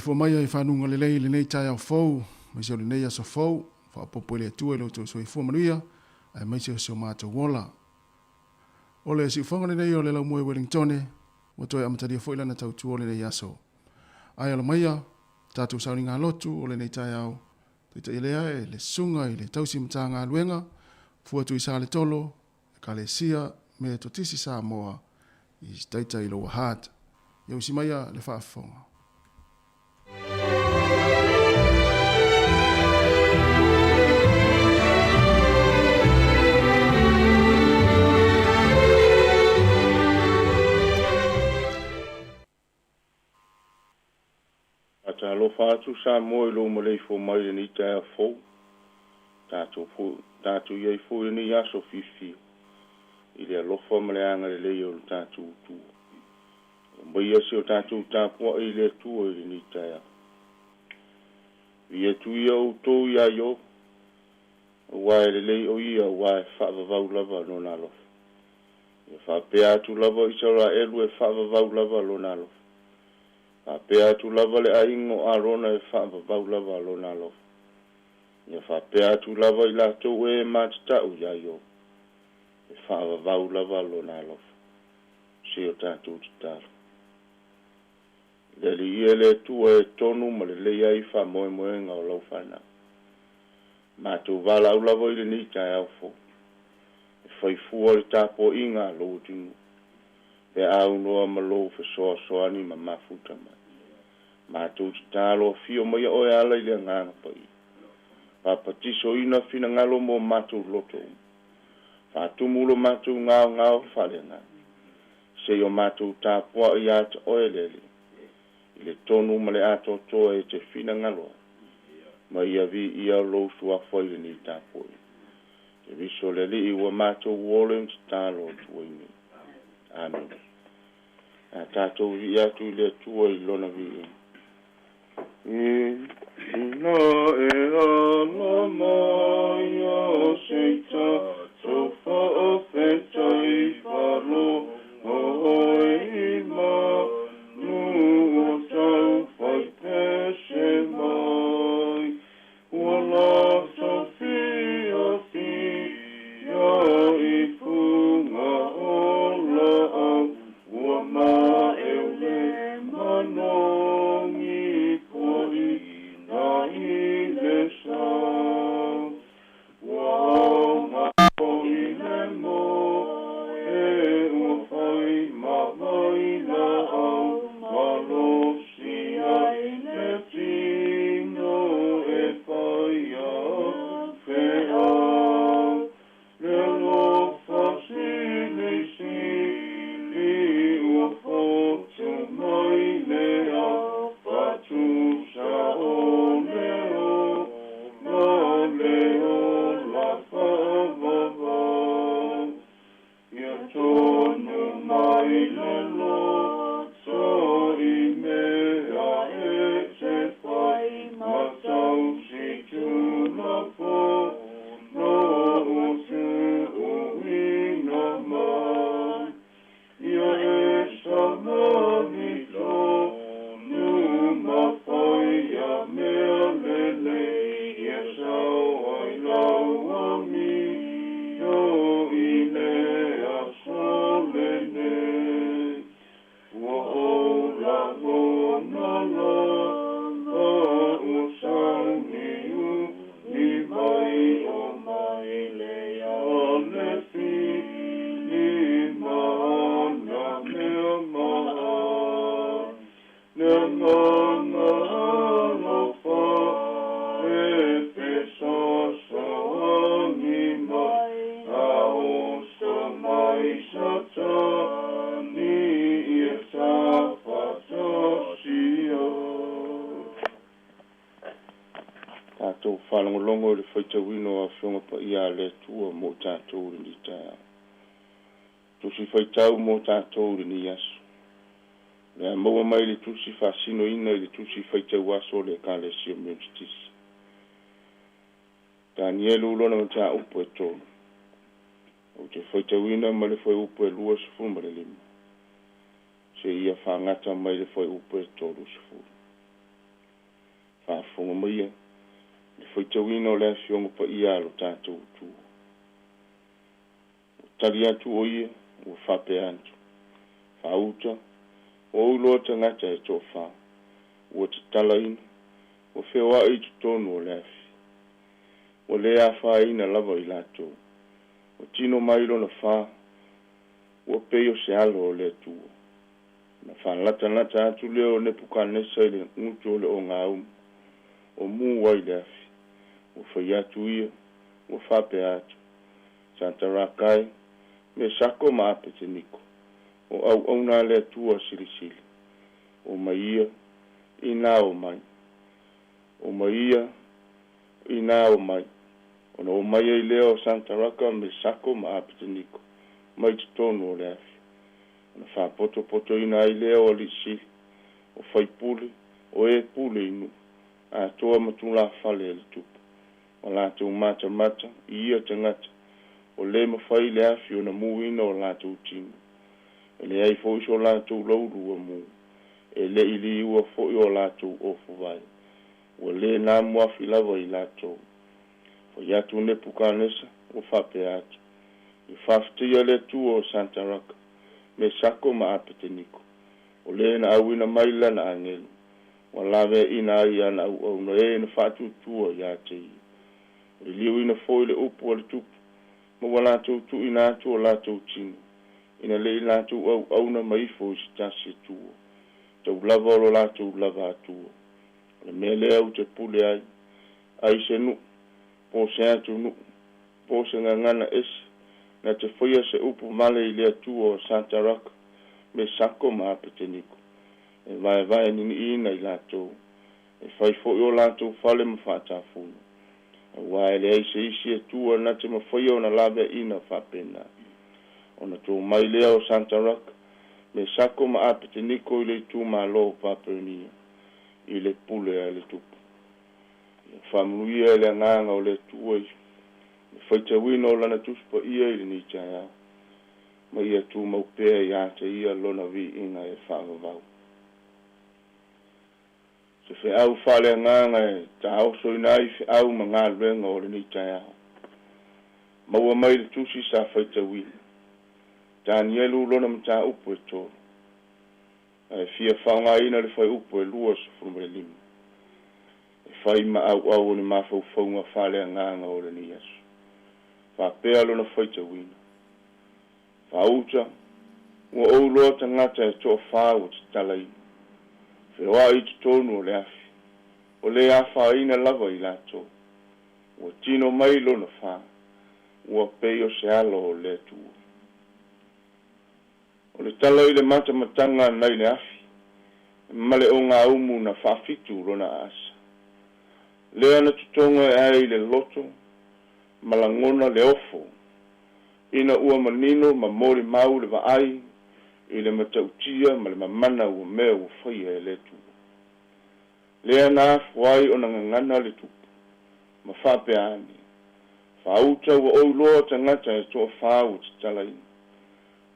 Maleifua mai ai i fanuga lelei i lenei taeao fou, aemaise o lenei aso fou, faaopoopo i le Atua i lo outou soifua manuia, aemaise o si o matou ola. O le siufoga lenei o le Laumoe Uelingitone, ua toe amatalia foi lana tautua o lenei aso. Ae alo maia, tatou sauniga lotu o lenei taeao, taitaia lea e le Susuga i le Tausi Matagaluega, Fua Tuisaletolo, Ekalesia Metotisi Samoa i Taitai Lower Hutt. Ia usi maia le faafofoga. Faatalofa atu Samoa i lou maleifua mai i lenei taeao fou. Tatou foi, tatou i ai foi i lenei aso fiafia i le alofa ma le agalelei o le tatou Atua. Aumaia si o tatou tapuai i le Atua i lenei taeao. Viia atu ia outou iā Ioho, aua e lelei o ia, aua e faavavau lava lona alofa. Ia faapea atu lava Isaraelu e faavavau lava lona alofa. Faapea atu lava le aiga o Arona e faavavau lava lona alofa. Ia faapea atu lava i latou e matatau iā Ioho, e faavavau lava lona alofa. Se o tatou tatalo. Le Alii e le Atua e tonu ma lelei ai faamoemoega o lau fanau. Matou valaau lava i lenei taeao fou, e fai fua le tapuaiga a lou atunuu, pe a aunoa ma lou fesoasoani ma mafuta mai. Matou tatalo afio maia oe ala i le Agaga Paia. Papatisoina finagalo mo matou loto uma. Faatumu lo matou gaogao faaleagaga, se i o matou tapuai ia te oe le Alii, i le tonu ma le atoatoa e te finagalo ai. Ma ia viia lou suafa i lenei tapuaiga. Te viso le Alii ua matou ole ma tatalo atu ai nei. Amene. A tatou viia atu i le Atua i lona viiga. Ina e ala mai a se tatou faafetai faalogo oe i manu o tau fai pese mai. Ua latou fiafia i fuga o laau, ua maeu le manogi poina i le sa. Ua aoga foi le moe ua fai ma vailaau, malosi ai le tino e fai a feau. Le alofa silisili ua fotu mai le afa tusa o le ola, le ola faavavau. Ia tonu mai le loto i mea e te fai, ma tausi tulafono ua tuuina mai. Ia e samani tonu ma faia mea lelei, ia sao ai lau amio i le aso lenei. Ua ou lagona lava ua sauniuni mai o maile ia le fili ma ana mea maʻa. Le agaga alofa e fesoasoani mai, a oso mai Satani ia tafatasia. Tatou faalogologo i le faitauina o Afioga Paia a le Atua mo tatou i lenei taeao. Tusi faitau mo tatou i lenei aso. O le a maua mai le tusi faasinoina i le tusi faitau aso o le Ekalesia Metotisi. Tanielu lona mataupu e 3. Ou te faitauina ma le fuaiupu e 25, seia faagata mai le fuaiupu e 30. Faafofoga maia le faitauina o le Afioga Paia a lo tatou Atua. Ua tali atu ʻo ia, ua faapea atu, Faauta, ua ou iloa tagata e toafa, ua tatalaina, ua feoai i totonu o le afi. Ua le afaina lava i latou. Ua tino mai lona fa, ua pei o se alo o le Atua. Ona faalatalata atu lea o Nepukanesa i le gutu o le ogaumu, o mu ai le afi. Ua fai atu ia, ua faapea atu, Sataraka e, Mesako ma Apeteniko, o auauna a le Atua Silisili, omai ia, inā omai. Omai ia, inā omai. Ona omai ai lea o Sataraka, Mesako ma Apeteniko mai totonu o le afi. Ona faapotopotoina ai lea o alii sili, o faipule, o e pule i nuu, atoa ma tulafale a le tupu, ma latou matamata i ia tagata, ua le mafai le afi ona muina o latou tino, e leai foi so latou laulu ua mu, e le i liua foi o latou ofu vae, ua le namuafi lava i latou. Fai atu Nepukanesa, ua faapea atu, Ia faafetaia le Atua o Sataraka, Mesako ma Apeteniko, o le na auina mai lana agelu, ua laveaiina ai ana auauna e na faatuatua ia te ia. Ua liliuina foi le upu a le tupu, ma ua latou tuuina atu o latou tino, ina le i latou auauna ma ifo i se tasi Atua, tau lava o lo latou lava Atua. O le mea lea ou te pule ai, ai se nuu, po o se atunuu, po o se gagana ese, na te faia se upu vale i le Atua o Sataraka, Mesako ma Apeteniko, e vaevae niniiina i latou, e fai foi o latou fale ma faatafuno, auā e leai se isi Atua na te mafaia ona laveaiina faapena. Ona tou mai lea o Sataraka, Mesako ma Apeteniko i le itumalo o Papelonia, i le pule a le tupu. Ia faamanuia e le Agaga o le Atua i le faitauina o Lana Tusi Paia i lenei taeao, ma ia tumau pea ia te Ia Lona viiga e faavavau. Se feau faaleagaga e taosoina ai feau ma galuega o lenei taeao. Maua mai le tusi sa faitauina. Tanielu lona mataupu e tolu. Ae fia faaaogaina le fuaiupu e 25 e fai ma auau o ni mafaufauga faaleagaga o lenei aso. Faapea lona faitauina. Faauta, ua ou iloa tagata e toafa ua tatalaina. Feoai i totonu o le afi, ua le afaina lava i latou. Ua tino mai lona fa, ua pei o se alo o le Atua. O le tala i le matamataga nai le afi, ma le ogaumu na faafitu lona aasa. Lea na totogo e ai le loto ma lagona le ofo, ina ua manino ma molimau le vaai i le matautia ma le mamana ua mea ua faia e le Atua. Lea na afua ai ona gagana le tupu, ma faapea ane, Faauta ua ou iloa tagata e toafa ua tatalaina.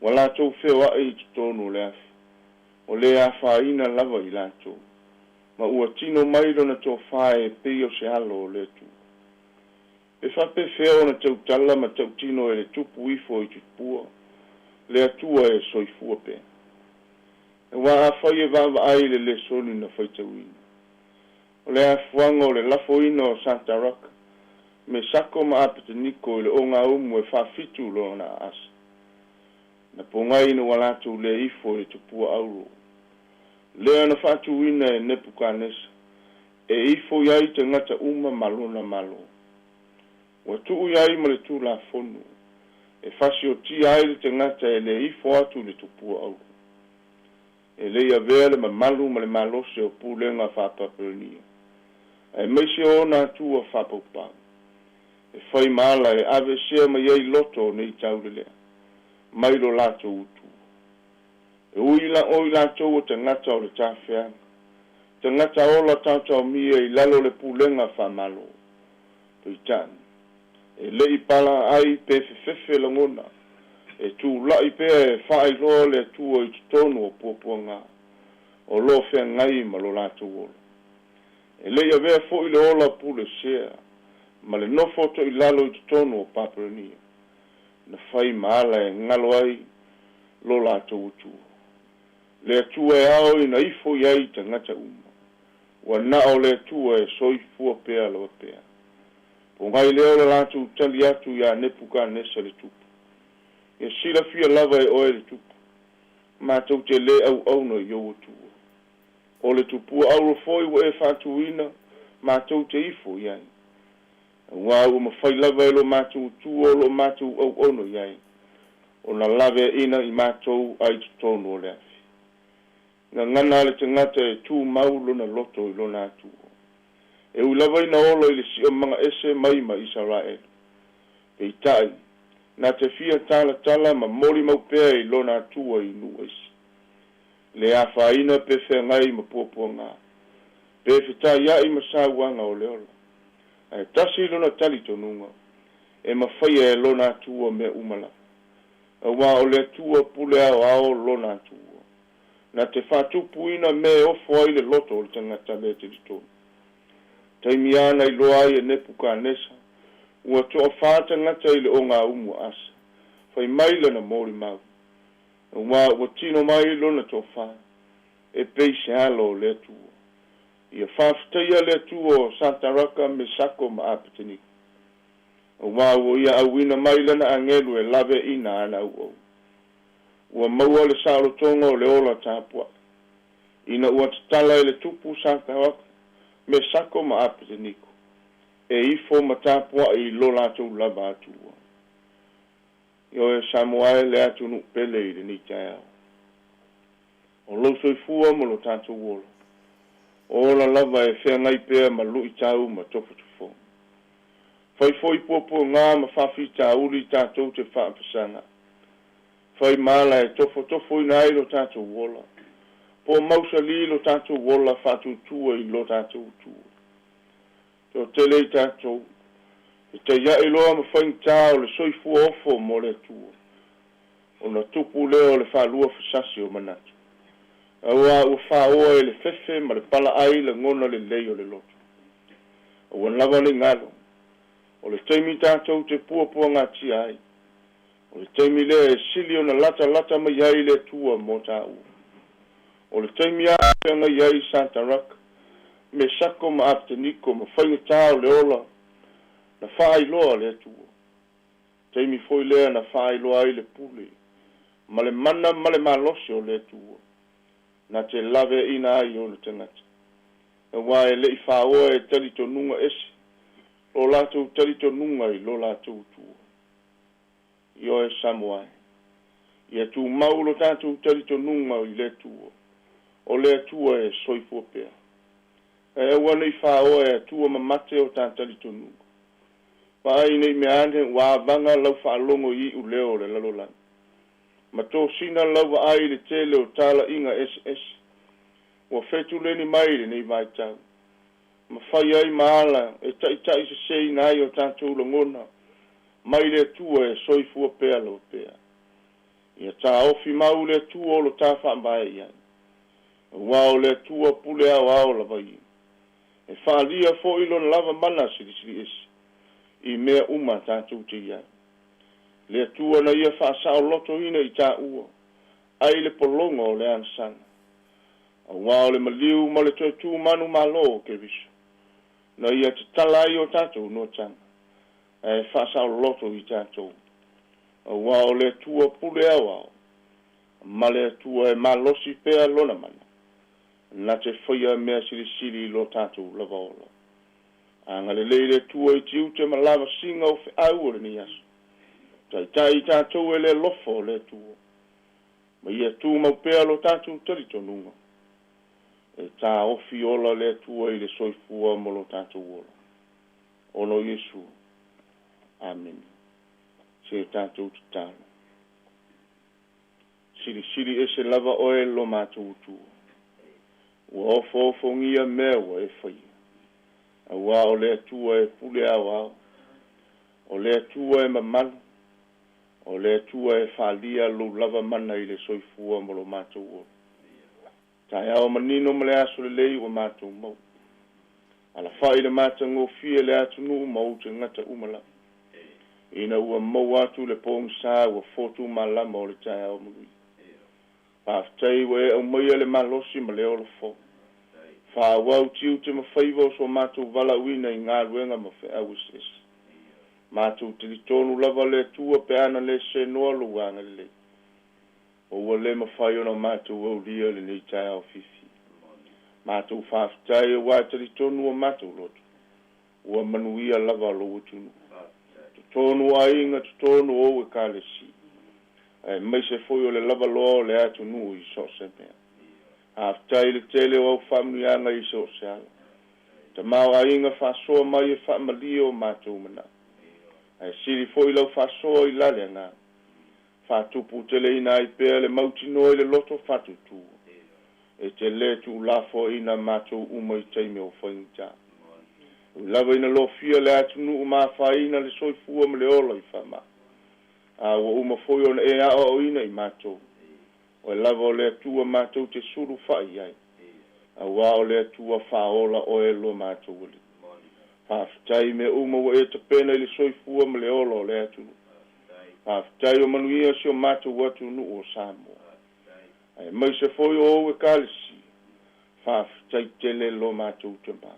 Ua latou feoai i totonu o le afi, ua le afaina lava i latou, ma ua tino mai lona tofa e pei o se alo o le Atua. Pe faapefea ona tautala ma tautino e le tupu ifo i tupua le Atua e soifua pea? Aua afai e vaavaai i le lesoni na faitauina, o le afuaga o le lafoina o Sataraka, Mesako ma Apeteniko i le ogaumu e faafitu lona aasa, na pogai ina ua latou le ifo i le tupua auro, lea na faatuina e Nepukanesa e ifo i ai tagata uma ma lona malo. Ua tuu i ai ma le tulafono e fasiotia ai le tagata e le ifo atu i le tupua auro. E le i avea le mamalu ma le malosi o pulega faa-Papelonia, aemaise o ona atua faapaupau, e fai ma ala e aveesea mai ai loto o nei taulelea mai lo latou utua. E ui la o i latou o tagata o le tafeaga, tagata ola taotaomia i lalo o le pulega faamalo. Peitai, e le i palaai pe fefefe lagona, e tulai pea e faailoa le Atua i totonu o puapuaga o lo o feagai ma lo latou ola. E lei avea fo'i le ola pulesea ma le nofo to'ilalo i totonu o Papelonia na fai ma ala e galo ai lo latou Atua, le Atua e ao ina ifo i ai tagata uma. Ua na o le Atua e soifua pea lava pea. Pogai lea o le latou tali atu iā Nepukanesa le tupu. Ia silafia lava e oe le tupu, matou te lē auauna i ou Atua. O le tupua auro foi ua e faatuina matou te ifo i ai. Auā ua mafai lava e lo matou Atua o loo matou auauna i ai, ona laveaina i matou ai totonu o le afi. Gagana a le tagata e tumau lona loto i lona Atua. E ui lava ina ola i le siomaga ese mai ma Isaraelu. Peitai, na te fia talatala ma molimau pea i lona Atua i nuu ese. Le afaina pe feagai ma puapuagā, pe fetaia'i ma sauaga o le ola. Ae tasi lona talitonuga, e mafaia e lona Atua mea uma lava. Auā o le Atua pule aoao lona Atua. Na te faatupuina mea e ofo ai le loto o le tagata le talitonu. Taimi a na iloa ai e Nepukanesa, ua toafā tagata i le ogaumu a Asa, fai mai lana molimau, auā ua tino mai lona toafā, e pei se alo o le Atua. Ia faafetaia le Atua o Sataraka, Mesako ma Apeteniko, auā ua ia auina mai lana agelu e laveaina ana auauna. Ua maua le saolotoga o le ola tapua'i, ina ua tatala e le tupu Sataraka, Mesako ma Apeteniko, e ifo ma tapua'i i lo latou lava Atua. Ioe Samoa e le atunuu pele i lenei taeao. O lou soifua ma lo tatou ola, o ola lava e feagai pea ma luitau ma tofotofoga. Fai foi puapuagā ma faafitauli tatou te faafesaga'i. Fai ma ala e tofotofoina ai lo tatou ola, po o mausalī lo tatou ola faatuatua i lo tatou Atua. Toatele i tatou, e taia'i loa ma faigata o le soifua ofo mo le Atua, ona tupu lea o le faalua fasasi o manatu. Auā ua faoa e le fefe ma le palaai lagona lelei o le loto. Aua lava ne i galo, o le taimi tatou te puapuagatia ai, o le taimi lea e sili ona latalata mai ai le Atua mo tāua. O le taimi a feagai ai Sataraka, Mesako ma Apeteniko ma faigata o le ola na faailoa le Atua. Taimi foi lea na faailoa ai le pule ma le mana ma le malosi o le Atua, na te laveaina ai ona tagata. Auā e le i faoa e talitonuga ese lo latou talitonuga i lo latou Atua. Ioe Samoa e, ia tumau lo tatou talitonuga i le Atua, o le Atua e soifua pea. Ae aua ne i faoa e Atua mamate o ta talitonuga. Vaai ne i mea ane ua avaga lau faalogo i iuleo o le lalolagi, ma tosina lau vaai i le tele o talaiga eseese ua fetuleni mai i lenei vaitau, ma fai ai ma ala e taitaiseseina ai o tatou lagona mai le Atua e soifua pea lava pea. Ia taofi mau le Atua o lo ta faavae i ai, auā o le Atua pule aoao lava ia. E faaalia foi lona lava mana silisili ese i mea uma tatou te i ai. Le Atua na ia faasaolotoina i tāua ai le pologa o le agasala, auā o le maliu ma le toe tumanu malo o Keriso, na ia tatala ai o tatou noataga, ae faasaoloto i tatou, auā o le Atua pule aoao, ma le Atua e malosi pea lona mana, na te faia mea silisili i lo tatou lava ola. Agalelei le Atua i tiute ma lavasiga o feau o lenei aso. Taitai i tatou e le alofa o le Atua, ma ia tumau pea lo tatou talitonuga, e taofi ola le Atua i le soifua ma lo tatou ola. Ona o Iesu. Amene. Se tatou tatalo. Silisili ese lava oe lo matou Atua. Ua ofoofogia mea ua e faia. Auā o le Atua e pule aoao, o le Atua e mamalu, o le Atua e faaalia lou lava mana i le soifua ma lo matou ola. Taeao manino ma le aso lelei ua matou maua. Alafa'i le matagofie le atunuu ma ou tagata uma lava. Ina ua maua atu le pogisā ua fotu malama o le taeao manuia. Faafetai ua e aumaia le malosi ma le ola fou. Faaauau tiute ma faiva o so matou valaauina i galuega ma feau eseese. Matou talitonu lava le Atua pe ana le senoa lou agalelei. O ua le mafai ona matou aulia lenei taeao fiafia. Matou faafetai auā talitonu o matou loto. Ua manuia lava lou atunuu. Totonu o aiga, totonu o ou ekalesia. Aemaise foi o le lavaloa o le atunuu i so o se mea. Faafetai i le tele o au faamanuiaga i so o se ala. Tamaoaiga faasoa mai e faamalie o matou manao. Ae sili foi lau faasoa i la le agaga. Faatuputeleina ai pea le mautinoa i le loto faatuatua. E te lē tuulafoaiina matou uma i taimi o faigata. E ui lava ina lofia le atunuu ma afaina le soifua ma le ola i faamai. A ua uma foi ona e aoaoina i matou. Oe lava o le Atua matou te sulufa'i i ai, auā o le Atua faaola oe lo matou Alii. Faafetai i mea uma ua e tapena i le soifua ma le ola o le atunuu. Faafetai o manuia si o matou atunuu o Samoa. Aemaise foi o ou ekalesia. Faafetai tele lo matou Tamā.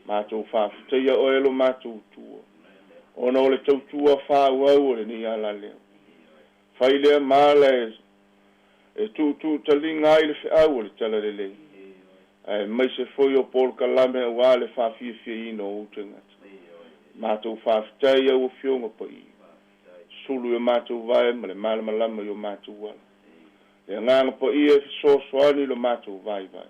Matou faafetaia oe lo matou Atua, ona o le tautua faaauau o lenei alaleo. Fai lea ma ala e e tuutuutaliga ai le feau o le Talalelei, aemaise foi o polokalame auā le faafiafiaina o ou tagata. Matou faafetai i au Afioga Paia, sulu i o matou vae ma le malamalama i o matou ala. Le Agaga Paia e fesoasoani i lo matou vaivai.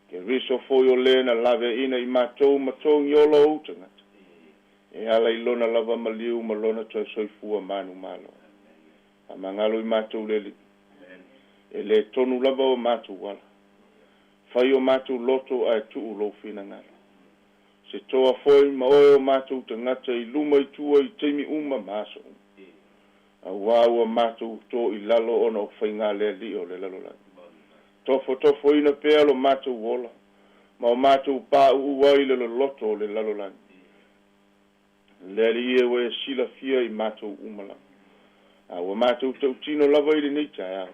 Keriso foi o le na laveaiina i matou ma togiola o ou tagata, e ala i lona lava maliu ma lona toe soifua manumalo. Faamagalo i matou le Alii. E le tonu lava o matou ala. Fai o matou loto ae tuu lou finagalo. Se toa foi ma oe o matou tagata i luma i tua i taimi uma ma aso uma. Auā ua matou to i lalo ona o faigalealii o le lalolagi. Tofotofoina pea lo matou ola ma o matou pauu ai le loloto o le lalolagi. Le Alii e, ua e silafia i matou uma lava. A ua matou tautino lava i lenei taeao,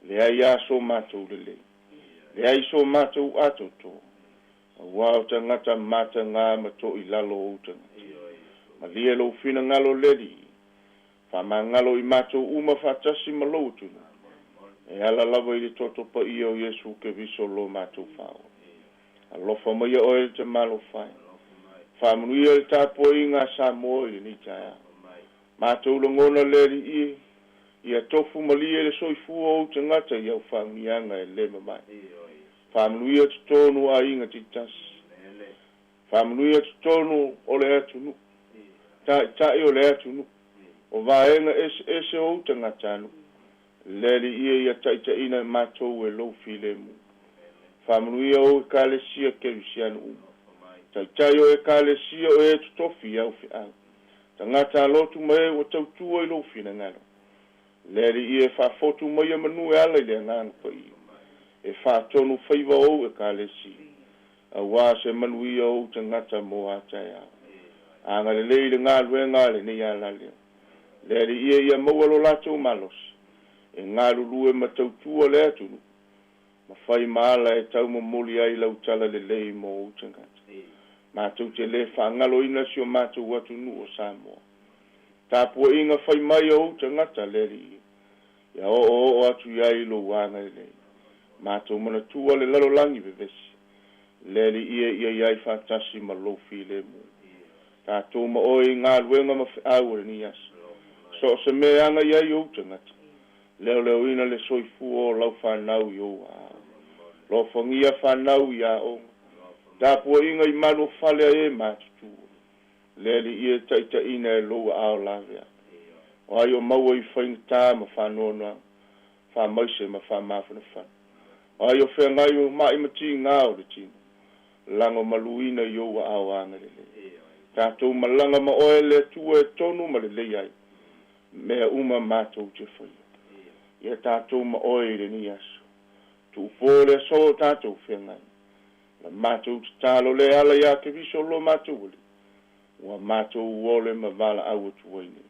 leai lava so matou lelei, leai so matou atoatoa, auā o tagata matagā ma toilalo ou tagata. Malie lou finagalo le Alii, faamagalo i matou uma faatasi ma lou atunuu, e ala lava i le toto paia o Iesu Keriso lo matou Faaola. Alofa maia oe le Tamalofa e. Faamanuia le tapuaiga a Samoa i lenei taeao. Matou lagona le Alii e, ia tofu malie le soifua o ou tagata i au faamanuiaga e le mamae. Faamanuia totonu o aiga taitasi. Faamanuia totonu o le atunuu. Taitai o le atunuu. O vaega eseese o ou tagatanuu. Le Alii e, ia taitaiina i matou e lou filemu. Faamanuia ou Ekalesia Kerisiano uma. Taitai o Ekalesia o e totofi i au feau. Tagata alotu ma e ua tautua i lou finagalo. Le Alii e, faafotu maia manu e ala i le Agaga Paia. E faatonu faiva ou Ekalesia, auā se manuia o ou tagata mo a taeao. Agalelei i le galuega a lenei alaleo. Le Alii e, ia maua lo latou malosi, e galulue ma tautua le atunuu, ma fai ma ala e taumomoli ai lau talalelei mo ou tagata. Matou te lē faagaloina si o matou atunuu o Samoa. Tapuaiga fai mai a ou tagata, le Alii e, ia oooo atu i ai lou agalelei. Matou manatua le lalolagi vevesi, le Alii e, ia i ai faatasi ma lou filemu. Tatou ma oe i galuega ma feau o lenei aso. So o se mea e aga i ai ou tagata, leoleoina le soifua o lau fanau i ou aao. Lofagia fanau i aoga. Tapuaiga i malu o fale a e matutua. Le Alii e, taitaiina e lou aao lavea. O ai o maua i faigata ma faanoanoaga, faamaise ma faamafanafana. O ai o feagai o ma'i ma tigā o le tino, lagomaluina i ou aao agalelei. Tatou malaga ma oe le Atua e tonu ma lelei ai mea uma matou te faia. Ia tatou ma oe i lenei aso. Tuupō le aso o tatou feagai. La matou tatalo lea e ala iā Keriso lo matou Alii, ua matou ole ma valaau atu ai nei.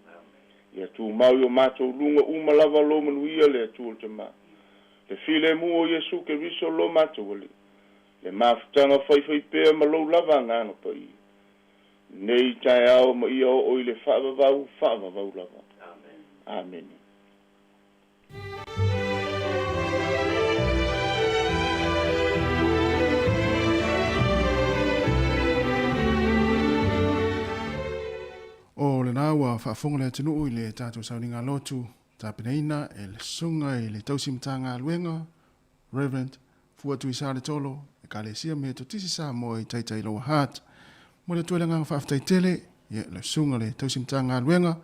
Ia tumau i o matou luga uma lava lou manuia le Atua o le Tama, le filemu o Iesu Keriso lo matou Alii, le mafutaga faifaipea ma lou lava Agaga Paia, nei taeao ma ia oo i le faavavau faavavau lava. Amene. O lena ua faafofoga le atunuu i le tatou sauniga lotu tapenaina e le Susuga i le Tausi Matagaluega, Rev. Fua Tuisaletolo, Ekalesia Metotisi Samoa i Taitai Lower Hutt. Momoli atu ai le agaga faafetai tele i le Susuga i le Tausi Matagaluega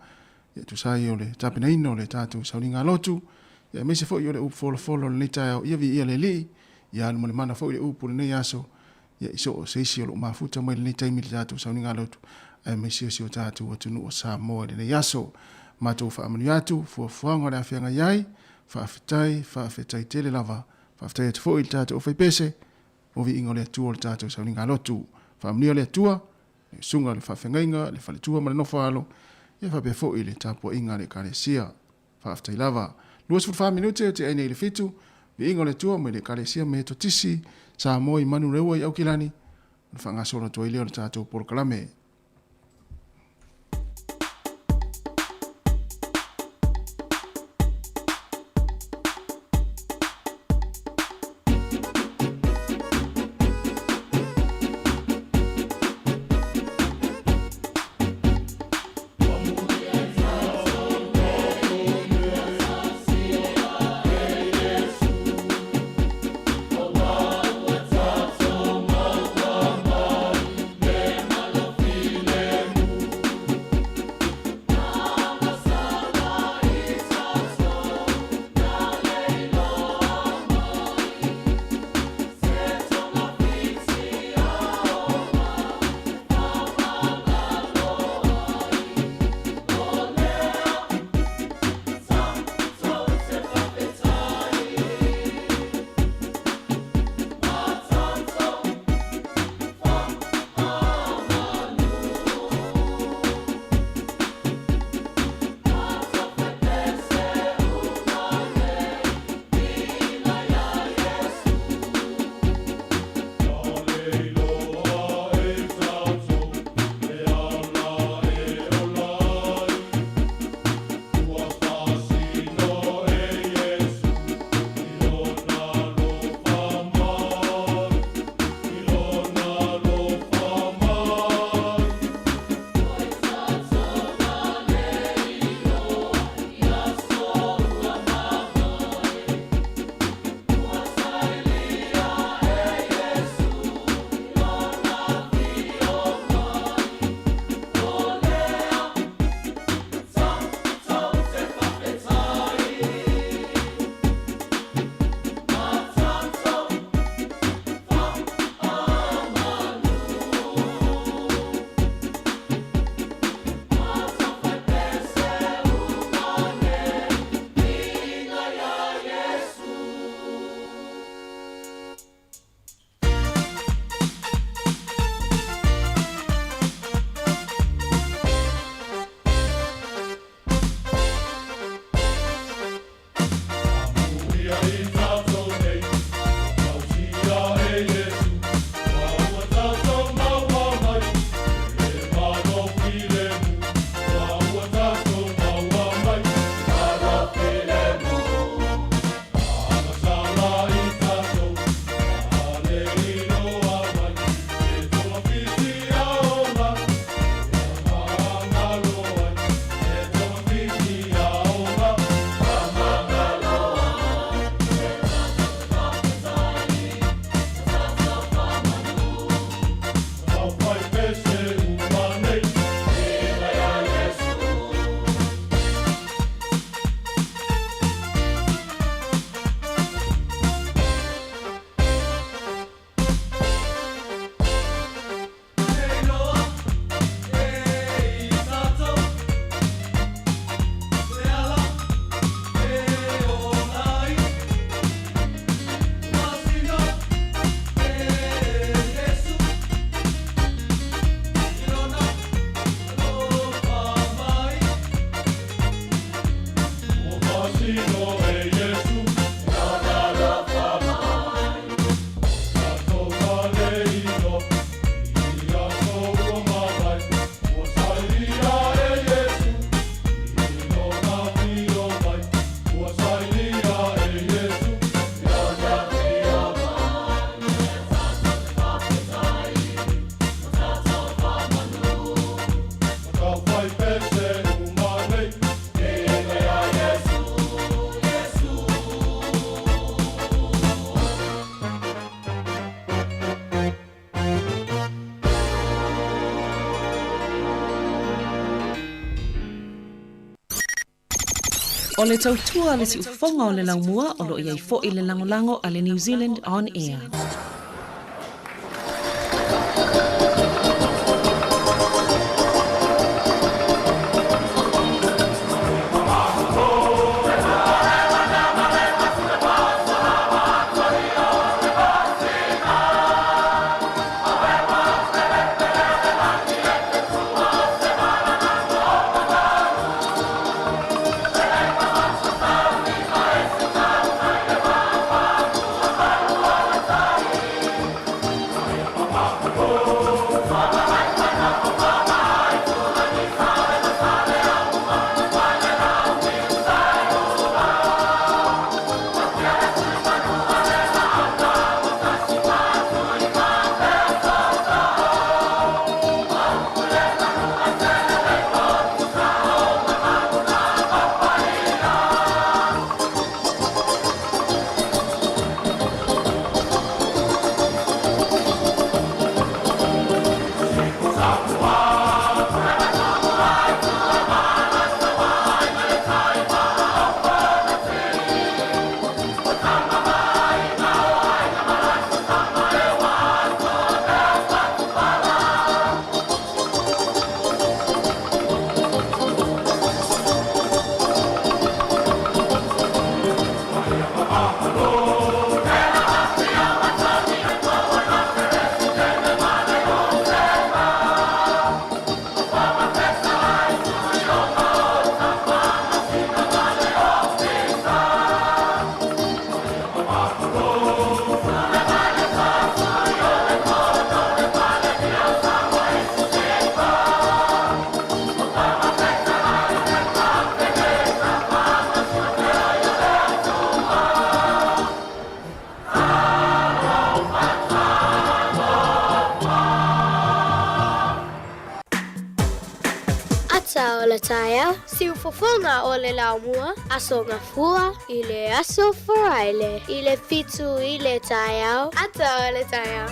e tusa ai o le tapenaina o le tatou sauniga lotu, aemaise foi o le upu folafolo o lenei taeao, ia viia le Alii, ia alu ma le mana foi le upu o lenei aso, ia i so o se isi o lo o mafuta mai lenei taimi i le tatou sauniga lotu, aemaise o si o tatou atunuu o Samoa i lenei aso. Matou faamanuia atu, fuafuaga o le a feagai ai, faafetai, faafetai tele lava. Faafetai atu foi i le tatou aufaipese, mo viiga o le Atua o le tatou sauniga lotu. Faamanuia le Atua, le susuga i le faafeagaiga, le faletua ma le nofo a alo, ia faapea foi le tapuaiga a le Ekalesia. Faafetai lava. 24 minute o te ai nei i le fitu, viiga o le Atua mai le Ekalesia Metotisi Samoa i Manureua i Aukilani, ona faagasolo atu ai lea o le tatou polokalame. O le tautua a le siufofoga o le laumua o lo o i ai foi le lagolago a le New Zealand On Air. Ata o le taeao, siufofoga o le laumua, Aso Gafua i le Aso Faraile i le 7 i le taeao, Ata o le taeao.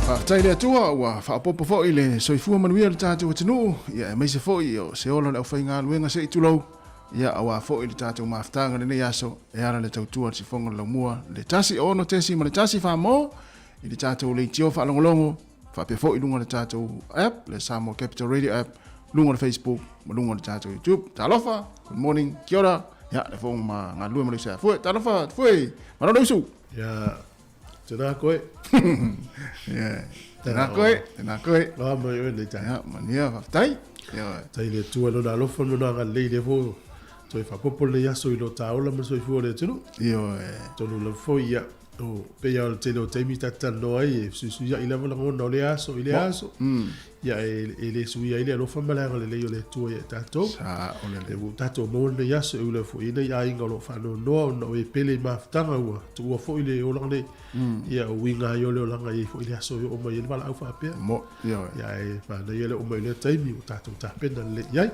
Faafetai le Atua ua faaopoopo foi le soifua manuia o le tatou atunuu, ia aemaise foi o se ola o le aufaigaluega se i tulou, ia aua foi le tatou mafutaga i lenei aso e ala le tautua le sifoga o le laumua le 1 6.1 Samoa i le tatou leitio faalogologo faapea foi i luga o le tatou app, le Samoa Capital Radio app, luga o le Facebook ma luga o le tatou YouTube. Talofa, good morning, kia ora, ia le fofoga ma galulue ma le uso ia. Talofa, fue, malo le usu. Ia, tēnā koe. Yeah. Tēnā koe, tēnā koe. Loa mai oe nei tai. Ia, manuia, faafetai. Ia. Tai le Atua lona alofa ma lona agalelei lea foi toe faaopoopo lenei aso i lo ta ola ma le soifua o le atunuu. Ioe. Tonu lava foi ia, o pei lava o le tele o taimi ta te talanoa ai e fesuisuia'i lava lagona o lea aso i lea aso. Ia e le suia ai le alofa ma le agalelei o le Atua ia i tatou. Sao lelei. Lea ua tatou maua lenei aso e ula foi i ai nai aiga o lo o faanoanoa ona o e pele i mafutaga ua tuua foi le olaga nei. Ia o uiga ai o le olaga e i ai foi le aso e oo mai ai le valaau faapea. Mo, ioe. Ia ae manaia le oo mai o lea taimi ua tatou tapena lelei i ai.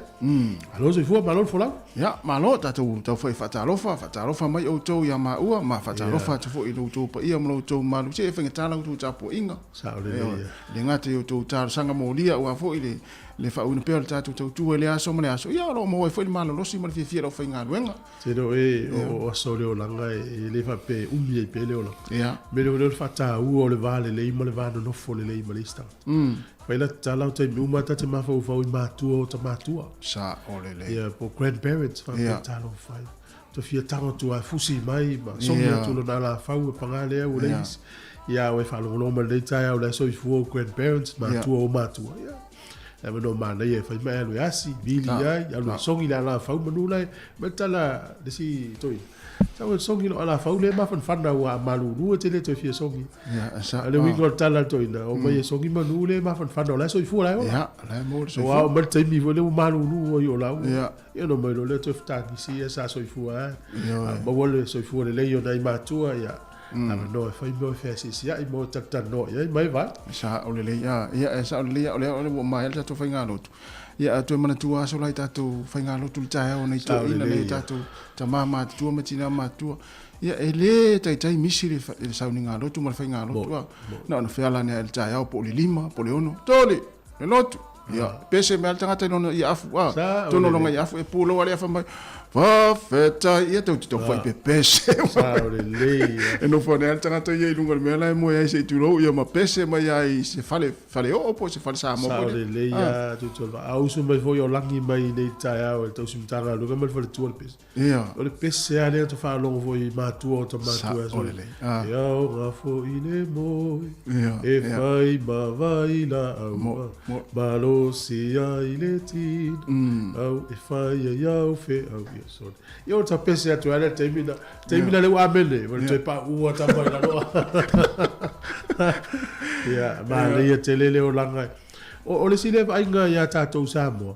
Malo le soifua, malo le folau. Ia, malo, tatou tau foi faatalofa, faatalofa mai outou ia maua, ma faatalofa atu foi i lo outou paia ma lo outou mamalu, se e faigata la outou tapuaiga. Sao lelei ia. E le gata i outou talosaga molia. lavapapalelia aua foi le le faauiina pea o le tatou tautua i lea aso ma le aso, ia o lo o maua ai foi le malolosi ma le fiafia i le aufaigaluega. Tele o e o aso o le olaga e le faapea e umi ai pea le olaga. Ia. Mea lea o le faataua o le va lelei ma le va nonofo lelei ma le isi tagata. Fai la tatala o taimi uma ta te mafaufau i matua o tamatua. Sao lelei. Ia po grandparents faapea talofa e. To fia tago atu a fusi mai ma sogi atu lona alafau e paga lea ua leai nisi. Ia a ua e faalogologo mai i lenei taeao o la e soifua ou grandparents, matua o matua, ia le avanoa manaia e fai ma e alu e asi, vili ai, alu e sogi le alafau manu la e, mai le tala a le isi toeaina, sau e sogi lou alafau lea e mafanafana ua malulu e te le toe fia sogi. Ia, A o le uiga o le tala a le toeaina, omai e sogi manu lea e mafanafana o la e soifua la e ola. Ia, la e maua le soifua. Aua oo mai le taimi foi lea ua malulu ai o la ua. Ia. Ia ona omai loa lea toe fetagisi ia sa soifua lava. Ioe. A maua le soifua lelei o nai matua, ia, avanoa e fai mea e feasiasiai ma o e talatalanoa i ai ma e vae. Sao lelei, a, ia, e sao lelei, o lea o lea ua maea le tatou faigalotu. Ia, a toe manatua aso la i tatou faigalotu i le taeao nei toeaiina nei tatou tama matutua ma tina matutua. Ia, e le taitai misi le, le saunigalotu ma le faigalotu, a. Na ona feala ane lava i le taeao po o le 5, po o le 6, toli! Le lotu. Ia, pese mai le tagata i lona ia afu, a, tonu o lona ia afu, e pulou a le afa mai, Faafetai, ia tou te taufai pepese. Sao lelei ia. E nofo ane lava le tagata ia i luga o le mea la e moe ai se i tulou, ia ma pese mai lava i se fale, fale oo po o se fale Samoa Sao foi lea. lelei ia Tutuola. A usu mai foi o lagi mai i nei taeao e le tausi Matagaluega ma le faletua le pese. Ia. O le pese lava lea ta faalogo foi i matua o ta matua Sao lelei. Ah. E aoga foi le moe, Ia, e ia. fai ma vai laau, Mo, mo. malosi ai le tino, au e fai ai au feau. Ia, sorry. Ia, o ta pese atu ai le taimi na, taimi na le ua amene, ua le toe paua ta mai lalo. Ia, manaia tele le olaga. O, o le isi lea vaaiga ia tatou Samoa,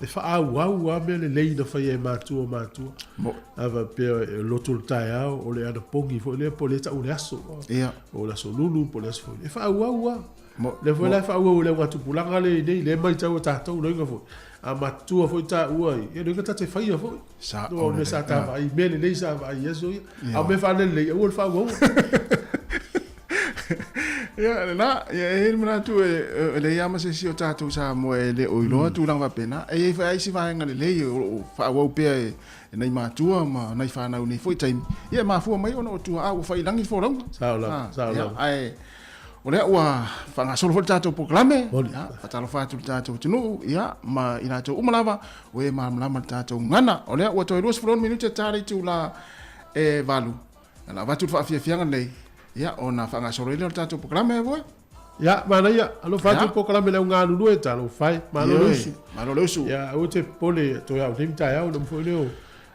e faaauau lava mea lelei na faia e matua o matua. Mo. A faapea e lotu le taeao, o le anapogi foi lea, po o le tau le aso. Ia. O le aso lulu, po o le aso foi. E faaauau lava. Mo. Lea foi la e faaauau e le augatupulaga lea i inei, lea e matau e tatou loiga foi. A matutua foi taua, ia loiga ta te faia foi. Sa O mea sa ta vaai, mea lelei sa vaai i aso ia. A o mea faalelelei, aua le faaauaua. Ia, lena, ia, e i ai le manatu e, e leai lava ma se isi o tatou Samoa e le o iloa tulaga faapena. E i ai foi lava isi vaega lelei o lo o faaauau pea e, e nai matua ma nai fanau i nei foi taimi. Ia, e mafua mai ona o tuaa ua fai i lagi le folauga. Sao lava, sao Ia, lava. ae o lea ua faagasolo foi le tatou polokalame. Moni. Ia, faatalofa atu i le tatou atunuu, ia, ma i latou uma lava ua e malamalama i le tatou gagana. O lea ua toe 26 minute ta le itula e 8. Na avatu le faafiafiaga lenei, ia, ona faagasolo ai lea o le tatou polokalame, e voi. Ia, manaia, alofa atu Ia. le polokalame le au galulue, talofa e, malo le Ioe, usu. Malo le usu. Ia, aua te popole, toe au nei ma taeao, ona uma foi lea o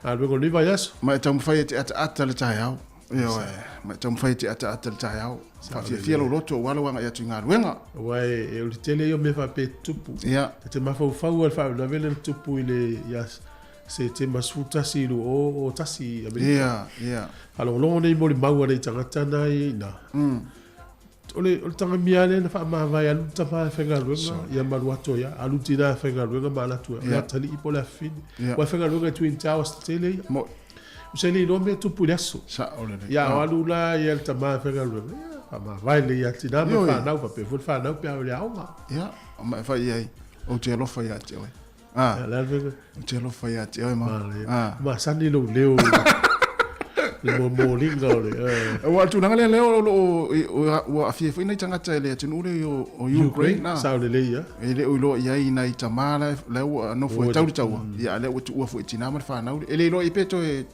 galuega o lenei vaiaso. Ma e taumafai e te ataata le taeao. Ioe, ma e taumafai e te ataata le taeao. Faafiafia lou loto aua lou agai atu i galuega. Aua e, o le tele ia o mea faapea e tutupu. Ia. Ta te mafaufau lava i le faalavelave lea na tupu i le, ia Setema 11 2001 i Amerika. Ia, ia. Faalogologo nei molimau a nei tagata na e i ina. O le, o le tagamia lea na faamavae alu le tama e faigaluega, ia ma alu atu ai lava. Alu tina e faigaluega ma alu atu ai. O le atalii po o le afafine. Ia. Ua e faigaluega i Twin Towers tetele ia. Mo. Ua le iloa mea e tupu i le aso. Sao lelei. Ia, o alu la ia le tama e faigaluega, ia, faamavae lelei ia tina ma Ioe. fanau, faapea foi le fanau pe a o le aoga. Ia, ma e fai i ai, ou te alofa ia te oe. Ah. Ia, le a le faiga? Ou te alofa ia te oe ma. Manaia. Ah. Masani lou leo i le momoliga o le. Aua o le tulaga lea lea o lo o ua aafia ai foi nai tagata i le atunuu lea o Ukraine. Ukraine, sao lelei ia. E le o iloa i ai nai tama la la ua nofo e tau le taua. Ia a lea ua tuua foi i tina ma le fanau. E le iloa i pe toe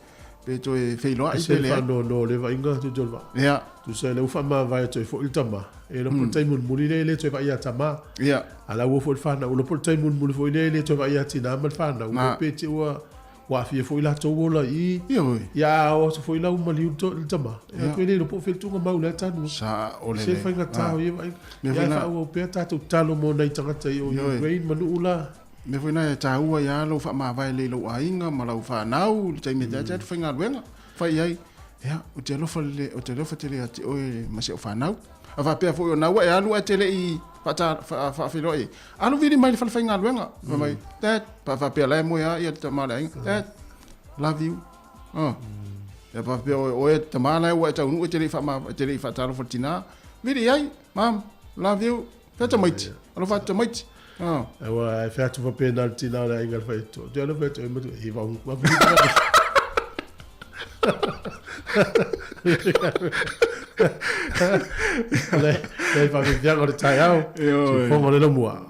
pe toe feiloai Ese pe le leai. faanoanoa o le vaaiga tu tolu vaa. Ia. Tusa lea ua faamavae atu ai foi le tama. E iloa po o le taimi mulimuli lea e le toe vaai ia tama. Ia. A la ua foi le fanau. Iloa po o le taimi mulimuli foi lea e le toe vaai ia tina ma le fanau. Na. Pe te ua ua aafia foi latou ola i i. Ia oi. Ia a o atu foi la ua maliu le tama. Ia Ia. toe le iloa po o fea le tuuga mau lea tanu. Sa o Se lelei. faigata o ia vaaiga. Mea Ia foi e na- faaauau pea tatou tatalo mo nai tagata i o Ioe. Ukraine ma nuu la. Mea foi na e taua ia lou faamavae lelei i lou aiga ma lau fanau i le taimi e tea atu faigaluega. Fai i ai, ia, ou te alofa lele, ou te alofa tele ia te oe ma si au fanau. A faapea foi o na ua e alu ae te le i faata, faafeiloai ai. Alu vili mai i le fale faigaluega. Fai mai, Dad, pa faapea la e moe lava ia le tama o le aiga, Dad, love you. Oh. Ia faapea oe, oe te tama la e ua e taunuu e te le i faama, e te le i faatalofa i le tina. Vili i ai, Mom, love you. Fea tamaiti, alofa atu tamaiti. Aua e fai atu faapena le tina o le aiga i le faitotoa. Te ala faitotoa e matua, e vau Le le faafefiaga o le taeao, siufofoga o le laumua.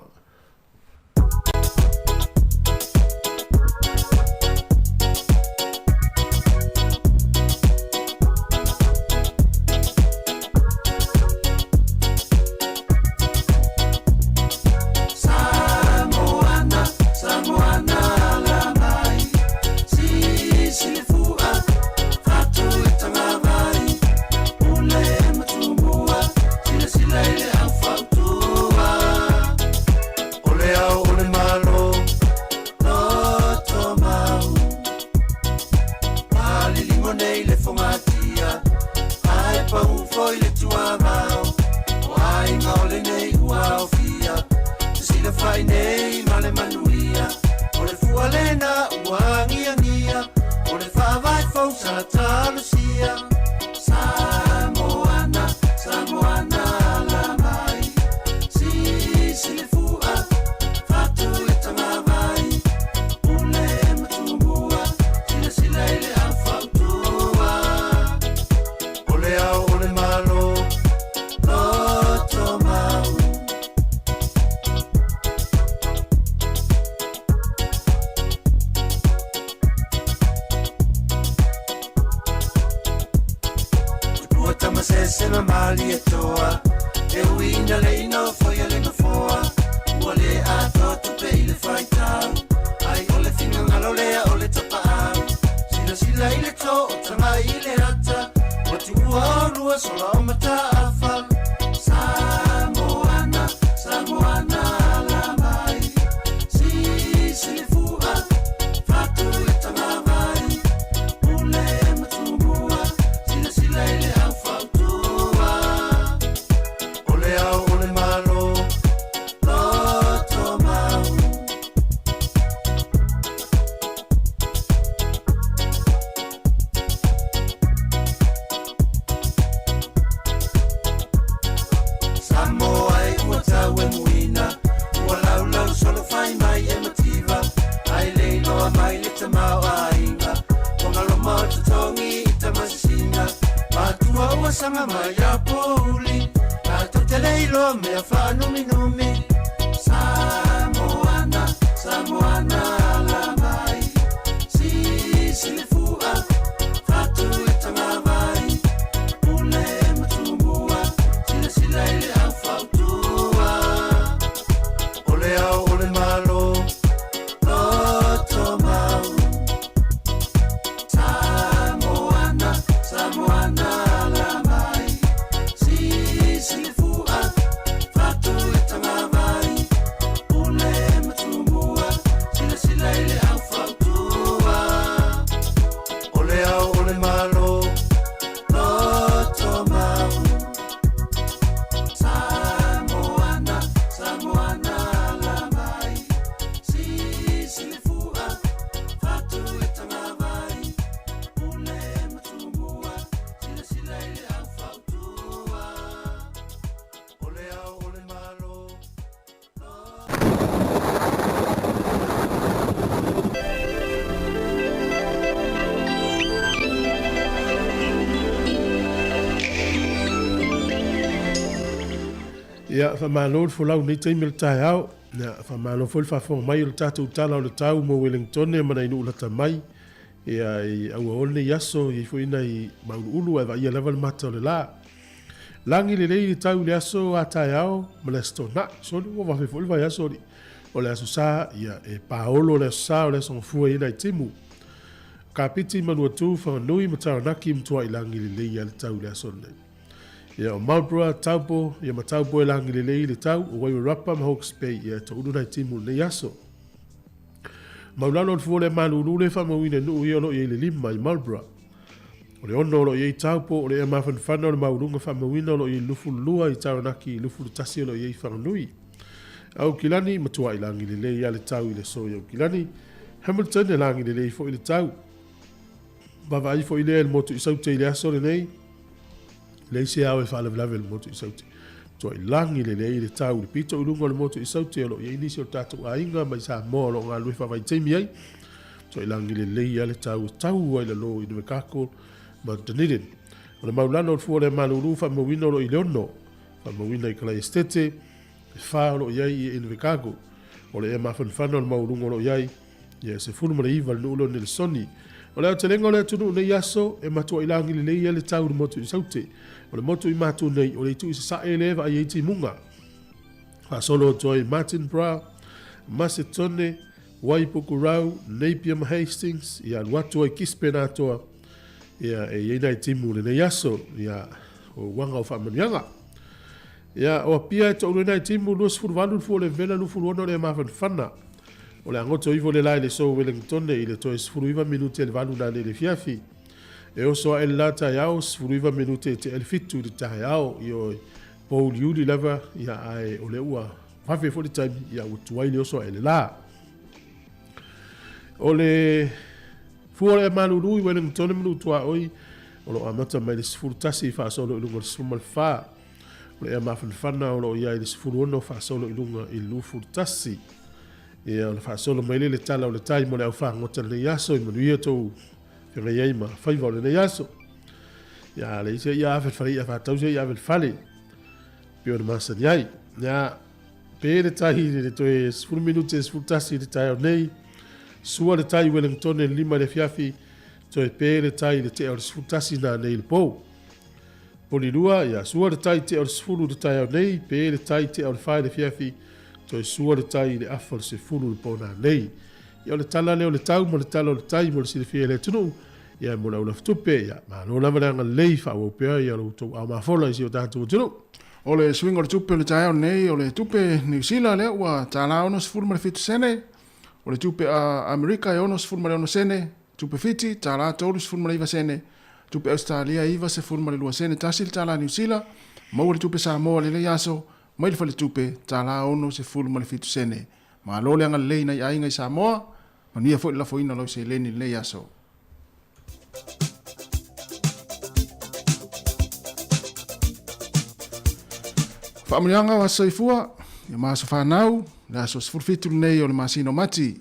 Ia, faamalo le folau i lenei taimi o le taeao. Ia, faamalo foi le faafofoga mai o le tatou Tala o le Tau mo Wellingtone ma nai nuu lata mai. Ia, i auaole i aso, i ai foi nai mauluulu ae vaaia lava le mata o le la. Lagi lelei le tau i le aso a taeao ma le Aso Toonai. Soli, ua vave foi le vaiaso alii. O le Aso Sa, ia, e paolo le Aso Sa, o le aso gafua i ai nai timu. Kapiti, Manuatu, Whanganui ma Taranaki matuai lagi lelei lava le tau i le aso lenei. Ia, o Marlborough, Taupo, ia ma Taupo e lagi lelei le tau, o Wairarapa ma Hawke's Bay, ia e toulu nai timu i lenei aso. Maulalo o le fua o le malulu le faamauina i nuu ia o lo o i ai le 5 i Marlborough. O le 6 o lo o i ai Taupo, o le ea mafanafana o le maualuga faamauina o lo o i ai 22 i Taranaki, 21 o lo o i ai Whanganui. Aukilani, matuai lagi lelei lava le tau i le aso i Aukilani. Hamilton, e lagi lelei foi le tau. Vaavaai foi lea i le motu i Saute i le aso lenei. Leai se ao e faalavelave i le motu i Saute. Tuailagi lelei le tau i le pito i luga o le motu i Saute o lo o i ai nisi o tatou aiga mai Samoa o lo o galulue faavaitaimi ai. Tuailagi lelei lava le tau e tau ai i lalo i Invercargill ma Dunedin. O le maulalo o le fua o le malulu faamauina o lo o i le 6, faamauina i Kalai Esitete, e 4 o lo o i ai i Invercargill. O le ea mafanafana o le maualuga o lo o i ai, ia e 19 le nuu lea o Nelesoni. O le aotelega o le atunuu nei aso, e matuai lagi lelei ai le tau i le motu i Saute. O le motu i Matu nei, o le itu i sasae lea e vaai ai timuga. Faasolo atu ai Martinborough, Masetone, Waipukurau, Napier ma Hastings, ia alu atu ai Gisborne atoa, ia e i ai nai timu i lenei aso, ia o uaga o faamanuiaga. Ia, o Apia e toʻulua nai timu, 28 le fua o le vela, 26 o le mafanafana. O le a goto ifo le la i le so Wellingtone i le toe 19 minute le valu nanei i le afiafi. E oso aʻe le la taeao, 19 minute e tea le fitu i le taeao, ioe, pouliuli lava, ia, ae o lea ua vave foi le taimi, ia, ua tuai le oso aʻe le la. O le fua o le malulu i Wellingtone ma Lutuaoi, o lo o amata mai le 11 faasolo i luga o le 14. O le ea mafanafana o lo o i ai le 16 faasolo i luga i le 21. Ia, o le faasolo mai lea i le tala o le tai mo le au fagota lenei aso, i manuia tou feagai ai ma faiva o lenei aso. Ia, a leai se ia afe le fale ia faatau se ia ave le fale, pei ona masani ai. Ia, pe le tai i le toe 10 minute 11 i le taeao nei, sua le tai i Wellingtone i le 5 i le afiafi, toe pe le tai i le tea o le 11 nanei i le pou. Polilua, ia sua le tai tea o le 10 i le taeao nei, pe le tai tea o le 4 i le afiafi, toe sua le tai i le afa o le 10 i le po nanei. Ia o le tala lea o le tau ma le tala o le tai mo le silafia e le atunuu, ia mo le au lafatupe, ia malo lava le agalelei, faaauau pea ia lo outou ao mafola i si o tatou atunuu. O le suiga o le tupe o le taeao nei, o le tupe Niu Sila lea ua $1.67 sene, o le tupe a Amerika e 66 sene, tupe Fiti $39 sene, tupe Ausetalia 92 sene tasi le tala Niu Sila, maua le tupe Samoa i lenei aso mai le faletupe $67 sene. Malo le agalelei nai aiga i Samoa, manuia foi le lafoina o lau seleni i lenei aso. Faamanuiaga o aso soifua, ia ma aso fanau, le aso 17 lenei o le masina o Mati.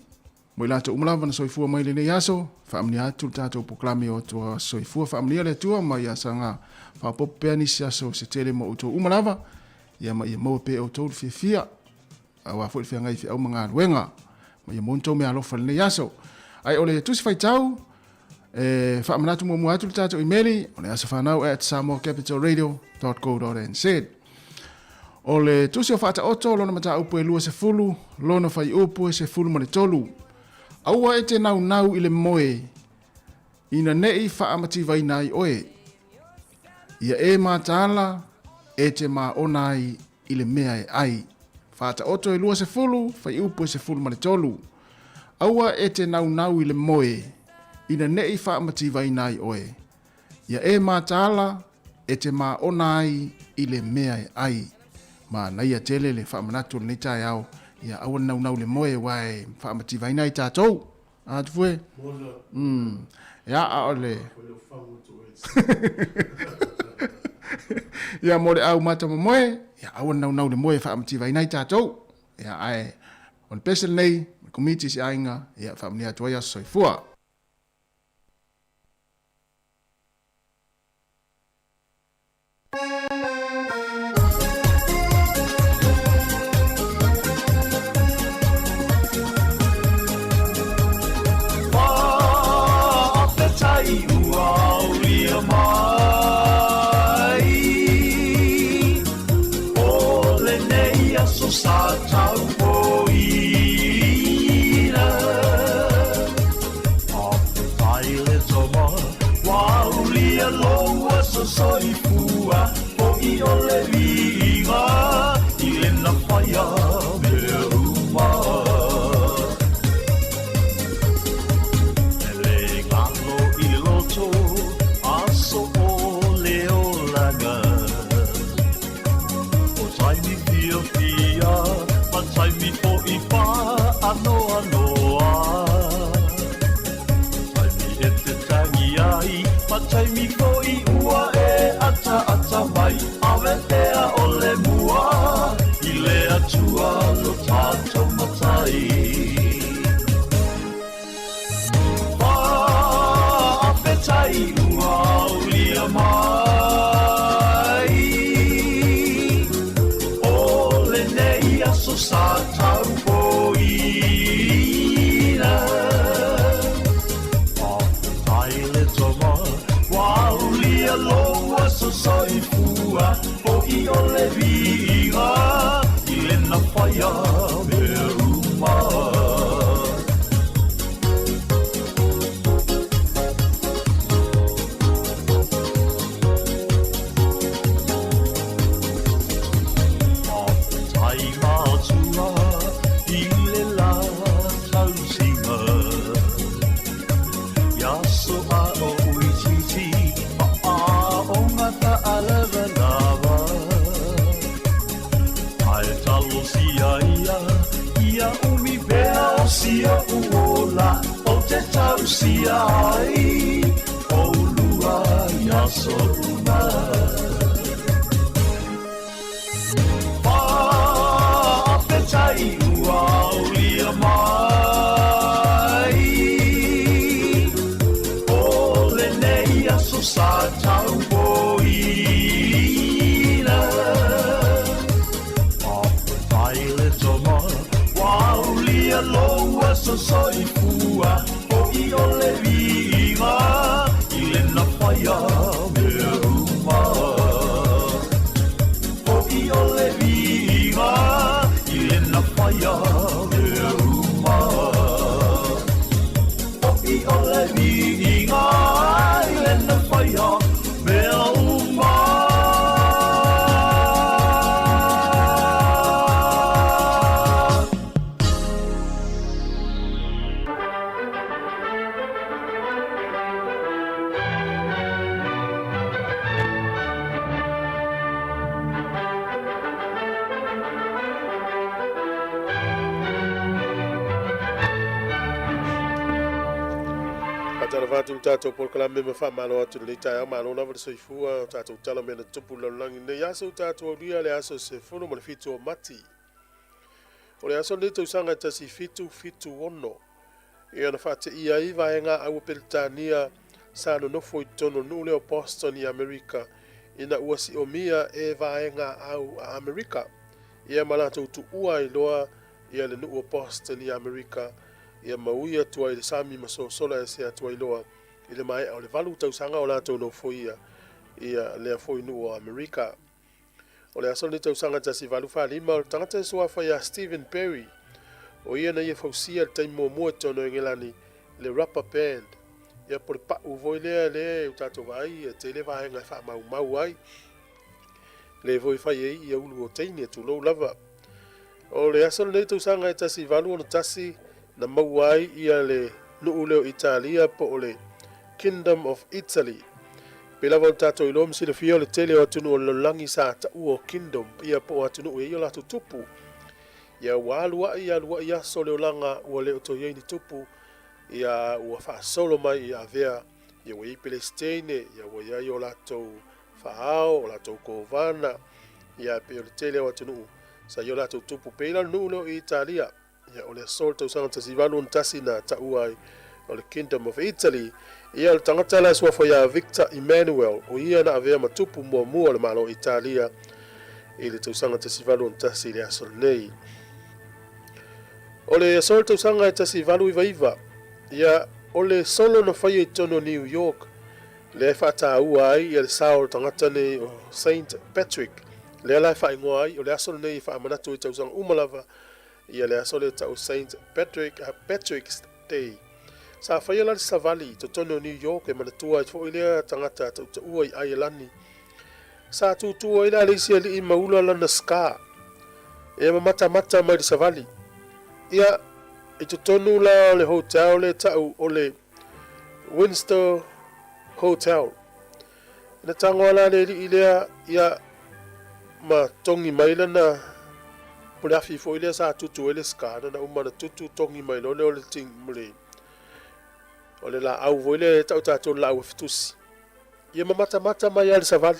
Mo i latou uma lava na soifua mai lenei aso, faamanuia atu le tatou polokalame o atua aso soifua, faamanuia le Atua ma ia saga faaopoopo pea nisi aso se tele mo outou uma lava, ia ma ia maua pea e outou le fiafia, aua foi le feagai i feau ma galuega, ma ia maua ni tou meaalofa i lenei aso. Ae o le tusi faitau, e faamanatu muamua atu le tatou imeli, o le asofanau@samoacapitalradio.co.nz. O le tusi o Faataoto, lona mataupu e 20, lona fuaiupu e 13. Aua e te naunau i le moe, ina ne i faamativaina ai oe. Ia e mataala, e te maona ai i le mea e ai. Faataoto e 20, fuaiupu e 13. Aua e te naunau i le moe, ina ne i faamativaina ai oe. Ia e mataala, e te maona ai i le mea e ai. Manaia tele le faamanatu o lenei taeao, ia aua le naunau i le moe aua e faamativaina ai tatou. A Tufue? Ia, a o le... Ia, mo le au mata momoe, ia aua le naunau i le moe e faamativaina ai tatou. Ia, ae o le pese lenei, le komiti i se aiga, ia faamanuia atu ai aso soifua. Faafetai ua aulia mai O lenei aso sa taupoina. ai. Faafetai ua aulia mai o lenei aso sa taupoina. Faafetai le tama ua aulia lou aso soifua, fo'i o le viiga i lena faia mea uma. Faafetai matua i le la tausiga, ia aso a o itiiti faaoga faalavalava. Ae talosia ia, ia umi pea o si oʻu ola ou te tausia ai oulua i aso uma. Faafetai ua aulia mai o lenei aso sa taupoina. Faafetai le tama ua aulia lou aso soifua, fo'i o le viiga i lena faia mea uma. Fo'i o le viiga i lena faia mea uma. Fo'i o le viiga i lena faia mea uma. Faatalofa atu i le tatou polokalame ma faamalo atu i lenei taeao. Malo lava le soifua o tatou tala mea na tutupu i le lalolagi nei aso ua tatou aulia le aso 17 o Mati. O le aso lenei tausaga e 1776 ia na faateia ai vaega aua Peretania sa nonofo i totonu o le nuu lea o Boston i Amerika ina ua siomia e vaega au a Amerika ia ma latou tuua ai loa ia le nuu o Boston i Amerika ia ma ui atu ai i le sami ma sosola ese atu ai loa i le maea o le 8 tausaga o latou nofoia ia lea foi nuu o Amerika. O le aso lenei tausaga 1845, o le tagata e suafa ia Stephen Perry, o ia na ia fausia i le taimi muamua i totonu o Engelani le rubber band, ia po o le pa'u foi lea lea ua tatou vaai e tele vaega e faamaumau ai, le foi e fai ai ia ulu o teine, tulou lava. O le aso lenei tausaga e 1861 na maua ai ia le nuu lea o Italia po o le Kingdom of Italy. Pei lava ona tatou iloa ma silafia o le tele o atunuu o le lalolagi sa taua o Kingdom ia po o atunuu e i ai o latou tupu. Ia ua alu ai alu ai aso o le olaga ua le o toe i ai ni tupu, ia ua faasolo mai ia avea, ia ua i ai Pelesiteine, ia ua i ai o latou faaao, o latou kovana, ia pei o le tele o atunuu sa i ai o latou tupu. Pei la le nuu lea o Italia. Ia, o le aso o le tausaga 1861 na taua ai o le Kingdom of Italy. Ia, o le tagata la e suafa ia Victor Emmanuel, o ia na avea ma tupu muamua o le Malo o Italia i le tausaga 1861 i le aso lenei. O le aso o le tausaga e 1899, ia, o le solo na faia i totonu o New York, lea e faataua ai ia le sao o le tagata nei o Saint Patrick, lea la e faaigoa ai o le aso lenei e faamanatu ai tausaga uma lava Ia le aso lea tau Saint Patrick, Patrick's Day. Sa faia la le savali i totonu o New York e manatua ai foi lea tagata tautaua i Aielani. Sa tutu ai la le isi alii ma ula lana scar e mamatamata mai le savali. Ia, i totonu la o le hotel lea tau o le Windsor Hotel. Na tagoa la le alii lea, ia, ma togi mai lana po le afi foi lea sa tutu ai le scar, na uma na tutu togi mai loa lea o le ting, le, o le laau foi lea e tau tatou le laau afitusi. Ia ma matamata mai lava le savali,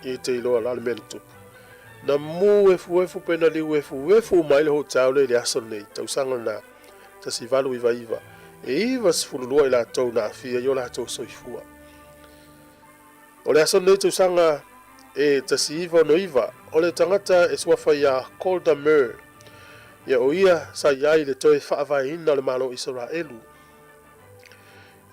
ia te iloa la le mea na tupu. Na mū efuefu pe na liu efuefu uma ai le hotel lea i le aso lenei, tausaga lena 1899, e 92 i latou na aafia i o latou soifua. O le aso lenei tausaga e 1969, o le tagata e suafa ia Golda Meir, ia o ia sa i ai i le toe faavaeina o le Malo o Isaraelu.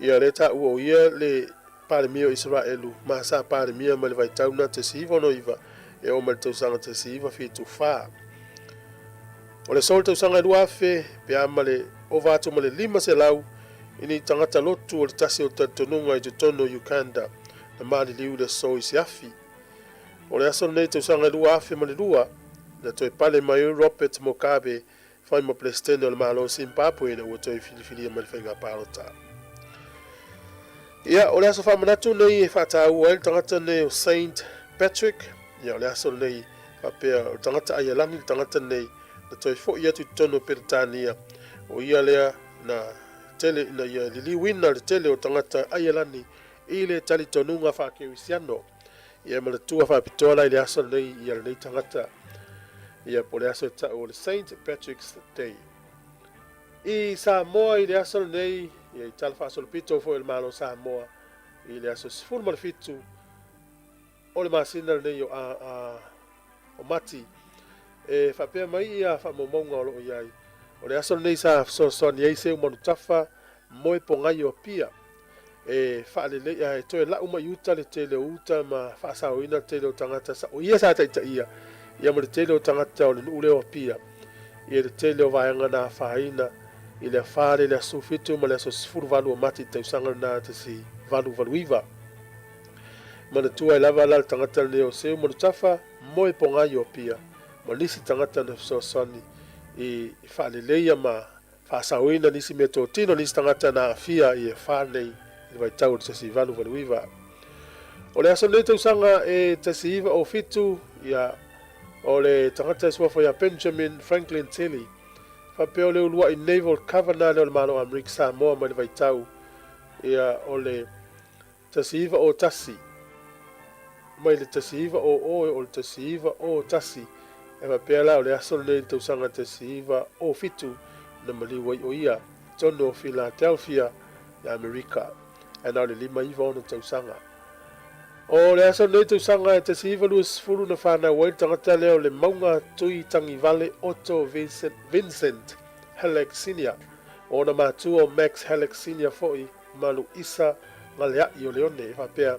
Ia lea taua o ia le Palemia o Isaraelu ma sa Palemia mai le vaitau na 1969 e oo mai le tausaga 1974. O le aso le tausaga e 2000 pe a ma le ova atu ma le 500 i ni tagata lotu o le tasi o talitonuga i totonu o Uganda na maliliu i le aso i se afi. O le aso lenei tausaga e 2002 na toe pale mai ai Robert Mugabe fai ma Peresetene o le Malo o Zimbabwe ina ua toe filifilia mai le faiga palota. Ia, o le aso faamanatu nei e faataua ai le tagata nei o Saint Patrick. Ia, o le aso lenei faapea o le tagata Aialani le tagata nei na toe foi atu i totonu o Peretania. O ia lea na tele ina ia liliuina le tele o tagata Aialani i le talitonuga faakerisiano. Ia manatua faapitoa la i le aso lenei ia lenei tagata. Ia po o le aso e tau o le Saint Patrick's Day. I Samoa i le aso lenei, ia i tala faasolopito foi o le Malo o Samoa i le aso 17 o le masina lenei o, a, a, o Mati, e faapea mai ia faamaumauga o lo o i ai. O le aso lenei sa fesoasoani ai Seu Manutafa Moepogai o Apia e faalelei e toe lau mai uta le tele o uta ma faasaoina le tele o tagata sa, o ia sa taitaia ia ma le tele o tagata o le nuu lea o Apia ia le tele o vaega na afaina i le afa le le aso 17 ma le aso 18 o Mati i le tausaga lena 1889. Manatua ai lava la le tagata lenei o Seu Manutafa Moepogai o Apia ma nisi tagata na fesoasoani i faaleleia ma Faasaoina nisi mea totino nisi tagata na aafia i afa nei i le vaitau o le 1889. O le aso lenei tausaga e 1907, ia, o le tagata e suafa ia Benjamin Franklin Tilley, faapea o le uluai Naval Governor lea o le Malo o Amerika Samoa mai le vaitau, ia, o le 1901, mai le 1900 e oo i le 1901, e faapea la o le aso lenei i le tausaga 1907 na maliu ai o ia i totonu o Philadelphia i Amerika, ae na o le 59 ona tausaga. O le aso lenei i le tausaga e 1920 na fanau ai le tagata lea o le Mauga Tui Tagivale Otto Vincent, Vincent Halleck Senior, o ona matua o Max Halleck Senior foi, Malu Isa Galea'i o Leone e faapea,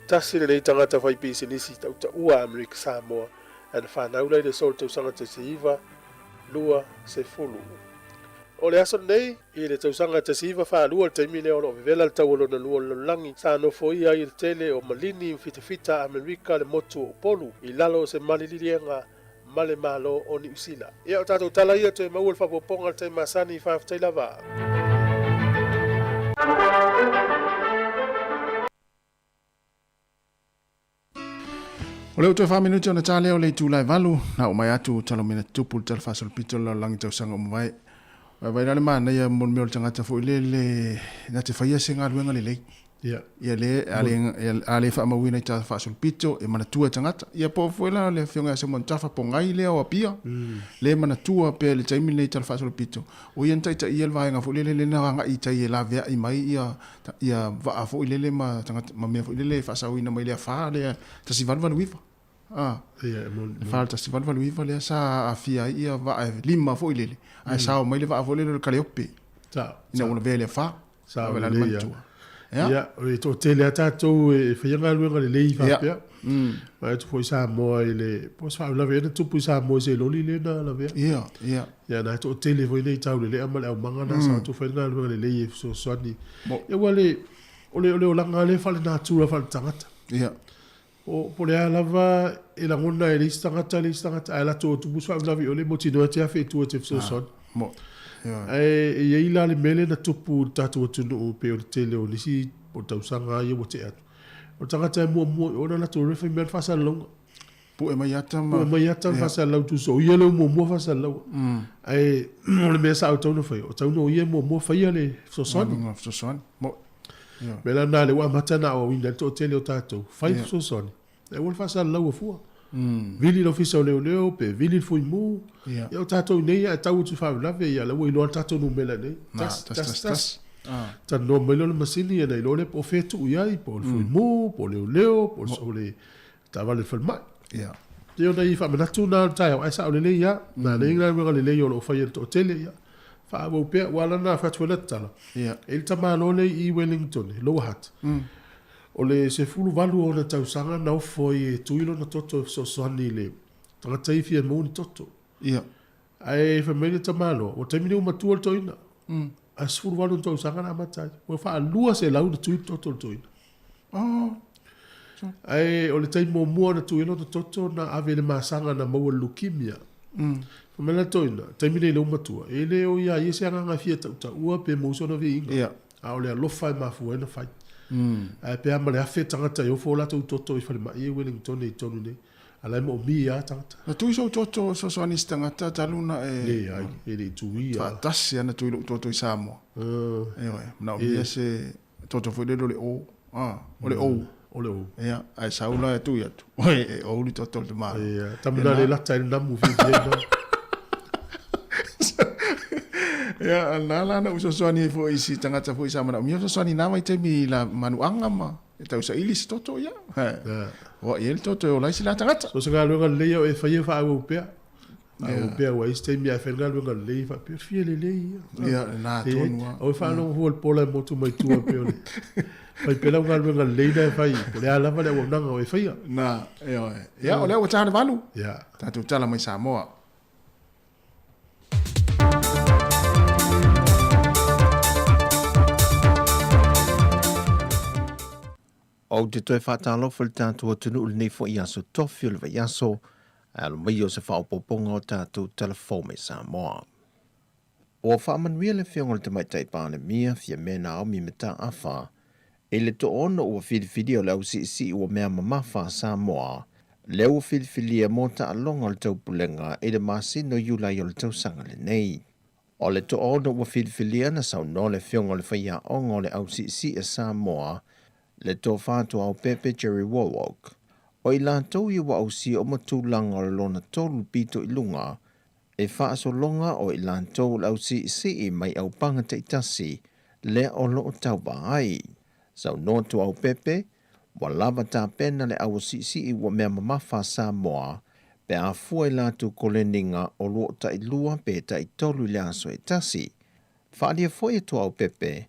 Tasi lenei tagata fai pisinisi tautaua Amerika Samoa ae na fanau la i le so o le tausaga 1920. O le aso lenei, i le tausaga 1942 le taimi lea o lo o vevela le taua lona lua o le lalolagi, sa nofoia ai e le tele o malini ma fitafita a Amerika le motu o Upolu i lalo o se malililiega ma le Malo o Niu Sila. Ia, o tatou tala ia toe maua le faaopoopoga i le taimi masani. Faafetai lava. O lea ua toe 4 minute ona ta lea o le itula e 8, na oo mai atu tala mea na tutupu i le tala faasolopito o le lalolagi tausaga ua mavae. Vaivai la le manaia mo le mea o le tagata foi lele na te faia se galuega lelei. Ia. Ia le, a le, a le faamauina i tala faasolopito, e manatua e tagata. Ia po o foi la le afioga ia Simon Tafa Pongai lea o Apia, le manatua pea i le taimi lenei i tala faasolopito, o ia na taitaia le vaega foi lele lea na agai i tai e laveai mai ia, ia vaa foi lele ma tagata, ma mea foi lele e faasaoina mai le afa lea 1889. A, Ia, e moni. le 1889 lea sa aafia ai ia vaa e lima foi lele, ae sao mai le vaa foi lele o le Kaleope, Sao, ina ua lavea i le afa. Sao lelei lava. Ia, e toatele lava tatou e faia galuega lelei faapea. Vaai atu foi Samoa i le, po o se faalavelave ea na tupu i Samoa i se loli lea na lavea. Ia, ia. Ia, na toatele foi nei taulelea ma le aumaga na sa atu fai le galuega lelei e fesoasoani. Ia, aua le, o le, o le olaga lea faale-natura faale-tagata. Ia. Po o le a lava e lagona e le isi tagata le isi tagata, ae latou o tupu se faalavelave i o le mautinoa e te afe i tua e te fesoasoani. Ae e i ai la le mea lea na tupu i le tatou atunuu pei o le tele o nisi o tausaga lava ia ua tea atu. O le tagata e muamua i o na latou refa i mea le faasalalauga. Pue mai ata ma. Pue mai ata ma faasalalau tusa o ia lea ua muamua faasalalau. Ae o le mea sao e tatau ona fai, o tatau ona o ia e muamua faia le fesoasoani. Fesoasoani. Mea la lena lea ua amata ona aoaoina ai le toatele o tatou, fai le fesoasoani, ae aua le faasalalaua fua. Vili le ofisa o leoleo pe vili le fuimu. Ia o tatou i inei a e tau atu i faalavelave ia la ua iloa le tatou numera i inei. Tasi, tasi, tasi. Talanoa mai lea o le masini ia ona iloa lea po o fea e tuu i ai, po o le fuimu, po o leoleo, po o le taavale i le falemai. Pei o nai faamanatu na o le taeao, ae sao lelei lava. Na lelei galuega lelei o lo o faia e le toatele, ia faaauau pea. Ua ala ona fai atu foi lau tatala, e i ai le tamaloa lea i Wellington, Lower Hutt. O le 18 o ona tausaga na ofo ai e tui lona toto e fesoasoani i le tagata ia e fia maua ni toto. Ae fai mai le tamaloa, ua taimi nei ua matua le toeaina. Ae 18 ona tausaga na amata ai. Ua faalua selau na tui le toto o le toeaina. Ae o le taimi muamua na tui ai lona toto na ave i le masaga na maua i le leukemia. Fai mai la le toeaina, taimi nei lea ua matua, e le o ia ia se agaga e fia tautaua pe maua sona viiga. A o le alofa e mafua ai ona fai. Ae pe a ma le 1000 tagata e ofo o latou toto i falemai e Wellington i totonu nei. A la e moomia lava tagata. Na tui sou toto fesoasoani i se tagata talu na e. Leai, e le i tuia. Faatasi lava na tui lou toto i Samoa. Ioe, manaomia se toto foi lele o le O. O le O. O le O. Ia, ae sau la e tui atu. Oi, e O le toto o le tamaloa. Ia, tama na le lata i le namu fiafia ai na. Ia, na la na ou fesoasoani ai foi i si tagata foi sa manaomia fesoasoani i na vaitaimi i la manuaga ma e tausaili se toto, ia. Ua i ai le toto e ola ai si la tagata. So se galuega lelei o e faia faaauau pea. Faaauau pea aua e i ai se taimi a fai le galuega lelei faapea fia lelei ia. Ia, lena tonu lava. Aua e faalogo fua i le pola e motu mai tua pei o le fai pea lau galuega lelei lena e fai po o le a lava le auaunaga o e faia. Na, ioe. Ia, o lea ua ta le 8. Ia. Tatou tala mai Samoa. Ou te toe faatalofa i le tatou atunuu i lenei foi aso tofi o le vaiaso, ae alo mai o se faaopoopoga o tatou tala fou mai Samoa. Ua faamanuia le Afioga i le Tamaitai Palemia, Fiame Naomi Mataafa, i le toaono ua filifilia o le ausiisii ua mea mamafa a Samoa, lea ua filifilia mo taaloga o le taupulega i le masina o Iulai o le tausaga lenei. O le toaono ua filifilia na saunoa le Afioga i le Faiaoga o le Ausiisii a Samoa, le Tofa Tuaopepe Jerry Wallwork. O i latou ia ua ausia uma tulaga o le lona tolu pito i luga, e faasologa o i latou o le ausiisii mai aupaga taitasi lea o lo o tauva ai. Saunoa Tuaopepe, Ua lava tapena le auasiisii ua mea mamafa a Samoa pe a fua i latou koleniga o luo tailua pe taitolu i le aso e tasi. Faaalia foi e Tuaopepe,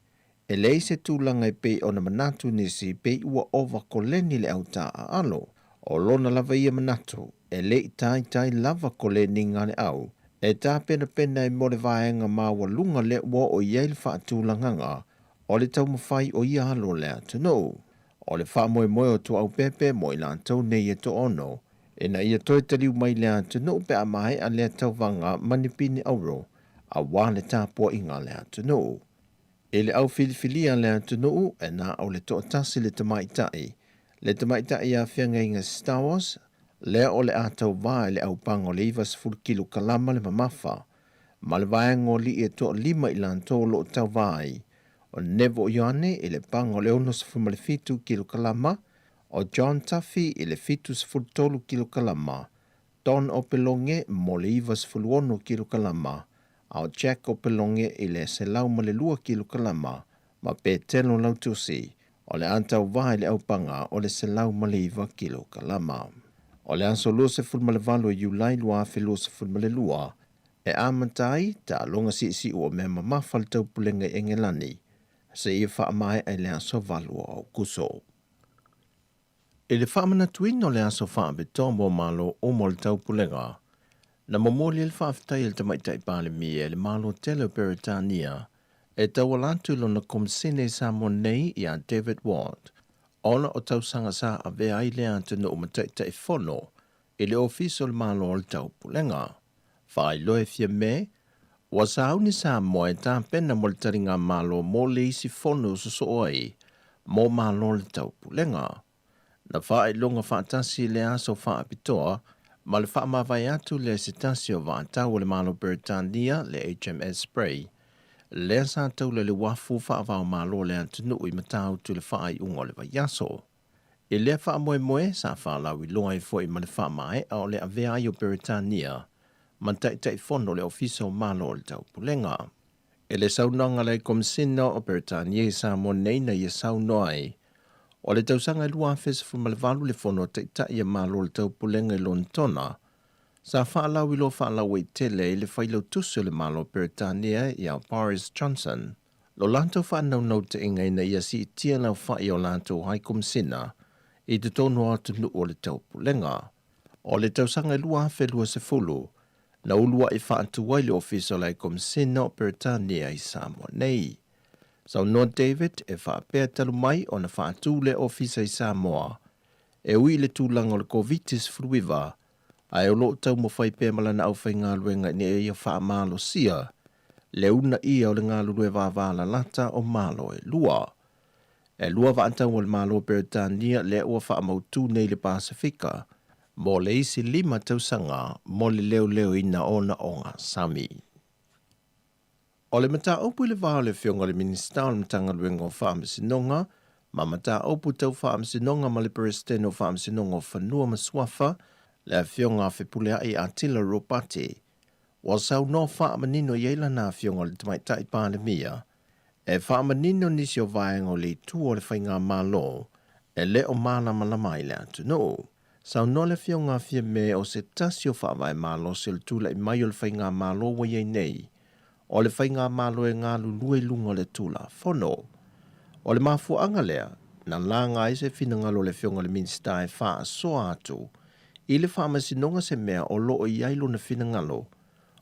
e leai se tulaga e pei ona manatu nisi pei ua ova koleni le au taaalo. O lona lava ia manatu, e le i taitai lava koleniga a le au e tapenapena ai mo le vaega maualuga lea ua oo i ai le faatulagaga o le taumafai o ia alo o le atunuu. O le faamoemoe o Tuaaupepe mo i latou nei e toaono, ina ia toe taliu mai le atunuu pe a maea lea tauvaga ma ni pine auro aua le tapuaiga a le atunuu. I le au filifilia a le atunuu, e na o le toatasi le tamaitai, le tamaitai ia Feagaiga Stowers, lea o le a tauva i le aupaga o le 90 kilokalama le mamafa, ma le vaega o alii e toalima i latou o lo o tauva ai, o Neville Ioane i le paga o le 67 kilokalama, o John Tuffy i le 73 kilokalama, Don Opeloge mo le 96 kilokalama, a o Jack Opeloge i le 102 kilokalama, ma Petelo Lautusi o le a tauva i le aupaga o le 109 kilokalama. O le aso 28 o Iulai 2022, e amata ai taaloga siisiu o mea mamafa le taupulega i Engelani seia faamaea i le aso 8 o Aokuso. I le faamanatuina o le aso faapitoa mo Malo uma o le Taupulega, na momoli ai le faafetai a le Tamaitai Palemia i le Malo tele o Peretania e tauala atu i lona Komisene i Samoa nei ia David Ward ona o tausaga sa avea ai lea atunuu ma Taitaifono i le Ofisa o le Malo o le Taupulega. Faailoa e Fiame, ua sauni Samoa e tapena mo le taligamalo mo le isi fono sosoo ai mo Malo o le Taupulega. Na faailoga faatasi le aso faapitoa ma le faamavae atu lea i se tasi o vaatau o le Malo Peretania, le HMS Spray, lea sa taula i le uafu faava-o-Malo o le atunuu i Matautu i le faaiuga o le vaiaso. I lea faamoemoe, sa faalauiloa ai foi ma le faamaea o le avea ai o Peretania ma Taitaifono o le Ofisa o Malo o le Taupulega. I le saunoaga a le Komesina o Peretania i Samoa nei na ia saunoa ai, o le tausaga e 2018 le Fono a Taitai a Malo o le Taupulega i Lonetona, sa faalauiloa faalauaitele ai le Failautusi o le Malo o Peretania ia Boris Johnson lo latou faanaunautaiga ina ia siitia le aofa'i o latou Haikomisina i totonu o atunuu o le Taupulega. O le tausaga e 2020, na ulua'i faatu ai le Ofisa o le Haikomisina o Peretania i Samoa nei. Saunoa David e faapea talu mai ona faatu lea ofisa i Samoa, e ui i le tulaga o le Koviti-19, ae o lo o taumafai pea ma lana aufaigaluega ina ia faamalosia le uunaia o le galulue vavalalata o Malo e lua. E lua vaatau o le Malo Peretania lea ua faamautu nei i le Pasefika mo le isi lima tausaga mo le leoleoina o ona ogasami. O le mataupu i le va o le Afioga i le Minisita o le Matagaluega o Faamasinoga ma Mataupu Tau Faamasinoga ma le Peresetene o Faamasinoga o Fanua ma Suafa, le Afioga a Fepuleai Atila Ropati, ua saunoa faamanino i ai lana Afioga i le Tamaitai Palemia e faamanino nisi o vaega o le itu o le Faigamalo e le o malamalama ai le atunuu. Saunoa le Afioga a Fiame o se tasi o faavae malosi o le tulai mai o le Faigamalo ua i ai nei, o le Faigamalo e galulue i luga o le Tulafono. O le mafuaaga lea na laga ai se finagalo o le Afioga i le Minisita e faasoa atu i le Faamasinoga se mea o lo o i ai lona finagalo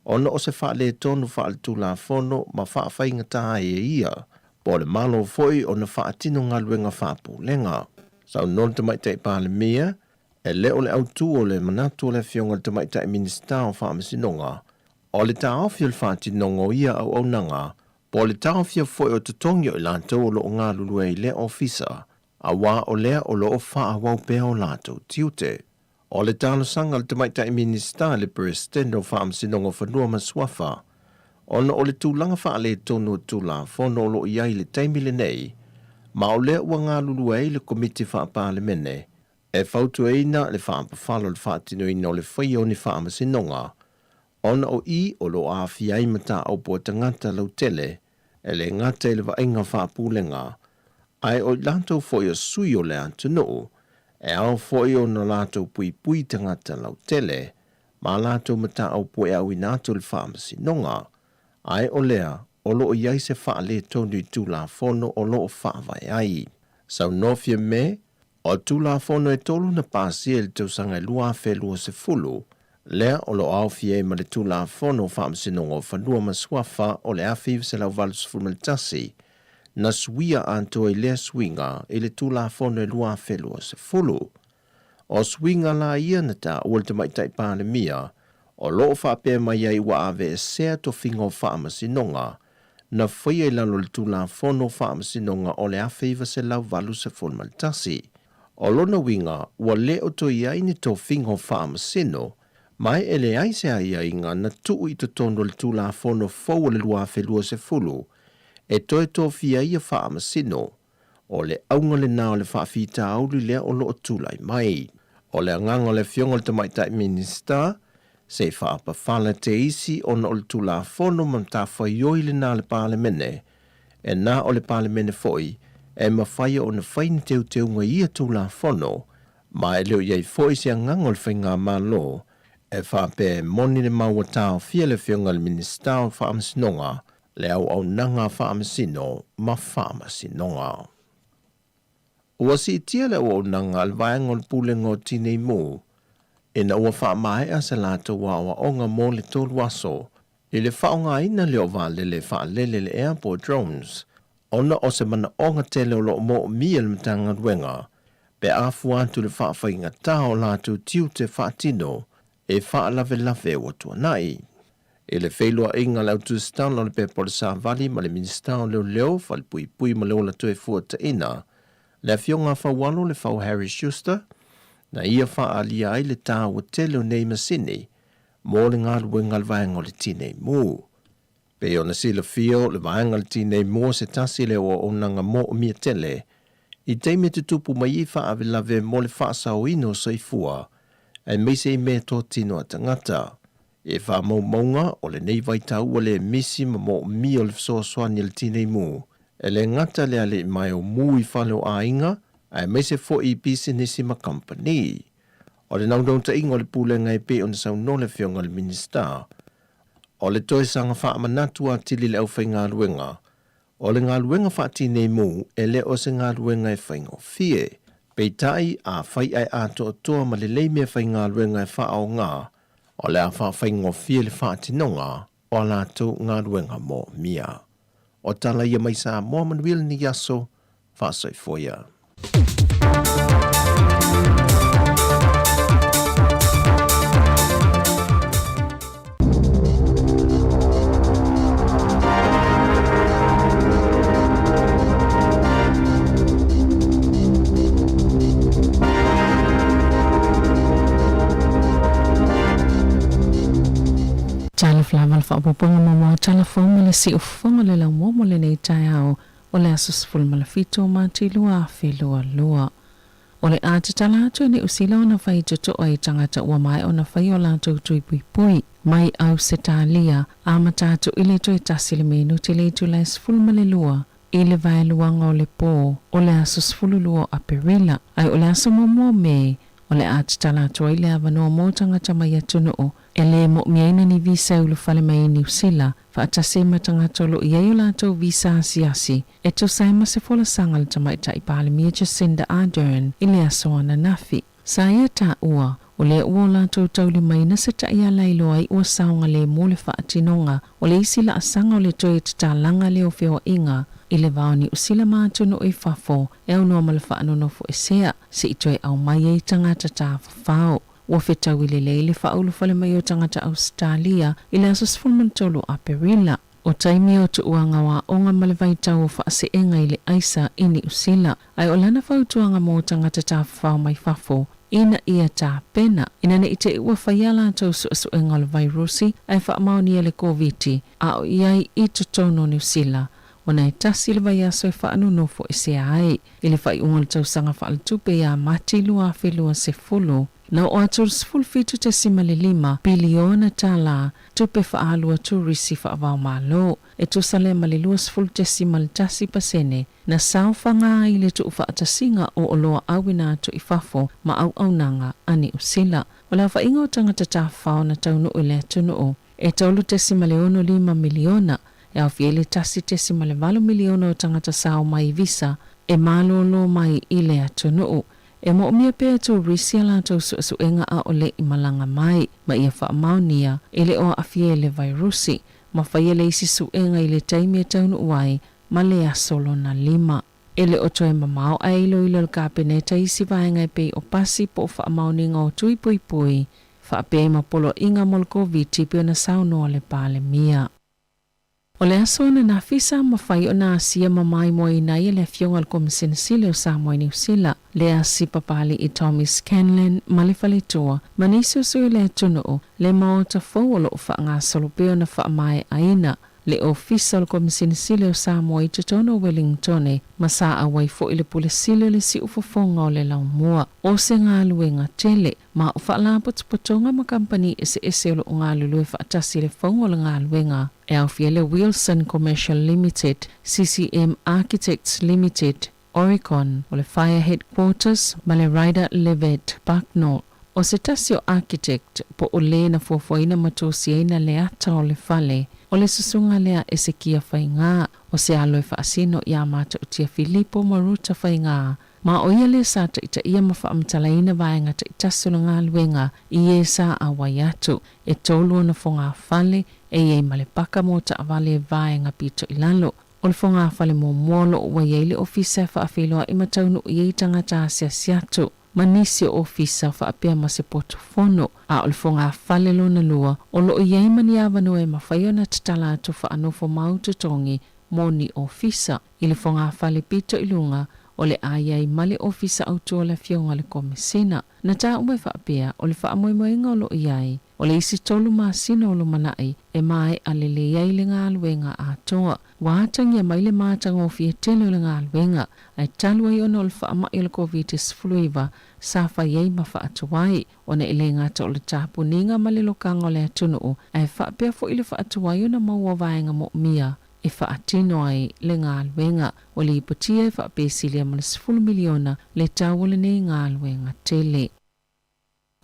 ona o se faaletonu faaletulafono ma faafaigata ai e ia po o le Malo foi ona faatino galuega faapulega. Saunoa le Tamaitai Palemia, e le o le autu o le manatu o le Afioga i le Tamaitai Minisita o Faamasinoga, o le taofi o le faatinoga o ia auaunaga po o le taofia foi o totogi o i latou o lo o galulue i lea ofisa, auā o lea o lo o faaauau pea o latou tiute. O le talosaga a le Tamaitai Minisita i le Peresetene o Faamasinoga o Fanua ma Suafa, ona o le tulaga faaletonu o Tulafono o lo o i ai i le taimi lenei, ma o lea ua galulue ai le Komiti Faa-Palemene e fautuaina le faapafala o le faatinoina o le faia o ni faamasinoga, ona o i o lo o aafia ai mataupu a tagata lautele, e le gata i le vaaiga faapulega, ae o i latou foi o sui o le atunuu, e ao foi ona latou puipui tagata lautele ma a latou mataupu e auina atu i le Faamasinoga, ae o lea o lo o i ai se faaletonu i Tulafono o lo o faavae ai. Saunoa Fiame, O Tulafono e tolu na pasia i le tausaga e 2020, lea o lo o aofia ai ma le Tulafono o Faamasinoga o Fanua ma Suafa o le 1981, na suia atoa i lea suiga i le Tulafono e 2020. O suiga la ia na taua le Tamaitai Palemia o lo o faapea mai ai ua aveesea tofiga o faamasinoga na faia i lalo o le Tulafono o Faamasinoga o le 1981. O lona uiga, ua le o toe i ai ni tofiga o faamasino, ma e leai se aiaiga na tuu i totonu o le Tulafono fou o le 2020 e toe tofia ai ia faamasino. O le auga lena o le faafitauli lea o lo o tulai mai. O le agaga o le Afioga i le Tamaitai Minisita, se i faapafala te isi ona o le Tulafono ma matafaioi lena a le Palemene, e na o le Palemene foi e mafai ona fai ni teuteuga i ia Tulafono, ma e le o i ai foi se agaga o le Faigamalo e faapea e moni le mau ua taofia le Afioga i le Minisita o Faamasinoga le auaunaga a Faamasino ma Faamasinoga. Ua siitia le auaunaga a le vaega o le Pulega o Tinei Mu ina ua faamaea se latou aoaoga mo le tolu aso i le faaaogaina lea o vaalele faalele le ea po o drones ona o se manaoga tele o lo o moomia e le Matagaluega pe a fua atu i le faafaigata o latou tiute faatino e faalavelave ua tuanai. I le feiloaiga a le Autusitala o le Pepa o le Savali ma le Minisita o Leoleo, Falepuipui ma le Ola Toefuataina, le Afioga a Faualo Lefau Harry Schuster, na ia faaalia ai le taua tele o nei masini mo le galuega a le vaega o le Tinei Mu. Pei ona silafia o le vaega o le Tinei Mu o se tasi lea o auaunaga moomia tele. I taimi e tutupu mai ai faalavelave mo le faasaoina o soifua, aemaise i meatotino a tagata. E faamaumauga o lenei vaitau ua le misi ma moomia o le fesoasoani a le tineimu, e le gata le alii o mu i fale o aiga, aemaise foi i pisinisi ma kamupani. O le naunautaiga o le Pulega e pei ona saunoa le Afioga i le Minisita, o le toe saga faamanatu atili le aufaigaluega, o le galuega faatineimu e le o se galuega e faigofie. Peitai afai ae atoatoa ma lelei meafaigaluega e faaaoga, o le a faafaigofie le faatinoga o a latou galuega moomia. O tala ia mai Samoa manuia lenei aso, faasoifua ia. Talofa lava le faaopoopoga muamua o tala fou ma le siufofoga o le laumua mo lenei taeao o le aso 17 o Mati 2022. O le a tatala atu e Niu Sila ona fai totoa i tagata ua maea ona fai o latou tui puipui mai Ausetalia amata atu i le toe tasi le minute i le itula e 12 i le vaeluaga o le pō o le aso 12 o Aperila, ae o le aso 1 o Me o le a tatala atu ai le avanoa mo tagata mai atunuu e le moomiaina ni visa e ulufale mai i Niu Sila, faatasi ai ma tagata o loo i ai o latou visa asiasi, e tusa ai ma se folasaga a le Tamaitai Palemia Jacinda Ardern i le aso ananafi. Sa ia taua, o lea ua o latou taulimaina se taiala e iloa ai ua saogalemu le faatinoga o le isi laasaga o le toe tatalaga lea o feoaiga i le va o Niu Sila ma atunuu i fafo e aunoa ma le faanonofoesea se'i toe aumai ai tagata tafafao. Ua fetaui lelei le faaulufale mai o tagata Ausetalia i le aso 13 o Aperila. O taimi o tuuaga o aoga ma le vaitau o faaseega i le aisa i Niu Sila. Ae o lana fautuaga mo tagata tafafao mai fafo, ina ia tapena, ina ne i te i ua fai a latou suesuega o le vairusi ae faamaonia le Koviti, a o i ai i totonu o Niu Sila, ona e tasi le vaiaso e faanonofo esea ai. I le faaiuga o le tausaga faaletupe ia Mati 2020, na oo atu le 17.5 piliona tālā tupe faaalua turisi faava-o-Malo, e tusa lea ma le 20.1% na saofaga ai le tuufaatasiga o oloa auina atu i fafo ma auaunaga a Niu Sila. O le aofaiga o tagata tafafao na taunuu i le atunuu e 3.65 miliona, e aofia ai le 1.8 miliona o tagata sao mai visa e malōlō mai i le atunuu. E moomia pea turisi a latou suesuega ʻaʻole i malaga mai, ma ia faamaonia e le o aafia i le vairusi, ma faia le isi suega i le taimi e taunuu ai ma le aso lona lima. E le o toe mamao ae iloilo e le Kapeneta isi vaega e pei o pasi po o faamaoniga o tui puipui faapea ai ma poloaiga mo le Koviti pei ona saunoa le Palemia. O le aso ananafi sa mafai ona asia ma maimoaina ai e le Afioga i le Komisina Sili o Samoa i Niu Sila, le asi Papali'i Tommy Scanlan ma le faletua ma nisi o sui o le atunuu, le maota fou o lo o faagasolo pea ona faamaeaina le Ofisa o le Komisina Sili o Samoa i totonu o Welingtone ma sa auai foi le Pule Sili o le Siufofoga o le Laumua. O se galuega tele ma o faalapotopotoga ma kamupani eseese o lo o galulue faatasi i le fouga o le galuega e aofia le Wilson Commercial Limited, CCM Architects Limited, Oricon, o le Fire Headquarters ma le Rider Levett Bucknall. O se tasi o architect po o le na fuafuaina ma tosiaina le ata o le fale, o le susuga lea Esekia Faigā, o se alo e faasino iā Matautia Filipo ma Ruta Faigā, ma o ia lea sa taitaia ma faamatalaina vaega taitasi o le galuega i ē sa auai atu. E tolu ona fogafale, e i ai ma le paka mo taavale e vaega pito i lalo. O le fogafale muamua o lo o ua i ai le ofisa e faafeiloai ma taunuu i ai tagata asiasi atu, ma nisi o ofisa faapea ma se potu fono, a o le fogafale lona lua o lo o i ai ma ni avanoa e mafai ona tatala atu faanofo mau totogi mo ni ofisa. I le fogafale pito i luga, o le a i ai ma le Ofisa Autu o le Afioga i le Komesina. Na taua e faapea, o le faamoemoega o lo o i ai, O le isi 3 masina o lumanai e mae'a lelei ai le galuega atoa. Ua atagia mai le matagofie tele o le galuega ae talu ai ona o le faama'i o le Koviti-19 sa fai ai ma faatuai ona e lē gata o le tapuniga ma le lokaga o le atunuu ae faapea fo'i le faatuai ona maua vaega mo'omia e faatino ai le galuega. Ua lipotia e faapesilia ma le $10 miliona le tau o lenei galuega tele.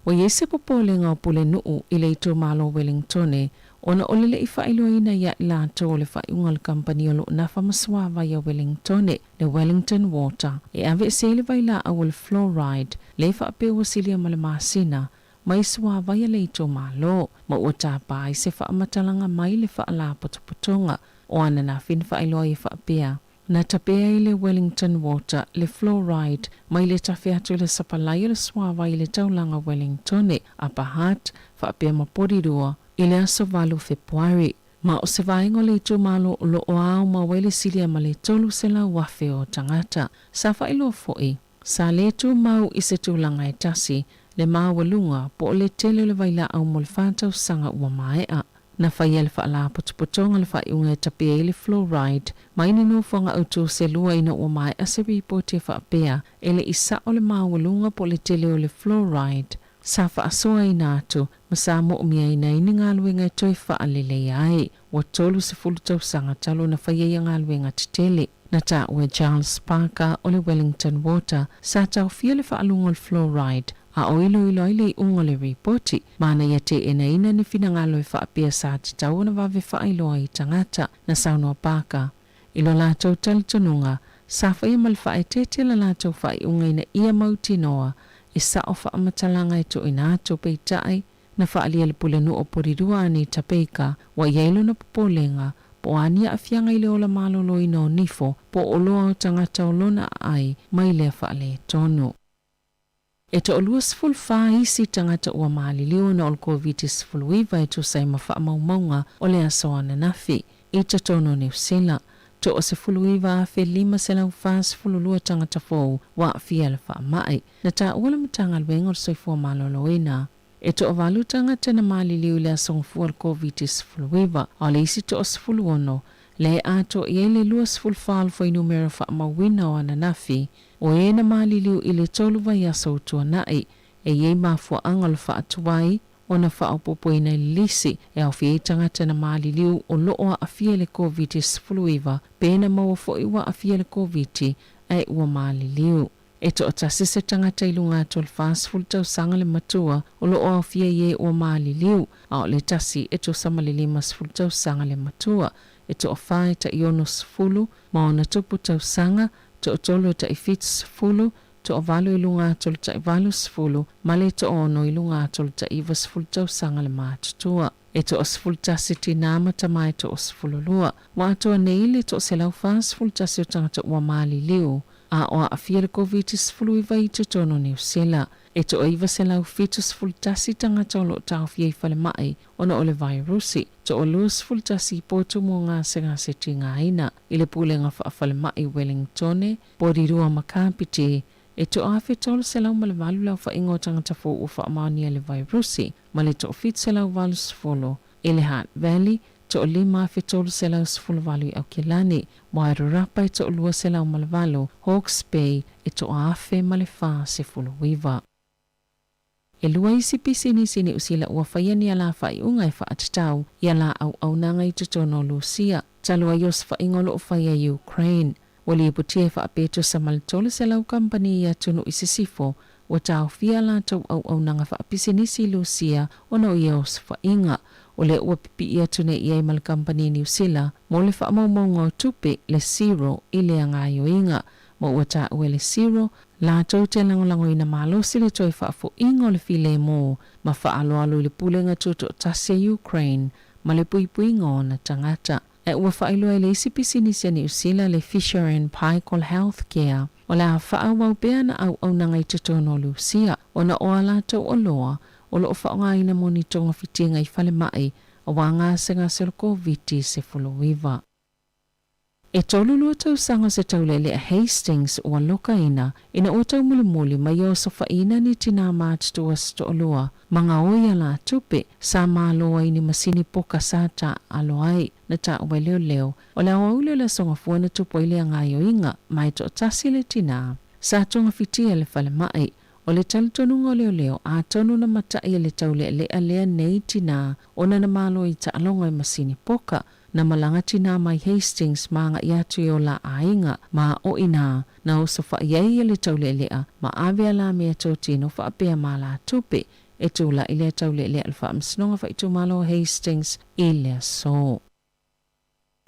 Ua i ai se popolega o Pulenuu i le itumalo o Wellingtone ona o le le'i faailoaina ia i latou o le faaiuga a le kamupani o lo o nafa ma suavai a Wellingtone, le Wellington Water, e aveese ai le vailaau o le fluoride le faapea ua silia ma le masina mai suavai a le itumalo, ma ua tapa ai se faamatalaga mai le faalapotopotoga. O ananafi na faailoa ai e faapea, Na tapea ai le Wellington Water le fluoride mai le tafe atu i le sapalai o le suavai i le taulaga Wellingtone, Upper Hutt, faapea ma Porirua, i le aso 8 Fepuari. Ma o se vaega o le itumalo o lo o aomau ai le silia ma le 300,000 o tagata. Sa faailoa foi, sa le tumau i se tulaga e tasi le maualuga po o le tele o le vailaau mo le 4 tausaga ua maea. Na faia e le Faalapotopotoga le faaiuga e tapea ai le fluoride mai ni nofoaga autū se lua ina ua maea se ripoti e faapea e le i sa'o le maualuga po o le tele o le fluoride sa faasoaina atu ma sa mo'omiaina ai ni galuega e toe faaleleia ai. Ua 30 tausaga talu ona faia ia galuega tetele. Na taua e Charles Parker o le Wellington Water sa taofia le faaluga o le fluoride a o iloilo ai le iuga o le ripoti, ma na ia teenaina ni finagalo e faapea sa tatau ona vave faailoa i tagata. Na saunoa Parker i lo latou talitonuga, sa faia ma le faaeteete la latou faaiuga ina ia mautinoa e sa'o faamatalaga e tuuina atu, peitai, na faaalia le Pulenuu o Porirua Anita Baker ua i ai lona popolega po o a ni aafiaga i le ola maloloina o nifo po o oloa o tagata o lona aai mai lea faaletonu. E toa-24 isi tagata ua maliliu ona o le Koviti-19 e tusa ai ma faamaumauga o le aso ananafi. I totonu o Niu Sila, toa-19,542 tagata fou ua aafia i le faamai. Na taua le Matagaluega o le Soifua Maloloina, e toavalu tagata na maliliu i le aso Gafua o le Koviti-19, a o le isi toa-16 lea e atoa i ai le 24 o le fuainumera faamauina o ananafi o e na maliliu i le tolu vaiaso ua tuanai. E i ai mafuaaga o le faatuai ona faaopoopoina i le lisi e aofia ai tagata na maliliu o lo o aafia i le Koviti-19 pe na maua foi ua aafia i le Koviti ae ua maliliu. E toatasi se tagata i luga atu o le 40 tausaga le matua o lo o aofia i e ua maliliu, a o le tasi e tusa ma le 50 tausaga le matua. E toafa e tai 60 ma ona tupu tausaga, toatolu e tai 70, toavalu i luga atu o le tai 80 ma le toaono i luga atu o le tai 90 tausaga le matutua. E toa-11 tinā ma tama e toa-12. Ua atoa nei le toa-141 o tagata ua maliliu a o aafia i le Koviti-19 i totonu o Niu Sila. E toa-971 tagata o lo o taofia i falemai ona o le vairusi, toa-21 i potu mo gasegase tigaina i le Pulega Faafalemai Wellingtone, Porirua ma Kapiti. E toa-1,308 le aofaiga o tagata fou ua faamaonia i le vairusi, ma le toa-780 i le Hutt Valley, toa-5,318 i Aukilani, Wairarapa e toa-208, Hawke's Bay e toa-1,049. E lua isi pisinisi Niu Sila ua faia ni ala faaiuga e faatatau i ala auaunaga i totonu o Lusia, talu ai o se faaiga o lo o faia i Ukraine. Ua lipotia e faapea tusa ma le 300 kamupani i atunuu i sisifo ua taofia a latou auaunaga faapisinisi i Lusia ona o ia osofaiga. O lea ua pipii atu nei i ai ma le kamupani Niu Sila mo le faamaumauga o tupe, le Xero, i lea gaoioiga. Ma ua taua e le Xero, latou te lagolagoina malosi le toe faafoiga o le filemu ma faaaloalo i le Pulega Tutoatasi a Ukraine ma le puipuiga o ona tagata. Ae ua faailoa e le isi pisinisi a Niu Sila le Fisher and Paykel Healthcare, o le a faaauau pea ana auaunaga i totonu o Lusia ona o a latou oloa o lo o faaaogaina mo ni togafitiga i falemai auā gasegase o le Koviti-19. E 32 tausaga o se taulealea Hastings ua lokaina ina ua taumulimuli ma ia osofaʻina ni tinā matutua se toʻalua ma gaoi alatupe sa malo ai ni masini poka sa taʻalo ai na taua e leoleo. O le aoauli o le Aso Gafua na tupu ai lea gaoioiga ma e toʻatasi le tinā sa togafitia i le falemai. O le talitonuga o leoleo, atonu na mataʻi e le tauleʻaleʻa lea nei tinā ona na malo i taʻaloga i masini poka. Na malaga tinā mai Hastings ma agaʻi atu i o la ʻāiga ma o inā na osofaʻi ai ia le tauleʻaleʻa ma ave ala mea totino faapea ma alatupe e tulaʻi lea tauleʻaleʻa le Faamasinoga Faaitumalo o Hastings i le aso.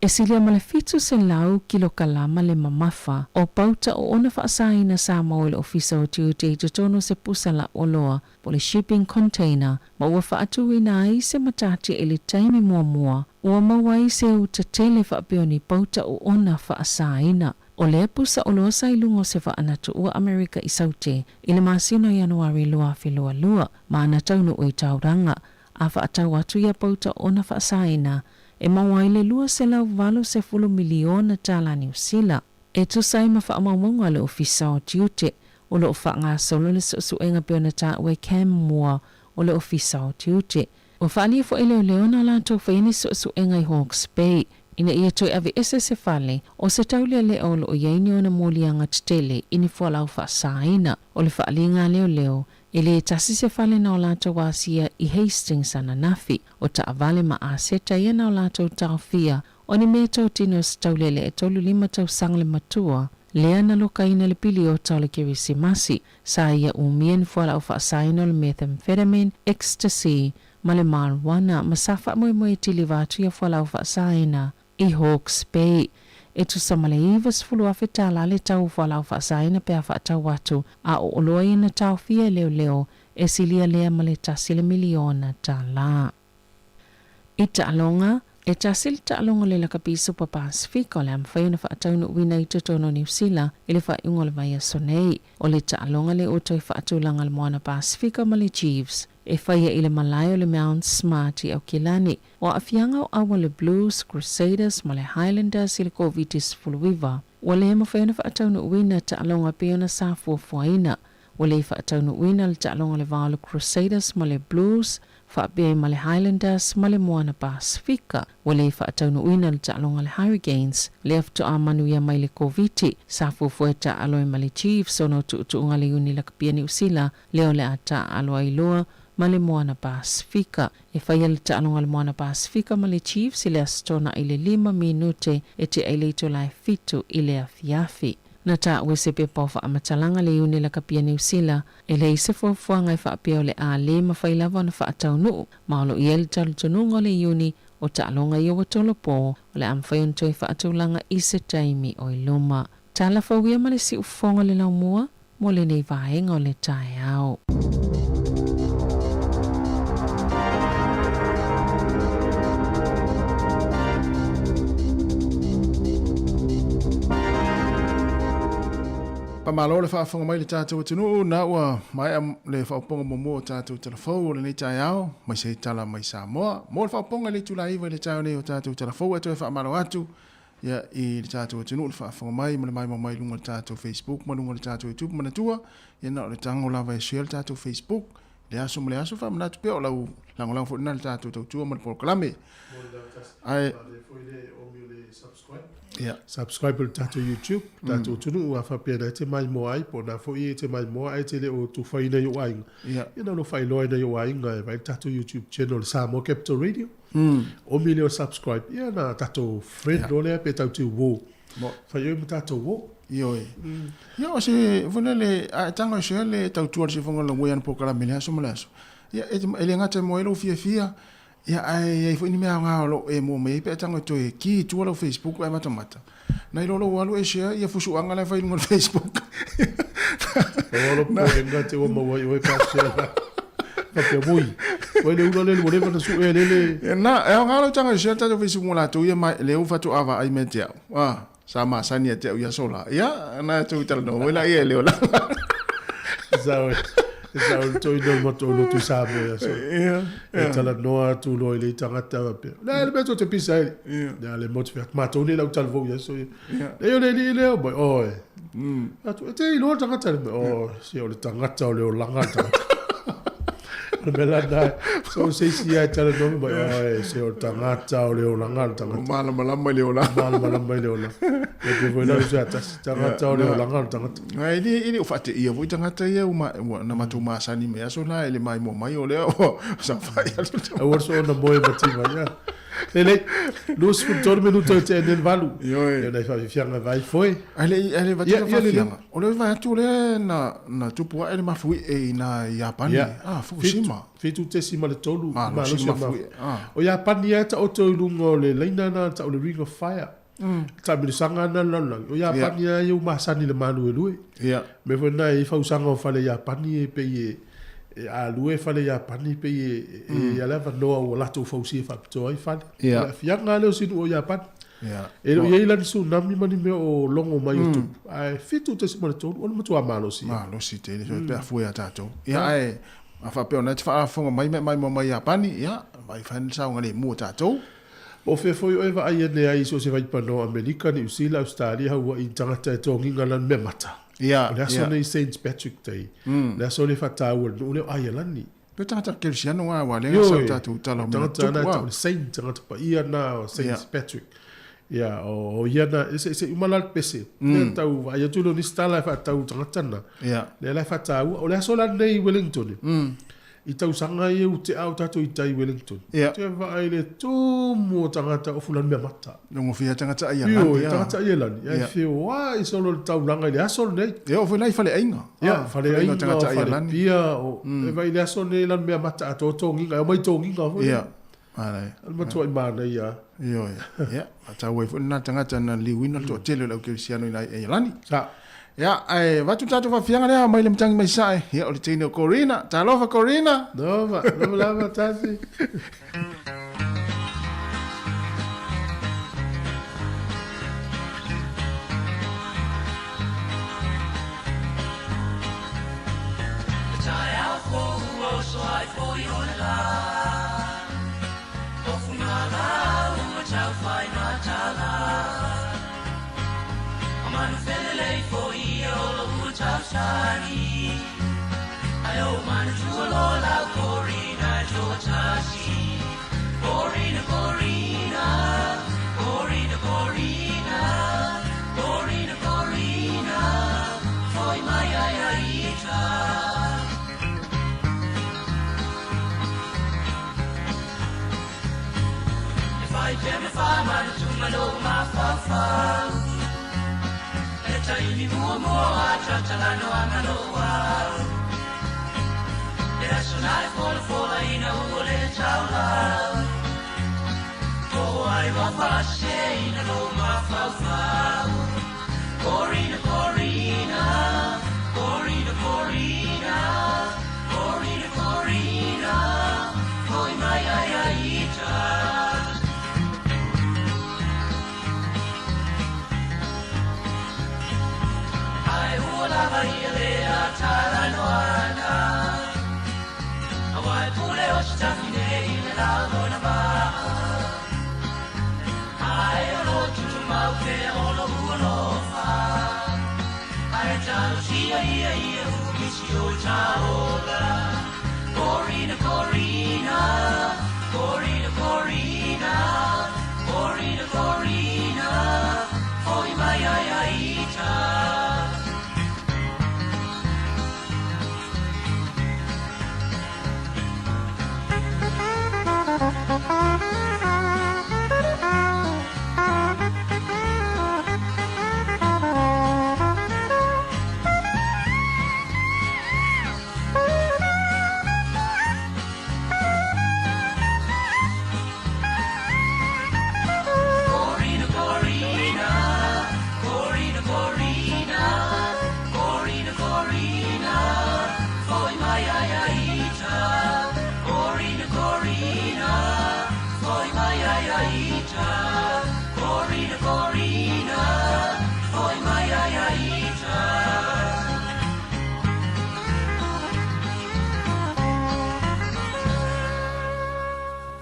E silia ma le 700 kilokalama le mamafa o pauta o ona faasaina sa maua i le Ofisa o Tiute i totonu o se pusa lauoloa po o le shipping container ma ua faatuina ai se matati i le taimi muamua ua maua ai se uta tele faapea o ni pauta o ona faasaina. O lea pusa oloa sa i luga o se vaa na tuua Amerika i Saute i le masina o Ianuari 2022 ma ana taunuu i Tauranga a faatau atu ia pauta o ona faasaina e maua ai le $280 miliona tālā Niu Sila. E tusa ai ma faamaumauga a le Ofisa o Tiute, o lo o faagasolo le suesuega pei ona taua e Cam Moore o le Ofisa o Tiute. Ua faaalia foi e leoleo na latou faia ni suesuega i Hawke's Bay ina ia toe aveese se fale o se taulealea o lo o i ai ni ona moliaga tetele i ni fualaau faasaina. O le faaliga a leoleo, e lē tasi se fale na o latou asia i Hastings ananafi, o taavale ma aseta ia na o latou taofia, o ni mea totino se taulele e 35 tausaga le matua, lea na lokaina le piliota o le Kerisimasi, sa ia umia ni fualaau faasaina o le methamphetamine, ecstasy, ma le marijuana ma sa faamoemoe e tiliva atu ia fualaau faasaina i Hawke's Bay. E tusa ma le $90,000 tālā le tau o fualaau faasaina pe a faatau atu, a o oloa ia na taofia e leoleo e silia lea ma le $1 miliona tālā. I taaloga, e tasi le taaloga o le lakapi Super Pasifika o le a mafai ona faataunuuina i totonu o Niu Sila i le faaiuga o le vaiaso nei. O le taaloga lea ua toe faatulaga le Moana Pasifika ma le Chiefs e faia i le malae o le Mount Smart i Aukilani. O aafiaga o aua le Blues, Crusaders ma le Highlanders i le Koviti-19, ua le mafai ona faataunuuina taaloga pei ona sa fuafuaina. Ua le faataunuuina le taaloga o le va o le Crusaders ma le Blues, faapea ai ma le Highlanders ma le Moana Pasifika. Ua le faataunuuina le taaloga a le Hurricanes, lea faatoa manuia mai le Koviti, sa fuafua e taaalo ai ma le Chiefs ona o tuutuuga a le Iuni Lakapia Niu Sila, lea o le a taaalo ai loa ma le Moana Pasifika. E faia le taaloga a le Moana Pasifika ma le Chiefs i le Aso Toonai i le 5 minute e tea i le itula e 7 i le afiafi. Na taua e se pepa o faamatalaga le Iuni Lakapia Niu Sila, e leai se fuafuaga e faapea o le a le mafai lava ona faataunuu, ma o lo o i ai le talitonuga o le Iuni o taaloga ia ua tolopo, o le a mafai ona toe faatulaga i se taimi o i luma. Tala fauia ma le siufofoga o le laumua mo lenei vaega o le taeao. Faamalo le faafofoga mai le tatou atunuu, na ua maea le faaopoopoga muamua o tatou tala fou o lenei taeao, mai se tala mai Samoa. Mo le faaopoopoga i le itula 9 i le taeao nei o tatou tala fou, e toe faamalo atu ia i le tatou atunuu le faafofoga mai ma le maimoa mai i luga o le tatou Facebook ma luga o le tatou YouTube. Manatua, ia na o le tago lava e share le tatou Facebook le aso ma le aso, faamanatu pea o lau lagolago foi lena i le tatou tautua ma le polokalame. Ae Ia. Subscribe i le tatou YouTube, tatou atunuu a faapea na e te maimoa ai, po o na foi e te maimoa ae te le o tufaina i ou aiga. Ia. Ia na ona faailoa ai nai ou aiga e vaai le tatou YouTube channel Samoa Capital Radio. Omi lea o subscribe, ia na tatou friend loa lea pe tatou te uō. Fai oi ma tatou uō. Ioe. Ia o se foi lele a e tago e share le tautua i le siufofoga o le laumua i ana polokalame i le aso ma le aso. Ia e le gata e moa ai lou fiafia, ia ae i ai foi ni mea aoga o lo o e moa mai ai pe a tago e toe ki i tua lau Facebook ae matamata. Nai lo lou alu e share ia fusuaga la e fai i luga o le Facebook. Ua alo popolega te ua maua ai oe pe a share la. Faapea, Oi, oi le ula lele ua leva ona sue e lele. Ia na, e aoga lau tago e share le tatou Facebook mo latou ia ma lea ua faatoa vaai mai ia te au. Ah, sa masani ia te au i aso la. Ia, na tou talanoa foi laia e leo lava. Sao e. Sa o le toeaina o le matou lotu i Samoa ia so. E talanoa atu loa i le tagata faapea, o le a le mea tou te pisa ai? Ia le motu fai atu, matou nei lau talavou ia so. Leai o le alii lea, mai oi. Atu, e te iloa le tagata le mea, oh, se o le tagata o le olaga le tagata. O le mea la lena, so se isi lava e talanoa mai, oi, se o le tagata o le olaga le tagata. Malamalama i le olaga. Malamalama i le olaga. E pei foi la o se atasi, tagata o le olaga le tagata. E le, e le o faateia foi tagata ia ua, ua na matou masani mai aso la e le maimoa mai o lea ua saofai atu. Aua soona moe ma tiva ia. Lelei, 23 minuta i te ene valu. Ioe. Ia nai faafiafiaga vai foe. Ae le i, ae le vati Ia, la ia, lelei. faafiaga. O le vaai atu lea na, na tupu ae le mafuie i na Iapani. Ia. Ah, Fukushima. 7.3 Malosi malosi o mafuie. mafuie. Ah. O Iapani lava e taoto i luga o le laina lena tau le Ring of Fire. Taamilosaga lena a le lalolagi. O Iapani lava ia ua masani i le maluelue. Ia. Mea foi lena e i ai fausaga o fale Iapani e pei e e a lue fale Iapani pei e e i ai le avanoa ua latou fausia faapitoa ai fale. O le aafiaga lava lea o sinu o Iapani. E le o i ai la ni tsunami ma ni mea o logo mai o tupu, ae 7.3 o le matua malosi lava. Malosi tele pe a fua ia tatou. Ia ae a faapea o lena e te faafofoga mai ma e maimoa mai Iapani, ia vai fai le saogalemu o tatou. Po o fea foi oe e vaai ane ai i so o se vaipanoa o Amerika, Niu Sila, Ausetalia, Hauaʻi i tagata e togiga lana mea mata. Ia, O le aso ia. nei Saint Patrick Day, le aso lea e faataua e le nuu lea o Aialani. Pe tagata kerisiano a aua lea na sau Ioe, tatou tala o mea na tagata tupu na e a. tau le saint, tagata paia na o Saint Ia. Patrick. Ia, o, o ia na, se, se uma la le pese. Lea tau vaai atu lea o nisi tala e faatau i tagata na. Ia. Lea la e faataua. O le aso la lenei i Wellington. I tausaga ia ua tea o tatou i tai i Wellington. Ia. Te vaai le tumu o tagata o fulani mea mata. Logofia tagata ai a lani. Ioe, tagata ai a lani. Ia Ia. feoai solo le taulaga i le aso lenei. Ia o foi la i faleaiga. Ia, faleaiga, tagata ai a fale lani. pia, o, e vaai le aso lenei lani mea mata atoa togiga, e omai togiga foi. Ia. Alai. O le matua i manaia. Ioe. Ia, faataua ai foi lena tagata na liuina le toatele o le au kerisiano i nai Aialani. Sa. Ia, ae avatu le tatou faafiaga lea mai le matagi mai sae. Ia, o le teine o Corina. Talofa Corina. Nova, nova lava tasi.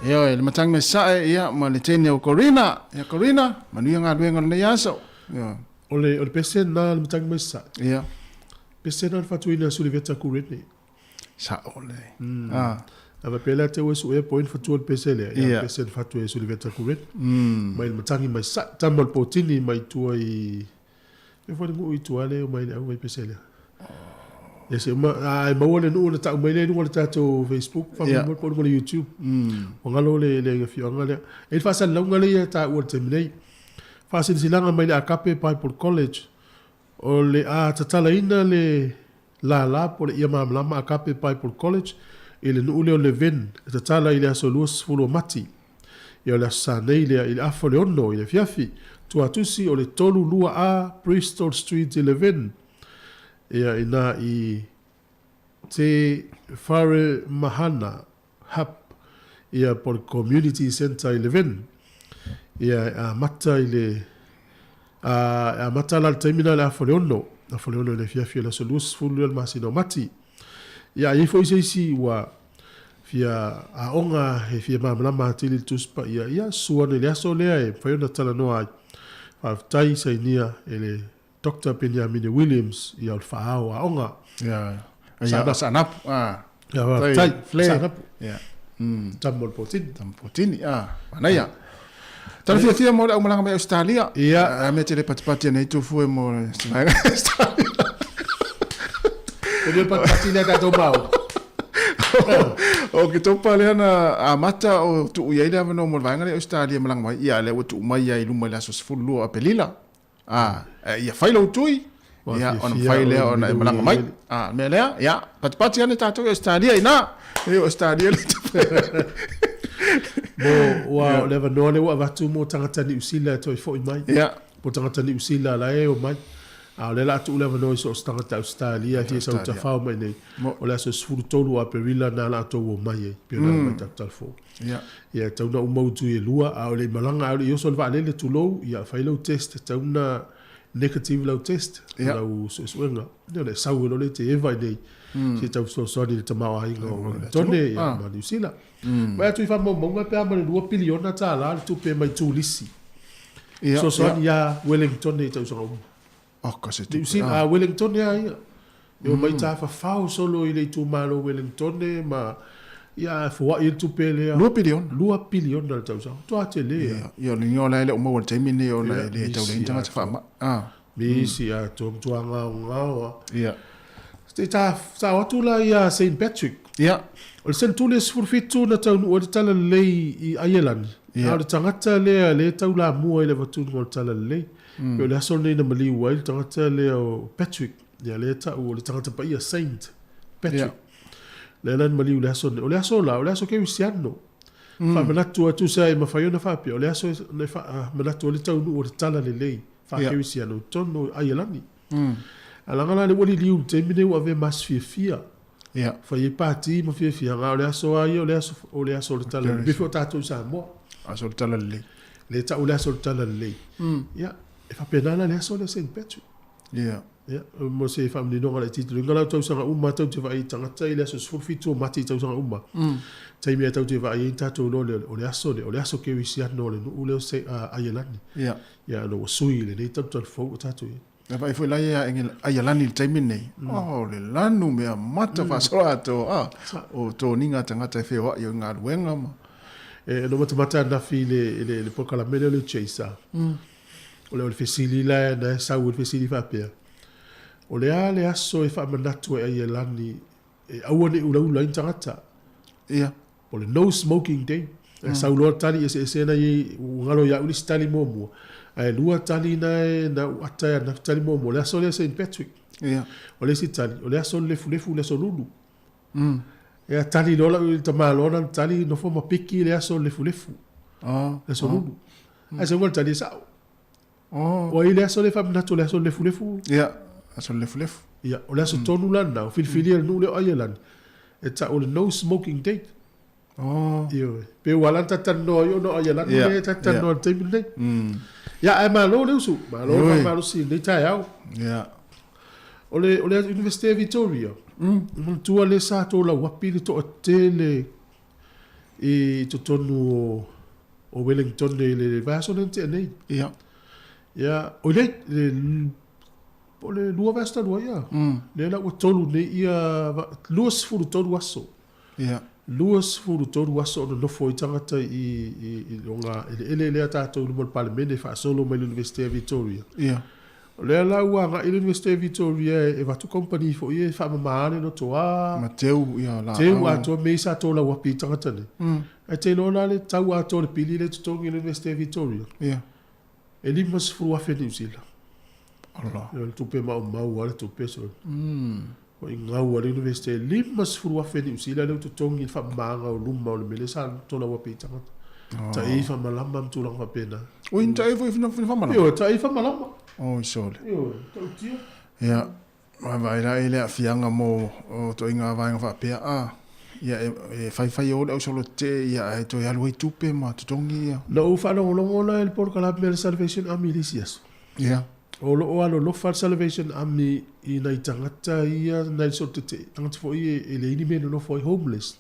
Ioe, le matagi mai sae, ia, ma le teine o Corina. Ia, Corina, manuia galuega o lenei aso. Ioe. O le, o le pese lena le matagi mai sae. Ia. Pese lena na fatuina e Suliveta Kurene. Sao lelei. Ah. A faapea la te ua suea po o ai na fatua le pese lea, ia, pese na fatu e Suliveta Kurene. Mai le matagi mai sae, tama o le potini mai tua i, e foi le nuu i tua lea e omai le au ai pese lea. Ia se uma, a e maua le nuu na tau mai lea i luga o le tatou Facebook, faamolemole po o luga o le YouTube. Ua galo le le afioaga lea. E i ai le faasalalauga lea ia taua i le taimi nei. Faasilasilaga mai le Akape Bible College, o le a tatalaina le lala po o le Ia Malamalama Akape Bible College i le nuu lea o Levin e tatala i le aso 20 o Mati. Ia o le aso Sa nei lea i le afa o le 6 i le afiafi. Tuatusi o le 32 A Bristol Street i Levin. Ia inā i Te Whare Mahana Hub ia po o le Community Centre i Levin. Ia e amata i le a e amata la le taimi lena i le afa o le 6, afa o le 6 i le afiafi o le aso 20 lea o le masina o Mati. Ia a i ai foi se isi ua fia aoga e fia malamalama atili i le Tusi Paia, ia susu ane i le aso lea e mafai ona talanoa ai. Faafetai sainia e le Doctor Peniamine Williams, ia o le faaao aoga. Ia, ia Saanapu. Ah. Ia, faafetai. Saanapu. Ia. Tama o le Potini. Tama Potini, ah. Manaia. Tala fiafia mo le aumalaga mai Australia. Ia. A mea te le patipati nei tufu e mo le Australia. O le patipati lea tatou mau. O ke topa lea na amata o tuu i ai le avanoa mo le vaega lea Australia malaga mai. Ia, lea ua tuu mai ai i luma i le aso 12 o Aperila. A, ia fai lou tui, ia, ona mafai lea ona e malaga mai. A, mea lea, ia, patipati ane tatou i Australia inā. E o Australia le Mo, ua, o le avanoa lea ua avatu mo tagata Niu Sila e toe foi mai. Ia. Mo tagata Niu Sila la e omai. A o lea o le a tuu le avanoa i so o se tagata Ausetalia e fia sau tafao mai nei. O le aso 13 o Aperila na la tou omai ai, pei ona aumai tatou talafou. Ia. Ia, e tatau ona uma atu e lua, a o le i malaga, a o le i oso i le vaalele, tulou, ia, fai lau test, e tatau ona negative lau test, lau suesuega. Ia, ona e sau ai loa lea e te eva i inei, se i tau fesoasoani i le tamaoaiga o Wellington, ia, ma Niu Sila. Vaai atu i faamaumauga pe a ma le $2 piliona le tupe mai turisi, fesoasoani ia Wellington i tausaga uma. Oh, ka se tupe. Niu Sila, a Wellington a ia. E omai tafafao solo i le itumalo o Wellington ma ia foai le tupe lea. $2 piliona. $2 piliona le tausaga. Matua tele a. Ia, ia o le igoa la e le o maua i le taimi lenei ona e le tau leai ni tagata faamai. Ah. Misi atoa matua gaogao a. Ia. Te ta sao atu la ia Saint Patrick. Ia. O le senetuli e 17 na taunuu ai le talalelei i Aielani. Ia. A o le tagata lea lea e taulamua i le avatuina o le talalelei. Mm. O le aso lenei na maliu ai le tagata lea o Patrick. Ia lea e tau o le tagata paia Saint Patrick. Ia. Lea la na maliu i le aso lenei. O le aso la, o le aso kerisiano. Faamanatu atu sa e mafai ona faapea, o le aso e faamanatu ai le taunuu o le talalelei faakerisiano i totonu o Aielani. Mm. A laga la lea ua liliu i le taimi lenei ua avea ma aso fiafia. Ia. Fai ai pati ma fiafiaga, a o le aso lava ia o le aso o le aso o le talalelei. Pei foi o tatou i Samoa. Aso o le talalelei. Lea e tau le aso o le talalelei. Ia, e faapena la le aso lea o Saint Patrick. Ia. Ia, mo se faamaninoga laitiiti, luga la o tausaga uma tatou te vaai i tagata i le aso 17 o Mati i tausaga uma. Taimi lava tatou te vaai ai tatou iloa lea o le aso lea, o le aso kerisiano o le nuu lea o Aielani. Ia. Ia, ona ua sui i lenei talutalu fou ua tatou i ai. Na vaai foi la ia Aialani i le taimi lenei, oh, le lanu mea mata faasolo atoa, ah, o toniga tagata e feoai o i galuega ma. E no matamata anafi i le, le, le polokalame lea o le Chaser. O le, o le fesili la na e sau i le fesili faapea, o le a le aso e faamanatu ai Aialani e aua ne i ulaula ai ni tagata? Ia. O le no smoking day. E sau loa le tali eseese na i ua galo ia au le isi tali muamua. Ae lua tali na e na ou ata ai ananafi tali muamua. O le aso lea Saint Patrick. Ia. O le isi tali, o le aso o le lefulefu, le aso lulu. Ia tali loa lau tamaloa na tali nofo ma piki le aso o le lefulefu. Oh. Le aso lulu. Ae sau le tali e sao. Oh. Ua i le aso lea faamanatu o le aso o le lefulefu. Ia, aso o le lefulefu. Ia, o le aso tonu la lena, o filifilia le nuu lea o Aielani, e tau o le no smoking day. Oh. Ioe. Pe ua ala ona tatou talanoa ai ona o Aielani lea tatou te talanoa i le taimi lenei. Ia, ae malo le usu, malo le faamalosi i lenei taeao. Ia. O le, o le Universite o Victoria, manatua lea sa tolauapi le toatele. I totonu o o Wellington i le vaiaso lea na tea nei. Ia. Ia, oi le, le po o le lua vaiaso talu ai, a? Lea la ua tolu nei ia, 23 aso. Ia. 23 aso o nonofo ai tagata i, i, i luga eleele lea tatou i luma o le Palemene e faasolo mai le Iunivesite a Victoria. Ia. O lea la ua agai le Iunivesite a Victoria e avatu kamupani foi ia e faamama le lotoa. Ma teu ia laau. Teu atoa mea ia sa tolau api i tagata nei. Ae te iloa la le tau atoa o le pili lea e totogi e le Iunivesite a Victoria? Ia. E 50,000 Niu Sila. Ala. O le tupe maumau lava le tupe sole. O i gau a le Iunivesite e 50,000 Niu Sila lea ua totogi i le faamamaga o luma o le mea lea sa tolau api i tagata. Taei faamalama ma tulaga faapena. Oi, ni taei foi faamalama? Ioe, taei faamalama. Oi, sole. Ioe, tautia. Ia, vaavaai la i le aafiaga mo ituaiga vaega faapea, a, ia, e faifai o le ausolo tetee, ia, ae toe alu ai tupe ma totogi ia. Na ou faalogologo la i le polokalame a le Salvation Army i le isi aso. Ia. O lo o alolofa le Salvation Army i nai tagata ia nai le solo tetee, tagata foi e leai ni mea e nonofo ai, homeless.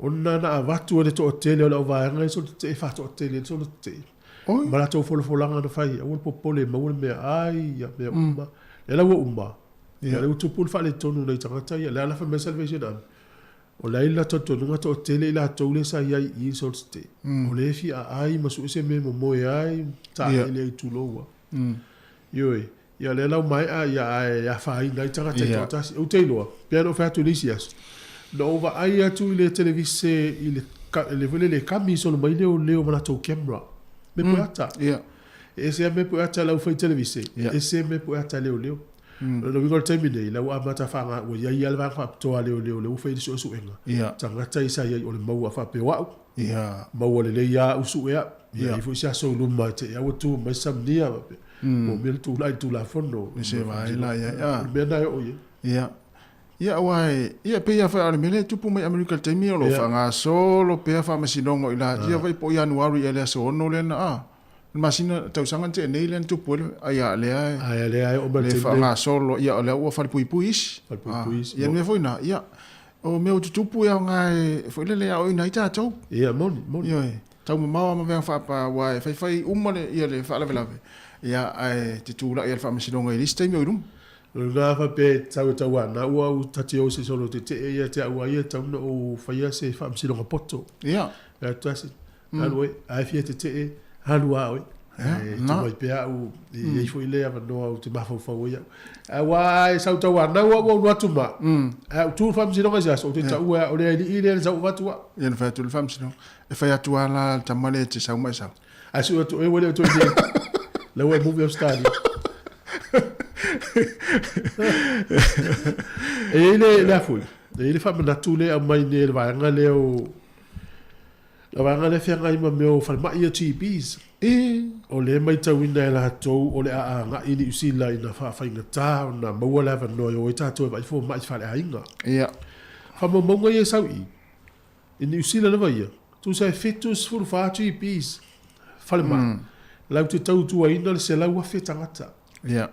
Ona na avatu e le toatele o le auvaega i solo tetee faatoatele ai le solo tetee. Oi. Ma latou folafolaga na fai, aua le popole e maua le meaai, ia mea uma. Lea la ua uma, ia lea ua tupu le faaletonu i nai tagata ia. Lea la fai mai Salvation Army, o la e i le latou talitonuga toatele i latou lea sa i ai i i le solo tetee. O lea e fia aai ma sue se mea e momoe ai, taele ai tulou a. Ioe, ia lea la ua maea, ia ae afaina ai tagata e toatasi. Ou te iloa, pei ona ou fai atu i le isi aso, na ou vaai atu i le televise i le, le foi lele e kami solo mai leoleo ma latou camera. Me pue ata. E ese lava me pue ata a le aufai televise, ese me pue ata a leoleo. O lona uiga o le taimi nei, la ua amata whanga, ua iai lava le vaega faapitoa a leoleo lea ua fai ai le suesuega. Tagata ia sa iai o le maua faapea o au, maua lelei lava au sue au, ia i ai foi se aso i luma e te i a ua tu mai samnia faapea. Ua mea le tulai i le Tulafono. E se vaai la iai, a. O le mea lena e oo i ai. Ia. Ia aua e, ia e pei lava foi o le mea lea e tupu mai Amerika i le taimi o lo o faagasolo pea faamasinoga o i latou foi po o Ianuari ea le aso 6 lea na, a. Le masina, tausaga na tea nei lea na tupu ai le, ai a lea e, Ai a lea e oo mai le le taimi nei. faagasolo, ia o lea ua falepuipui isi. Falepuipui isi. Ia le mea foi lena, ia, o mea ua tutupu e aoga e, foi lele e aoaoina ai tatou. Ia, moni, moni. Ioe, taumamao lava ma mea faapa, aua e faifai uma le, ia le faalavelave, ia, ae te tulai lava le faamasinoga i le isi taimi o i luma. O lena faapea e tatau e tauana ua ou ta te o i se solo tetee ia te au a ia e tatau ona ou faia se faamasinoga poto. Ia. Le atu tasi, alu oe, a e fia tetee, alu a oe. Ia, E na. tu mai pea au, e i ai foi le avanoa ou te mafaufau ai au. Aua e sau tauanau au ou alu atu ma, ae ou tu i le faamasinoga i se aso, ou te taua e au le alii lea na sau avatu au. Ia na fai atu le faamasinoga. E fai atu lava la le tama lea e te sau ma e sau. Ae sue atu, e ua le o toe nei. La ua e movie Australia. E i ai le, le a foi, e i ai le faamanatu lea e aumai nei e le vaega lea o, le vaega lea e feagai ma mea o falemai ia GPs. O lea e matauina e latou o le a agai i Niu Sila ina faafaigata ona maua le avanoa e o ai tatou e vaai fomai faaleaiga. Ia. Faamaumauga ia e sau i i, i Niu Sila lava ia, tusa e 74 GPs falemai, latou te tautuaina le 100,000 tagata. Ia.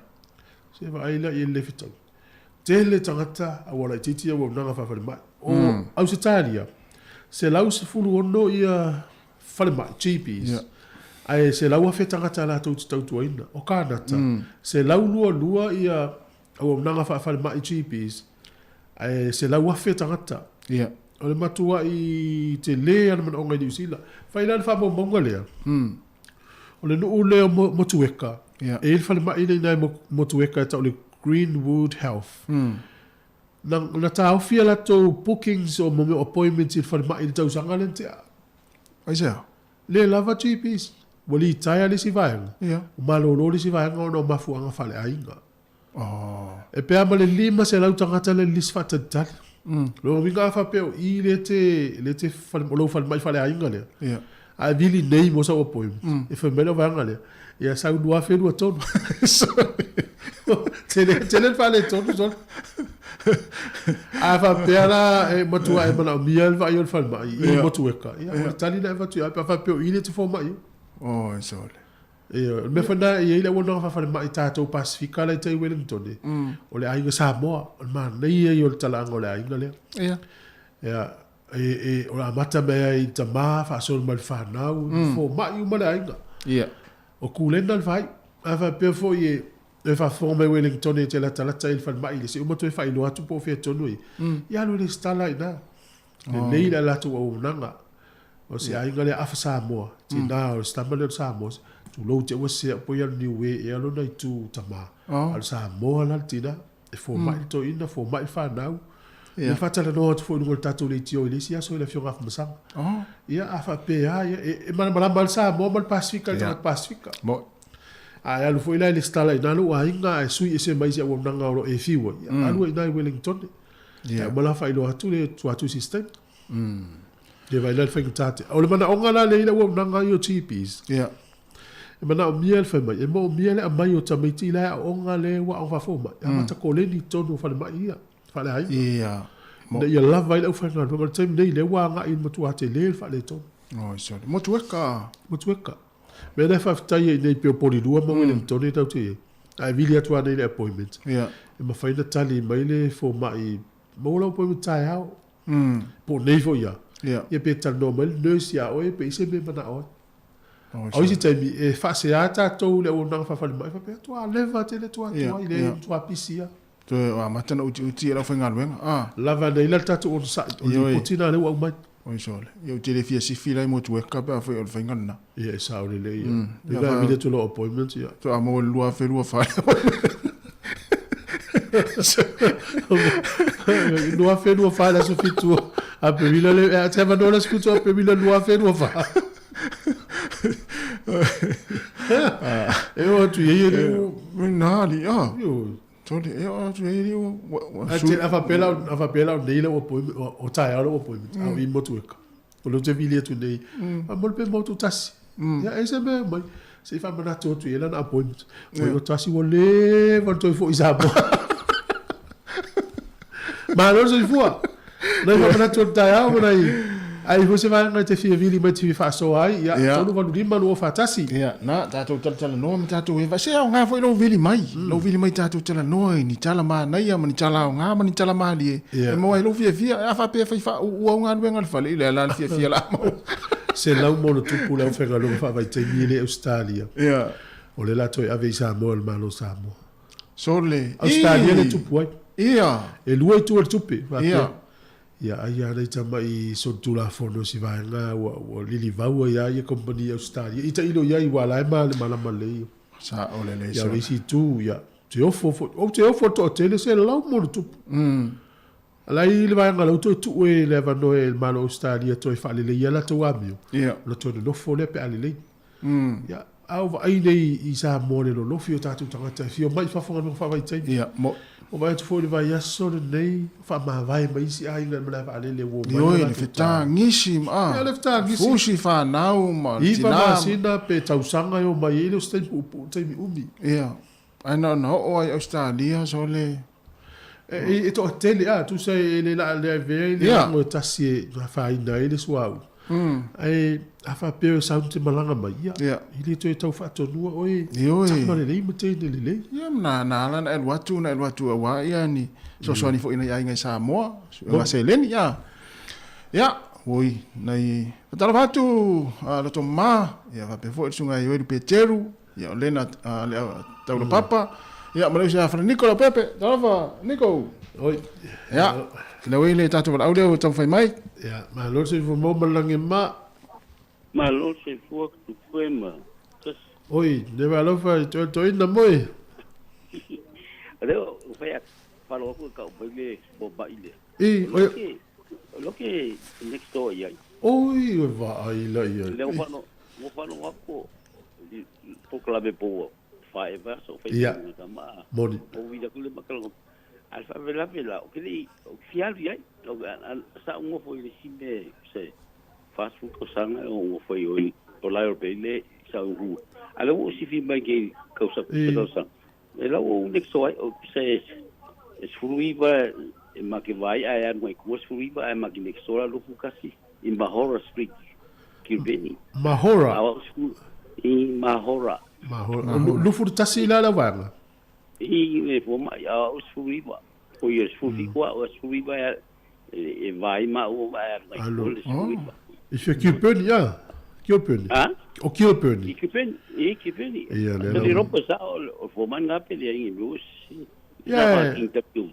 Se vaai la i ai le fetau. Tele tagata a ua laitiiti auaunaga faafalemai. O Ausetalia, 116 ia falemai, GPs, ae 100,000 tagata latou te tautuaina. O Kanata, 122 ia auaunaga faafalemai, GPs, ae 100,000 tagata. O le matuai tele lava le manaoga i Niu Sila. Fai la le faamaumauga lea, o le nuu lea o Motueka, e i ai le falemai lea i ina i Motueka e tau o le Greenwood Health. Na, na taofi a latou bookings o mo mea o appointments i le falemai i le tausaga lea na tea. Aisea? Le lava GPs. Ua litaea le isi vaega, ua malolo le isi vaega ona o mafuaaga faaleaiga. Oh. E pea ma le 500 tagata le lisi faatalitali. Lona uiga a faapea o i le te, le te fale, o lou falemai faaleaiga lea. Ia. A e vili nei mo sau appointment, e fai mai le vaega lea, ia sau 2023. Tele, tele le faaletonu solo. A faapea la e matua e manaomia le vaai o le falemai i Motueka, ia, o le tali lea e avatu ia, pe a faapea o i le te fomai. Oh, sole. Ioe, o le mea foi lena e i ai le auaunaga faafalemai tatou Pasefika la i tai i Wellington, o le aiga Samoa, o le manaia ia o le talaaga o le aiga lea. Ia. Ia, E, e, o le amata mea ai i tamā faasolo mai le fanau, fomaʻi uma le aiga. Ia. O kulena le fai. A faapea foi e e faafofoga mai Wellington e te latalata i le falemai le se uma toe faailoa atu po o fea tonu ai. Ia alu e resitala i ina. Lelei le latou auaunaga. O se aiga lea afa Samoa, tina o le sitama lea o le Samoa, tulou te ua sese au po ia le Niue ea lona itu tamā. A o le Samoa la le tina, e fomai le toeaina, fomai le fanau. Ia faatalanoa atu foi i luga o le tatou leitio i le isi aso i le Afioga Afamasaga. Ia a faapea, ia, e malamalama le Samoa ma le Pasefika i le tagata Pasefika. A e alu foi la i lesitala i ina lou aiga ae sui ese mai i se auaunaga o lo o e fiu ai, ia alu ai i ina i Wellington. Ia uma la faailoa atu le tua system. Ia vaai la le faigata te. O le manaoga la lea i le auaunaga ia o GPs. Ia. E manaomia le fai mai, e moomia le aumai o tamaiti la e aooga le ua aoga faafou mai. Amata koleni i totonu o falemai ia, faaleaiga. Ia. Ina ia lava ai le aufaigaluega. O le taimi nei, lea ua agai i le matua tele le faaletonu. Oi, sorry. Motueka. Motueka. Mea lea faafetai ai nei pei o Polilua ma Wellington e tatou te i ai. A e vili atu lava nei le appointment, e mafai ona tali mai le fomai, maua lau appointment taeao. Po o nei foi lava. Ia pe talanoa mai le nurse ia oe pe i ai se mea e manao ai. A o isi taimi e faasea tatou i le auaunaga faafalemai faapea, tua leva tele tua atu ai, leai ua pisi lava. Toe o amata ona utiuti e le aufaigaluega, a. Lava nei la le tatou onosai, o le lipoti lena lea ua aumai. Oi sole. Ia ou te le fia sifi la i Motueka pe afai o le faiga lena. Ia e sao lelei ia. Ia la vili atu lou appointment ia. Faatoa maua i le 2024 le appointment. 2024 le aso 7 o Aperila le te avanoa le aso 7 o Aperila 2024. E oo atu i ai e le Na ali a. Tole e oo atu i ai e le A faapea la o nei lau appointment, o taeao lau appointment, a o i Motueka. O lea ou te vili atu nei, faamolemole pe maua tasi. Ia e se mea mai. Se i faamanatu atu i ai lana appointment. Oi o tasi ua leva ona toe foi i Samoa. Malo le soifua. Nai faamanatu o le taeao ma nai ai foi se vaega e te fia vili mai te fia faasoa ai, ia, 385 241. Ia, na, tatou talatalanoa ma tatou e se aoga foi lou vili mai. Lou vili mai tatou talanoa i ni tala manaia ma ni tala aoga ma ni tala malie. E maua ai lou fiafia. A faapea e fai faauu au galuega a le fale, i le ala le fiafia la maua. 100 ma ono tupu le aufaigaluega faavaitaimi e le Ausetalia. O lea o le a toe ave i Samoa e le Malo o Samoa. Sole. Ausetalia le tupu ai. E lua itu o le tupe. Faapea. Ia, ai lava nai tamai solitulafono i si vaega ua lilivau ai lava ia kamupani Ausetalia. I tailo i ai aua o la e malamalama lelei. Sao lelei. Ia, o le isi itu, ia, te ofo foi. Ou te ofo i le toatele 100 ma ono tupu. La i le vaega o la ua toe tuu e le avanoa e le Malo o Ausetalia toe faaleleia latou amio, ona toe nonofo lea pe a lelei. Ia, a ou vaai nei i Samoa i le lolofi o tatou tagata e fia omai i fafo galuega faavaitaimi. Ia, mo. Ua vaai atu foi i le vaiaso lenei, faamavae mai isi aiga i le malae vaalele ua omai. Ioe, le fetagisi ma. Ia, le fetagisi. Fusi fanau ma tina. 9 masina pe tausaga e omai ai, e le o se taimi puupuu, taimi umi. Ia, ae na ona oo ai i Ausetalia, sole. E toatele, a, tusa e le laa le avea i le ago e tasi e afaina ai le suauu. Ae a faapea e sau te malaga mai, ia, e le toe tau faatonua oe, tama lelei ma teine lelei. Ia, na ala ona e alu atu, na alu atu aua ia ni fesoasoani foi i nai aiga i Samoa, suega seleni, ia. Ia, oi, nai faatalofa atu loto mama, ia faapea foi le susuga ia Ioeli Peteru, Ia o Lena le Taulapapa. Ia ma le uso ia Falaniko Leaupepe. Talofa Niko. Oi. Ia, lau ai le tatou valaau lea ua taumafai mai. Ia, malo le soifua maua ma le lagi e mama. Malo le soifua tupue ma tasi. Oi, ne va alofa i toe toeina moe. Lea o fai atu, falo aku e kau mai le fomai lea. I, oi. Loke next door i ai. Oi, oi vaai la ia. Lea ua falo aku polokalame po ua faaeva aso o fai tama. Moni. O uila ku le makalaga. A le faalavelave la, ou te le i, ou te fia alu i ai. Sa ou nofo i le isi mea se 40 tausaga o ou nofo ai i o Lyall Bay le sa ou hu. A o lea ua ou sifi mai nei tausaga, tausaga. E la ua ou next door ai, se e 19 e ma ke vaai ae alu mai tua 19 ae ma ke next door la lofu kasi i Mahora Street, Kiribeni. Mahora? I Mahora. Mahora. 21 la la vaega? I le fomai, a o 19. O ia 17 o 19 e E vai ma ua vai alu ngai Alu. ko le sui. I fia Kilburn, ia. Kilburn. Ha? O Kilburn. I Kilburn, i Kilburn. Ia, le Le la. ropa sa o fo man ngape le ingi mus. Ia. Interview.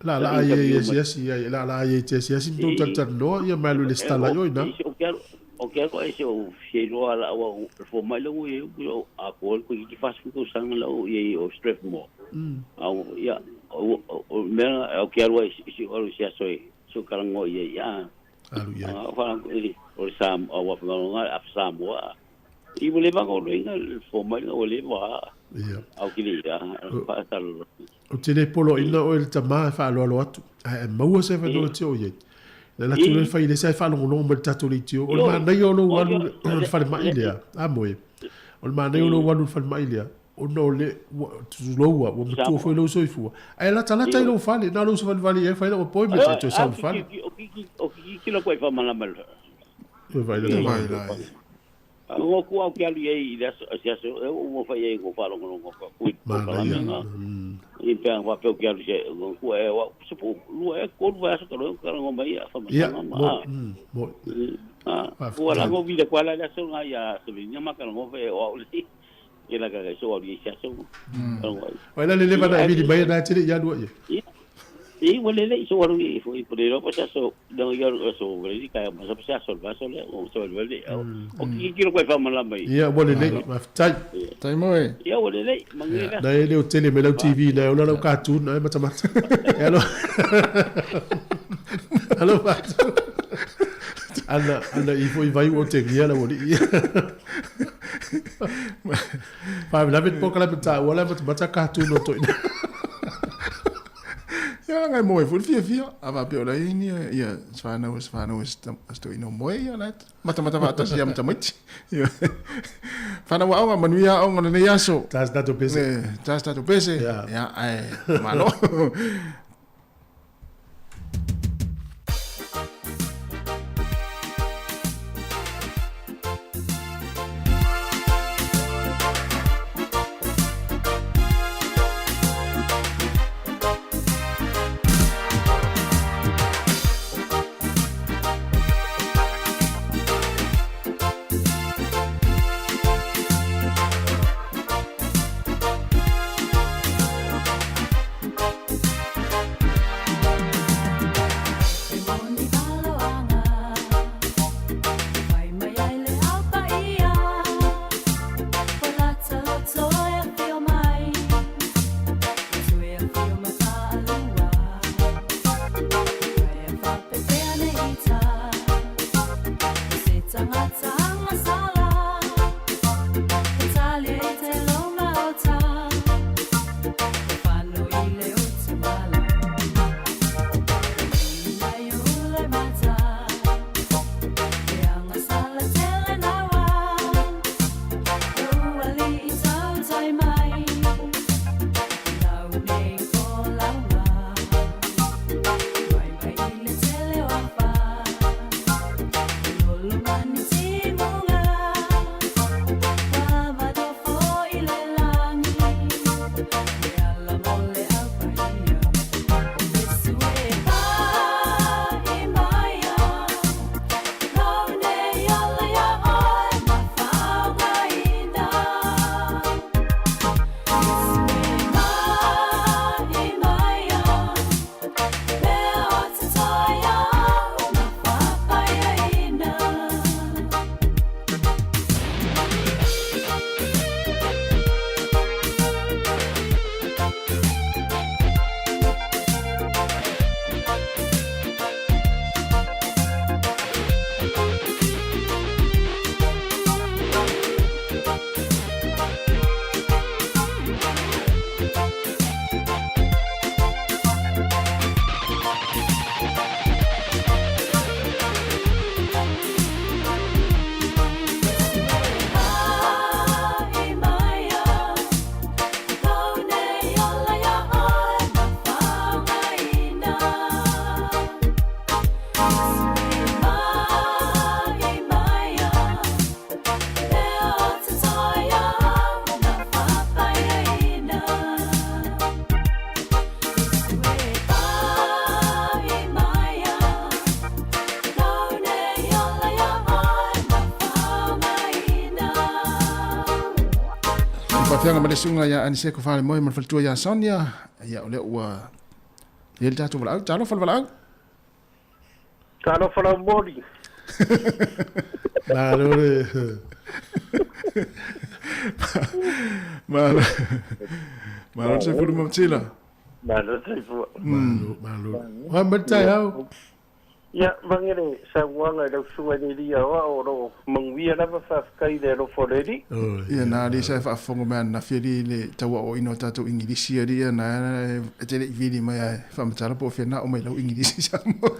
La la ai ai si si ai la la ai te si si tu tan tan no ia malu le stala yo ina. O ke o ke ko ese o fie loa la o fo mai lo e o a ko ko ki fas ko sang la o e o Strathmore. Au ia o o me o ke alo si o si aso e so kalango ia ia. Alu ia. A fa o sam o wa fa nga a Samoa. I mo le va ko inga fo mai o le va. Ia. Au ki le ia fa sal. O te le polo ina o le tama e whaaloalo atu. Ai e maua se whanau te o iei. Le latu le whai le sa e whaalongolongo ma le tatou le itio. O le mānai o lou alu le whale mai lea. A moe. O le mānai o lou alu le whale mai lea. Ona o le tuloua, ua matua foi lou soifua. Ai lata lata i lou fale, na lou sofale vale e whai lau apoi me te toe sau le fale. O ki o ki ki lo ko i fa malama. E vai le Vai lai. Ngo ku au ki alu i le aso si aso e o mo fa i ngo fa longo longo ko ku ko Mānai ia. nga. I pe wa pe ki alu se ngo ku e wa se po lu e ko lu aso ko ka ngo mai a fa ma Ia, ma. mo, mo. Ah, ku ala ngo vi le kwa la le aso nga ya se vi nya ma ka ngo fe o au li. Ke la ka so au li si aso. Vai la le leva na e vili mai na tele ia lua ia. I wa le le so alu i fo i po le ro sa so no ia so le ka ma sa sa so va so le o so le le o ki ki lo ko fa ma la mai. Ia, mo le le, maftai. Tai moe. Ia wa le le mangi la. Na e leo tele me lau TV na e ola lau cartoon na e matamata. E alo. Alo fatu. Ana ana i fo i vai o te ngia la woli. Fa la vet po kala peta wala matamata cartoon o toi. Ia ngai moe fu fia fia. A va pe o lai ni ia sfana sfana sto ino moe ia lat. Mata mata va tasia mata mait. Ia. Fana wa onga manuia onga le aso. Tas tato pese. Tas tato pese. Ia. Ia ai malo. Afioga ma le susuga ia Aniseko Falemoe ma le faletua ia Sonia, ia o lea ua i ai le tatou valaau. Talofa le valaau. Talofa laumoli. Malo le. Malo. Malo se fulu mamtila. Malo soifua. Malo, malo. Wa ma taeao. Ia, mange le saunoaga i lau susuga i le alii aoao o lo o manuia lava, faafetai i le alofa o le Alii. Ia na alii sa e faafofoga mai ananafi alii i le tauaoaina o tatou Igilisi alii ia na e te le i vili mai ae faamatala po o fea na oo mai lau Igilisi Samoa.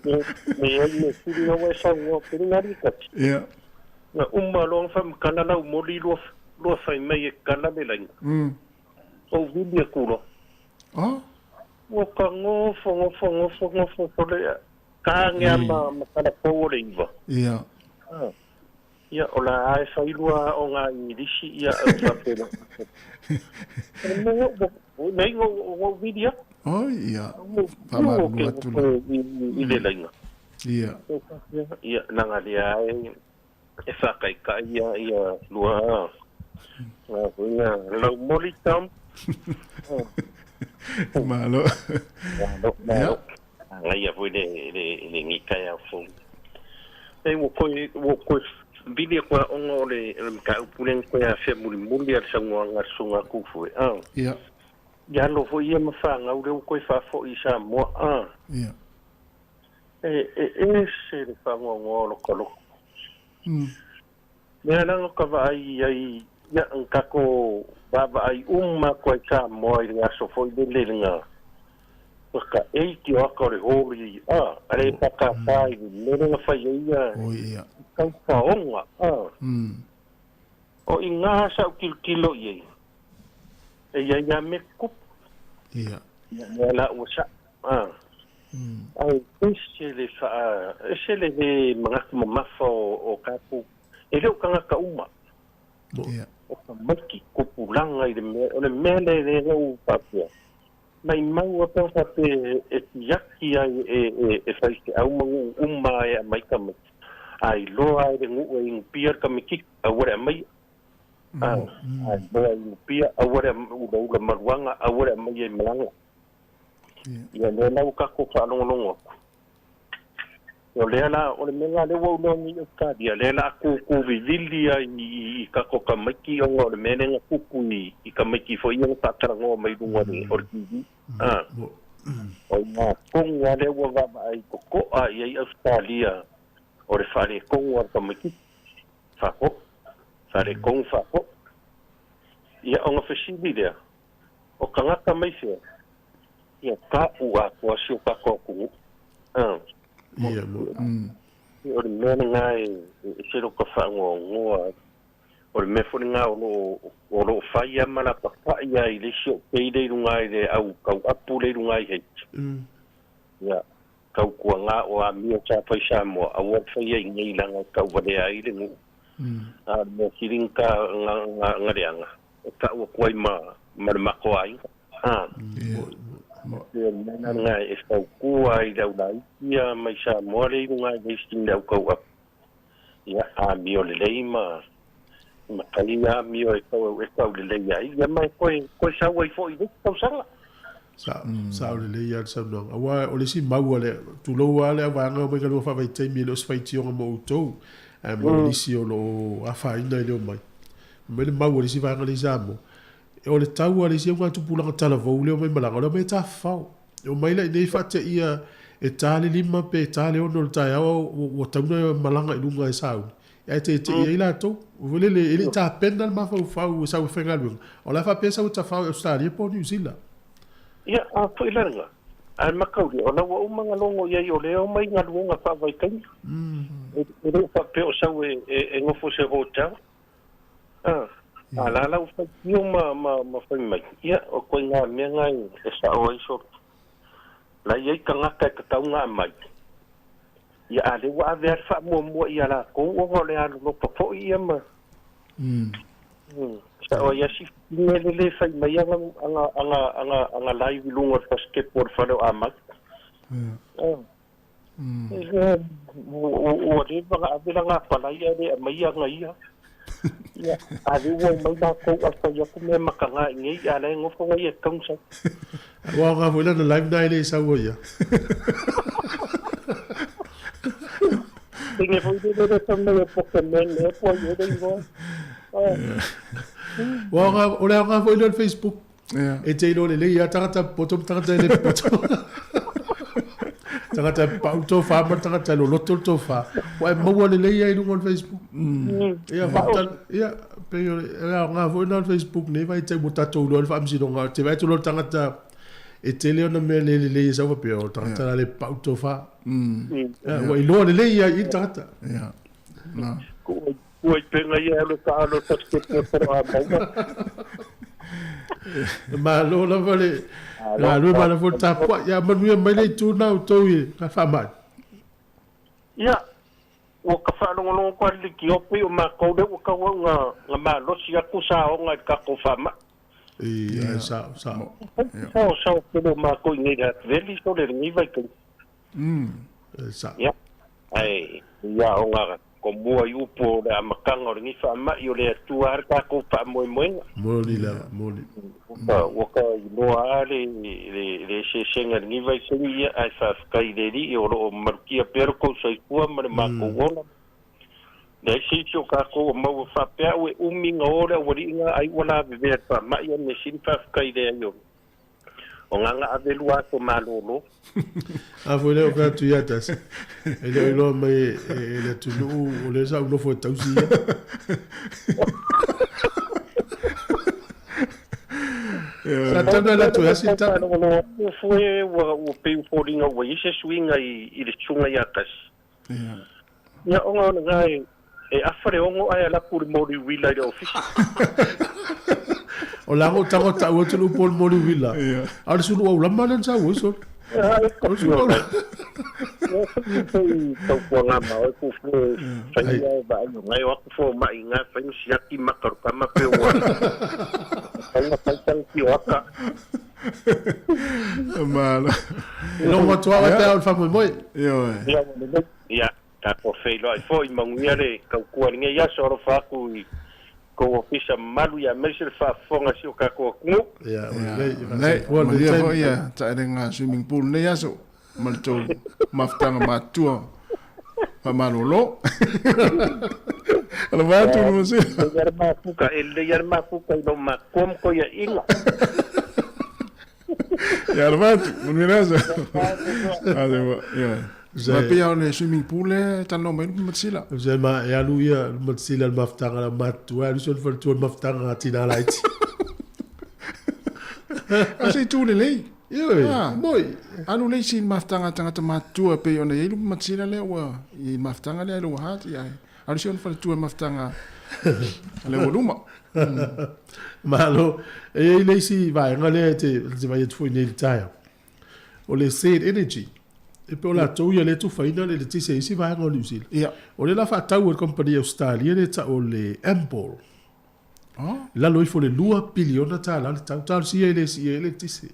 Leai mea sili na ua e saunoa pele na alii kati. Ia. Na uma loa na faamatala lau moli lua lua fai mai e kala le laina. Ou vili aku loa. Oh. Ua ka gofo gofo gofo gofo sole ka age a ma ma kala pou o le iva. Ia. Ia o la a e fai lua o nga Ingilisi ia au faapena. Nei ngo ngo vili atu. Oi ia. Faamalulu atu la. I le laina. Ia. Ia nanga lea e e whakaikai ia ia lua ngā huinga lau moli tam. Malo. Malo, malo. Ngai a foi le le le ngikai au fou. Ei ua koe ua koe vili koe onga o le le mataupu lea na koe afea mulimuli a le saunoaga a le susuga a Kufue a. Ia. Ia alo foi ia ma fanau lea ua koe faafoi i Samoa a. Ia. E ese le faanoanoa o lota loto. Mea la no ka vaai ai ia ang kako vaavaai uma atu ai Samoa i le aso foi lele le nga ka eiti o aka o le holi a ale pakata i le mele na fai ai ia Oi ia. Kau whaonga a. O i nga sa u kilokilo i ai e ia ia me kupu. Ia. Mea la ua sa a. Ai ese le faa ese le le manatu mamafa o o kakou e le o tagata uma. Ia. O ka maiki kopulanga i le mea o le mea le le lou faapea. Mai mau a pea faapea e tiaki ai e e e fai feau ma nuu uma e aumai tamaiti. A iloa ai le nuu e inupia le tamaititi aua le aumaia. A iloa e inupia aua le ulaula maluaga aua le aumaia i malaga. Ia lea la ua tatou faalogologo atu. O lea la, o le mea lena lea ua ou iloa nei i Ausetalia, lea la a kūkū vivili ai i tatou tamaiti ona o le mea lea na tupu i tamaiti foi ia na faatalanoa mai luga o le TV. A, o i ina tonu lava lea ua vaavaai totoa i ai Ausetalia o le faaletonu a le tamaititi, faafo'i, faaletonu faafo'i. Ia ona fesili lea, o tagata mai fea? Ia ta'u atoa si o tatou atunuu. A. Ia, mo. O le mea lena e ese lota faanoanoa ai. O le mea foi lena o lo o o lo o fai lava ma lapapa'i lava i le isi o pei lea i luga i le au tau apu lea i luga i Haiti. Ia, tautuaga o amio sa fai Samoa, aua le faia i inei leaga e tauvalea ai le nuu. A o le mea sili na ta na na na leaga, e ta'u atu ai ma ma le matou aiga. A. Ia, o le mea lena e fautua ai i le au laiti ia mai Samoa lea i luga i Hastings le au tau apu. Ia, amio lelei ma ma kai amio e tau e tau lelei ai, ia ma e toe toe sau ai foi i le isi tausaga. Sa, sao lelei lava le saunoaga. Aua o le isi mau a le, tulou lava le auvaega o mai galua faavaitaimi e le o se faitioga mo outou, ae mo nisi o lo o afaina i le omai. Fai mai le mau a le isi vaega lea i Samoa, o le tau a le isi augatupulaga talavou lea o mai malaga, o le omai e tafafao. E omai la i inei faateia e ta le 5 pe ta le 6 o le taeao ua tau na malaga i luga e sauni, ae teitei ai latou. Ua lele, e le i tapena le mafaufau e sau e faigaluega, o le a faapea e sau e tafao i Ausetalia po o Niu Sila. Ia, a foi la lena, ae matauli, o la ua uma na logo i ai o lea omai galuega faavaitaimi. E le o faapea o sau e nofo i se hotel. A, a la la ua faitio ma, ma, ma fai mai, ia, o koe ngā mea ngā e sa'o ai solo. La i ai tagata e tatau ona aumai, ia a lea ua ave lava le faamuamua ia latou ona o le alolofa foi ia ma sa'o ai lava si fafine le le fai mai ana ana ana ana ana live i luga o le fasikepu o le fale o Amau. Ua leva ona ave lana apalai ae le aumaia ana ia. Ia, a le ua mai mākou a whai aku mea makanga i nei, a le ngofo ngai e kaunsa. Ua ngā foi lana live nai le sau ia. Tinge foi le le le mai e Pokemon e po i le iwa. Ua ngā, o le ngā foi le Facebook. E te ilo le le ia tangata poto tangata le poto. Tangata pau tō wha ma tangata lo loto tō wha. Wa e maua le lei ai lunga o le Facebook. Ia whakatala, ia, pe o le ngā foi na Facebook nei vai te mo tātou loa le whaamsinonga. Te vai tu lo tangata e tele ona mea le le lei e sau wapea o tangata le pau tō wha. Ia, ua iloa le lei ia i tangata. Ia. Na. Kua i penga ia le ka alo ta te te poro a maua. Malo lava le la lue ma le fo tapua ia manuia mai le itu na o tou i ka faamai. Ia, ua ka faalogologo kwa le kiopi o mākou le ua kau au nga nga malosi aku sa onga i kako faamai. Ia, sa sa. Sao sao pelo mākou i nei le atveli so le lengi vai kai. Sa. Ia, ai, ia o nga ko mua i upu o le amakanga o lengi faamai o le Atua a le takou faamoemoega. Moni lava, moni. Ua ka iloa a le le eseesega i lengi vaitaimi ia ae faafetai i le Alii o loo malutia pea lo tou soifua ma le matou ola. Leai se isi o tatou o maua faapea au e umi na o le aualiiga ai ua lavevea i le faamai a mea sili faafetai leai o O ngā ngā ave lua aso malōlō. A foi lea o ka atu ia tasi. E le o iloa mai e le atunuu o lea sa ou nofo e tausi ia. Sa tau na atu e asi tau. Fue ua ua pei ua foliga ua i ai se suiga i le susuga ia Tasi. Ia ona o lena e afa le ono ae ala atu le moli uila i le ofisa. O la o tago tau atu le upu o le moli uila. A o le sulu aulama lea na sau ai sole. O le sulu aulama. Taupuanga ma oe ku fue whaia e vaai o ngai o aku fo mai ngā whai no siaki maka ro kama pe ua. Whainga whaitang ki o aka. Malo. Longo atu au e te au le faamoemoe. Ioe. Ia, ia, tatou feiloai foi manuia le tautua i lenei aso alofa atu i tou ofisa mamalu ia aemaise le faafofoga a si o tatou atunuu. Ia, o lelei, Ia, lelei, manuia foi ia taelega swimming pool lenei aso ma le tou mafutaga matutua faamalolo. Alofa atu le masina. E lelei lava le mafuta, e lelei lava le mafuta i lou matua ma toeaiina. Ia alofa atu, manuia le aso. Ioe. Ma pei o le swimming pool e talanoa mai lupe matasila. Se ma e alu ia matasila le mafutaga la matua, alu sona faletua le mafutaga a tina laiti. A se itu lelei. Ioe, moi. Alu le isi i le mafutaga a tagata matutua pei ona i ai lupe matasila lea ua i le mafutaga lea i le ua hati ai. Alu si ona faletua i le mafutaga a le ua luma. Malo, e i ai le isi vaega lea e te, te vai atu foi nei i le taeao. O le Said Energy, e pe o latou ia lea e tufaina le eletise i isi vaega o Niu Sila. Ia. O lea la faatau e le kompani Australia lea e tau o le Ampol. Oh. I lalo ifo le $2 piliona le tau. Talosia e le sii ai le eletise.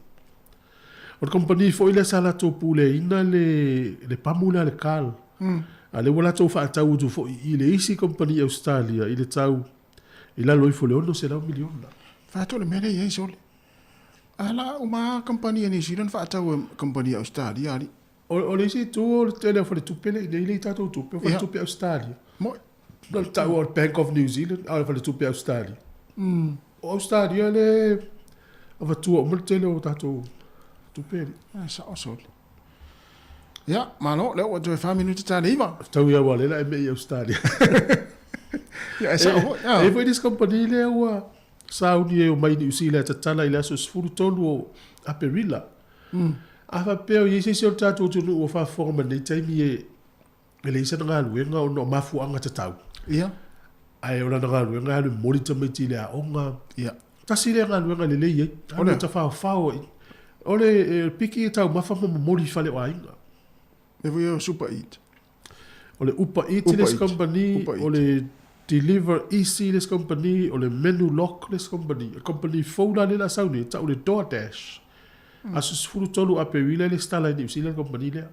O le kompani foi lea sa latou puleaina le, le pamu lea a le Cal. A lea ua latou faatau atu foi i le isi kompani Australia i le tau i lalo ifo le $600 miliona. Faatu le mea lea i ai sole. A la uma kamupani a New Zealand faatau e kamupani a Australia ali. O le isi itu o le tele o faletupe lea i inei lea i tatou tupe, o faletupe Australia. Moi. O le taua o le Bank of New Zealand, a o le faletupe Australia. O Australia le avatua uma le tele o tatou tupe ali. A sao sole. Ia, malo, lea ua toe 4 minute ta le iva. Tau ia ua lela e me i Australia. Ia, e sao foi. E foi nisi company lea ua sauni e omai i Niu Sila e tatala i le aso 13 o Aperila. A faapea o i ai se isi o le tatou atunuu ua faafofoga mai lenei taimi e leai sana galuega ona o mafuaaga tatau. Ia. Ae o lana galuega e alu e momoli tamaiti i le aoga. Ia. Tasi lea galuega lelei ai. Alu e tafaofao ai. O le piki e taumafa ma momoli i fale o aiga. E foi o Super Eat. O le Upa Eat le isi company, o le Deliver Easy le isi company, o le Menu Lock le isi company. O le company fou la lea o le a sau nei, e tau o le DoorDash. Aso 13 Aperila e lesitala i Niu Sila le company lea.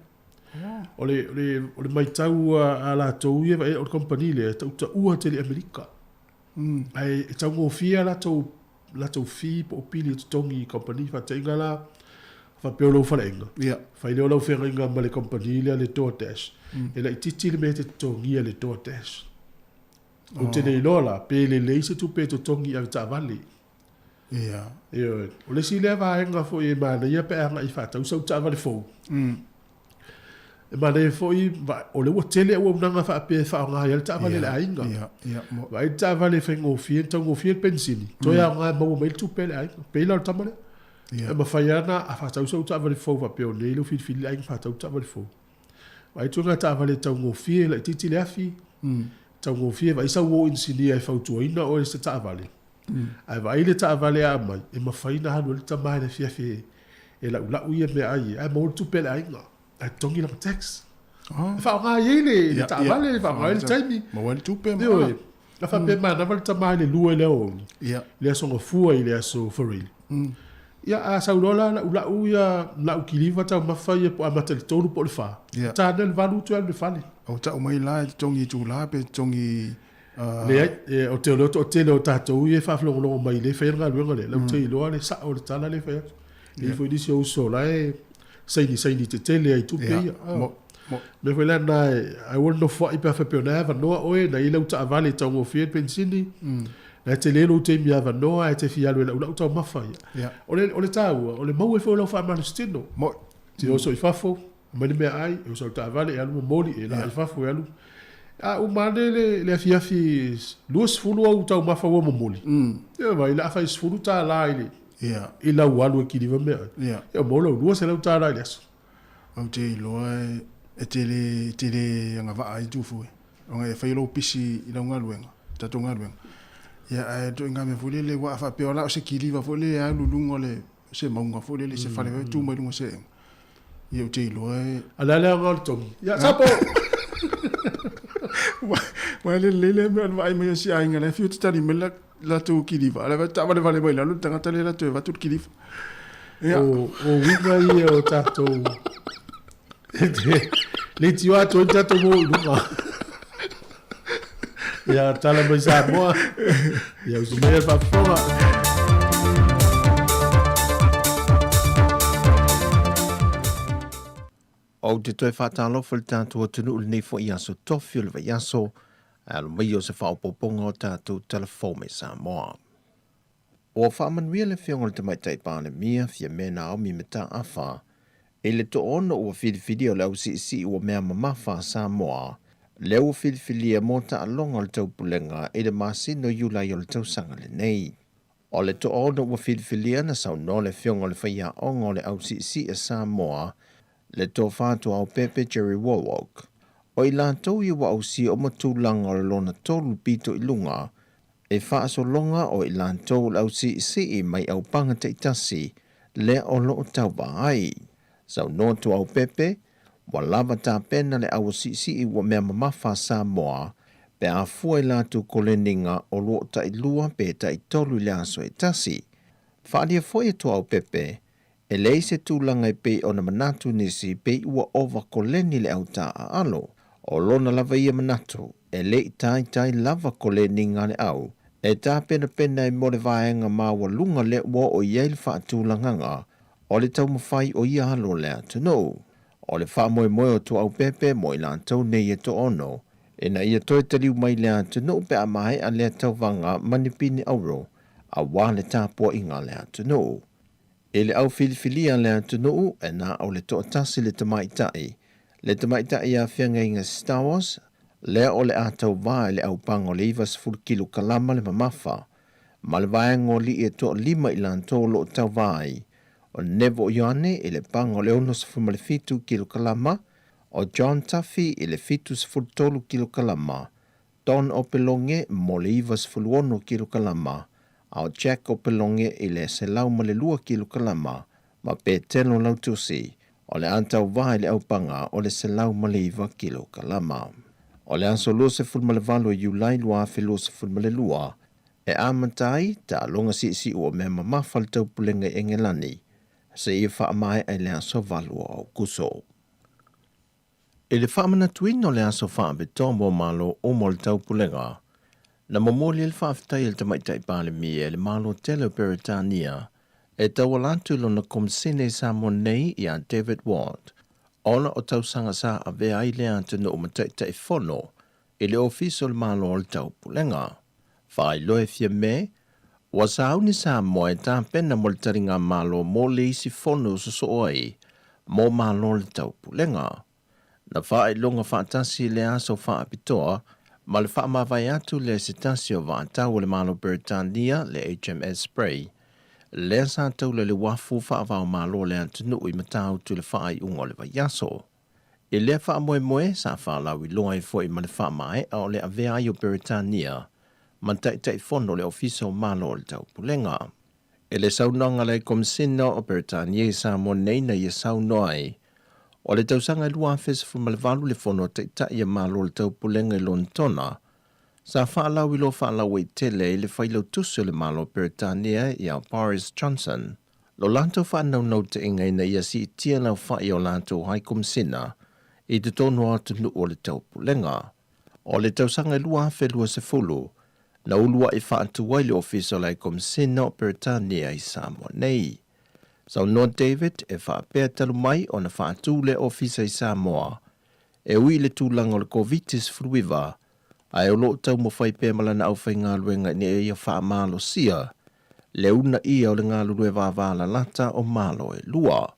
O le, o le, o le maitau a latou ia, o le company lea, e tautaua tele i Amerika. Ae e taugofie a latou latou fee po o pili e totogi i kamupani. Faataitaiga la, faapea o lou faleaiga, fai lea o lau feagaiga ma le kamupani lea le DoorDash, e laitiiti le mea e te totogia i le DoorDash. Ou te le iloa la, pe lelei se tupe e totogi i avetaavale. Ioe. O le isi lea vaega foi e manaia pe a agai e faatau sau taavale fou, e manaia foi, o lea ua tele auaunaga faapea e faaaoga ai le taavale a le aiga. Vaai le taavale e faigofie, e taugofie le penisini, toe aoga e maua mai le tupe a le aiga. Pei la o le tama lea. E mafai lava ona a faatau sau taavale fou faapea o nei lea ua filifili le aiga faatau le taavale fou. Vaai ituaiga taavale taugofie, laitiiti le afi, taugofie, vaai sau uo inisinia e fautuaina oe i se taavale. Ae vaai le taavale a aumai, e mafai ona alu ai le tama i le afiafi e laulau ia meaai ae maua le tupe a le aiga, ae totogi lana tax. E faaaoga ai le taavale, e faaaoga ai le taimi. Maua ai le tupe ma ala. A faapea e manava le tama i le 2 i le aoauli, i le Aso Gafua i le Aso Faraile. Ia, a sau loa la laulau ia lau kiliva taumafa ia po o amata i le 3 po o le 4, ta ane le 8 toe alu i le fale. Ua tau mai la e totogi itula pe totogi Leai, o te o le toatele o tatou ia e faafologologo mai lea e faia le galuega lea, lau te iloa le sao o le tala lea e fai atu. E i ai foi nisi o uso o la e saini saini tetele ai i tupe ia. Mea foi la lena, aua le nofoai pe a faapea o lena e avanoa oe, na i ai lau taavale e taugofie ai le penisini, na e tele lou taimi avanoa ae te fia alu e laulau taumafa ia. O le taua, o le maua ai foi o lau faamalositino. Te oso i fafo, Aumai le meaai, e oso i le taavale, e alu momoli, e laa i fafo, e alu. A uma ane le, le afiafi 20 au taumafa ua momoli, ia vai, o le a fai $10 i le, i lau alu e kiliva meaai. Ia ua maua lau $200 i le aso. Ou te iloa e te le, e te le agavaa ai Tufu e. Ona e fai lou pisi i lau galuega, tatou galuega. Ia ae ituaiga mea foi lele, aua a faapea o la o se kiliva foi lele e alu i luga o le, se mauga foi lele, se fale foi tu mai luga o se eega. Ia ou te iloa e. A le a le aoga o le togi? Ia, sapo! Ua lelei lea mea o le vaai mai o si aiga la e fiu tatali mai le latou kiliva. A o la e taavalevale mai lalo le tagata lea latou e avatu le kiliva. Ia. O uiga ia o tatou. Leitioa atu ai tatou mo i luga. Ia, tala mai Samoa. Ia, usu mai le faafofoga. Ou te toe faatalofa i le tatou atunuu i lenei foi aso tofi o le vaiaso, ae alo mai o se faaopoopoga o tatou tala fou mai Samoa. Ua faamanuia le Afioga i le Tamaitai Palemia, Fiamē Naomi Mataafa, i le toaono ua filifilia o le ausiisii ua mea mamafa a Samoa, lea ua filifilia mo taaloga o le taupulega i le masina o Iulai o le tausaga lenei. O le toaono ua filifilia na saunoa le Afioga i le Faiaoga o le Ausiisii a Samoa, le Tofa Tuaopepe Jerry Wallwork, o i latou ia ua ausia uma tulaga o le lona tolu pito i luga E faasologa o i latou le ausiisii mai aupaga taitasi lea o lo o tauva ai. Saunoa Tuaupepe, ua lava tapena le auasiisii ua mea mamafa a Samoa pe a fua i latou koleniga o lo o tailua pe taitolu i le aso e tasi. Faaalia foi e Tuaupepe, e leai se tulaga e pei ona manatu nisi pei ua ova koleni le autā aalo. O lona lava ia manatu, e le i taitai lava koleniga a le au e tapenapena ai mo le vaega maualuga lea ua oo i ai le faatulagaga o le taumafai o ia alo o le atunuu. O le faamoemoe o Tuaupepe mo i latou nei e toaono, ina ia toe taliu mai i le atunuu pe a maea lea tauvaga ma ni pine auro aua le tapuaiga a le atunuu. I le au filifilia a le atunuu, e na o le toatasi le tamaitai, le tamaitai ia Feagaiga Stowers, lea o le a tauva i le aupaga o le 90 kilokalama le mamafa, ma le vaega o alii e toalima i latou o lo o tauva ai, o Neville Ioane i le paga o le 67 kilokalama, o John Tuffy i le 73 kilokalama, Don Opeloge mo le 96 kilokalama, a o Jack Opeloge i le 102 kilokalama, ma Petelo Lautusi, o le a tauva i le aupaga o le 109 kilokalama. O le aso 28 o Iulai 2022, e amata ai taaloga siisiu o mea mamafa le taupulega i Engelani, seia faamaea i le aso 8 o Aokuso. I le faamanatuina o le aso faapitoa mo Malo uma o le Taupulega, Na momoli ai le faafetai a le Tamaitai Palemia i le Malo tele o Peretania e tauala atu i lona Komisene i Samoa nei ia David Watt ona o tausaga sa avea ai lea atunuu ma Taitaifono i le Ofisa o le Malo o le Taupulega. Faailoa e Fiame, ua sauni Samoa e tapena mo le taligamalo mo le isi fono sosoo ai mo Malo o le Taupulega. Na faailoga faatasi i le aso faapitoa ma le faamavae atu lea i se tasi o vaatau o le Malo Peretania, le HMS Spray, lea sa taula i le uafu faava-o-Malo o le atunuu i Matautu i le faaiuga o le vaiaso. I lea faamoemoe, sa faalauiloa ai foi ma le faamaea o le avea ai o Peretania ma Taitaifono o le Ofisa o Malo o le Taupulega. I le saunoaga a le Komisina o Peretania i Samoa nei na ia saunoa ai, o le tausaga e 2018 le Fono a Taitai a Malo o le Taupulega i Lonetona, sa faalauiloa faalauaitele ai le Failautusi o le Malo o Peretania ia Boris Johnson lo latou faanaunautaiga ina ia siitia le aofai o latou Hai Komisina i totonu o atunuu o le Taupulega. O le tausaga e 2020, na uluai faatu ai le Ofisa o le Komisina o Peretania i Samoa nei. Saunoa David e faapea talu mai ona faatu lea ofisa i Samoa, e ui i le tulaga o le Koviti-19, ae o lo o taumafai pea ma lana aufaigaluega ina ia faamalosia le uunaia o le galulue vavalalata o Malo e lua.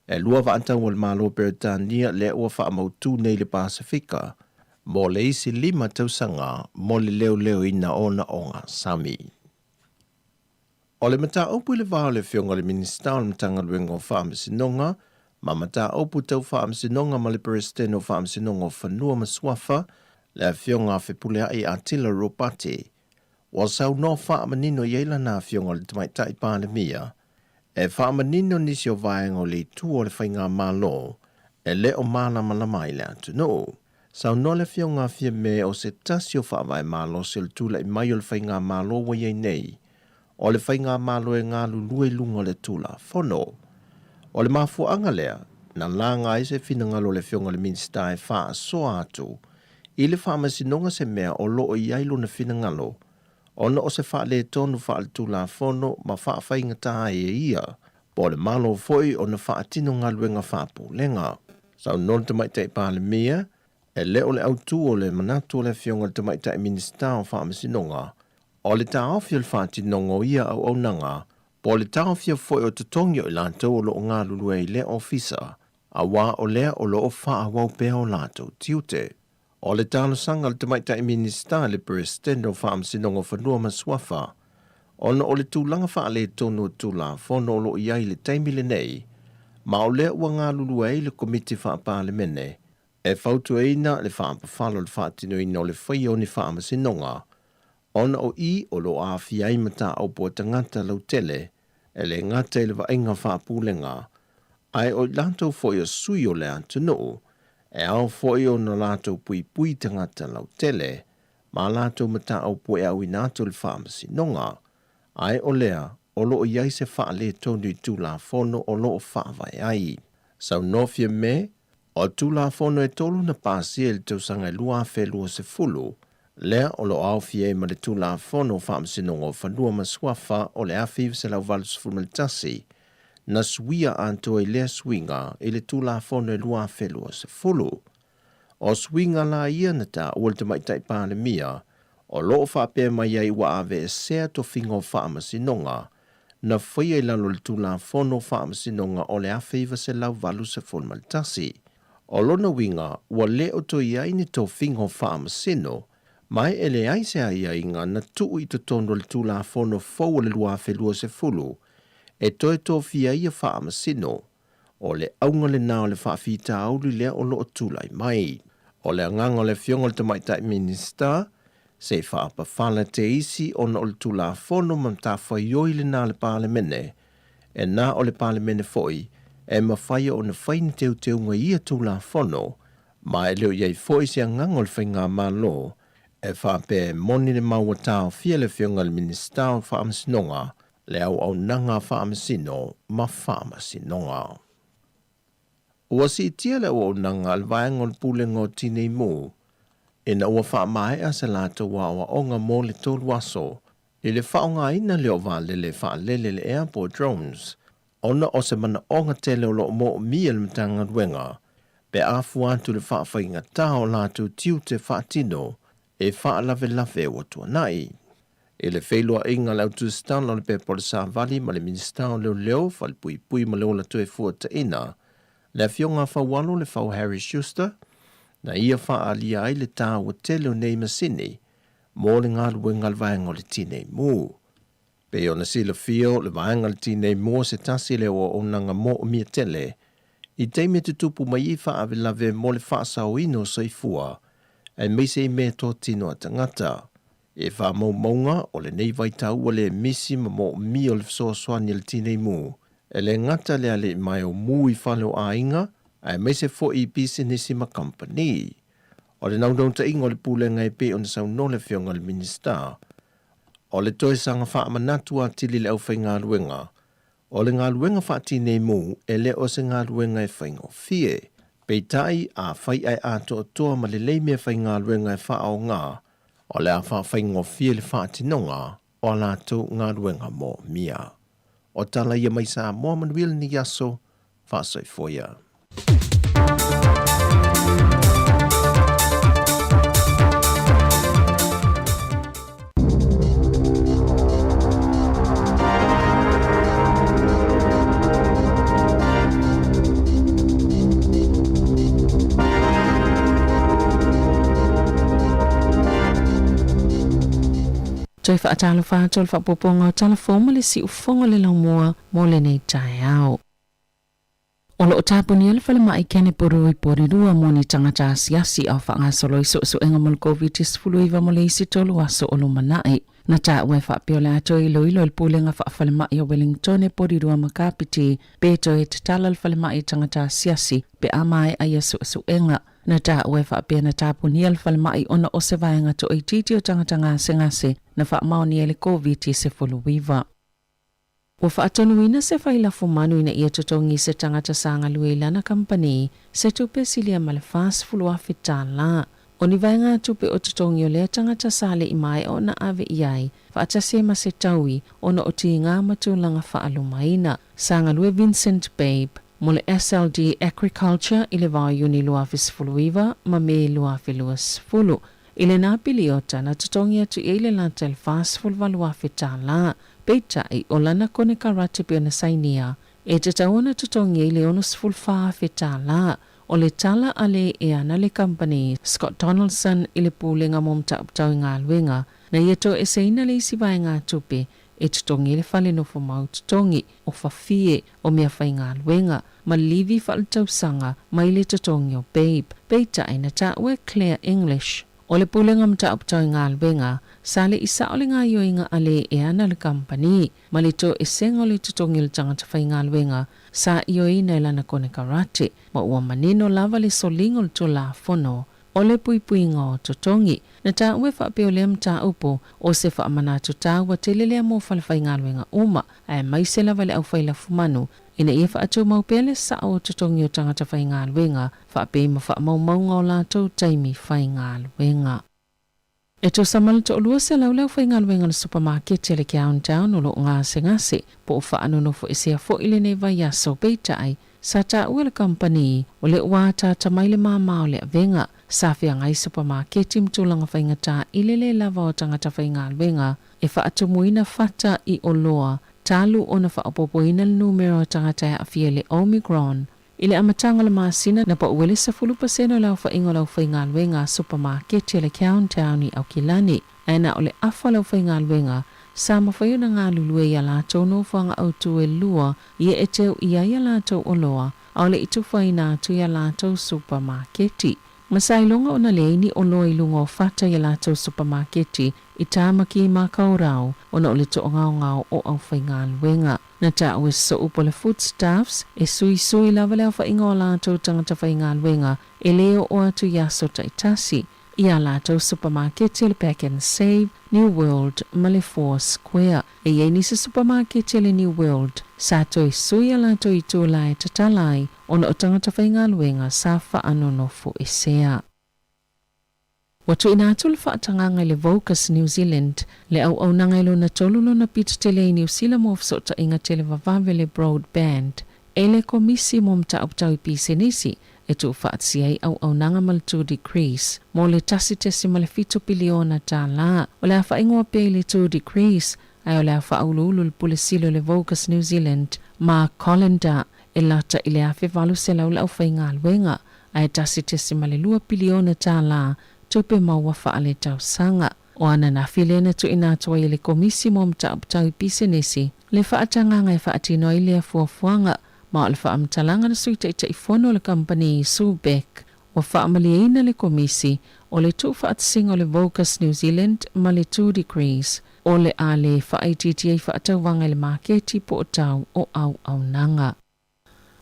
E lua vaatau o le Malo Peretania lea ua faamautu nei i le Pasefika mo le isi 5 tausaga mo le leoleoina o ona ogasami. O le mataupu i le va o le Afioga i le Minisita o le Matagaluega o Faamasinoga ma Mataupu Tau Faamasinoga ma le Peresetene o Faamasinoga o Fanua ma Suafa, le Afioga a Fepuleai Atila Ropati, ua saunoa faamanino i ai lana Afioga i le Tamaitai Palemia e faamanino nisi o vaega o le itu o le faigamalo e le o malamalama ai le atunuu. Saunoa le Afioga a Fiame o se tasi o faavae malosi o le tulai mai o le faigamalo ua i ai nei, o le faigamalo e galulue i luga o le Tulafono. O le mafuaaga lea na laga ai se finagalo o le Afioga i le Minisita e faasoa atu i le Faamasinoga se mea o lo o i ai lona finagalo ona o se faaletonu faaletulafono ma faafaigata ai e ia po o le Malo foi ona faatino galuega faapulega. Saunoa le Tamaitai Palemia, e le o le autu o le manatu o le Afioga i le Tamaitai Minisita o Faamasinoga, o le taofi o le faatinoga o ia auaunaga po o le taofia foi o totogi o i latou o lo o galulue ai i lea ofisa, auā o lea o lo o faaauau pea o latou tiute. O le talosaga a le Tamaitai Minisita i le Peresetene o Faamasinoga o Fanua ma Suafa, ona o le tulaga faaletonu o Tulafono o lo o i ai i le taimi lenei, ma o lea ua galulue ai le Komiti Faa-Palemene e fautuaina le faapafala o le faatinoina o le faia o ni faamasinoga, ona o i o lo o aafia ai mataupu a tagata lautele e le gata i le vaaiga faapulega, ae o i latou foi o sui o le atunuu, e ao foi ona latou puipui tagata lautele ma a latou mataupu e auina atu i le faamasinoga, ae o lea o lo o i ai se faaletonu i Tulafono o lo o faavae ai. Saunoa Fiame, O Tulafono e tolu na pasia i le tausaga e 2020, lea o lo o aofia ai ma le Tulafono o Faamasinoga o Fanua ma Suafa o le 1981, na suia atoa i lea suiga i le Tulafono e 2020. O suiga la ia na taua le Tamaitai Palemia o lo o faapea mai ai ua aveesea tofiga o faamasinoga na faia i lalo o le Tulafono o Faamasinoga o le 1981. O lona uiga, ua le o toe i ai ni tofiga o faamasino, ma e leai se aiaiga na tuu i totonu o le Tulafono fou o le 2020 e toe tofia ai ia faamasino. O le auga lena o le faafitauli lea o lo o tulai mai. O le agaga o le Afioga i le Tamaitai Minisita, se i faapafala te isi ona o le Tulafono ma matafaioi lena a le Palemene, e na o le Palemene foi e mafai ona fai ni teuteuga i ia Tulafono, ma e le o i ai foi se agaga o le Faigamalo e faapea e moni le mau ua taofia le Afioga i le Minisita o Faamasinoga le auaunaga a Faamasino ma Faamasinoga. Ua siitia le auaunaga a le Vaega o le Pulega o Tinei Mu. ina ua faamaea se latou aoaoga mo le 3 aso i le faaaogaina lea o vaalele faalele le ea po o drones, ona o se manaoga tele o loo moomia e le Matagaluega pe a fua atu le faafaigata o latou tiute faatino e faalavelave ua tuanai. I le feiloaiga a le autusitala o le pepa o le Savali ma le Minisita o Leoleo, Falepuipui ma le Ola Toefuataina, le afioga a Faualo le Fau Harry Schuster, na ia faaalia ai le taua tele o nei masini mo le galuega a le vaega o le Tinei Mu. Pei ona silafia o le vaega o le Tinei Mu o se tasi lea o auaunaga moomia tele i taimi e tutupu mai ai faalavelave mo le faasaoina o soifua aemaise i meatotino a tagata. E faamaumauga o lenei vaitau ua le misi ma moomia o le fesoasoani a le Tinei Mu e le gata le alii mai o mu i fale o aiga aemaise foi i pisinisi ma kamupani. O le naunautaiga o le Pulega e pei ona saunoa le Afioga i le Minisita, o le toe saga faamanatu atili i le aufaigaluega, o le galuega faatinei mu e le o se galuega e faigofie. Peitai, afai ae atoatoa ma lelei meafaigaluega e faaoga, o le a faafaigofie le faatinoga o a latou galuega moomia. O tala ia mai Samoa manuia lenei aso, faasoifua ia. Toe faatalofa atu o le faaopoopoga o tala fou ma le siufofoga o le laumua mo lenei taeao. O lo o tapunia le falemai Kenepuru i Porirua mo ni tagata asiasi a o faagasolo i suesuega mo le Koviti-19 mo le isi 3 aso o lumanai. Na taua e faapea o le a toe iloilo e le Pulega Faafalemai o Wellingtone Porirua ma Kapiti pe toe tatala le falemai i tagata asiasi pe a maea ia suesuega. Na taua e faapea na tapunia le falemai ona o se vaega toaitiiti o tagata gasegase na faamaonia i le Koviti-19. Ua faatonuina se failafo manu ina ia totogi se tagata sa galue i lana kamupani se tupe silia ma le $40,000 tālā. O ni vaegatupe o totogi o lea tagata sa le'i maea ona ave i ai, faatasi ai ma se taui ona o tiga ma tulaga faalumaina. Sa galue Vincent Babe mo le SLD Agriculture i le vao Iuni 2019 ma Me 2020. I lena piliota, na totogi atu i ai le lata i le $48,000 tālā. Peitai, o lana konekarate pei ona sainia, e tatau ona totogi ai le $64,000 tālā. O le tala a le e ana le kamupani Scott Donaldson i le Pulega mo Mataupu Tau i Galuega, na ia toeseina le isi vaegatupe e totogi ai le fale nofo mau totogi, o fafie, o meafaigaluega, ma livi faaletausaga mai le totogi o Babe. Peitai, na taua e Claire English, o le Pulega Mataupu Tau i Galuega, sa le i sao le gaoioiga a le e ana le kamupani, ma le toesega o le totogi o le tagata faigaluega sa ioeina e lana konekarate, ma ua manino lava le soliga o le Tulafono o le puipuiga o totogi. Na taua e faapea o lea mataupu o se faamanatu taua tele lea mo falefaigaluega uma, aemaise lava le aufai lafumanu, ina ia faatumau pea le sao o totogi o tagata faigaluega faapea i ma faamaumauga o latou taimi faigaluega. E tusa ma le 200 le aufaigaluega o le supamaketi a le Countdown o lo o gasegase po o faanonofoesea foi lenei vaiaso, peitai, sa taua e le kamupani o lea ua ataata mai le māmā o le avega. Sa feagai supamaketi ma tulaga faigata i le le lava o tagata faigaluega e faatumuina fata i oloa talu ona faaopoopoina le numera o tagata e aafia i le Omicron. I le amataga o le masina, na pau ai le 10% o le aofaiga o le aufaigaluega a supamaketi a le Countdown i Aukilani, ae na o le afa o le aufaigaluega sa mafai ona galulue i a latou nofoaga autū e 2 ia e teu i ai a latou oloa, a o le i tufaina atu i a latou supamaketi. Ma sa iloga ona leai ni oloa i luga o fata i a latou supamaketi i Tāmaki Makaurau ona o le toagaogao o aufaigaluega. Na taua e sosoo upu o le Foodstuffs e suisui lava le aofaiga o a latou tagata faigaluega e le oo atu i aso taitasi i a latou supamaketi o le Pack and Save, New World ma le Four Square. E i ai nisi supamaketi a le New World sa toe sui a latou itula e tatala ai ona o tagata faigaluega sa faanonofoesea. Ua tuuina atu le faatagaga i le Vocus New Zealand, le auaunaga e lona tolu lona pito tele i Niu Sila mo fesootaiga televavave le broadband, e le Komisi mo Mataupu Tau i Pisinisi e tuufaatasia ai auaunaga ma le Two Degrees mo le $1.7 piliona. O le a faaigoa pea i le Two Degrees ae o le a faauluulu le Pule Sili o le Vocus New Zealand, Mark Collender, e lata i le 1800 le aufaigaluega ae $1.2 piliona tupe maua faaletausaga. O ananafi lea na tuuina atu ai e le Komisi mo Mataupu Tau i Pisinisi le faatagaga e faatino ai lea fuafuaga, ma o le faamatalaga a le Sui Taitaifono o le kamupani Sue Beck, ua faamalieina le Komisi o le tuufaatasiga o le Vocus New Zealand ma le Two Degrees o le a le faaitiitia ai faatauvaga i le maketi po o tau o auaunaga.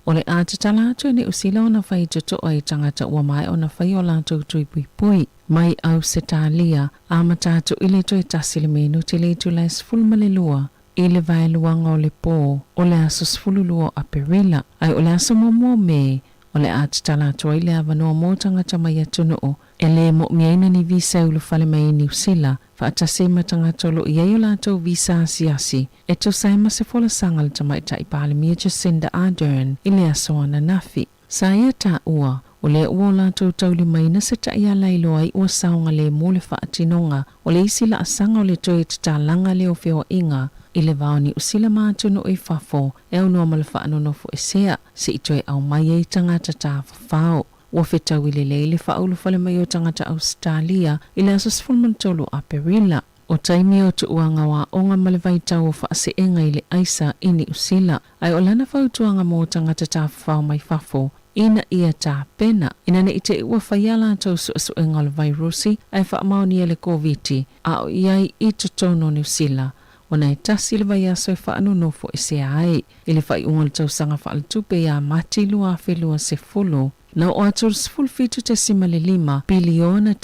O le a tatala atu e Niu Sila ona fai totoa i tagata ua maea ona fai o latou tui puipui mai Ausetalia, amata atu i le toe 1 le minute i le itula e 12 i le vaeluaga o le pō o le aso 12 o Aperila, ae o le aso 1 o Me o le a tatala atu ai le avanoa mo tagata mai atunuu e lē moʻomiaina ni visa e ulufale mai i Niu Sila, faatasi ai ma tagata o loo i ai o latou visa asiasi, e tusa ai ma se folasaga a le Tamaitai Palemia Jacinda Ardern i le aso ananafi. Sa ia taua, o lea ua o latou taulimaina se taiala e iloa ai ua saogalemu le faatinoga o le isi laasaga o le toe tatalaga lea o feoaiga i le va o Niu Sila ma atunuu i fafo e aunoa ma le faanonofoesea seʻi toe aumai ai tagata tafafao. Ua fetaui lelei le faaulufale mai o tagata Ausetalia i le aso 13 o Aperila. O taimi o tuuaga o aoga ma le vaitau o faaseega i le aisa i Niu Sila, ae o lana fautuaga mo tagata tafafao mai fafo ina ia tapena, ina ne i te i ua faia latou suesuega o le vairusi ae faamaonia le Koviti a o i ai i totonu o Niu Sila, ona e tasi le vaiaso e faanonofo esea ai. I le faaiuga o le tausaga faaletupe ia Mati 2020, na oo atu i le $17.5 piliona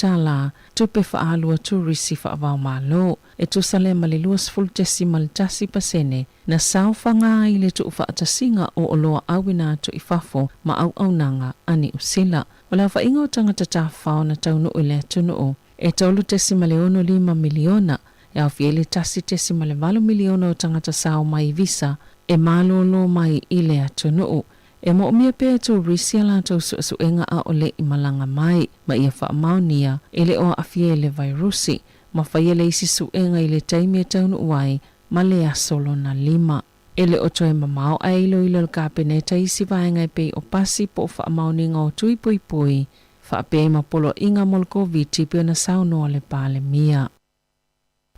tupe faaalu a turisi faava-o-Malo, e tusa lea ma le 20.1% na saofaga ai le tuufaatasiga o oloa auina atu i fafo ma auaunaga a Niu Sila. O le aofaiga o tagata tafafao na taunuu i le atunuu e 3.65 miliona, e aofia ai le 1.8 miliona o tagata sao mai visa e malōlō mai i le atunuu. E moomia pea e turisi a latou suesuega a o leʻi malaga mai, ma ia faamaonia e le o aafia i le vairusi, ma faia le isi suega i le taimi e taunuu ai ma le aso lona lima. E le o toe mamao ae iloilo e le Kapeneta isi vaega e pei o pasi po o faamaoniga o tui puipui faapea ai ma poloaiga mo le Koviti pei ona saunoa le Palemia.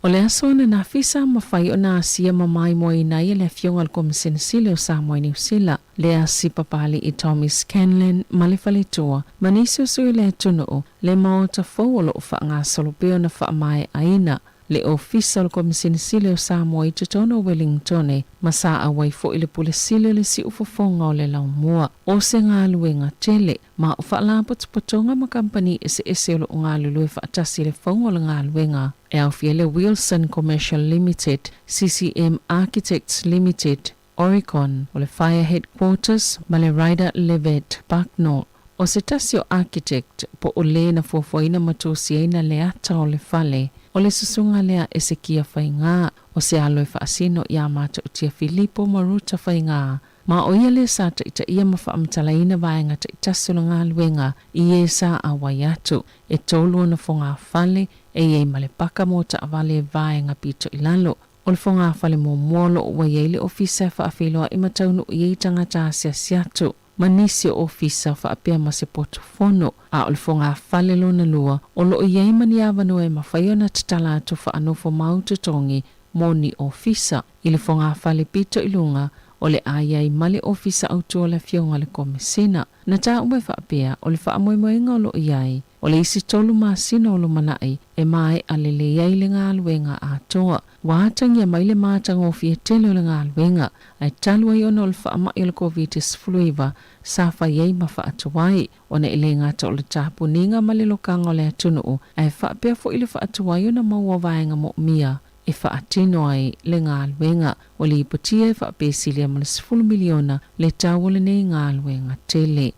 O le aso ananafi sa mafai ona asia ma maimoaina ai e le Afioga i le Komisene Sili o Samoa i Niu Sila, le asi papali'i Tommy Scanlon ma le faletua, ma nisi o sui o le atunuu, le maota fou o loo faagasolo pea ona faamaeaina le Ofisa o le Komisene Sili o Samoa i totonu o Welingtone, ma sa auai foi le Pule Sili o le Siufofoga o le Laumua. O se galuega tele, ma o faalapotopotoga ma kamupani eseese o loo galulue faatasi i le fauga o le galuega, e aofia ai le Wilson Commercial Limited, CCM Architects Limited, Aurecon, o le Fire Headquarters ma le Rider Levett Bucknall. O se tasi o architect po o le na fuafuaina ma tosiaina le ata o le fale, o le susuga lea Esekia Faigā, o se alo e faasino iā Matautia Filipo ma Ruta Faigā, ma o ia lea sa taitaia ma faamatalaina vaega taitasi o le galuega i e sa auai atu. E tolu ona fogafale e i ai ma le paka mo taavale e vaega pito i lalo. O le fogafale muamua o loo ua i ai le ofisa e faafeiloai ma taunuu i ai tagata asiasi atu ma nisi o ofisa faapea ma se potu fono, a o le fogafale lona lua o loo i ai ma ni avanoa e mafai ona tatala atu faanofo mau totogi mo ni ofisa. I le fogafale pito i luga o le a i ai ma le ofisa autū o le Afioga i le Komesina. Na taua e faapea o le faamoemoega o loo i ai o le isi tolu masina o lumanai e maea lelei ai le galuega atoa. Ua atagia mai le matagofie tele o le galuega, ae talu ai ona o le faamai o le Koviti-19 sa fai ai ma faatuai, ona e lē gata o le tapuniga ma le lokaga o le atunuu, ae faapea foi le faatuai ona maua vaega moomia e faatino ai le galuega. Ua lipotia e faapesilia ma le $10 miliona le tau o lenei galuega tele.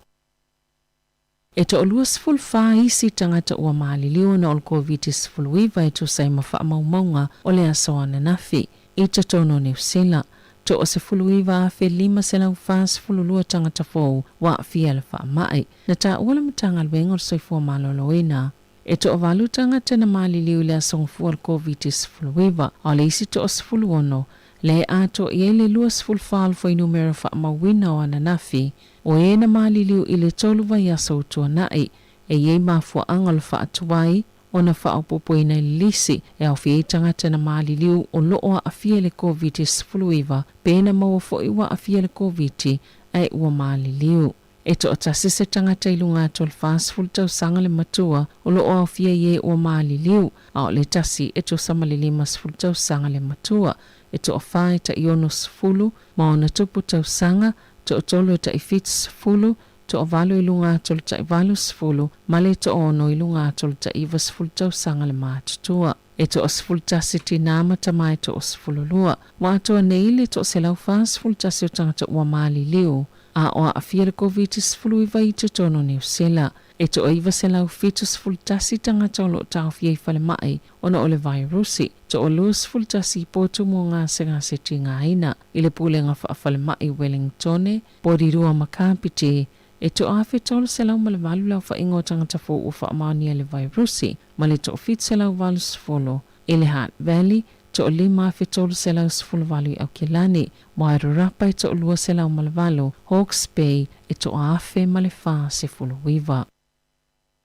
E toaluasefulufa isi tagata ua maliliu ona o le Koviti-19 e tusa ai ma faamaumauga o le aso ananafi. I totonu o Niu Sila, 19,542 tagata fou ua aafia i le faamai. Na taua le Matagaluega o le Soifua Maloloina, e toavalu tagata na maliliu i le aso Gafua o le Koviti-19, a o le isi toasefuluono lea e atoa i ai le 24 o le fuainumera faamauina o ananafi o e na maliliu i le tolu vaiaso ua tuanai, e i ai mafuaaga o le faatuai ona faaopoopoina i le lisi e aofia ai tagata na maliliu o lo o aafia i le Koviti-19 pe na maua foi ua aafia i le Koviti ae ua maliliu. E toatasi se tagata i luga atu o le 40 tausaga le matua o lo o aofia i e ua maliliu, a o le tasi e tusa ma le 50 tausaga le matua. E toafa e tai 60 ma ona tupu tausaga, toatolu e tai 70, toavalu i luga atu o le tai 80 ma le toaono i luga atu o le tai 90 tausaga le matutua. E toa-11 tinā ma tama e toa-12. Ua atoa nei le toa-141 o tagata ua maliliu, a o aafia le Koviti-19 i totonu o Niu Sila. E toa-971 tagata o lo o taofia i falemai ona o le vairusi, toa-21 i potu mo gasegase tigaina i le Pulega Faafalemai Wellingtone, Porirua ma Kapiti. E toa-1,308 le aofaiga o tagata fou ua faamaonia i le vairusi, ma le toa-780 i le Hutt Valley, toa-5,318 i Aukilani, Wairarapa e toa-208, Hawke's Bay e toa-1,049.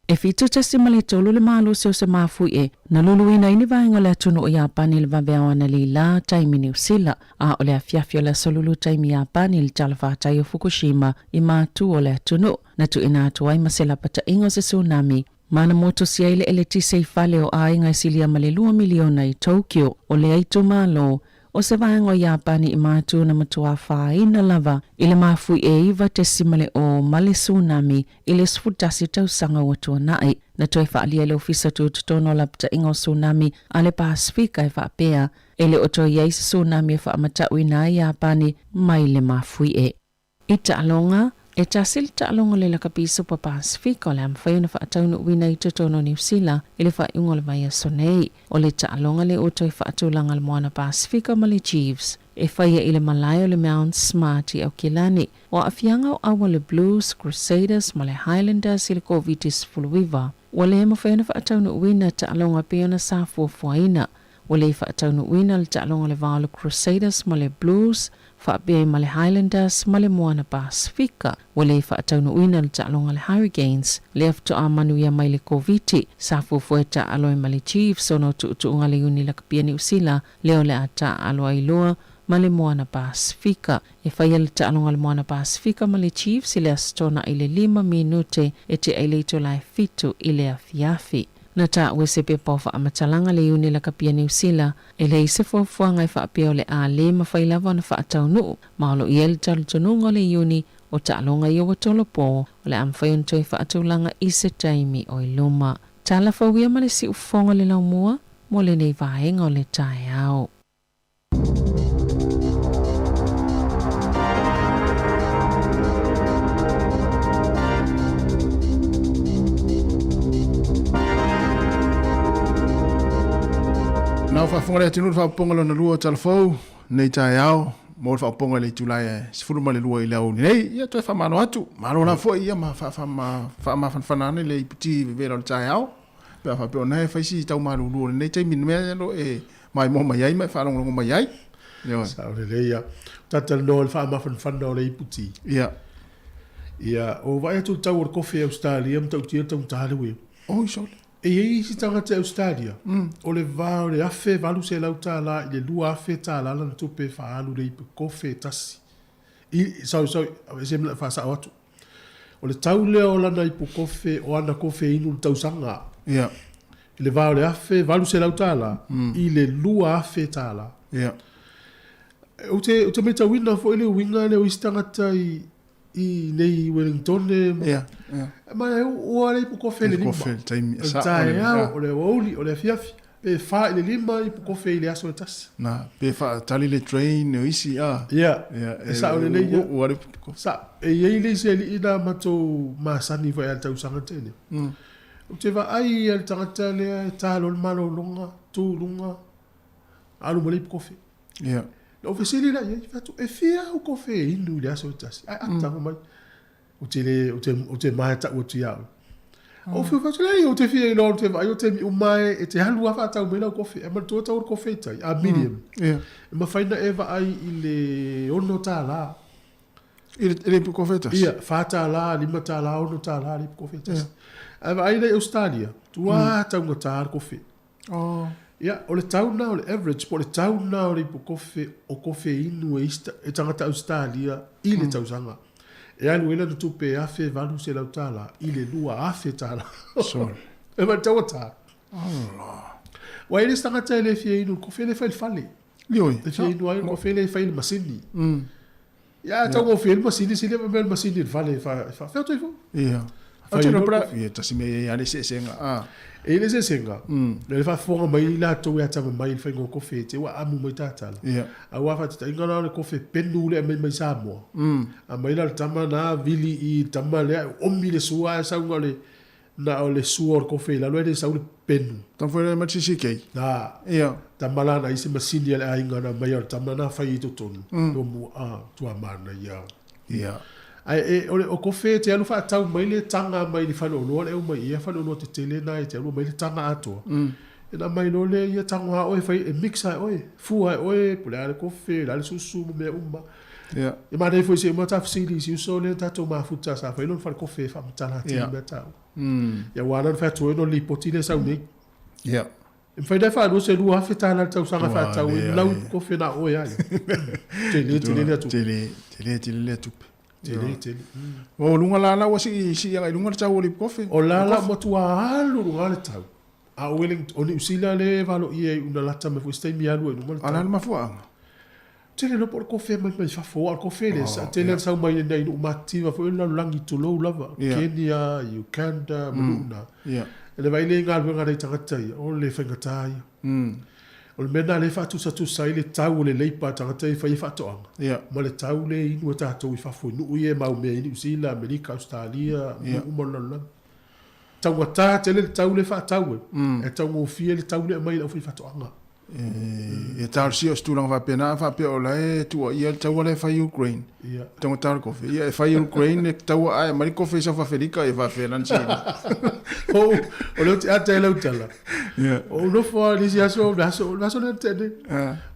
E 7.3 le malosi o se mafuie na luluina ai ni vaega o le atunuu o Iapani i le vaveao analeila, taimi Niu Sila, a o le afiafi o le aso Lulu taimi Iapani i le talafatai o Fukushima i matu o le atunuu, na tuuina atu ai ma se lapataiga o se tsunami ma na motusia ai le eletise i fale o aiga e silia ma le lua miliona i Tokyo. O lea itumalo, o se vaega o Iapani i matu na matuā fāina lava i le mafui e 9.0 ma le tsunami i le 11 tausaga ua tuanai. Na toe faaalia e le Ofisa Tutotonu o Lapataiga o Tsunami a le Pasefika e faapea, e le o toe i ai se tsunami e faamatauina ai Iapani mai le mafuie. I taaloga, e tasi le taaloga o le lakapi Super Pasefika o le a mafai ona faataunuuina i totonu o Niu Sila i le faaiuga o le vaiaso nei. O le taaloga lea ua toe faatulaga le Moana Pasefika ma le Chiefs e faia i le malae o le Mount Smart i Aukilani. O aafiaga o aua le Blues, Crusaders ma le Highlanders i le Koviti-19, ua le mafai ona faataunuuina taaloga pei ona sa fuafuaina. Ua le faataunuuina le taaloga o le va o le Crusaders ma le Blues, faapea ai ma le Highlanders ma le Moana Pasefika. Ua le faataunuuina le taaloga a le Hurricanes, lea faatoa manuia mai le Koviti. Sa fuafua e taaalo ai ma le Chiefs ona o tuutuuga le Iuni Lakapia Niu Sila, lea o le a taaalo ai loa ma le Moana Pasefika. E faia le taaloga a le Moana Pasefika ma le Chiefs i le Aso Toonai i le lima minute e tea i le itula e fitu i le afiafi. Na taua e se pepa o faamatalaga le Iuni Lakapia Niu Sila, e leai se fuafuaga e faapea o le a le mafai lava ona faataunuu, ma o lo o i ai le talitonuga o le Iuni o taaloga ia ua tolopo, o le a mafai ona toe faatulaga i se taimi o i luma. Tala fauia ma le siufofoga le laumua mo lenei vaega o le taeao. Na o faafofoga le atunuu i le faaopoopoga lona lua o Talafou nei taeao mo le faaopoopoga i le itula e 12 i le aoauli nei. Ia toe faamalo atu, malo la foi ia ma faamafanafana ane le iputi vevela o le taeao. Pe a faapea o na e fai si tau malulu o lenei taimi i le mea lo e maimoa mai ai ma e faalogologo mai ai. Ioe. Sao lelei ia. Tatalanoa i le faamafanafana o le iputi. Ia. Ia, o vaai atu i le tau o le kofi i Ausetalia ma ta'utia le taugata le ueu. Oi sole. E i ai isi tagata i Ausetalia, o le va o le $1,800 i le $2,000 lana tupe e faaalu i le ipu kofe e tasi. I, sorry, sorry, aveese ma faasa'o atu. O le tau lea o lana ipu kofe, o ana kofe inu i le tausaga. Ia. I le va o le $1,800 i le $2,000. Ia. Ou te, ou te matauina foi le uiga lea o isi tagata i, i nei i Wellingtone. Ia, ia. Ma e ua le ipu kofe le lima. Kofe le taimi. O le taeao, o le aoauli, o le afiafi. Pe 4 i le 5 ipu kofe i le aso e tasi. Na, pe faatali le train o isi a. Ia, Ia, e sao lelei ia. Ua le kofe. Sa, e i ai le isi alii na matou masani foi a le tausaga tele. Ou te vaai i le tagata lea e ta loa le malologa, tu i luga, alu ma le ipu kofe. Ia. Na ou fesili la i ai, fai atu, e fia au kofe e inu i le aso e tasi? Ae ataga mai. Ou te le, ou te, ou te maea tau atu ia au. Ou fiu fai atu, leai, ou te fia iloa ou te vaai o taimi uma e, e te alu lava faatau mai lau kofe. E manatua tau o le kofe i tai, a medium. Ia. E mafai ona e vaai i le $6. I le, i le ipu kofe e tasi? Ia, $4, $5, $6 le ipu kofe e tasi. Ae vaai la i Ausetalia, tuā taugata le kofe. Oh. Ia, o le tau lena o le average, po o le tau lena o le ipu kofe o kofe inu e isi e tagata Ausetalia i le tausaga. E alu ai lana tupe e $1,800 i le $2,000. Sorry. E mai taugata. Allah. Ua i ai le isi tagata e le fia inu i le kofe le e fai i le fale. Ioe. E fia inu ai le kofe le e fai i le masini. Ia, a taugofie ai le masini, sili ma mea le masini i le fale e faafefea atu ai foi. Ia. Fai Atu loa pra, kofe. ia tasi mea ia le eseesega. A. E i ai le eseesega, le faafofoga mai i latou e atama mai i le faiga o kofe e te ua amu mai tatala. Ia. Aua faataitaiga la o le kofe penu lea e aumai mai Samoa. Aumai la le tama na vili i le tama lea e omi le sua ae sau na o le na o le sua o le kofe i lalo ae le sau le penu. Tama foi lea ma CCK. Na. Ia. Tama la na i se masini a le aiga na aumai o le tama na fai i totonu. Lomu a tua manaia. Ia. Ae e, o le o kofe e te alu faatau mai le taga mai le faleoloa le aumai ia faleoloa tetele na e te alu mai le taga atoa. E na mai loa lea ia tago lava oe fai e mix lava e oe, fua e oe po o le a le kofe, o le a le susu ma mea uma. Ia. E manaia foi se uma ta fesili i si uso lea tatou mafuta sa fai lona falekofe e faamatala atili mea taua. Ia aua la na fai atu ai ona o le lipoti lea e sau nei. Ia. E mafai ona e faalua se $2,000 le tausaga faatau ai lau ipu kofe na o oe lava ia. Tele tele lea tupe. Tele, tele tele lea tupe. Tele tele. O luga la la ua sii sii agai i luga le tau o le ipu kofe. O la la ua matua alu i luga le tau. A o Wellington, o Niu Sila lea e valoia ai una lata mai foi se taimi alu ai i luga le tau. A o le a le mafuaaga? Tele loa po o le kofe mai mai fafo, aua o le kofe lea, sa tele lava sau mai nai nuu matitiva foi o le lalolagi tulou lava, Kenya, Uganda ma nuu na. E le vaai lea i galuega a nai tagata ia, o le faigata ia. O le mea lena lea e faatusatusa ai le tau o le leipa a tagata ia e fai ai faatoaga, ma le tau lea e inu e tatou i fafo i nuu ia e maumea ai Niu Sila, Amerika, Ausetalia, nuu uma o le lalolagi. Taugata tele le tau lea e faatau ai, ae taugofie le tau lea e aumai e le aufaifaatoaga. E talosia o se tulaga faapena a faapea o la e tuuaia le taua la e fai i Ukraine. Ia. Taugata le kofe. Ia e fai i Ukraine le taua ae aumai le kofe i South Africa e faapefea la ona sili. O o lea ou te ata ai lau tala. Ia. O ou nofo lava i le isi aso, le aso, le aso lea na tea nei.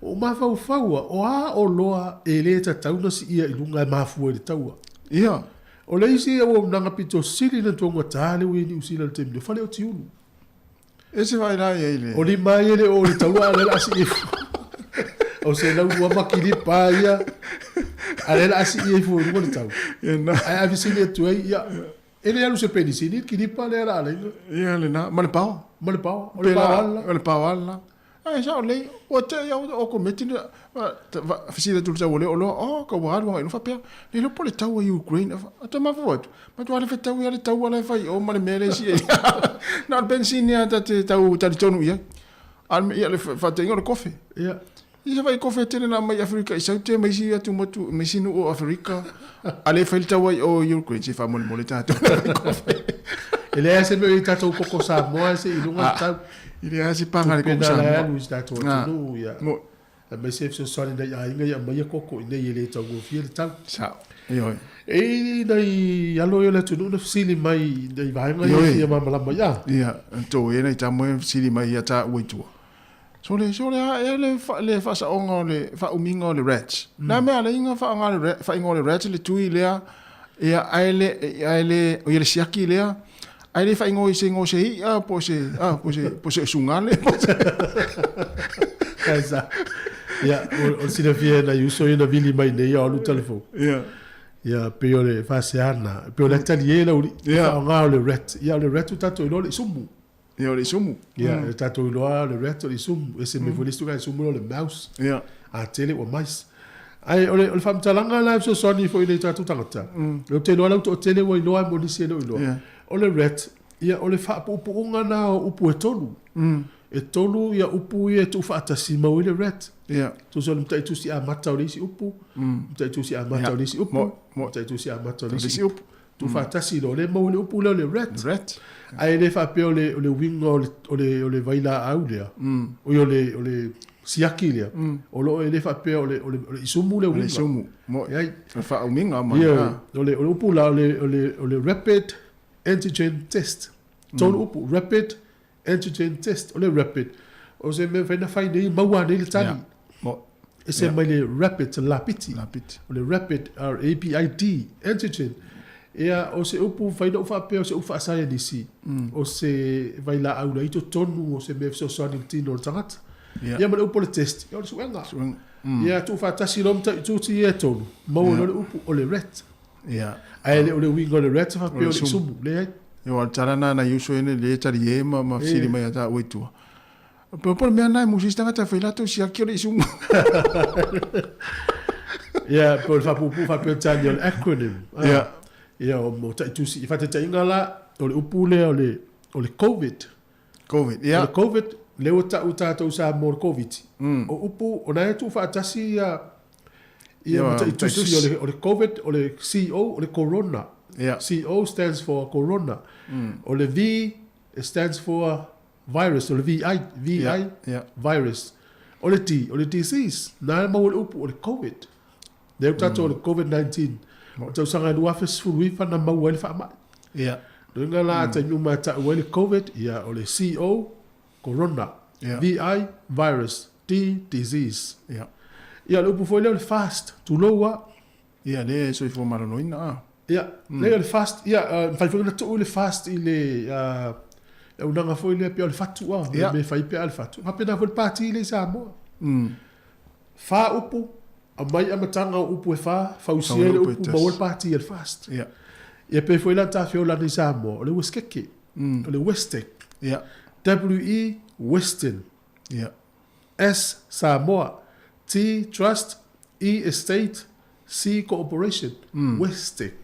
O ou mafaufau lava, o a oloa e le tatau ona siia i luga e mafua i le taua. Ia. O le isi auaunaga pito sili ona taugata lea ua i ai Niu Sila i le taimi nei, o fale o tiulu. E se vaai la i ai le. O lima ai e le o le taua a o lea o le a sii ai fua. O se lau lua makilipa ia, a o lea o le a sii ai fua i luga le tau. Ae a fesili atu ai, ia, e le alu se penisini i le kilipa lea o le a alaina. Ia lena, ma le paoa. Ma le paoa. O le paoa lava la. O le paoa lava la. Ae sao lelei, ua te i au o komiti le fesili atu i le tau o lea oloa, oh, ka ua alu agai i luga, faapea, le iloa po o le tau a Ukraine, a toe mafaufau atu, matua le fetaui lava le taua la e fai i o ma le mea lea e sii ai. Na o le penisini lava ta te tau talitonu i ai. A o le faataitaiga o le kofe. Ia. Ia se vaai kofe tele na aumai i Aferika i Saute ma isi atu motu, ma isi nuu o Aferika, a le fai le taua i o i Ukraine, se faamolemole tatou i le kofe. E leai se mea o i ai tatou koko Samoa se i luga le tau. E leai se paga i le koko Tupe na Samoa. la e alu i si tatou atunuu, ia. Aemaise e fesoasoani nai aiga ia aumaia koko i nei e le taugofie le tau. Sao. Ioe. E i ai nai alo ia o le atunuu na fesili mai i nai vaega ia Ioe. fia malamalama ai, a? Ia, tou e nai tama e fesili mai ia taua i tua. So le, so le a ea le, fa, le faasaoga o le faaumiga o le rats. Mm. Na mea alaiga faaaoga le rat, faaigoa o le rats le tui lea, ia ae le, ae le, o ia le siaki lea, ae le faaigoa i se igoa o se i'a po o se, a, po o se, po o se sugale, po o se. Sa. Ia, o le silafia e nai uso ia na vili mai nei a o alu telefoni. Ia. Ia, pei o le faaseana, pei o le ataliē lau alii, Ia. faaaoga o le rat. Ia, o le rat ua tatou iloa o le isumu. Ia, o le isumu. Ia, e tatou iloa o le rat o le isumu. Ese mea foi le isi tulaga isumu lea o le mouse. Ia. A tele ua mice. Ae o le, o le faamatalaga la e fesoasoani foi i nai tatou tagata. Ou te iloa lau toatele ua iloa ae mo nisi e le o iloa. Ia. O le rat, ia o le faapuupuuga na o upu e tolu. E tolu ia upu ia e tuufaatasi maua ai le rat. Ia. Tusa o le mataitusi amata o le isi upu, mataitusi amata o le isi upu, mataitusi amata o le isi upu. Tuufaatasi loa lea maua ai le upu lea o le rat. Rat. Ae le faapea o le o le uiga o le o le o le vailaau lea, oi o le o le siaki lea, o lo o e le faapea o le o le o le isumu le uiga. O le isumu. Mo. Leai. O le faaumiga ma. Ia, o le o le upu la o le o le o le rapid antigen test. Tolu upu, rapid Antigen test, o le rapid, o se mea mafai ona fai nei, maua nei le tali. Yeah. Mo, E se mai le rapid, se lapiti. Lapiti. O le rapid, R-A-P-I-D, antigen. Ia, o se upu mafai ona ou faapea o se upu faasaienisi, o se vailaau la i totonu o se mea e fesoasoani i le tino o le tagata. Yeah. Ia ma le upu o le test, ia o le suega. Suega. Ia, tuufaatasi loa matautu ia e tolu, maua loa le upu o le rat. Ia. Ae le o le uiga o le rat faapea o le isumu. Leai. Ia o le tala na nai uso ene le tali e ma ma fesili mai ia tāua i tua. Po po le mea na e musi isi tagata e fai latou siaki o le isumu. Ia, po o le faapuupuu faapea o le tali o le acronym. Ia. Ia, o mo taitusi. I faataitaiga la, o le upu lea o le, o le COVID. COVID, ia. O le COVID, lea ua tau tatou Samoa o le Koviti. O upu, o na e tuufaatasi ia, ia mataitusi o le, o le COVID, o le CO, o le Corona. Ia. CO stands for Corona. O le V stands for virus, o le VI, VI, Ia, ia. virus. O le D, o le disease. Na e maua le upu o le COVID. Lea ua tatou o le COVID-19. O le tausaga e 2019 na maua ai le faamai. Ia. Loiga la a taimi uma e tau ai le Covid, ia o le CO, Corona. Ia. VI, virus. D, disease. Ia. Ia o le upu foi lea o le fast, tulou a. Ia, lea e soifua maloloina a. Ia, lea o le fast, ia, e mafai foi ona tuu le fast i le le auaunaga foi lea pei o le fatu a, le mea e fai pea le fatu. E faapena foi le pati lea i Samoa. Fa upu, aumai amataga o upu e fa, fausia ai le upu, maua le pati a le fast. Ia. Ia pei foi la na tafeola nei i Samoa, o le uesekeke, o le Westec. Ia. WE, Western. Ia. S, Samoa. T, Trust. E, Estate. C, Cooperation. Westec.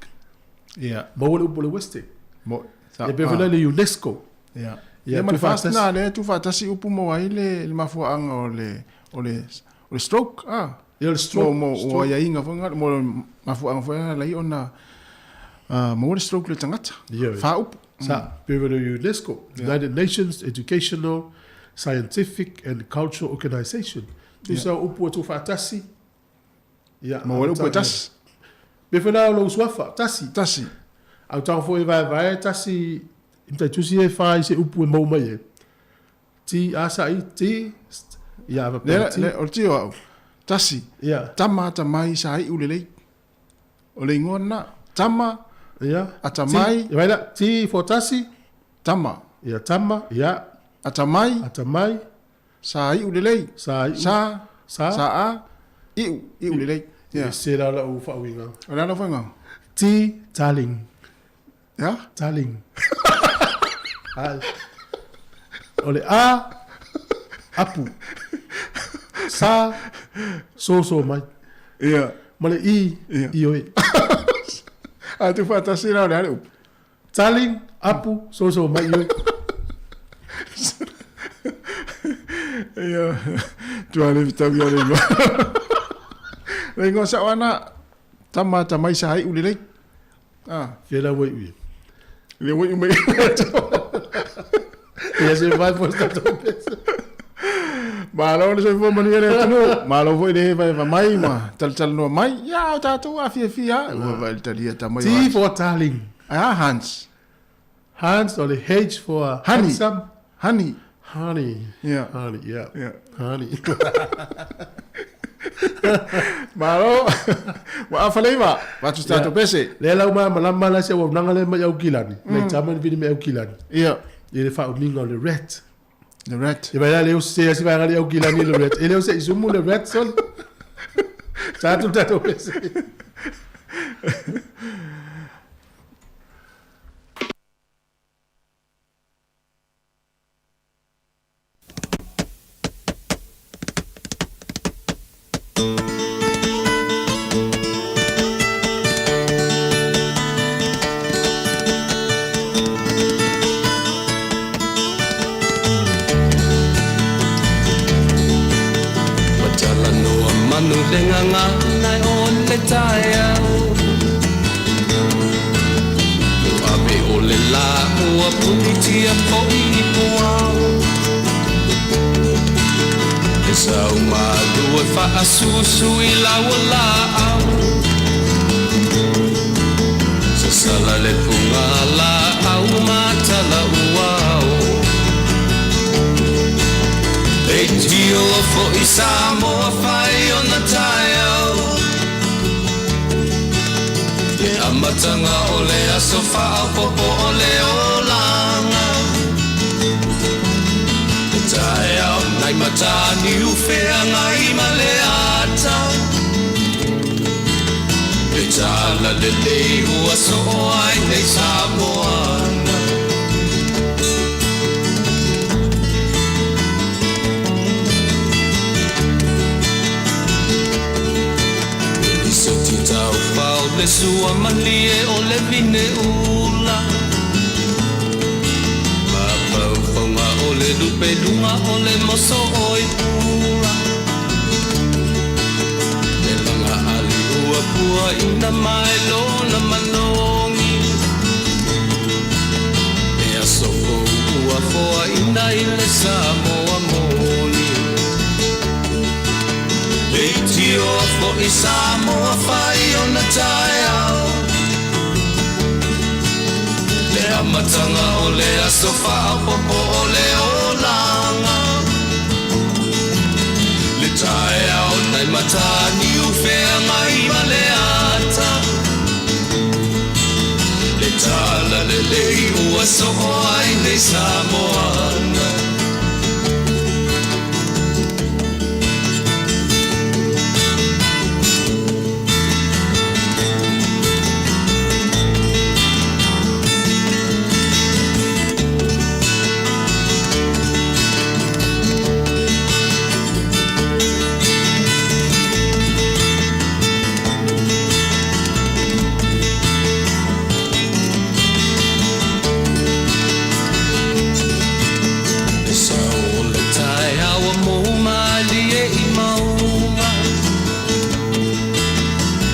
Ia. Maua le upu o le Westec. Mo, Ia pei foi la le UNESCO. Ia. Ia, Ia ma le fast tuufaatasi. na lea e tuufaatasi upu maua ai le le mafuaaga o le o le o le stroke a. Ia, o le stroke, Mo mo o stroke. aiaiga foi nga mo le mafuaaga foi ala ai ona maua le stroke i le tagata. Ia, ia. Fa upu. Sa, pei foi le UNESCO, United Nations Educational, Scientific and Cultural Organization. Tusa o upu e tuufaatasi. Ia, Maua le upu e tasi. Pei foi la o lou suafa, tasi. Tasi. A o tago foi e vaevae tasi i mataitusi e fa i se upu e maua mai ai. T, A, sa, I, T, st, ia, a Le, faapea T. le, o le tio au. Tasi. Ia. Tama atamai sa iu lelei. O le ingoa lena. Tama. Ia. Atamai. T, ia vai la, T for tasi. Tama. Ia, tama, ia. Atamai. Atamai. Sa iu lelei. Sa iu. Sa. Sa. Sa a. Iu. Iu lelei. Ia. Ia. Se la lau faauiga. O le a lau faauiga? T, darling. Ia? Darling. Ai. O le A, apu. Sa, soso mai. Ia. Ma le I, Ia. ioe. A tuufaatasi la o le a le upu? Darling, apu, soso mai, ioe. Ia, tua le fitaui o le ingoa. Le ingoa sao ana, tama tamai sa iu lelei. Ah. Fia la ua iu ia. Le ua iu mai. Ia se vai foi sta pesa. Malo le soifua manuia le atunuu. Malo foi le hevaheva mai ma talatalanoa mai. Ia, o tatou afiafia. Ua vai le talia tamai o T Hans. for darling. Ae a Hans? Hans o le H for Honey. handsome. Honey. Honey. Yeah. Honey, yeah. Yeah. Honey. Malo. Ua afa leiva. Vatu se tatou pese. Lea lau malamalama la se auaunaga lea mai Aukilani. Nai tama ni vili mai Aukilani. Ia. I le faaumiga o le rat. Le rat. Ia mai la leo se si vaega le Aukilani le rat. E leo se isumu le rat sol. Sa atu le tatou pese. ia fo'i i puao E sau malu e fa'asusu i laua la'au Sasala le puga la'au matala'uao Leitio fo'i Samoa fai ona taeao Le amataga o le aso fa'aopopo o le olaga Le taeao nai mataniu feagai ma le ata Le tala lelei ua soo ai nei Samoana Lisoti taufao le sua malie o le vine ula Mapaufaga o le lupeluga o le moso oi pula Le laga ali ua puaina mai lona malogi E aso fou ua foaina i le Samoa moni Leitio fo'i Samoa fai ona taeao Le amataga o le aso fa'aopopo o le olaga Le taeao nai mataniu feagai ma le ata Le tala lelei ua soo ai nei Samoana Le sau o le taeao mou malie i mauga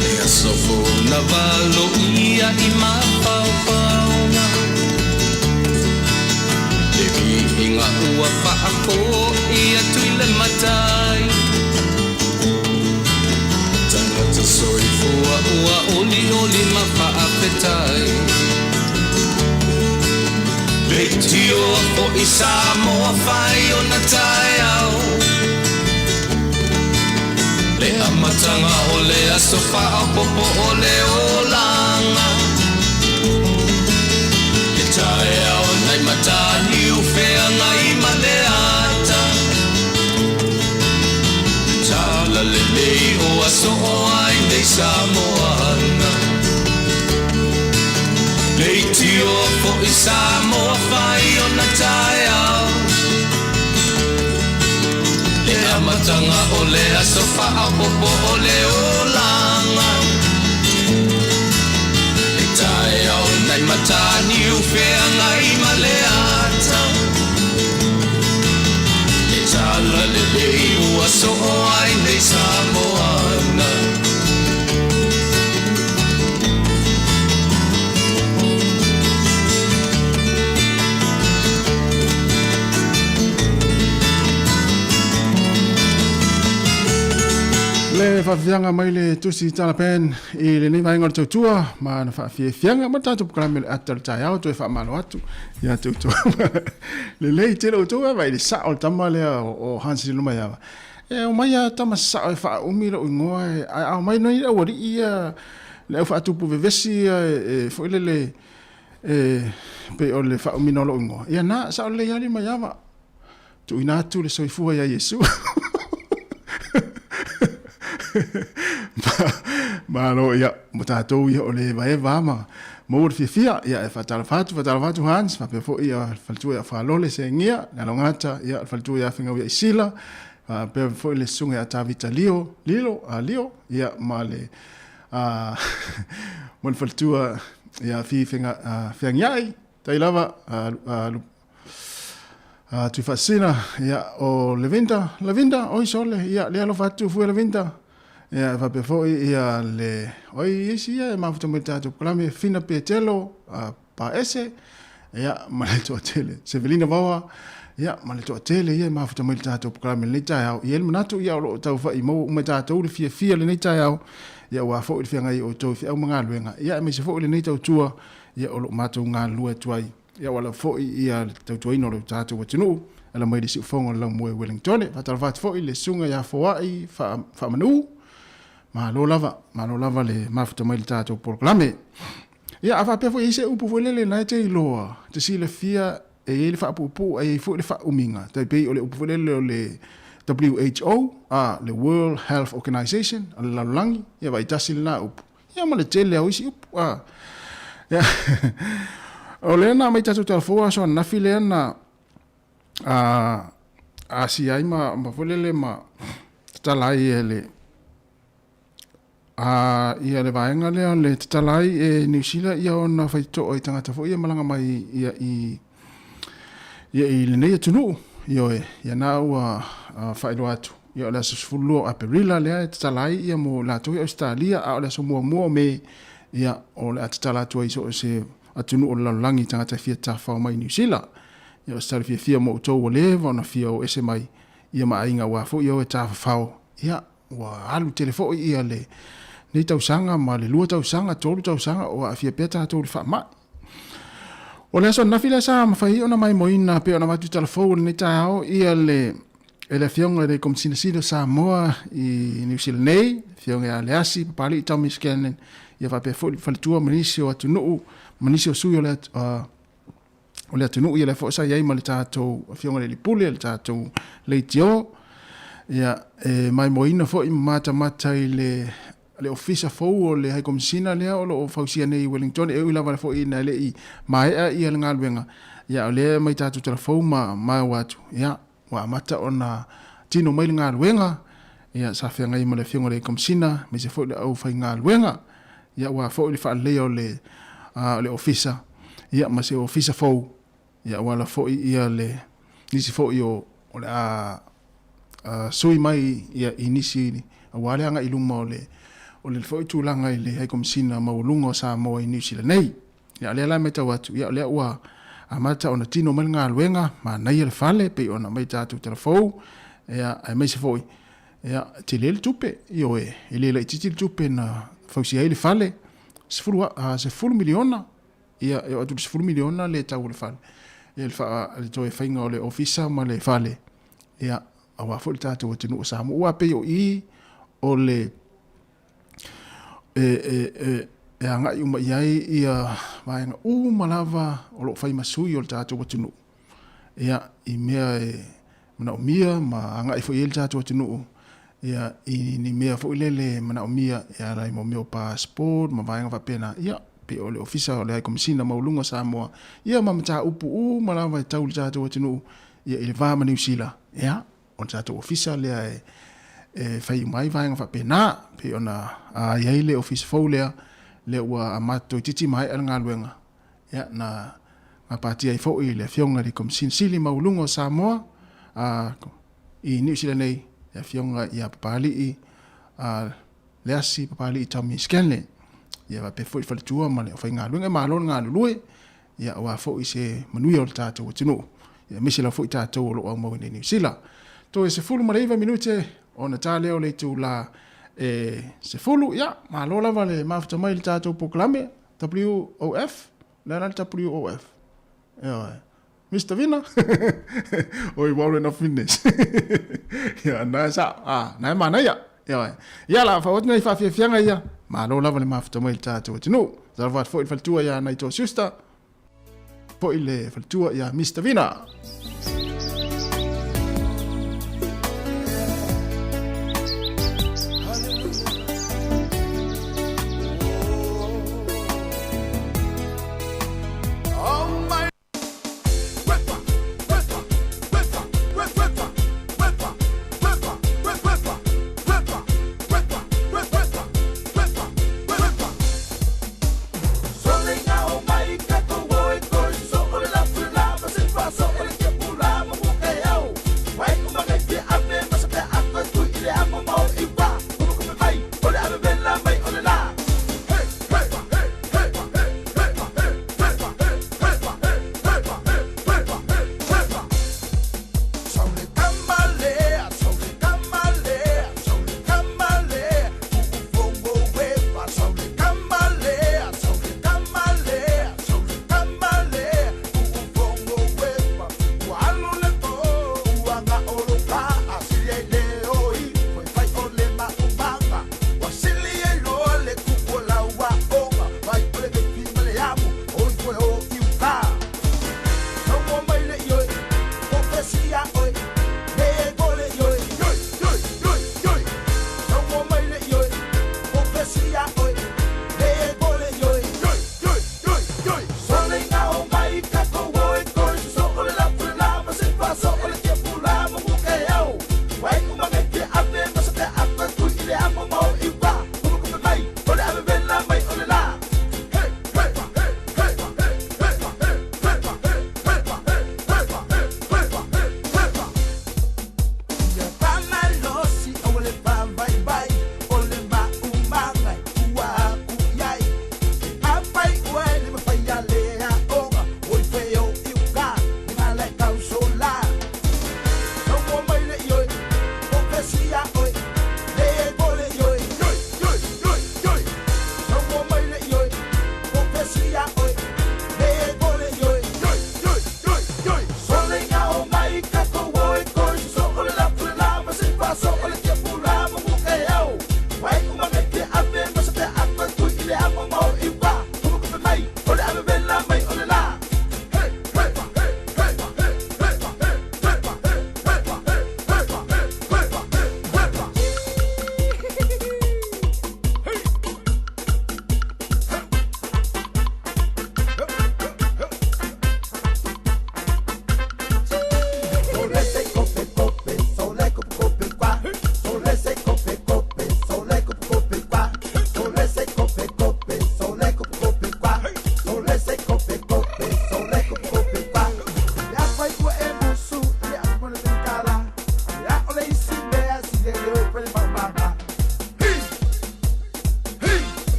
Le aso fou na valo ia i mafaufauga Le viiga ua faafo'i atu i le matai Tagata soifua ua olioli ma faafetai Leitio fo'i Samoa fai ona taeao Le amataga o le aso fa'aopopo o le olaga Le taeao nai mataniu feagai ma le ata Le tala lelei o aso o ai nei Samoana Leitio fo'i Samoa fai ona taeao Le amataga o le aso fa'aopopo o le olaga Le taeao nai mataniu feagai ma le ata Le tala lelei ua soo ai nei Samoana Le faafiafiaga mai le tusi tala pen i lenei vaega o le tautua ma na faafiafiaga ma le tatou polokalame o le ata o le taeao toe faamalo atu ia te outou. Lelei tele outou e vaai i le sao o le tama lea o Hans Lilomaiava. E omai a tama sao e faaumi lou igoa e, ae a omai nei le aualii ia le au faatupu vevesi ia e foi lele e pei o le faaumiina o lou igoa. Ia na, sao lelei lava Lilomaiava. Tuuina atu le soifua ia Iesu. Malo ia, mo tatou ia o le evaeva ma maua le fiafia, ia e faatalofa atu, faatalofa atu Hans, faapea foi ia le faletua ia Faalole Segia, le Alogata, ia le faletua ia Fegau ia Isila, faapea foi le susuga ia Tavita Lio, Lilo, a Lio, ia ma le a ma le faletua ia Fi Fenga, Feagiai, tai lava a, a, a Tuifaasisina, ia o Levinda, Levinda, oi sole, ia le alofa atu fue Levinda. Ia e faapea foi ia le oi isi ia e mafuta mai le tatou polokalame Fina Petelo, a Paese, Ia, ma le toatele. Sevelina Vaoa, ia, ma le toatele ia e mafuta mai i le tatou polokalame i lenei taeao. E i ai le manatu, ia, o lo o tau fai maua uma e tatou le fiafia i lenei taeao, ia, aua foi le feagai o outou i feau ma galuega, ia, aemaise foi lenei tautua, ia, o lo o matou galulue atu ai, ia, aua lava foi ia le tautuaina o lo tatou atunuu, e ala mai i le siufofoga o le laumua i Wellingtone. Faatalofa atu foi i le susuga ia Foai Faamanu, malo lava, malo lava le mafuta mai i le tatou polokalame. Ia, a faapea foi e i ai se upu foi lele na e te iloa, te silafia e i ai le faapuupuu ae i ai foi le faaumiga, tai pei o le upu foi lele o le WHO, a, le World Health Organization, a le lalolagi, ia vaai tasi lena upu. Ia ma le tele lava o isi upu, a. Ia, o lea na aumai tatou talafou aso ananafi lea na a, asia ai ma, ma foi lele ma tatala ai e le, A ia le vaega lea le tatala ai e Niu Sila ia ona faitotoa i tagata foi ia malaga mai ia i ia i lenei atunuu. Ioe, ia na ua faailoa atu ia o le aso 12 o Aperila lea e tatala ai ia mo latou i Ausetalia, a o le aso muamua o Me ia o le a tatala atu ai so o se atunuu o le lalolagi i tagata e fia tafafao mai i Niu Sila. Ia o se tala fiafia mo outou ua leva ona fia o ese mai ia ma aiga aua foi ia o e tafafao ia Ua alu tele foi ia lenei tausaga ma le 2 tausaga, 3 tausaga o aafia pea tatou i le faamai. O le aso ananafi lea sa mafai ai ona maimoaina pei ona avatu i tala fou o lenei taeao ia le e le Afioga i le Komisina Sili o Samoa i Niu Sila nei, Afioga ia Leasi Papali'i Tommy Scanlan, ia faapea foi le faletua ma nisi o atunuu ma nisi o sui o le o le atunuu, ia lea foi sa i ai ma le tatou Afioga i le Alii Pule, le tatou Leitio, ia e maimoaina foi ma matamata i le le ofisa fou o le High Komisina lea o lo o fausia nei i Wellington, e ui lava foi ina e le i maea ia le galuega, ia o lea e mai tatou tala fou ma maua atu, ia ua amata ona tino mai le galuega, ia sa feagai ma le Afioga i le Komisina, aemaise foi le aufaigaluega, ia aua foi le faaleleia o le o le ofisa, ia ma se ofisa fou, ia aua lava foi ia le nisi foi o o le a sui mai ia i nisi aua le agai i luma o le o le foi tulaga i le High Komisina maualuga o Samoa i Niu Sila nei. Ia o lea la e matau atu, ia o lea ua amata ona tino mai le galuega, manaia le fale, pei ona aumai tatou tala fou, ia, aemaise foi, ia, tele le tupe, ioe, e le laitiiti le tupe na fausia ai le fale, 10 miliona, ia, e oo atu i le 10 miliona le tau o le fale, ia, le, faa, le toe faiga o le ofisa ma le fale, ia, aua foi le tatou atunuu o Samoa, aua pei o i o le e agai uma i ai ia vaega uma lava o lo o fai ma sui o le tatou atunuu ia i mea e manaomia ma agai foi i ai le tatou atunuu ia i ni mea foi lele e manaomia e ala i mea o passport ma vaega faapena ia pei o le Ofisa o le High Komisina Maualuga o Samoa ia ma mataupu uma lava e tau i le tatou atunuu ia i le va ma Niu Sila ia O le tatou ofisa lea e, e fai uma ai vaega faapena, pei ona i ai le ofisa fou lea, lea ua amata toeitiiti maea le galuega, ia, na gapatia ai foi le Afioga i le Komisina Sili Maualuga o Samoa a, i Niu Sila nei, le Afioga ia Papali'i a, Leasi Papali'i Tommy Scanlon. Ia faapea foi le faletua ma le aufaigaluega, e malo le galulue, ia aua foi se manuia o le tatou atunuu, ia aemaise lava foi tatou o lo o aumau i Niu Sila. Toe 19 minute ona ta lea o le itula e 10, ia malo lava le mafuta mai i le tatou polokalame WOF, le a la le WOF? Ioe. Mr. Vina? Oi, Warren of Fitness. Ia, na sa, ah, na e manaia. Ioe. Ia la, whaotu nei whaafiafianga ia, malo lava le mafuta mai i le tatou atunuu. Talofa atu foi i le faletua ia Naito Schuster, foi le faletua ia Mr. Vina.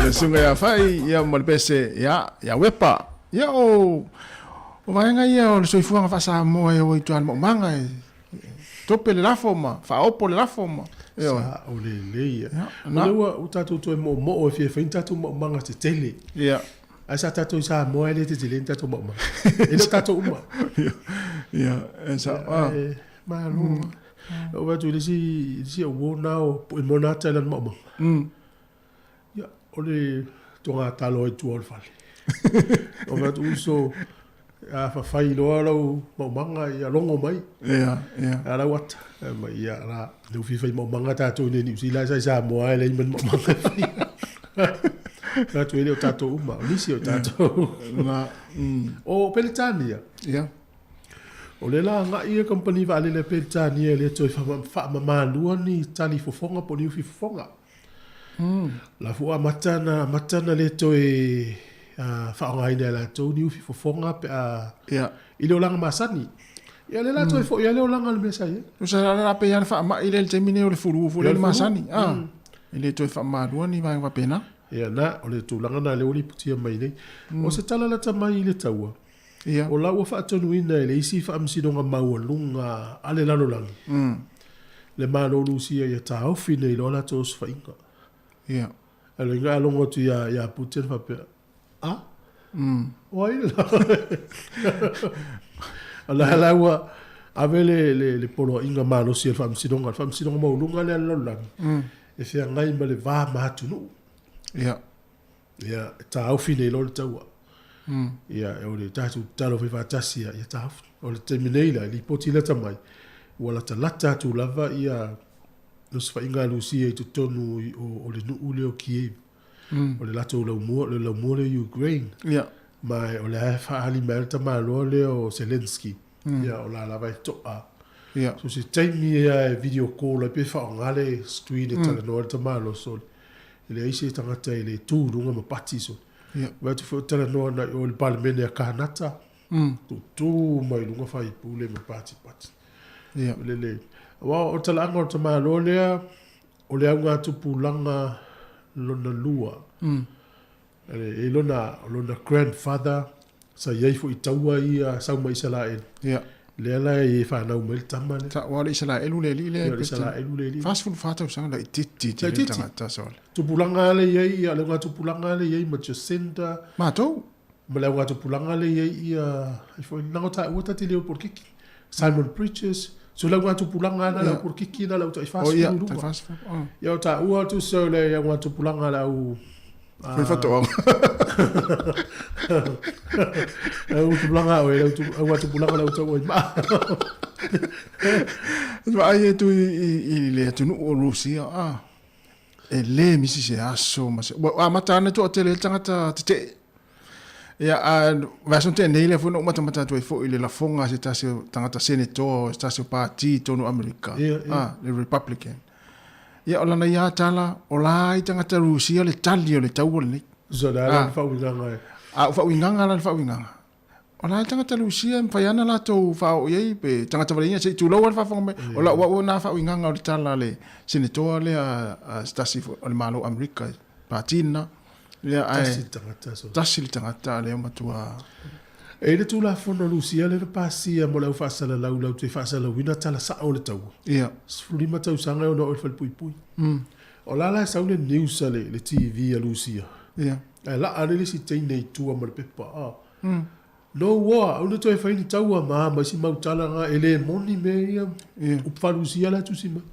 Le susuga ia Fai, ia ma le pese ia Wepa. Ia o vaega ia o le soifuaga faa-Samoa e o ai tua i le maumaga e tope le lafo ma faaopo le lafo ma ioe. Sa o lelei ia. O lea ua tatou toe moomoo e fia fai ni tatou maumaga tetele. Ia. Ae sa tatou i Samoa e le tetele ni tatou maumaga. E le o tatou uma. Ia, e sao. Malo. Na ou vaai atu i le isi au uo na o pue mona ata i lana maumaga. Ia, o le togatalo ai tua o le fale. O vaai atu uso, a fafai loa lau maumaga, ia logo mai. Ia, ia. A lau ata. Ma ia, la, le ufi fai maumaga tatou i nei Niu Sila, sa i Samoa e leai ma ni maumaga e fai. Vaai atu e le o tatou uma, o nisi o tatou. O Peretania. Ia. O lea la agai le kamupani vaalele a Peretania e le toe faamamaluina ni tali fofoga po o ni ufi fofoga. La foi ua amata ona amata ona le toe faaaogaina e latou ni ufi fofoga pe a i le olaga masani. Ia lea la toe foi lava le olaga i le mea sa i ai. Tusa la la pei lava le faamai lea i le taimi nei o le flu foi lea le masani. E le toe faamamaluina ni vaega faapena. Ia na, o le tulaga lena lea ua lipotia mai nei. O se tala lata mai i le taua, o la ua faatonuina e le isi faamasinoga maualuga a le lalolagi, le Malo o Lusia ia taofi nei loa latou osofaiga. Ia. A lo inga a logo atu ia, ia Putin faapea, a? O ai le la? O la la ua ave le, le, le poloaiga malosi a le faamasinoga, le faamasinoga maualuga lea a le lalolagi, e feagai ma le va ma atunuu. Ia. Ia, e taofi nei loa le taua. Ia, o le tatou tatalo faifaatasi ia, ia taofi. O le taimi nei la, i lipoti lata mai, ua latalata atu lava ia osofaiga a Lusia i totonu o le nuu lea o Kiev. O le latou laumua, le laumua lea o Ukraine. Ia. Ma o lea e faaali mai le tamaloa lea o Zelensky. Ia, o la lava e to'a. Ia. So se taimi ea e video call ai pe faaaoga le screen e talanoa ai le tamaloa sole. E leai se tagata e le tu i luga ma pati sole. Ia. Vaai atu foi o talanoa agai i o i le Palemene a Kanata. Tutu mai luga faipule ma patipati. Ia. O le le aua o le talaaga o le tamaloa lea, o le augatupulaga lona lua. E i lona, lona grandfather sa i ai foi i taua ia sau mai Isaraelu. Ia. Lea la e fanau mai le tama lea. Sa, ua o le Isaraelu le alii lea. Ia, o le Isaraelu le alii. 44 tausaga laitiiti tele le tagata sole. Tupulaga lea i ai ia, le augatupulaga lea i ai ma Jacinda. Matou. Ma le augatupulaga lea i ai ia, ai foi, leaga o taua ta te le o polokiki. Simon Bridges, so le augatupulaga lena le au polokiki lena le au tai 40 i luga. Tai 40. Ia o taua tusa o le augatupulaga le au Fai faatoaga. Au tupulaga oe, le augatupulaga le au tau ai maa. Vaai atu i le atunuu o Rusia, e le misi se aso ma se... Ua amata ana toatele ai le tagata tetee. Ia, a vaiaso na tea nei lea foi na ou matamata atu ai foi i le lafoga a se tasi o tagata Senator o se tasi o pati i totonu o Amerika, le Republican. Ia, o lana ia tala, o la ai tagata Rusia le tali o le taua lenei. So, le a la le faauigaga e? A o faauigaga la le faauigaga. O la e tagata Lusia e mafai ana latou faaoo i ai pe tagata valeina se i tulou lava le faafofoga mai. O lau au na faauigaga o le tala a le Senetoa lea a se tasi o le Malo o Amerika, pati lena. Ia ae Tasi le tagata so. Tasi le tagata lea matua. E i le Tulafono Lusia lea na pasia mo le au faasalalau latou te faasalalauina tala sao o le taua. Ia. 15 tausaga e ono oo i le falepuipui. O la la e sau le news a le TV a Lusia. Ia. Ae laa le isi teine i tua ma le pepa a. No war, aua ne toe fai ni taua ma ma isi mau tala nga e le moni mea ia. Upu faa-Lusia la e tusi mai.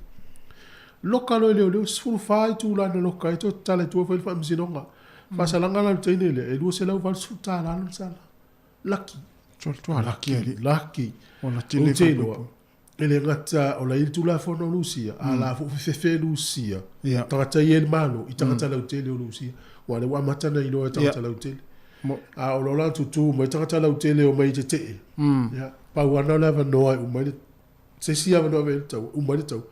Loka loa i leoleo, 14 itula na loka ai toe tatala i tua fai le faamasinoga. Faasalaga la le teine lea, e $280 tala lona sala. Laki. Tua laki alii. Laki. Ola tele Ou te iloa, e le gata o la i le Tulafono o Lusia, a la foi fefefe Lusia, tagata ia i le Malo, i tagata lautele o Lusia. Aua o lea ua amata ona iloa e tagata lautele. A o lo la tutū mai tagata lautele o mai i tetee, ia, pau ana o le avanoa e uma ai le, se isi avanoa e ave ai le taua, uma ai le taua,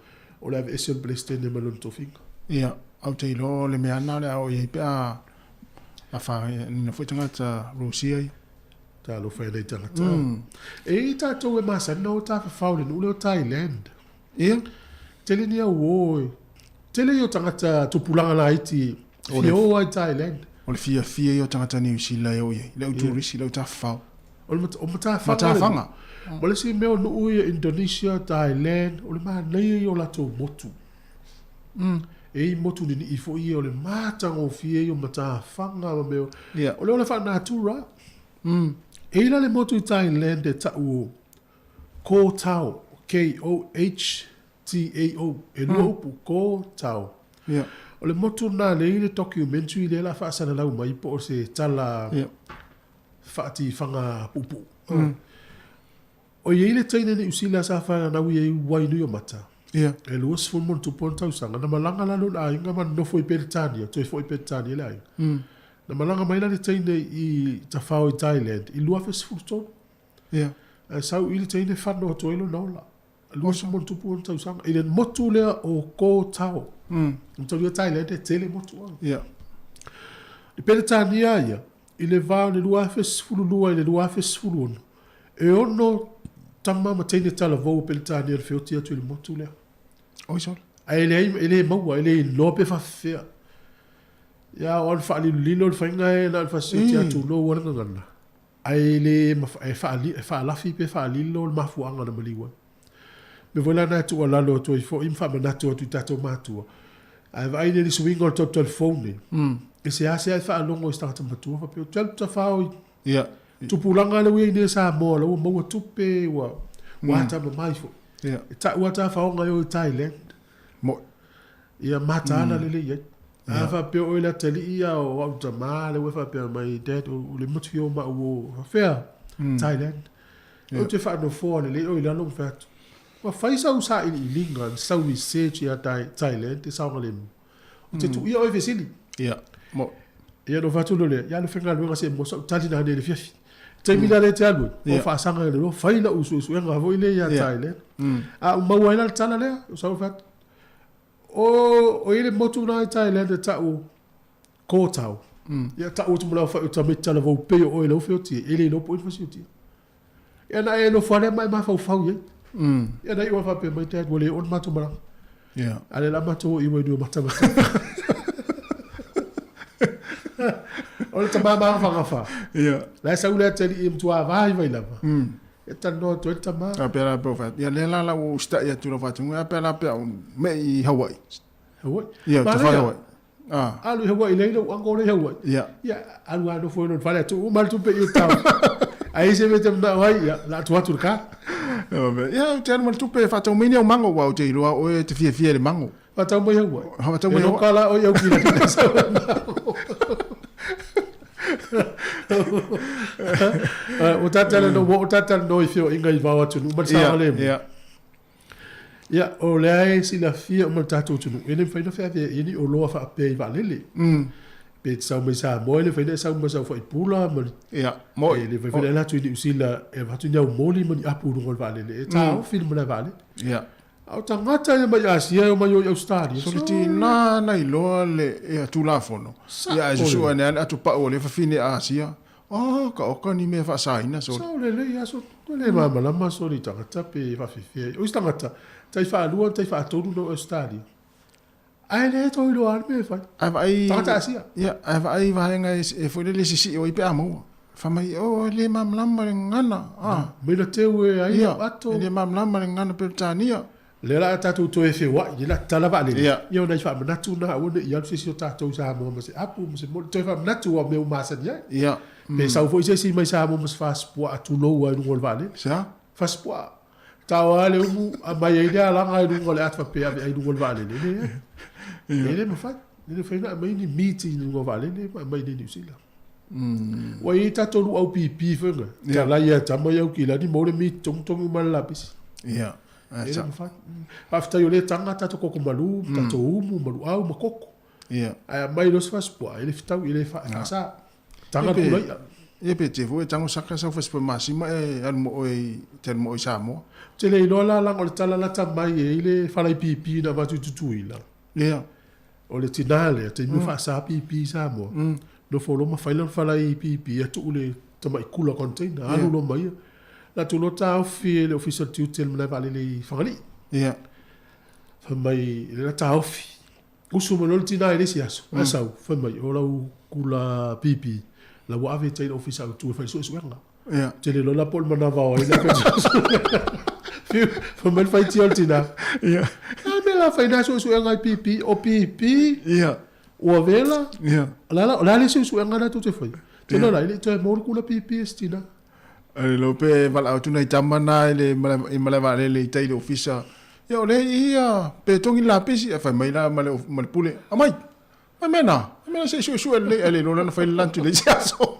o le aveese o le Peresetene mai lona tofiga. Ia, ou te iloa o le mea lena o le a oo i ai pe a afaina foi tagata Rusia ia. Talofa e nei tagata. E i tatou e masani na o tafafao i le nuu lea o Thailand. Ia. Tele ni au o e. Tele ia o tagata tupulaga laiti. O le- Fia o ai Thailand. O le fiafia ia o tagata Niu Sila e o i ai, le au turisi, le au tafafao. O le o matafaga. Matafaga. Ma le isi mea o nuu ia Indonesia, Thailand, o le manaia ia o latou motu. E i motu ninii foi ia o le matagofie ia o matafaga ma mea. Ia. O le ola faanatura. E i la le motu i Thailand e tau o Koh Tao, K-O-H-T-A-O, e lua upu, Koh Tao. Ia. O le motu lena lea e i le documentary lea o le a faasalalau mai po o se tala Ia. faatifaga puupuu. O i ai le teine Niu Sila sa fanau i ai wai nui o mata. Ia. E 20 ma ona tupu ona tausaga. Na malaga la lona aiga ma nofo i Peretania, toe foi i Peretania le aiga. Na malaga mai la le teine i tafao i Thailand i 2013. Ia. Ae sau i le teine fano atu ai lona ola. 20 ma ona tupu ona tausaga. I le motu lea o Koh Tao. Mataulia Thailand e tele motu au. Ia. I Peretania ia, i le va o le 2012 i le 2016, e ono tama ma teine talavou o Peretania le feoti atu i le motu lea. Oi sole. Ae le, e le maua, e le iloa pe faafefea. Ia, o le faalilolilo le faiga e na o le fasioti atu lo ua le gagana. Ae le e e faalafi pe faalilo le mafuaaga na maliu ai. Me foi la na tuualalo atu ai foi ma faamanatu atu i tatou matua. Ae vaai le suiga o le tatou telefone. E seasea e faalogo i se tagata matua faapea, "Ou te alu tafao i Ia. tupulaga le ua i ai nei Samoa la ua maua tupe ua atamamai foi." Ia. E tau ata faoga e o i Thailand. Mo. Ia mataala lelei ai. A faapea oe le atalii ia o au tamā le ua faapea mai dad o le motu i o mau o faafea Thailand. Ou te faanofoa lelei o i lalo ma fai atu. Ua fai sau sailiiliga, sau research ia Thailand te saogalemu. O te tuuia oe fesili. Ia. Mo. Ia no fatu lo le, ia le faigaluega se mo sau tali na ne le fiafi. Taimi la le te alu, o faasaga le lo fai la usu usuega foi le ia Thailand. A o maua ai la le tala lea, o sau fatu. O i le motu na i Thailand e tau Koh Tao. Ia tau atu mo lau fai o tamaiti talavou pei o oe lau feoti e le iloa po o i le fasioti. Ia na e nofo lea ma e mafaufau i ai. Ia na i ua faapea mai dad ua le oo le matou malaga. Ia. A le la matou o i wai nui o matamata. O le tamā magafagafa. Ia. La e sau le atalii e matua vai vai lava. E talanoa atu ai le tamā. A pea la pea o fai. Ia le la la ua usita'i atu lau faatonuga. A pea la pea o me i Hawaii. Hawaii. Ia, Manaia. tafai Hawaii. Ah. Alu i Hawaii lei lau uncle le i Hawaii. Ia. Ia, alu lava nofo i lona fale atu uma le tupe i o tau. Ai se mea te manao ai, ia, la atu atu le ka. Ia, ou te alu ma le tupe e faatau mai ni au mango, aua ou te iloa oe e te fiafia i le mango. Faatau mai Hawaii. Faatau mai E Hawaii. loka la oe i au kila kila sau e mango. O tātala no, o tātala no i whio inga i vao atu nu, ma le Ia, saogalemu. ia. Ia, o lea e silafia o ma le tatou atunuu, e le mafai ona feavea i ni oloa faapea i vaalele. Pe te sau mai Samoa, e le mafai ona e sau ma sau faipula ma le Ia, moi. E le mafai foi ona e alu atu i Niu Sila e avatu ni aumoli ma ni apu i luga o le vaalele. E taofi le malae vaalele. Ia. A o tagata ia mai Asia e o mai o i Australia. So le tinā na iloa le ia Tulafono. Ia ae susua ane lava le atupau o le fafine Asia. Oh, ka oka ni mea faasaina sole. Sao lelei aso, le malamalama sole i tagata pe faafefea. O isi tagata, tai faalua, tai faatolu na o Australia. Ae le toe iloa lava le mea e fai. Ae vaai Tagata Asia. Ia, ae vaai vaega e foi lele sisii o ai pe a maua. Fai mai, oh, e le malamalama le gagana. Ah. Mai na teu e ai Ia, ato. e le malamalama le gagana Peretania. Lea la a tatou toe feoai, le la tala vaalele. Ia. Ia o nai faamanatu na aua ne i alu se isi o tatou Samoa ma se apu ma se moli. Toe faamanatu o mea ua masani ai. Ia. Pe sau foi se isi mai Samoa ma se fasipuaa tulou ai i luga o le vaalele. Sa? Fasipuaa. Tao lava le umu, aumai ai le alaga i luga o le ata faapea ave ai i luga o le vaalele. E leai. E le mafai. E le mafai ona aumai ni meat i luga o vaalele ma aumai i Niu Sila. Ua i ai tatou luau pipi foi ga. Talai ia tama ia ukilani mo le meat togotogi uma le lapisi. Ia. E le mafai. Faafetai o lea e taga tatou koko malu, tatou umu, maluau ma koko. Ia. Ae aumai loa se fasipuaa, e le fetau, e le faasa. Taga le pulai'a. Ia pe te foi e tago saka sau fasipuaa masima e alu mo oe i te alu mo oe i Samoa. Ou te le iloa la laga o le tala lata mai e i le falai pipi na avatu i Tutuila. Ia. O le tinā lea, taimi o faasa pipi i Samoa. Nofo loa ma fai lana falai pipi, ia tuu le tamai kula container, alu loa ma ia. Latou loa taofi e le ofisa o le tiute i le malae vaalele i Fagalii. Ia. Fai mai, le la taofi. Usu mai loa le tina i le isi aso, ae sau, fai mai, o lau kula pipi, la ua ave i tai i le ofisa autu e fai suesuega. Ia. Ou te le iloa la po o le manava o ai lea fai suesuega. Fiu, fai mai le faitio a le tina. Ia. A mea la fai na suesuega i pipi, o pipi. Ia. Ua vela. Ia. O le a la, o le a le suesuega lea tou te faia? Te iloa la, e le i toe maua le kula pipi e si tina. E le pe valaau atu nai tama na i le i malae vaalele i tai i le ofisa. Ia o lea i ia pe togi le lapisi. Ae fai mai la ma le ma le pule, aumai, aumai mea na, aumai mea na se i suesue lelei. Ae le iloa la na fai le lunch i le isi aso.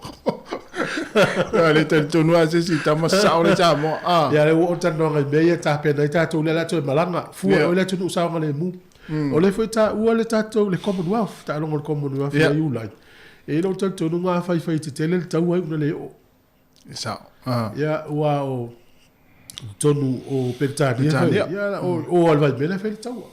Ia le talitonu lava se isi tama sao le Samoa. Ah. Ia lea ua oo talanoaga i mea ia e tapena ai tatou lea o le a toe malaga. Fua e oe le atunuu saogalemu. O lea foi e taua le tatou le Commonwealth, taaloga o le Commonwealth ia Iulai. E i ai lou talitonuga afai fai tetele le taua iu ina le oo. E sao. Ah. Ia, ua o tonu o Peretania. Peretania. Ia, o, o al vai mele fai le taua.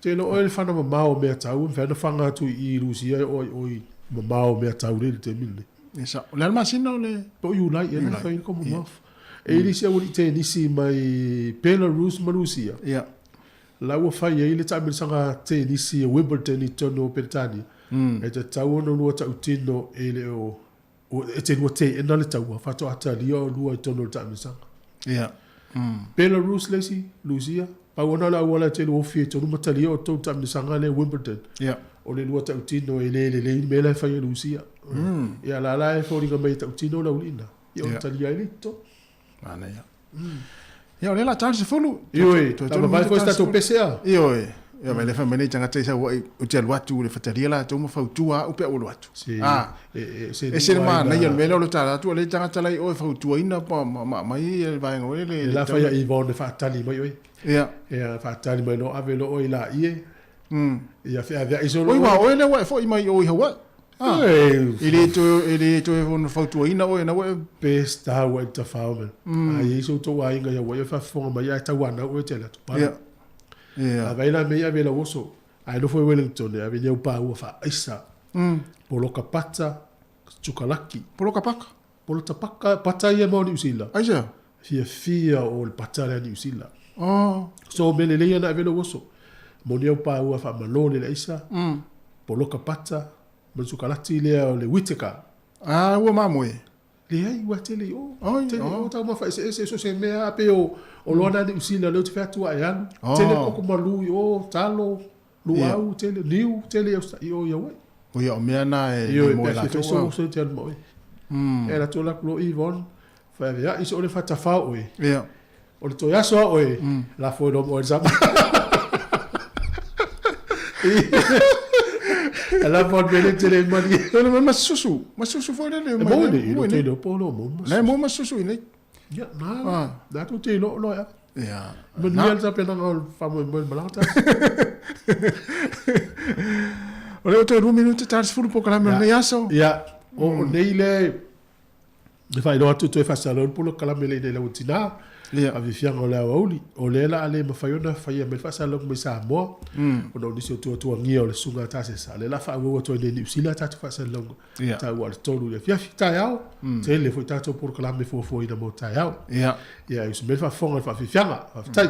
Te lo oe le whana mamao o mea tau, mawhai na whanga atu i Rusia e oi oi mamao o mea tau le te mile. E sao. O le a le masina o le... Po Iulai, e le fai le Commonwealth. E i lisi au te nisi mai Belarus ma Rusia. Ia. La ua fai ai le taamilosaga tenisi e Wimbledon i totonu o Peretania. E tatau ona lua tautino e le o e te lua teena le taua faatoa talia o lua i totonu o le taamilosaga. Ia. Belarus le isi, Lusia, pau ona le auala e te lua ofi ai totonu ma talia outou i le taamilosaga lea Wimbledon. Ia. O le lua tautino e le lelei le mea la e fai e Lusia. Ia la la e foliga mai e tautino le aualii lena. Ia ona talia ai le i totonu. Manaia. Ia, o lea la ta le 10. Ioe, la mavae foi se tatou pese a. Ioe. Ia, mai le fai mai nei tagata i sau ai, ou te alu atu i le fatalia latou ma fautua au pe a ou alu atu. Se, Ah. e, e, se Ese le lua ai manaia o na- le mea lea o le tala atu a le tagata la i o e fautuaina pa ma ma aumai le vaega o le Le la fai a Yvonne e faatali mai oe. Ia. Ia, faatali mai loa, ave loa oe i laie. Ia feaveai solo Oi, oe. ua oe lea ua e foi mai o i Hawaii. Ah. Ei. E le toe, e le toe ono fautuaina oe na ua e... Best tau ai tafao men. A i ai so outou aiga i Hawaii e faafofoga mai ae tauanau oe te alu atu. Pala. Ia. Ia. A vai la mea i ave lau oso. Ae nofo i Wellington e ave ni au pāua faaaisa. Poloka pata, chukalaki. Poloka paka? Poloka paka, pata ia ma o Niu Sila. Aisea? Fiafia o le pata lea Niu Sila. Oh. So mea lelei ana ave lou oso. Mo ni au pāua faamalō le aisa. Poloka pata, ma le sukalati lea o le Whittaker. Ah, ua mamoe. Leai, ua tele i o. Oi, Tele i oh. o, taumafa eseese, so se mea a pei o, o loa na Niu Sila lea ou te fai atu a e alu. Oh. Tele koko malu i o, talo, luau, tele, niu, tele i o i Hawaii. O ia, o mea na e Ioe, mo pe e a fia latou. fai sou oso e te alu ma oe. E alu atu la ku loa Yvonne, feaveai so o le faatafao oe. Ia. O le toe aso a oe, lafo e loa ma oe i le sama. E la fo mele tele mali. Ele ma masusu, masusu foi lele. E mo nei, i te leo po lo mo masusu. Le mo masusu i nei. Ia, na, na tu te lo lo ya. Ia. Manuia le tapenaga o le faamoemoe i le malaga tasi. O lea ua toe 2 minute ta le 10 polokalame o lenei aso. Ia, o nei le e faailoa atu toe faasalalau le polokalame lea i lau tina. Ia. Afiafiaga o le aoauli. O lea la a le mafai ona faia mai le faasalalauga mai Samoa. Ona o nisi o tuatuagia o le susuga a Tasesa. O lea la faaauau atu ai nei i Niu Sila tatou faasalalauga. Ia. Taua i le 3 i le afiafi. Taeao, tele foi tatou polokalame fuafuaina mo taeao. Ia. Ia, e usu mai le faafofoga i le faafiafiaga. Faafetai.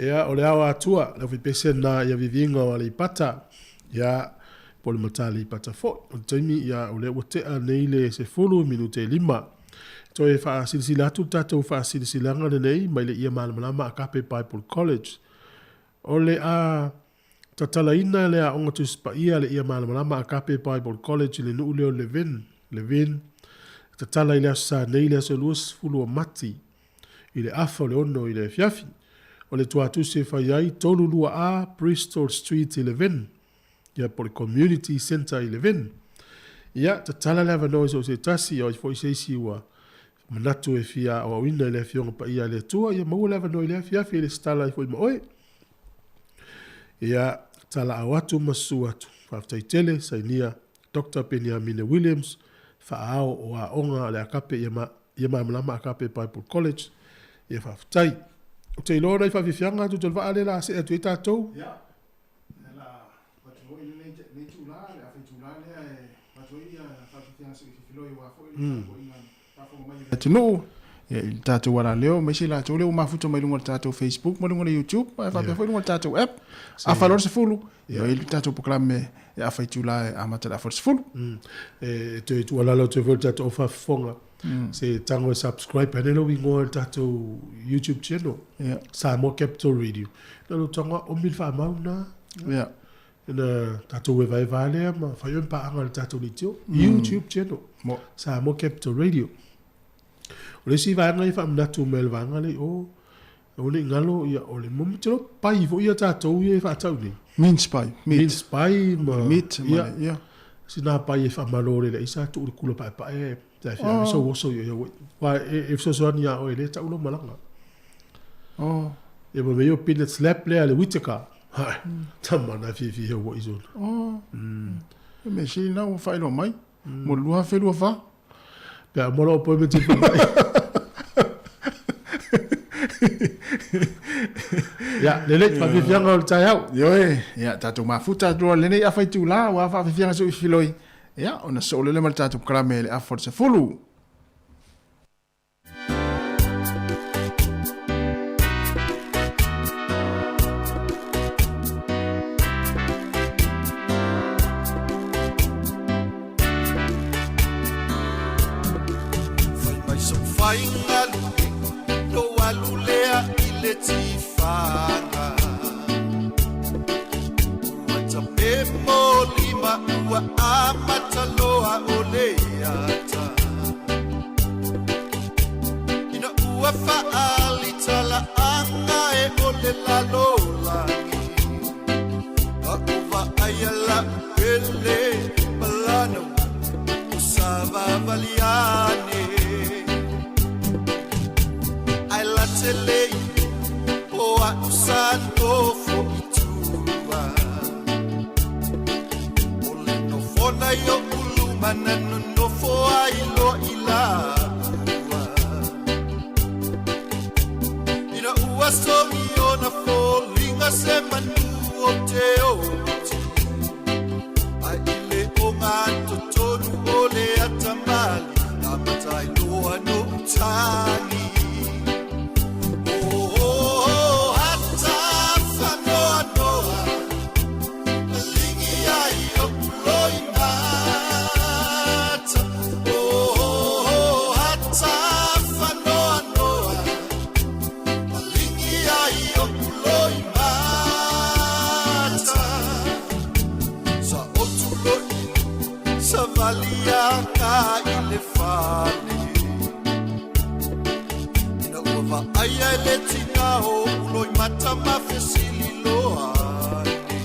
Ia, o le ao atua, le pese na ia vivinga o Aleipata, ia, po le mata Aleipata foi. O le taimi, ia, o le ua tea nei le 10 minute 5. Toe faasilasila atu le tatou faasilasilaga lenei mai le Ia Malamalama Agape Bible College. O le a tatalaina le aoga Tusi Paia le Ia Malamalama Agape Bible College i le nuu lea o Levin, Levin, tatala i le aso Sa nei le aso 20 o Mati i le afa o le 6 i le afiafi. O le tuatusi e fai ai 32A Bristol Street i Levin, ia po le Community Centre i Levin. Ia, tatala le avanoa i so o se tasi, o ai foi se isi ua manatu e fia aoaoina i le Afioga Paia a le Atua, ia maua le avanoa i le afiafi e lesitala ai foi ma oe. Ia, talaau atu ma susu atu. Faafetai tele, sainia Doctor Peniamine Williams, faaao o aoga a le Agape ia, ma, ia Malamalama Agape Bible College. Ia faafetai. Ou te iloa nai faafiafiaga atu te vaa le la se atu ai tatou. Ia. La atu foi lenei lenei tula le afai tula lea e atu ai ia faafiafiaga se filoi wa foi le tapuaiga faafofoga mai le atunuu. Ia i le tatou alaleo, ma isi latou lea ua mafuta mai luga o le tatou Facebook ma luga o le YouTube, ae faapea foi luga o le tatou app. Afa loa le 10, ia i le tatou polokalame e afa itula e amata i le afa o le 10. E toe tuualalo atu ai foi i le tatou au faafofoga, se tago e subscribe ane lou igoa i le tatou YouTube channel, Samoa Capital Radio. Na lou tago lava omi le faamau lena. Ina tatou evaeva lea ma fai oe ma paaga i le tatou leitio, YouTube channel, Samoa Capital Radio. O le isi vaega ia e faamanatu mai e le vaega lea i o, aua ne i galo, ia, o le momi te loa pai foi ia tatou ia e faatau nei. Mince pie, meat. Mince pie ma, Meat ma ia, le, ia. Sina pai e faamalo le aisa tuu le kula paepae, te awhi oh. So oso ia ia wai. Wa e, e fesoasoani ia oe le tau lo malaga. Oh. Ia ma mea peanut slap lea le Whittaker. Hai, tama na fiafia he ua i sona. Oh. E mea sili na ua faailoa mai. Mo le 2024. Pe a mo lou appointment i faamai. Ia, lelei, faafiafiaga o le taeao. Ioe, ia tatou mafuta atu loa i lenei afa itula aua faafiafiaga sou ifiloi. Ia, ona soo lele ma le tatou polokalame i le afa o le 10. Fai mai sau faiga lue, lou alu lea i le tifaga. Ua tape mo lima ua amata loa o le ata. Ina ua faali talaaga e o le lalolagi. Ka ou vaaia la'u pele ma lana o savavali ane. Ae late le o a'u sa nofo i tua. O le nofona i o'u luma na nonofo ai loa i laua. Ina ua sogi ona foliga se manu o te oti. Ae i le ogatotonu o le atamali, amata ai loa no'u tagi. Oh, ata faanoanoa, maligi ai o'u loimata. Oh, ata faanoanoa, maligi ai o'u loimata. Sa ou tuloi savali aka i le fale. Ina ua vaaia e le tina o uloimata ma fesili loa ane.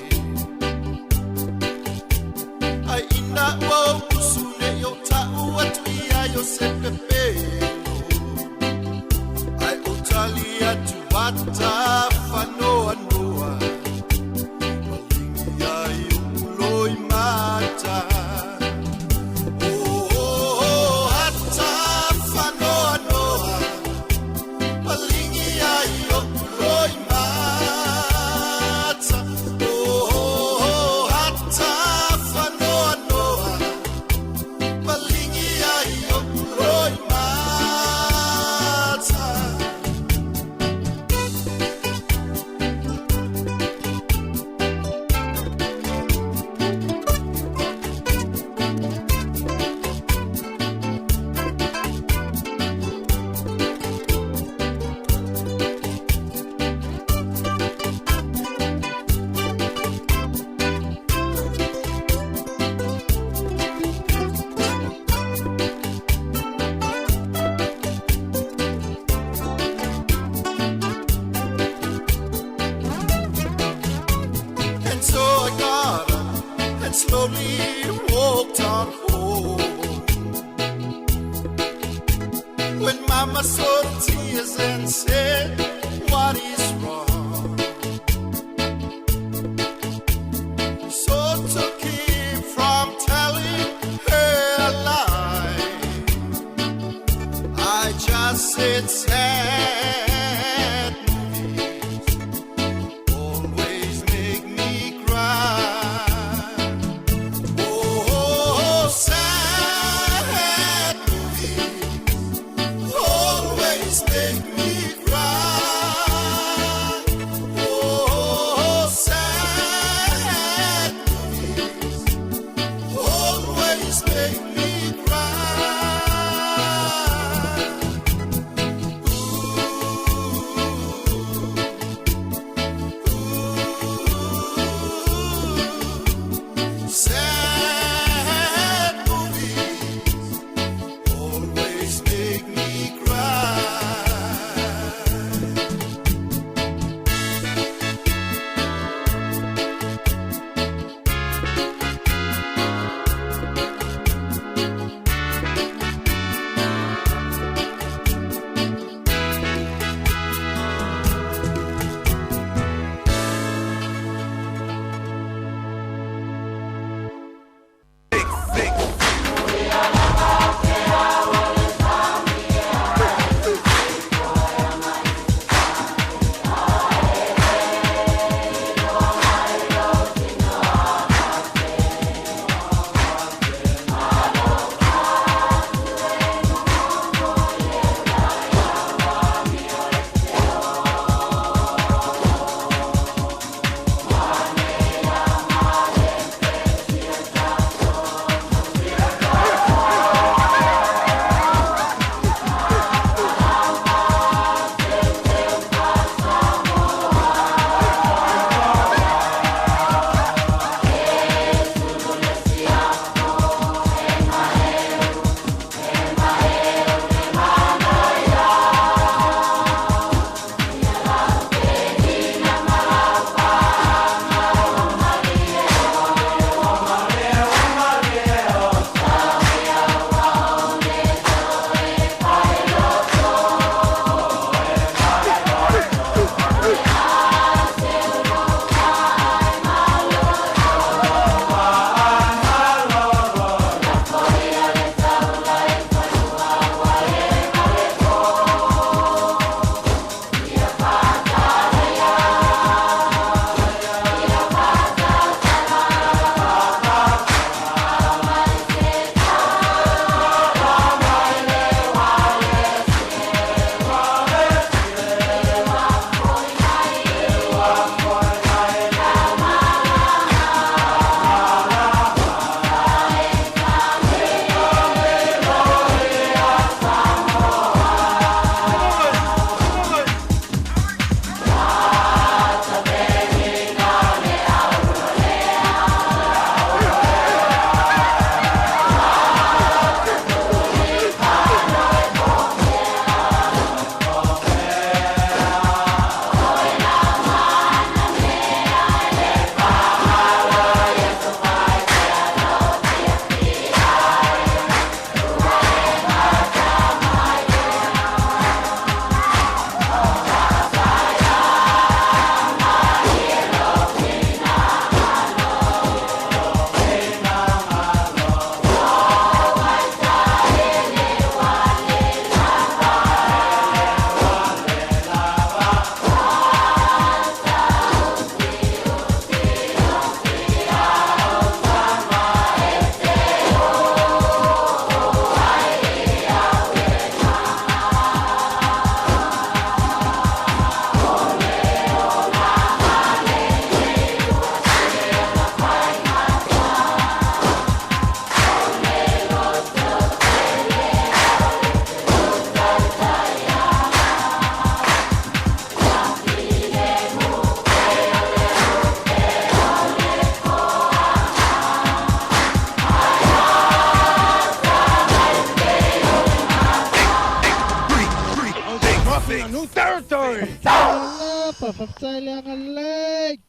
Ai ina ua ou usu nei o ta'u atu ia i o se pepelo. Ai o tali atu ata faanoanoa. Maligi ai o'u loimata. Oh, ata faanoanoa. Maligi ai o'u loimata. Oh, ata faanoanoa. Maligi ai o'u loimata. And so I got up and slowly walked on home. When Mama saw the tears and said, "What is wrong?" So to keep from telling her a lie, I just said sad movies always make me cry. Oh, sad movies always make me cry. Oh, sad movies always make me cry. papa, faafetai le agalelei.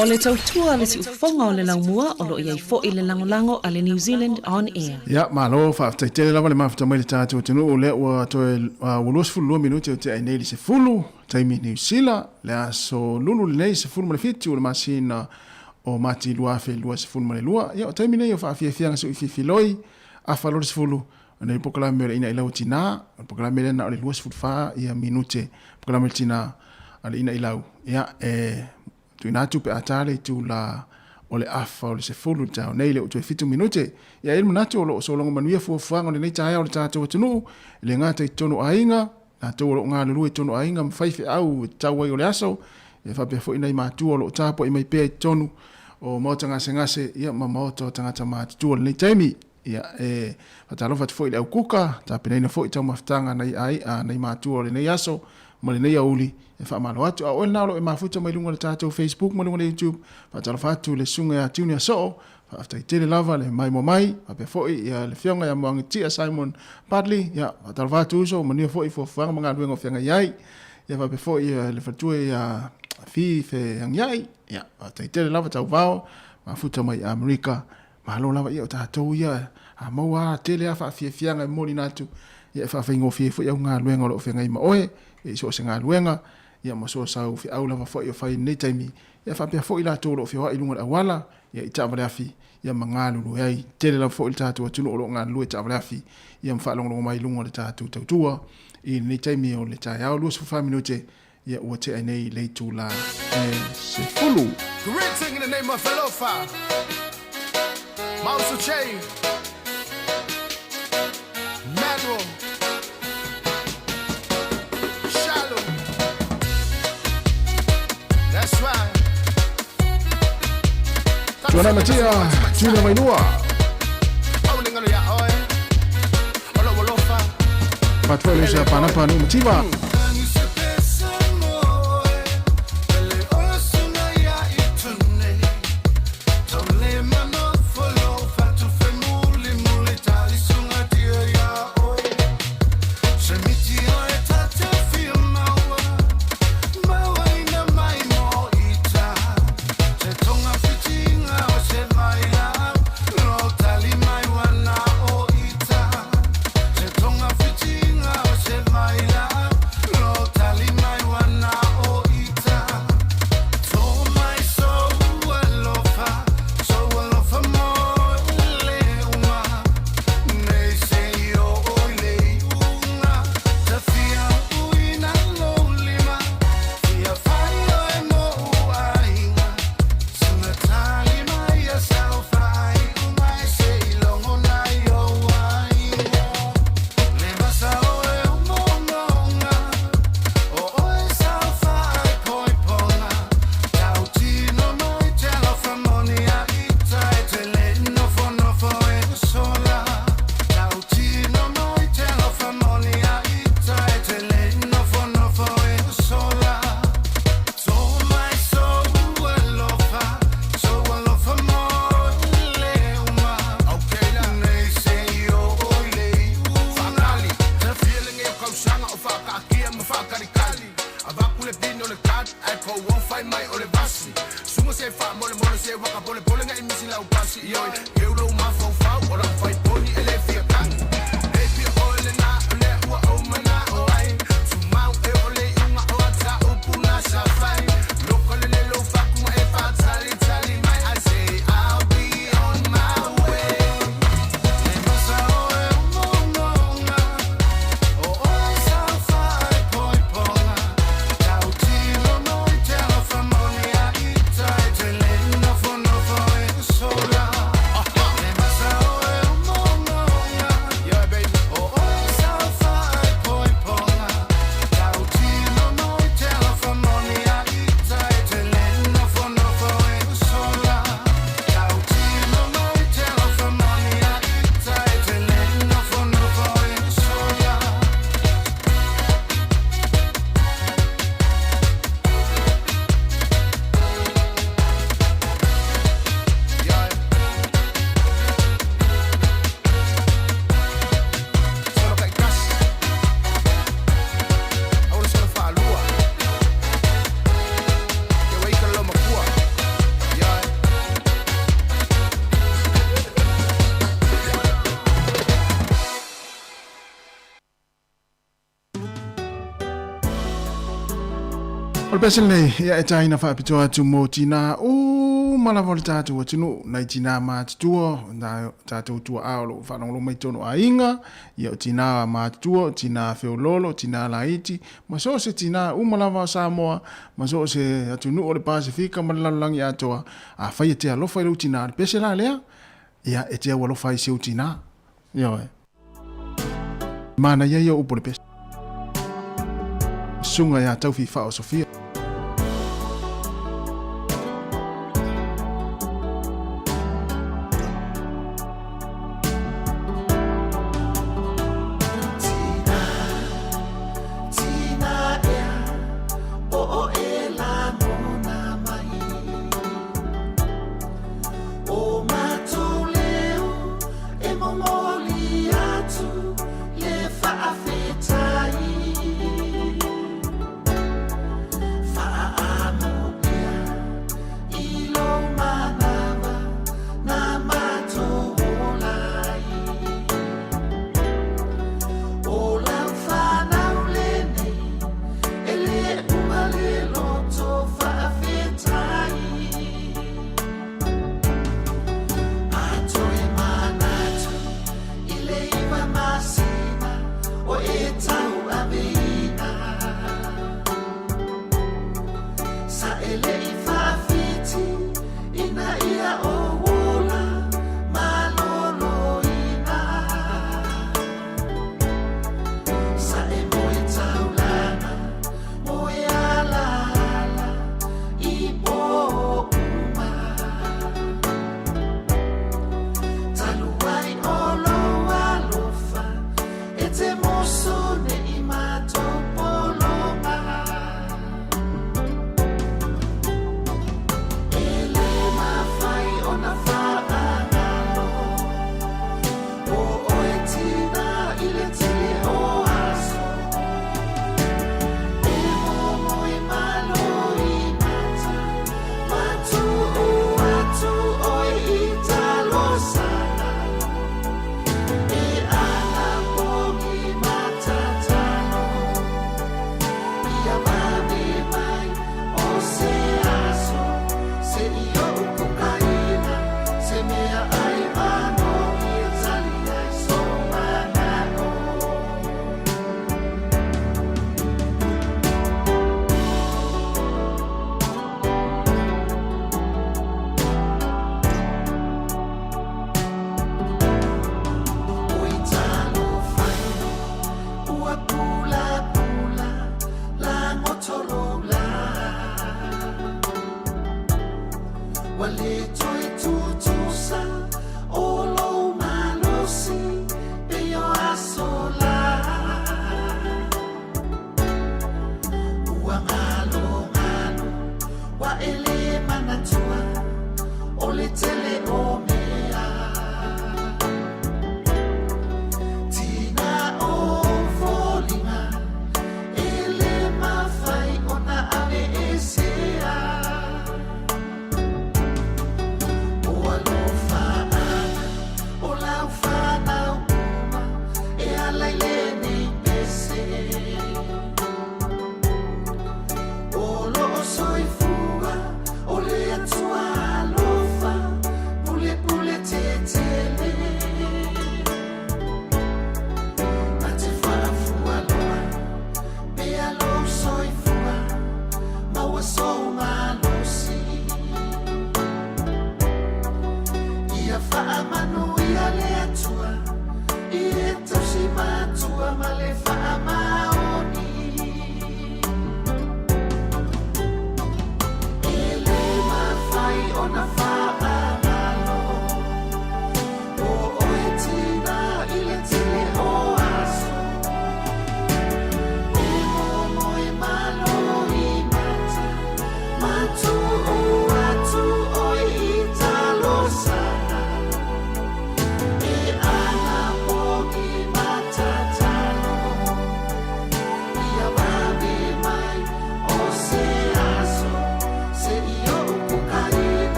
O le tautua a le siufofoga o le laumua o lo o i ai foi le lagolago a le New Zealand On Air. Ia, malo, faafetai tele lava le mafuta mai le tatou atunuu lea ua toe ua 22 minute o tea ai nei le 10 taimi Niu Sila, le aso lulu lenei 17 o le masina o Mati 2022. Ia, o taimi nei o faafiafiaga sui fifiloi, afa loa le 10, o nei polokalame o le Ina i Lau Tina, o le polokalame lea na o le 24 ia minute, polokalame o le tina a le Ina i Lau. Ia, e tuuina atu pe a ta le itula o le afa o le 10 i le taeao nei, le ua toe 7 minute. Ia, e i ai le manatu o lo o sologa manuia fuafuaga o lenei taeao o le tatou atunuu, e le gata i totonu o aiga, latou o lo o galulue i totonu o aiga ma faifeau e tatau ai o le aso, ia faapea foi nai matua o lo o tapuai mai pea i totonu o maota gasegase ia ma maota o tagata matutua i lenei taimi. Ia, e faatalofa atu foi i le au kuka, tapenaina foi taumafataga a nai ai, a nai matua o lenei aso ma lenei aoauli, e faamalo atu. A o oe lena o lo o e mafuta mai luga o le tatou Facebook ma luga o le YouTube, faatalofa atu i le susuga ia Junior Soo, faafetai tele lava le maimoa mai, faapea foi ia le afioga ia Moagitia Simon Bartley, ia faatalofa atu uso, manuia foi fuafuaga ma galuega o feagai ai, ia faapea foi ia le faletua ia Fi Feagiai, ia faafetai tele lava tauvao, mafuta mai Amerika. Malo lava ia o tatou ia a maua a tele a faafiafiaga e momoliina atu ia e faafaigofie ai foi au galuega o lo o feagai ma oe i so o se galuega ia ma so o sau feau lava foi o fai i lenei taimi ia faapea foi latou o lo o feoai i luga o le auala ia i taavale afi ia ma galulue ai. Tele lava foi le tatou atunuu o lo o galulue i taavale afi ia ma faalogologo mai i luga o le tatou tautua i lenei taimi o le taeao 24 minute ia ua tea nei le itula e 10. Greeting in the name of Alofa, Mausu Che, Manuel, Shalom. That's right. Tuanai Matia, Tuna Vainua. Patuai Lusa Panapa Numativa. O le pese lenei, ia e tāina faapitoa atu mo tinā uma lava o le tātou atunuu, nai tinā matutua, nā tātou tua'a o lo o faalogologo mai tonu aiga, ia o tinā matutua, o tinā feoloolo, o tinā laiti, ma so o se tinā uma lava o Samoa, ma so o se atunuu o le Pasefika ma le lalolagi atoa, afai e te alofa i lou tinā, o le pese la lea, ia e te aualofa ai i si ou tinā. Ioe. Manaia ia o upu o le pese. Susuga ia Taufifa o Sofia.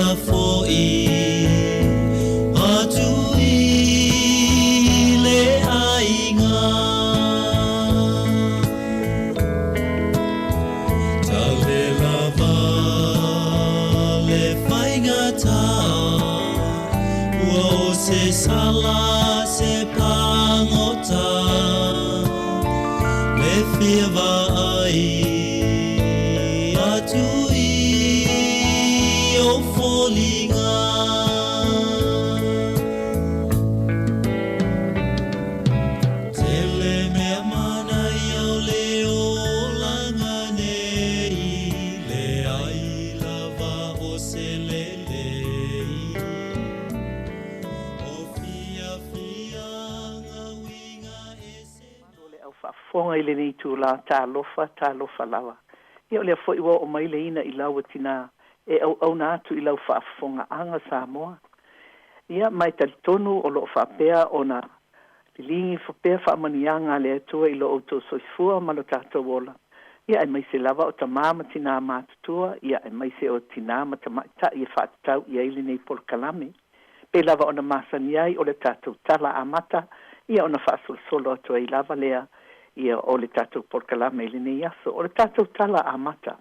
fia fo'i atu i le aiga. Tale lava le faigata, ua o se sala se pagota, le fia vaai atu i ou foliga. Tele mea manaia o le olaga nei, leai lava o se lelei. O fiafiaga uiga ese. O le au faafofoga i lenei itulā, talofa, talofa lava. Ia o lea foi ua oo mai le ina i lau o tinā e auauna atu i lau faafofogaaga Samoa. Ia ma e talitonu o loo faapea ona liligi pea faamanuiaga a le Atua i lo outou soifua ma lo tatou ola, ia aemaise lava o tamā ma tinā matutua, ia aemaise o tinā ma tamaitai e faatatau i ai lenei polokalame. Pei lava ona masani ai o le tatou tala amata, ia ona faasolosolo atu ai lava lea ia o le tatou polokalame i lenei aso. O le tatou tala amata.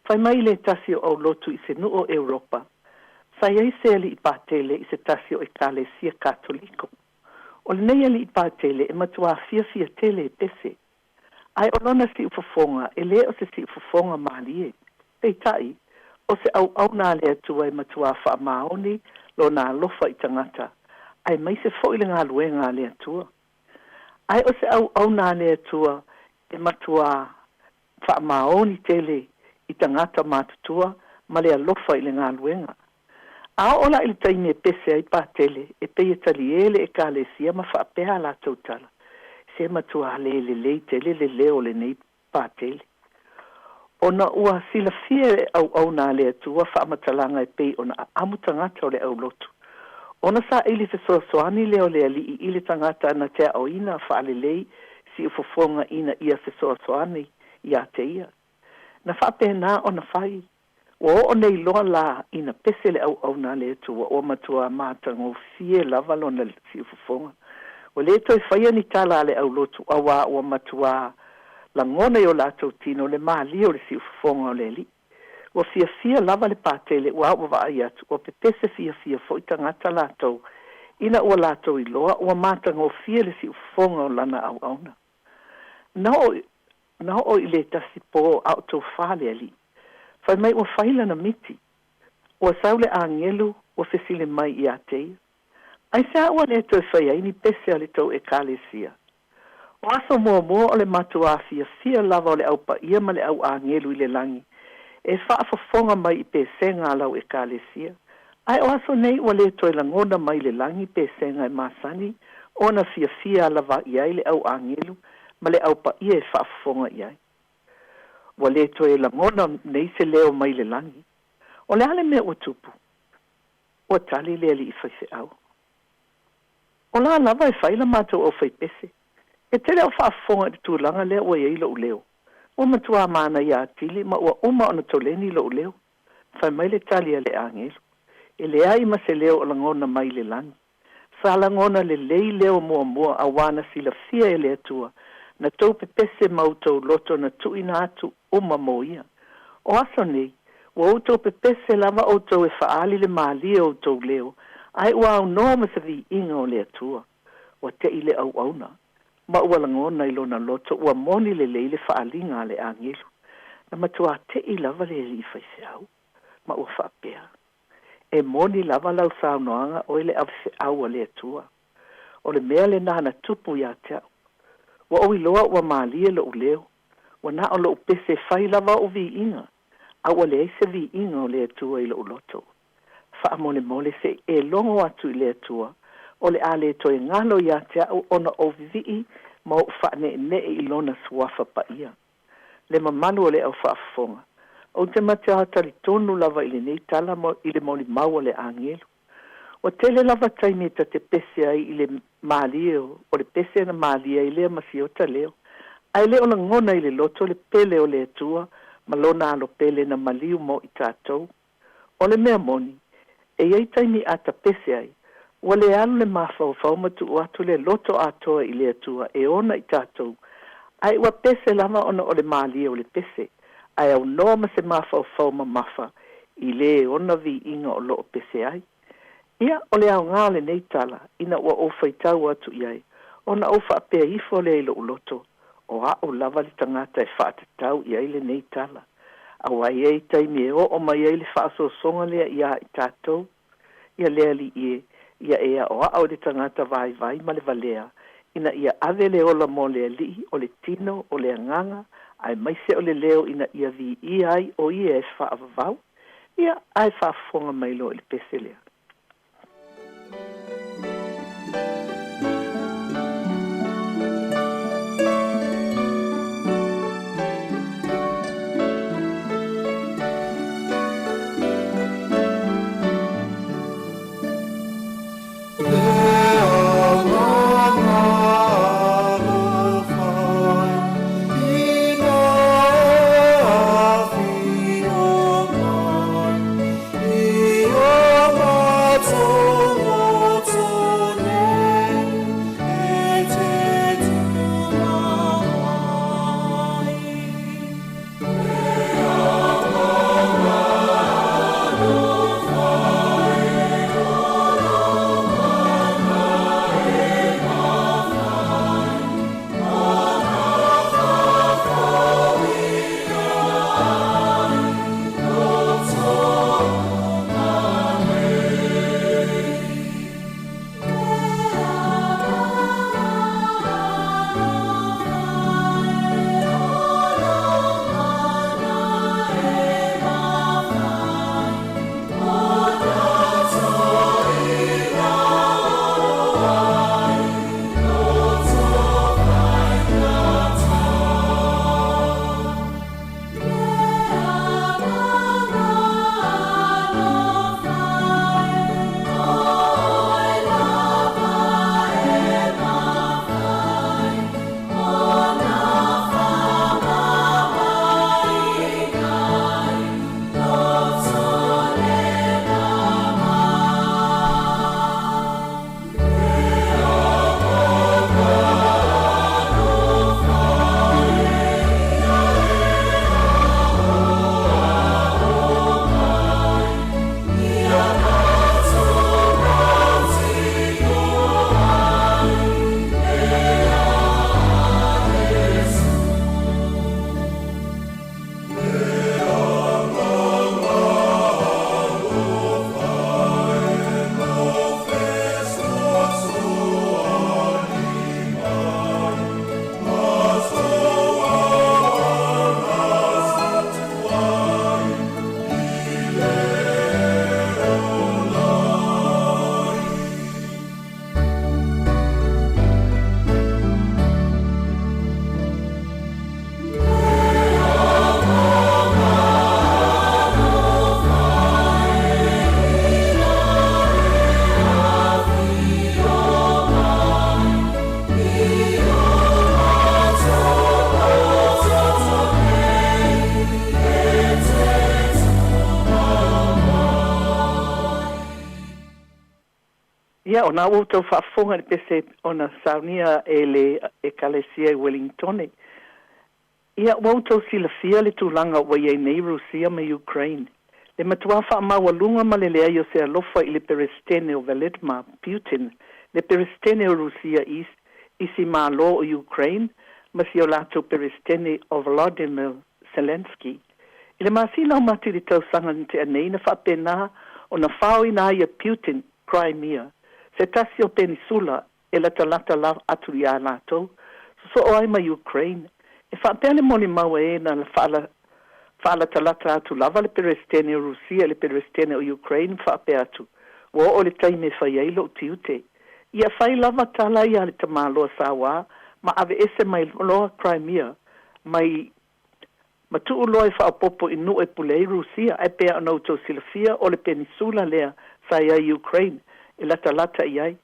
Fai mai le tasi o aulotu i se nuu o Europa, sa i ai se alii patele i se tasi o ekalesia Katoliko. O lenei alii patele e matuā fiafia tele e pese. Ae o lona siufofoga e lē o se siufofoga malie. Peitai, o se auauna a le Atua e matuā faamaoni lona alofa i tagata, aemaise foi le galuega a le Atua. Ae o se auauna a le Atua e matuā faamaoni tele i tagata matutua ma le alofa i le galuega. A oo la i le taimi e pese ai Patele, e pei e taliē le ekalesia ma faapea a latou tala, Se matuā le lelei tele le leo o lenei Patele. Ona ua silafia e le auauna a le Atua faamatalaga e pei ona aamu tagata o le aulotu. Ona saili fesoasoani lea o le alii i le tagata na te aoina faalelei siufofoga ina ia fesoasoani iā te ia. Na faapena ona fai. Ua oo nei loa la ina pese le auauna a le Atua, ua matuā matagofie lava lona siufofoga. Ua lē toe faia ni tala a le aulotu, auā ua matuā lagona i o latou tino le malie o le siufofoga o le alii. Ua fiafia lava le Patele ua ua vaai atu ua pepese fiafia foi tagata latou ina ua latou iloa ua matagofie le siufofoga o lana auauna. Na oo na oo i le tasi pō a o tofā le alii, fai mai ua fai lana miti. Ua sau le agelu ua fesili mai iā te ia, Aisea ua lē toe fai ai ni pese a le tou ekalesia? O aso muamua o le matuā fiafia lava o le au paia ma le au agelu i le lagi e faafofoga mai i pesega a lau ekalesia. Ae o aso nei ua lē toe lagona mai le lagi pesega e masani ona fiafia alava'i ai le au agelu ma le au paia e faafofoga i ai. Ua lē toe lagona nei se leo mai le lagi. O le a le mea ua tupu? Ua tali le alii faifeau, O la lava e fai la matou aufaipese. E te le o faafofoga i le tulaga lea ua i ai lo'u leo. Ua matuā manaia atili ma ua uma ona toleni lo'u leo. Fai mai le tali a le agelu, E leai ma se leo o lagona mai le lagi. Sa lagona lelei leo muamua auā na silafia e le Atua na tou pepese ma outou loto na tuuina atu uma mo ia. O aso nei, ua outou pepese lava outou e faaali le malie o outou leo, ae ua aunoa ma se viiga o le Atua. Ua te'i le auauna, ma ua lagona i lona loto ua moni lelei le faaaliga a le agelu. Na matuā te'i lava le alii faifeau, ma ua faapea, E moni lava lau saunoaga oe le avefeau a le Atua. O le mea lenā na tupu iā te a'u. Ua ou iloa ua malie lo'u leo, ua na o lo'u pese e fai lava o'u viiga, a ua leai se viiga o le Atua i lo'u loto. Faamolemole se i e logo atu i le Atua, o le a le toe galo iā te a'u ona ou vivii ma o'u faaneenee i Lona Suafa Paia. Le mamalu o le au faafofoga, ou te matuā talitonu lava i lenei tala mo i le molimau a le agelu. Ua tele lava taimi e ta te pese ai i le malie o le pese na malie ai lea ma siota leo, ae le o lagona i le loto le pele o le Atua ma Lona Alo pele na maliu mo i tatou. O le mea moni, e i ai taimi a ta pese ai, ua lē alu le mafaufau ma tu'u atu le loto atoa i le Atua e ona i tatou, ae ua pese lava ona o le mālie o le pese, ae aunoa ma se mafaufau mamafa i lē ona viiga o lo'o pese ai. Ia, o le aogā o lenei tala, ina ua ou faitau atu i ai, ona ou faapea ifo lea i lo'u loto, o a'u lava le tagata e fa'atatau i ai lenei tala. Auā e i ai taimi e oo mai ai le faasoasoga lea iā i tatou. Ia le Alii e, ia e aʻoaʻo i le tagata vaivai ma le valea, ina ia ave le ola mo le Alii, o le tino, o le agaga, aemaise o le leo ina ia viia ai o Ia e faavavau. Ia, ae faafofoga mai loa i le pese lea. Ia, o na ua outou faafofoga i le pese ona saunia e le Ekalesia i Welingtone. Ia, ua outou silafia le tulaga ua i ai nei Rusia ma Ukraine. Le matuā faamaualuga ma le leai o se alofa i le Peresetene o Vladimir Putin, le Peresetene o Rusia i isi Malo o Ukraine ma si o latou Peresetene o Volodymyr Zelenskyy. I le masina o Mati i le tausaga na tea nei na faapena ona faoina ai e Putin Crimea, se tasi o penisula e latalata lava atu iā latou, sosoo ai ma Ukraine. E faapea le molimau a e na faalatalata atu lava le Peresetene o Rusia i le Peresetene o Ukraine ma faapea atu, Ua oo le taimi e fai ai lou tiute. Ia fai lava tala ia a le tamaloa sauā ma aveese mai loa Crimea mai ma tuu loa e faaopoopo i nuu e pule ai Rusia, ae pei ona outou silafia o le penisula lea sa i ai Ukraine e latalata i ai.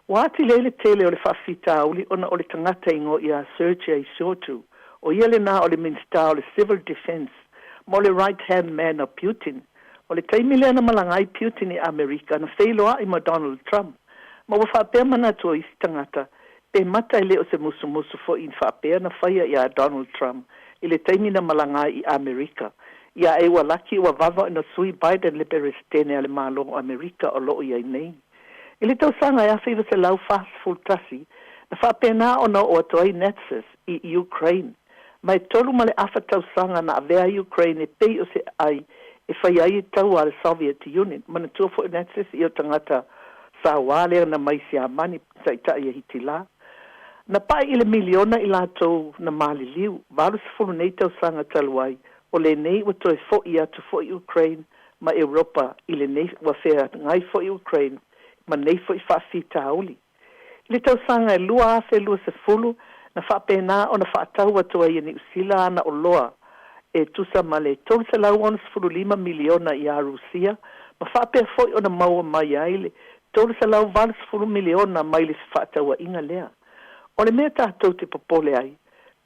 Ua atili ai le tele o le faafitauli ona o le tagata e igoa ia Sergei Shoigu, o ia lenā o le Minisita o le Civil Defence ma o le right hand man a Putin. O le taimi lea na malaga ai Putin i Amerika, na feiloa'i ma Donald Trump, ma ua faapea manatu o isi tagata, pe mata e le o se musumusu fo'i faapea na faia iā Donald Trump i le taimi na malaga ai i Amerika. Ia e ua laki ua vava ona sui Biden le Peresetene a le Malo o Amerika o lo'o i ai nei. I le tausaga e 1941, na faapena ona oo atu ai Nazis i Ukraine, ma e 3.5 tausaga na avea ai Ukraine e pei o se aai e faia ai taua a le Soviet Union. Manatua foi Nazis ia o tagata sauā lea na mai Siamani, ta'ita'i e Hitilā. Na pa'i i le miliona i latou na maliliu. 80 nei tausaga talu ai, o lenei ua toe fo'i atu fo'i Ukraine ma Europa i lenei ua feagai fo'i Ukraine ma nei fo'i faafitauli. I le tausaga e 2020, na faapena ona faatau atu ai e Niu Sila ana oloa e tusa ma le $365 miliona iā Rusia, ma faapea foi ona maua mai ai le $380 miliona mai le fefaatauaiga lea. O le mea tatou te popole ai,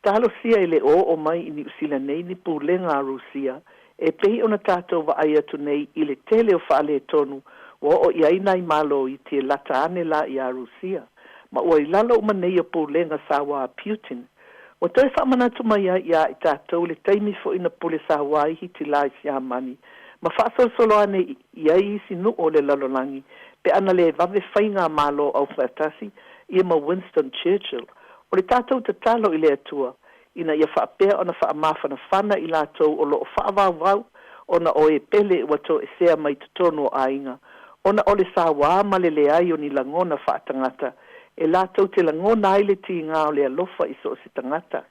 talosia e le o oo mai i Niu Sila nei ni pulega a Rusia e pei ona tatou vaai atu nei i le tele o faaletonu ua oo i ai nai Malo iti e lata ane la iā Rusia, ma ua i lalo uma nei o pulega sauā a Putin. Ua toe faamanatu mai ai iā i tatou le taimi fo'i na pule sauā ai Hitilā i Siamani ma faasolosolo ane i ai isi nuu o le lalolagi pe ana le vave faigamalo aufaatasi ia ma Winston Churchill. O le tatou tatalo i le Atua ina ia faapea ona faamafanafana i latou o loo faavauvau ona o e pele ua toesea mai totonu o aiga ona o le sauā ma le leai o ni lagona faatagata e latou te lagona ai le tigā o le alofa i so o se tagata.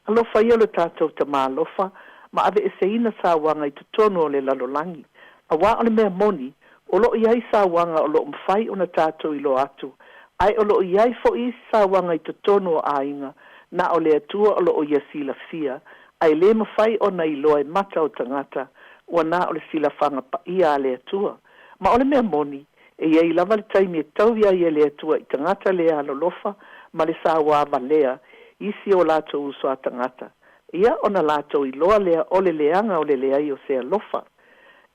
Alofa ia lo tatou Tamā alofa ma aveeseina sauaga i totonu o le lalolagi, auā o le mea moni, o loo i ai sauaga o loo mafai ona tatou iloa atu, ae o loo i ai fo'i isi sauaga i totonu o aiga na o le Atua o loo Ia silafia, ae lē mafai ona iloa e mata o tagata, ua na o le silafaga paia a le Atua. Ma o le mea moni, e i ai lava le taimi e taui ai e le Atua i tagata le alolofa ma le sauā valea isi o latou uso a tagata, ia ona latou iloa lea o le leaga o le leai o se alofa.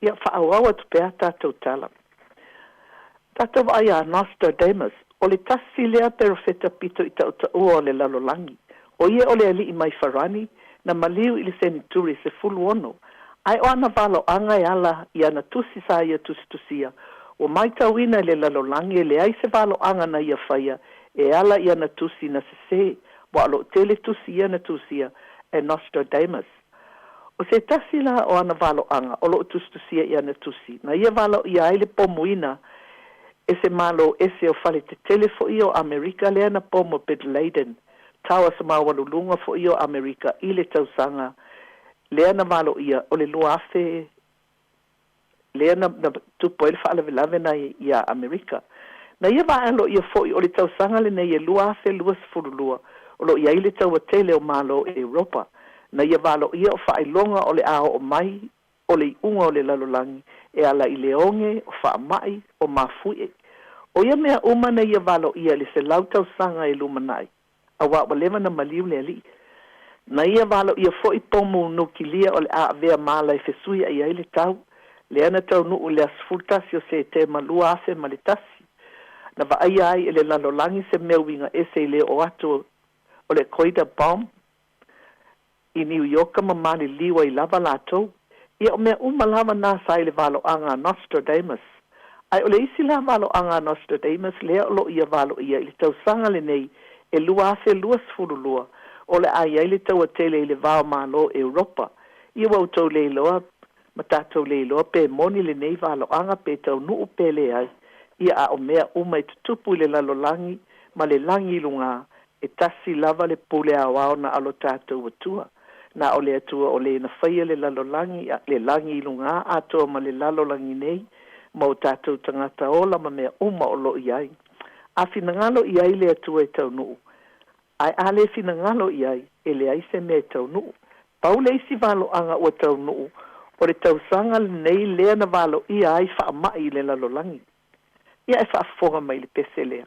Ia faaauau atu pea tatou tala. Tatou vaai iā Nostradamus, o le tasi lea perofeta pito i tautaua o le lalolagi. O ia o le ali'i mai Farani, na maliu i le senituri e 16. Ae o ana valoaga e ala i ana tusi sa ia tusitusia, ua maitauina e le lalolagi e leai se valoaga na ia faia e ala i ana tusi na sesē, ua o loo tele tusi ia na tusia e Nostradamus. O se tasi la o ana valoaga o loo tusitusia i ana tusi, na ia valoia ai le pomuina e se Malo ese o fale tetele fo'i o Amerika lea na pomu Bin Laden, towers maualuluga fo'i o Amerika i le tausaga lea na valoia o le 2000 lea na tupu ai le faalavelave na iā Amerika. Na ia vaealoia fo'i o le tausaga lenei e 2022 o loo i ai le taua tele o Malo e Europa. Na ia valoia o faailoga o le a oo mai o le iuga o le lalolagi e ala i le oge, o faama'i, o mafuie. O ia mea uma na ia valoia i le 100 tausaga e lumana'i, auā ua leva na maliu le ali'i. Na ia valoia fo'i pomu nukilia o le a avea ma ala e fesuia'i ai le tau, lea na taunuu i le aso 11 o Setema 2001. Na vaaia ai e le lalolagi se mea uiga ese i le oo atu o le Koida bomb i Niu Ioka ma maliliu ai lava latou. Ia o mea uma lava na sa i le valoaga a Nostradamus. Ae o le isi la valoaga a Nostradamus lea o loo ia valoia i le tausaga lenei e 2022, o le a i ai le taua tele i le va o Malo Europa. Ia ua outou le iloa ma tatou le iloa pe moni lenei valoaga pe taunuu pe leai. Ia a o mea uma e tutupu i le lalolagi ma le lagi i lugā, e tasi lava le pule aoao na o lo tatou Atua. Na o le Atua o le na faia le lalolagi, le lagi i lugā atoa ma le lalolagi nei, ma o tatou tagata ola ma mea uma o loo i ai. A finagalo i ai le Atua e taunuu, ae a le finagalo i ai, e leai se mea e taunuu. Pau le isi valoaga ua taunuu, o le tausaga lenei lea na valoia ai faama'i i le lalolagi. Ia e faafofoga mai i le pese lea.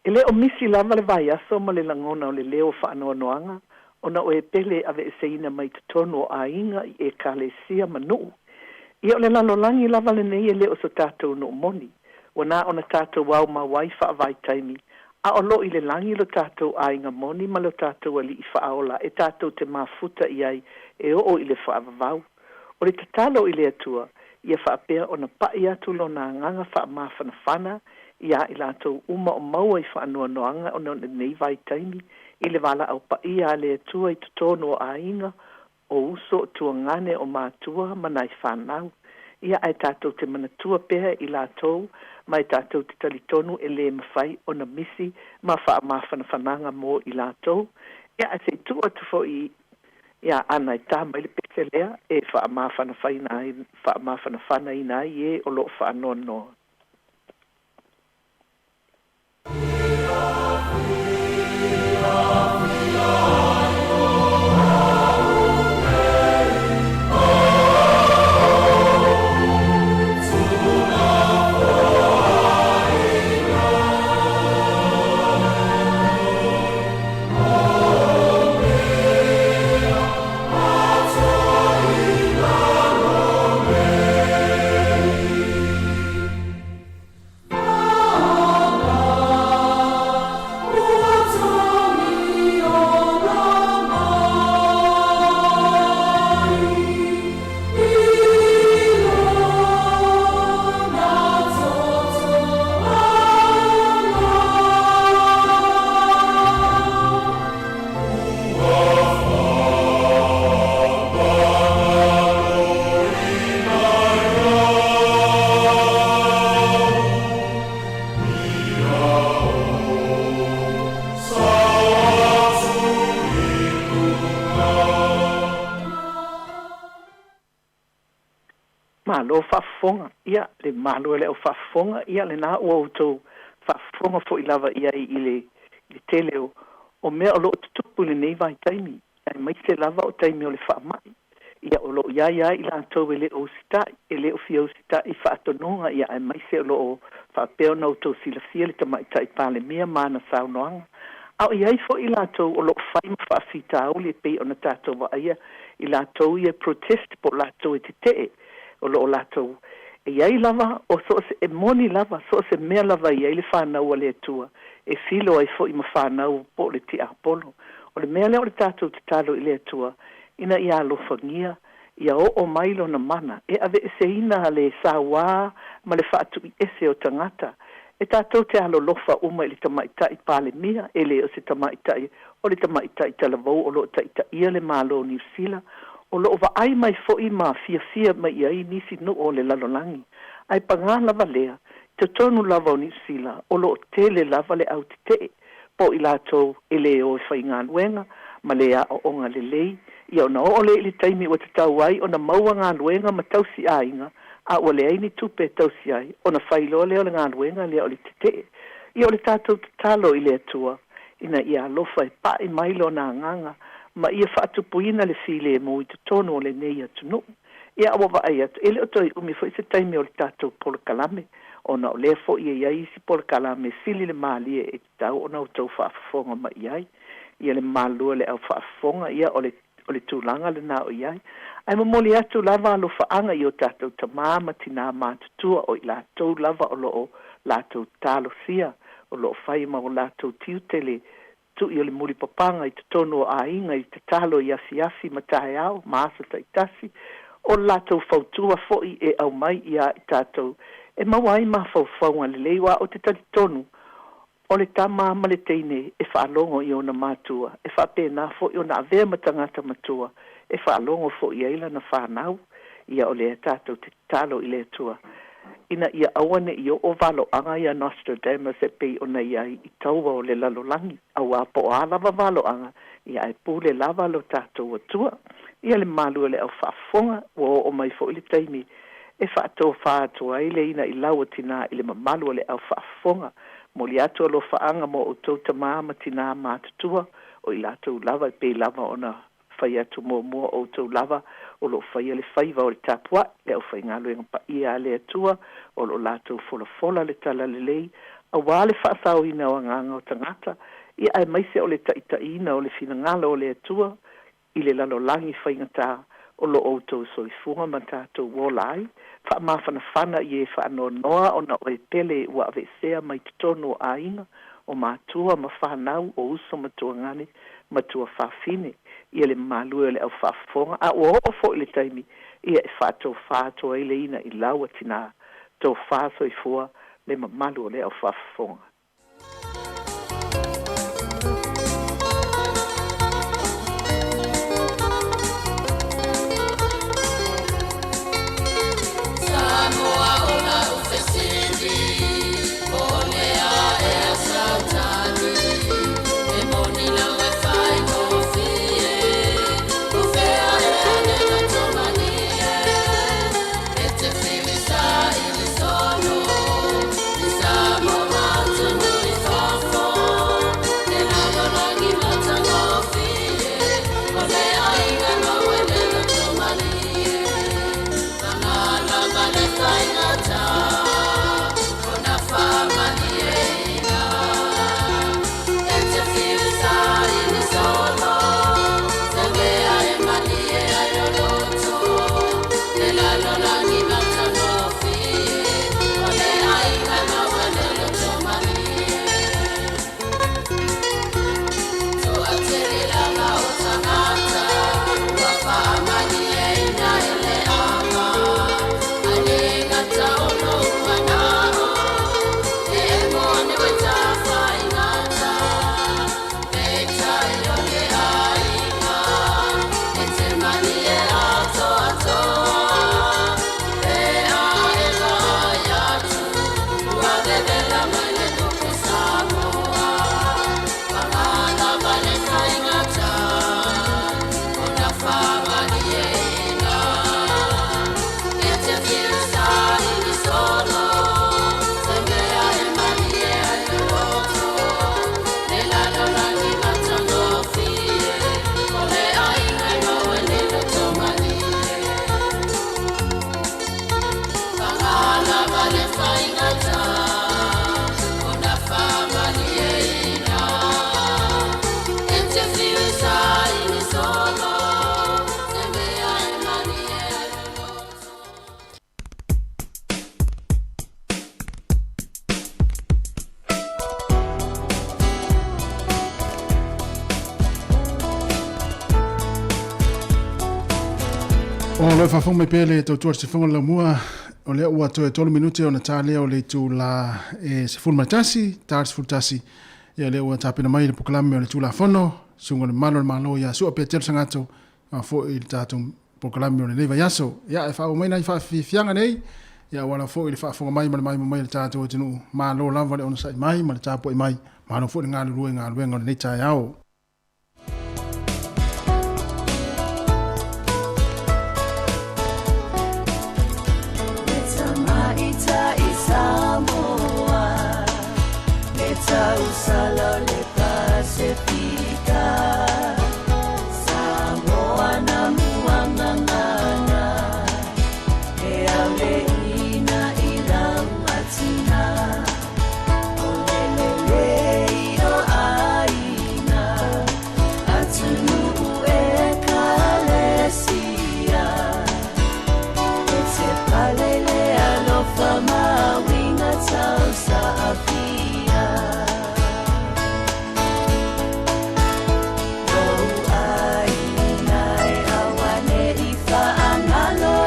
E lē o misi lava le vaiaso ma le lagona o le leo o faanoanoaga ona o e pele e aveeseina mai totonu o aiga i ekalesia ma nuu. Ia o le lalolagi lava lenei e lē o so tatou nuu moni. Ua na ona tatou aumau ai faavaitaimi, a o loo i le lagi lo tatou aiga moni ma lo tatou alii faaola e tatou te mafuta i ai e oo i le faavavau. O le tatalo i le Atua ia faapea ona pa'i atu lona agaga faamafanafana iā i latou uma o maua i faanoanoaga ona o lenei vaitaimi i le valaau paia a le Atua i totonu o aiga, o uso, o tuagane, o matua ma nai fanau. Ia ae tatou te manatua pea i latou ma e tatou te talitonu e lē mafai ona misi ma faamafanafanaga mo i latou. Ia ae se i tuu atu foʻi iā Ana e tā mai le pese lea e faamafanafaina ai faamafanafanaina ai ē o loo faanoanoa. Malo faafofoga, ia, le mamalu e le au faafofoga, ia lenā ua outou faafofoga foʻi lava i ai i le i le tele o o mea o loo tutupu i lenei vaitaimi, aemaise lava o taimi o le faamai. Ia o loo i ai lava i latou e lē o usitaʻi, e lē o fia usitaʻi i faatonuga, ia aemaise o loo faapea ona outou silafia le Tamaitai Palemia ma ana saunoaga. A o i ai foʻi latou o loo fai ma faafitauli e pei ona tatou vaaia i latou ia e protest po o latou e tetee o loo latou e i ai lava o so o se e moni lava so o se mea lava e i ai le fanau a le Atua e filo ai foʻi ma fanau po o le tiapolo. O le mea lea o le tatou tatalo i le Atua ina ia alofagia ia oo mai lona mana e aveeseina le sauā ma le faatuiese o tagata. E tatou te alolofa uma i le Tamaitai Palemia, e lē o se tamaitai o le tamaitai talavou o loo taitaia le Malo o Niusila, o loo vaai mai foʻi ma fiafia mai i ai nisi nuu o le lalolagi. Ae pagā lava lea, i totonu lava o Niusila o loo tele lava le au tetee po o i latou e lē o e faigaluega ma lē aooga lelei, ia ona oo lea i le taimi ua tatau ai ona maua galuega ma tausi aiga, a ua leai ni tupe e tausi ai, ona fai loa lea o le galuega lea o le tetee. Ia o le tatou tatalo i le Atua ina ia alofa e paʻi mai lona agaga ma ia faatupuina le filemu i totonu o lenei atunuu. Ia ua vaai atu, e le o toe umi foi se taimi o le tatou polokalame, ona o lea foi e i ai isi polokalame sili le malie e tatau ona outou faafofoga mai i ai. Ia le mamalu o le au faafofoga, ia o le o le tulaga lenā o i ai. Ae momoli atu lava alofaaga i o tatou tamā ma tinā matutua o i latou lava o loo latou talosia, o loo fai ma o latou tiute le tui o le mulipapaga i totonu o aiga i tatalo i afiafi ma taeao ma aso taitasi, o le latou fautua foi e aumai iā i tatou e maua ai mafaufauga lelei. Aua ou te talitonu o le tama ma le teine e faalogo i ona matua, e faapena foi ona avea ma tagata matua e faalogo foi i ai lana fanau. Ia o lea tatou te tatalo i le Atua ina ia aua ne i oo valoaga ia Nostradamus e pei ona i ai i taua o le lalolagi, auā po o a lava valoaga, ia ae pule lava lo tatou Atua. Ia le mamalu o le au faafofoga, ua oo mai foi le taimi e faatofā atu ai le ina i lau o tinā i le mamalu o le au faafofoga. Momoli atu alofaaga mo outou tamā ma tinā matutua o i latou lava e pei lava ona fai atu muamua o outou lava o loo faia le faiva o le tapuaʻi, le aufaigaluega paia a le Atua o loo latou folafola le talalelei. Auā le faasaoina o agaga o tagata, ia aemaise o le taʻitaʻiina o le finagalo o le Atua i le lalolagi faigata o lo outou soifua ma tatou ola ai. Faamafanafana i e faanoanoa ona o e pele ua aveesea mai totonu o aiga, o matua ma fanau, o uso ma tuagane ma tuafafine. Ia le mamalu e o le aufaafofoga, a ua oo foi le taimi ia e faatofā atu ai le ina i lau a tinā. Tofā soifua le mamalu o le aufaafofoga. Samoa o lau fesili, po o le a ea sau tali? E moni lau e faigofie, o fea ea le loto malie? E te felisai solo i Samoa ma atunuu i fafo, le lalolagi matagofie, o le aiga maua i le loto malie. Paga lava le faigata ona faamalieina. E te fiu saili solo, se mea e malie ai lou loto, le lalolagi matagofie, o le aiga maua i le loto malie. Toatele lava o tagata ua faamalieina i le ava, ae le gata o lou manao e emo ane ua tafaigata. Peitai o le aiga e te malie atoatoa, pe a e vaai atu ua vevela mai le nofo Samoa. Paga lava le faigata ona faamalieina. E te fiu saili solo, se mea e malie ai lou loto, le lalolagi matagofie, o le aiga e maua i le loto malie. Paga lava le faigata ona faamalieina. E te fiu saili solo, se mea e malie ai lou loto. O lo faafofoga mai pea le tautua le sifoga o le laumua, o lea ua toe 3 minute ona ta lea o le itula e 11, ta le 11, ia lea ua tapena mai le polokalame o le Tulafono, susuga i le Malu o le Malo ia Sua Petelo Sagato, a foi i le tatou polokalame o lenei vaiaso. Ia e faaauau mai nai faafiafiaga nei, ia aua lava foi le faafofoga mai ma le maimoa mai a le tatou atunuu. Malo lava le onosai mai ma le tapuai mai, malo foi le galulue i galuega o lenei taeao. Le tamaitai Samoa, le tausala o le Pasefika. Samoa na muagagana, e auleina i lau atina. O le lelei o aiga, atunuu ekalesia. E te pale le alofa ma uiga tausaafia. Lou aiga e aua ne'i faagaloina.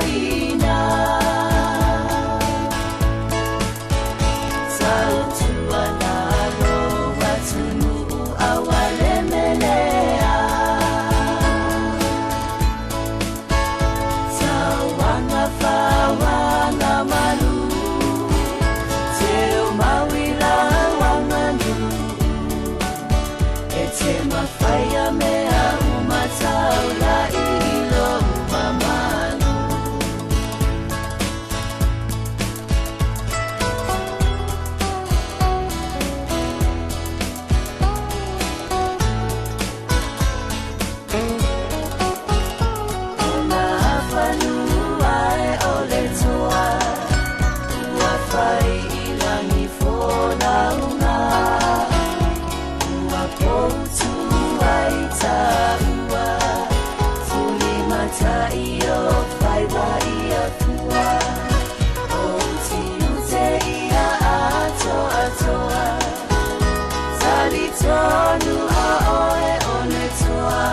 Tautua lou atunuu aua le melea. Tauaga faauaga malu, teumau i lau aganuu. E te mafaia mea uma taulai i lou mamalu. O Nafanua e o le toa, ua fai i lagi folau. Talitonu o oe o le toa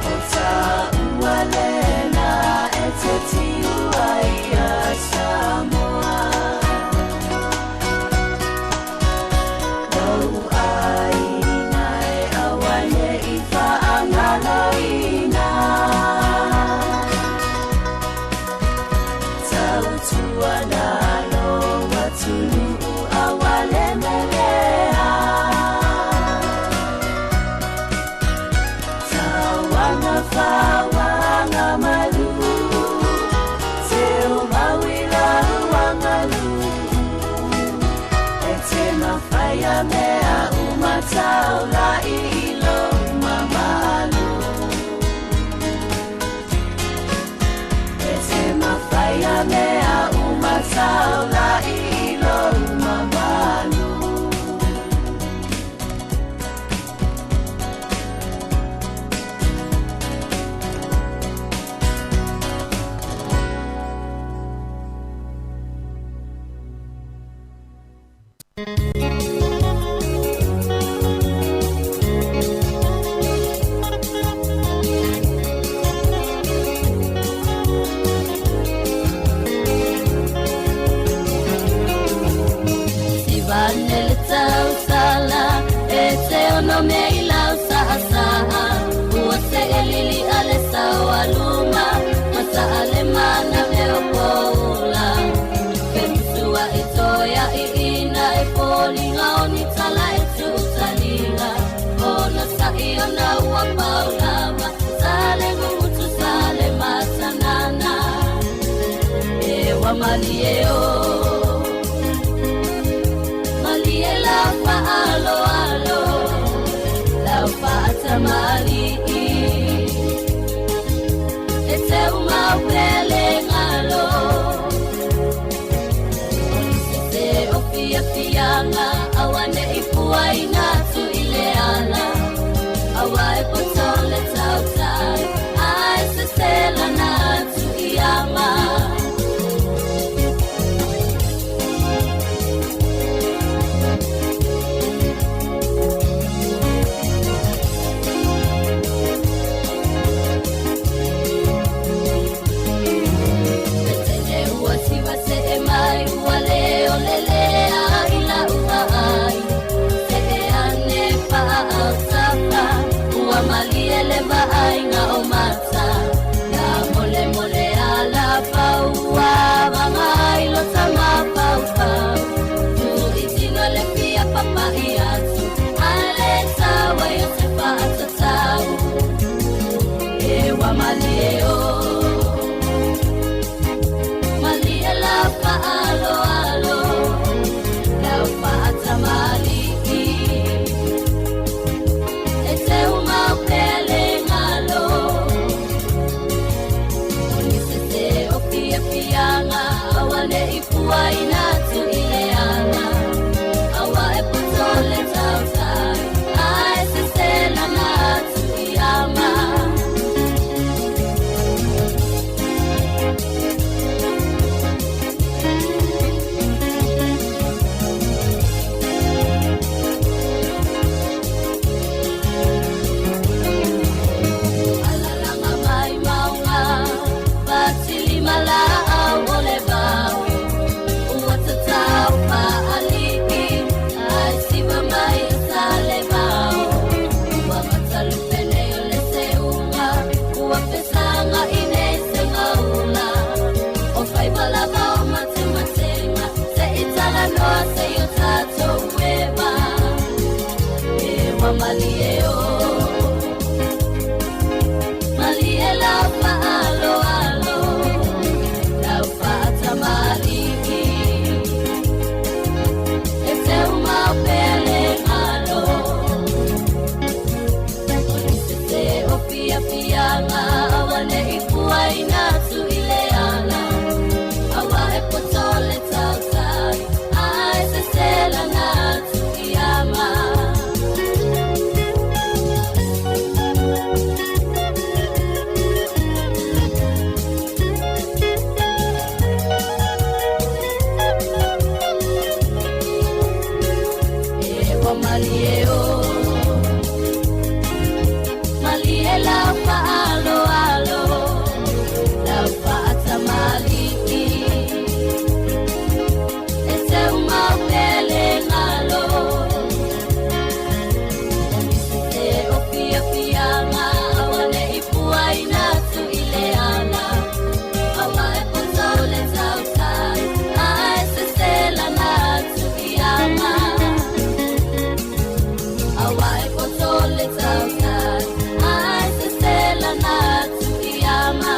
O tāua lena e te tiu ai a Samoa Lou aiga e aua ne i whaangaloina Tautua nalo atunuu aua le melea Tauanga whawanga malu Te o mauila uangalu E te mawhaia mea umatau la i ilo mamalu E te mawhaia mea umatau la i ilo mamalu Sivane le tausala e te ono me i lau sahasaha Ua se elili ale saualuma Masa ale mana me o poula Femusua i toia i ina e pōlinga o ni tala e tuutalinga Ono sa i ona ua paulama Sale ngungutu sale matanana E wa malie o Malie la faalo alo Lau faatamali E te umau pele ngalo Te o fia fianga Awane i pua ina tu i le ala Awa e potole tautai Ai se sela na tu i ama Etene ua siva se e mai ua le o le lea i la ua ai Se e ane paa au tapa ua malie le vaaiga o mata Na mole mole ala pau ua vagai lo tama pau pau Tu i tino le fia papa i atu Ale tawa i o te whaatatau E wa malie o Malie la faalo alo Lau faatamali E te umau pele ngalo Onise te o pia pianga Awane i pua ina tu i le ala Awa e potole tautai Ai se sela na tu i ama Alalanga mai maunga Patili mala'au o le vao Ua tatau fa'aliki Ai siva mai o sa le vao Ua matalupene o le seuga Ua pesanga i nei segaula O faiva lava o matematenga Se italanoa se i o tatou eva E wa malie o Malie lau faalo alo Lau faatamalii E te umau pele ngalo Onise te o fia fianga Awane i pua ina tu i le ala Awa e potole tautai Ai se sela na tu i ama. Ua e poto le tautai, ai se sela na tuiama.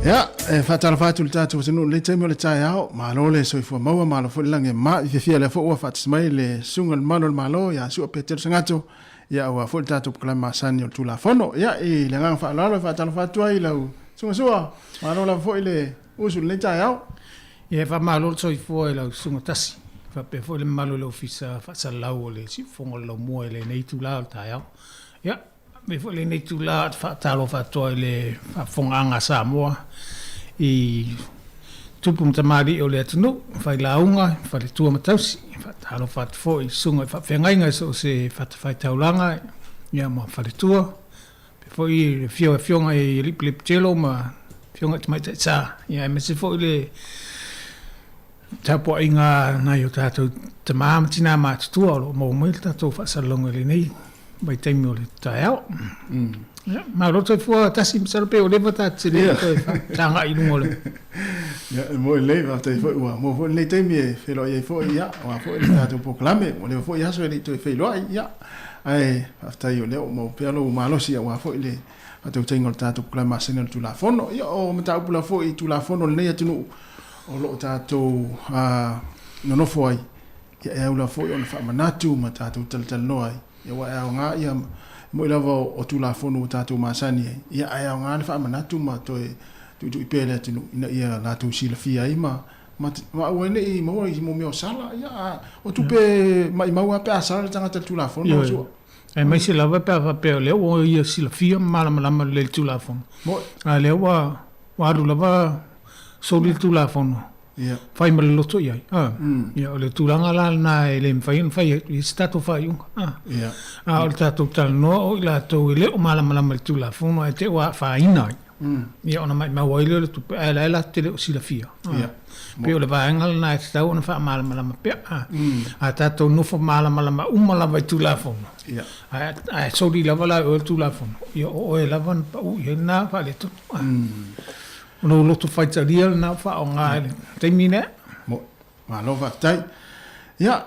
Ia, e faatalofa atu i le tatou atunuu i lenei taimi o le taeao. Malo le soifua maua, malo foi le lagi e ma. I fiafia lea foi ua faatasi mai le susuga i le Malu o le Malo ia Su'a Petelo Sagato, ia aua foi le tatou polokalame masani o le Tulafono. Ia, i le agaga faaaloalo e faatalofa atu ai i lau susuga Su'a, malo lava foi le usu i lenei taeao. Ia, e faamalo le soifua i lau susuga Tasi, faapea foi le mamalu o le Ofisa Faasalalau o le Siufofoga o le Laumua i lenei itula o le taeao. Ia, Avea foi lenei itula ou te faatalofa atu ai i le faafofogaaga a Samoa i tupu ma tamalii o le atunuu, failauga, faletua ma tausi. E faatalofa atu foi i susuga i faafeagaiga i so o se fatafaitaulaga ia ma faletua. Faapea foi i le afio o Afioga i Alii Peleputelo ma Afioga i Tamaitai Sa, ia aemaise foi le tapuaiga a nai o tatou tama ma tina matutua o lo o maua mai le tatou faasalalauga i lenei vaitaimi o le taeao. Ia, malo le soifua Tasi, masalo pe ua leva ta te le toe tagai i luga o le... Ia, e moi lelei, faafetai foi ua maua foi lenei taimi e feiloai ai foi, ia, aua foi le tatou polokalame, ua leva foi aso e le i toe feiloai, ia, ae faafetai o lea ua maua pea lou malosi aua foi le faatautaiga o le tatou polokalame masani o le Tulafono. Ia, o mataupu lava foi i Tulafono o lenei atunuu o lo o tatou nonofo ai, ia e au lava foi ona faamanatu ma tatou talatalanoa ai, ia aua e aoga ia, e moni lava o Tulafono ua tatou masani ai, ia ae aoga le faamanatu ma toe tuitui pea i le atunuu ina ia latou silafia ai ma ma aua ai ne i maua i mea o sala, ia a o tupe maimau lava pe a sala le tagata i le Tulafono. Ioe. Aemaise lava pe a faapea o lea ua ia silafia ma malamalama lelei i le Tulafono, a o lea ua alu lava soli le Tulafono, fai ma le loto i ai. Ia, o le tulaga la lena e le mafai ona fai atu i ai se tatou faaiuga. A o le tatou talanoa o i latou e le o malamalama i le Tulafono ae te i ua afaina ai. Ia ona maimau ai lea o le tupe, ae la e latou te le o silafia. Pei o le vaega lena e tatau ona faamalamalama pea. A tatou nofo malamalama uma lava i Tulafono, ae soli lava la e oe le Tulafono, ia o oe lava na pau i ai lena faaletonu. O lou loto faitalia lena ua faaaoga i le taimi lea. Malo faafetai. Ia,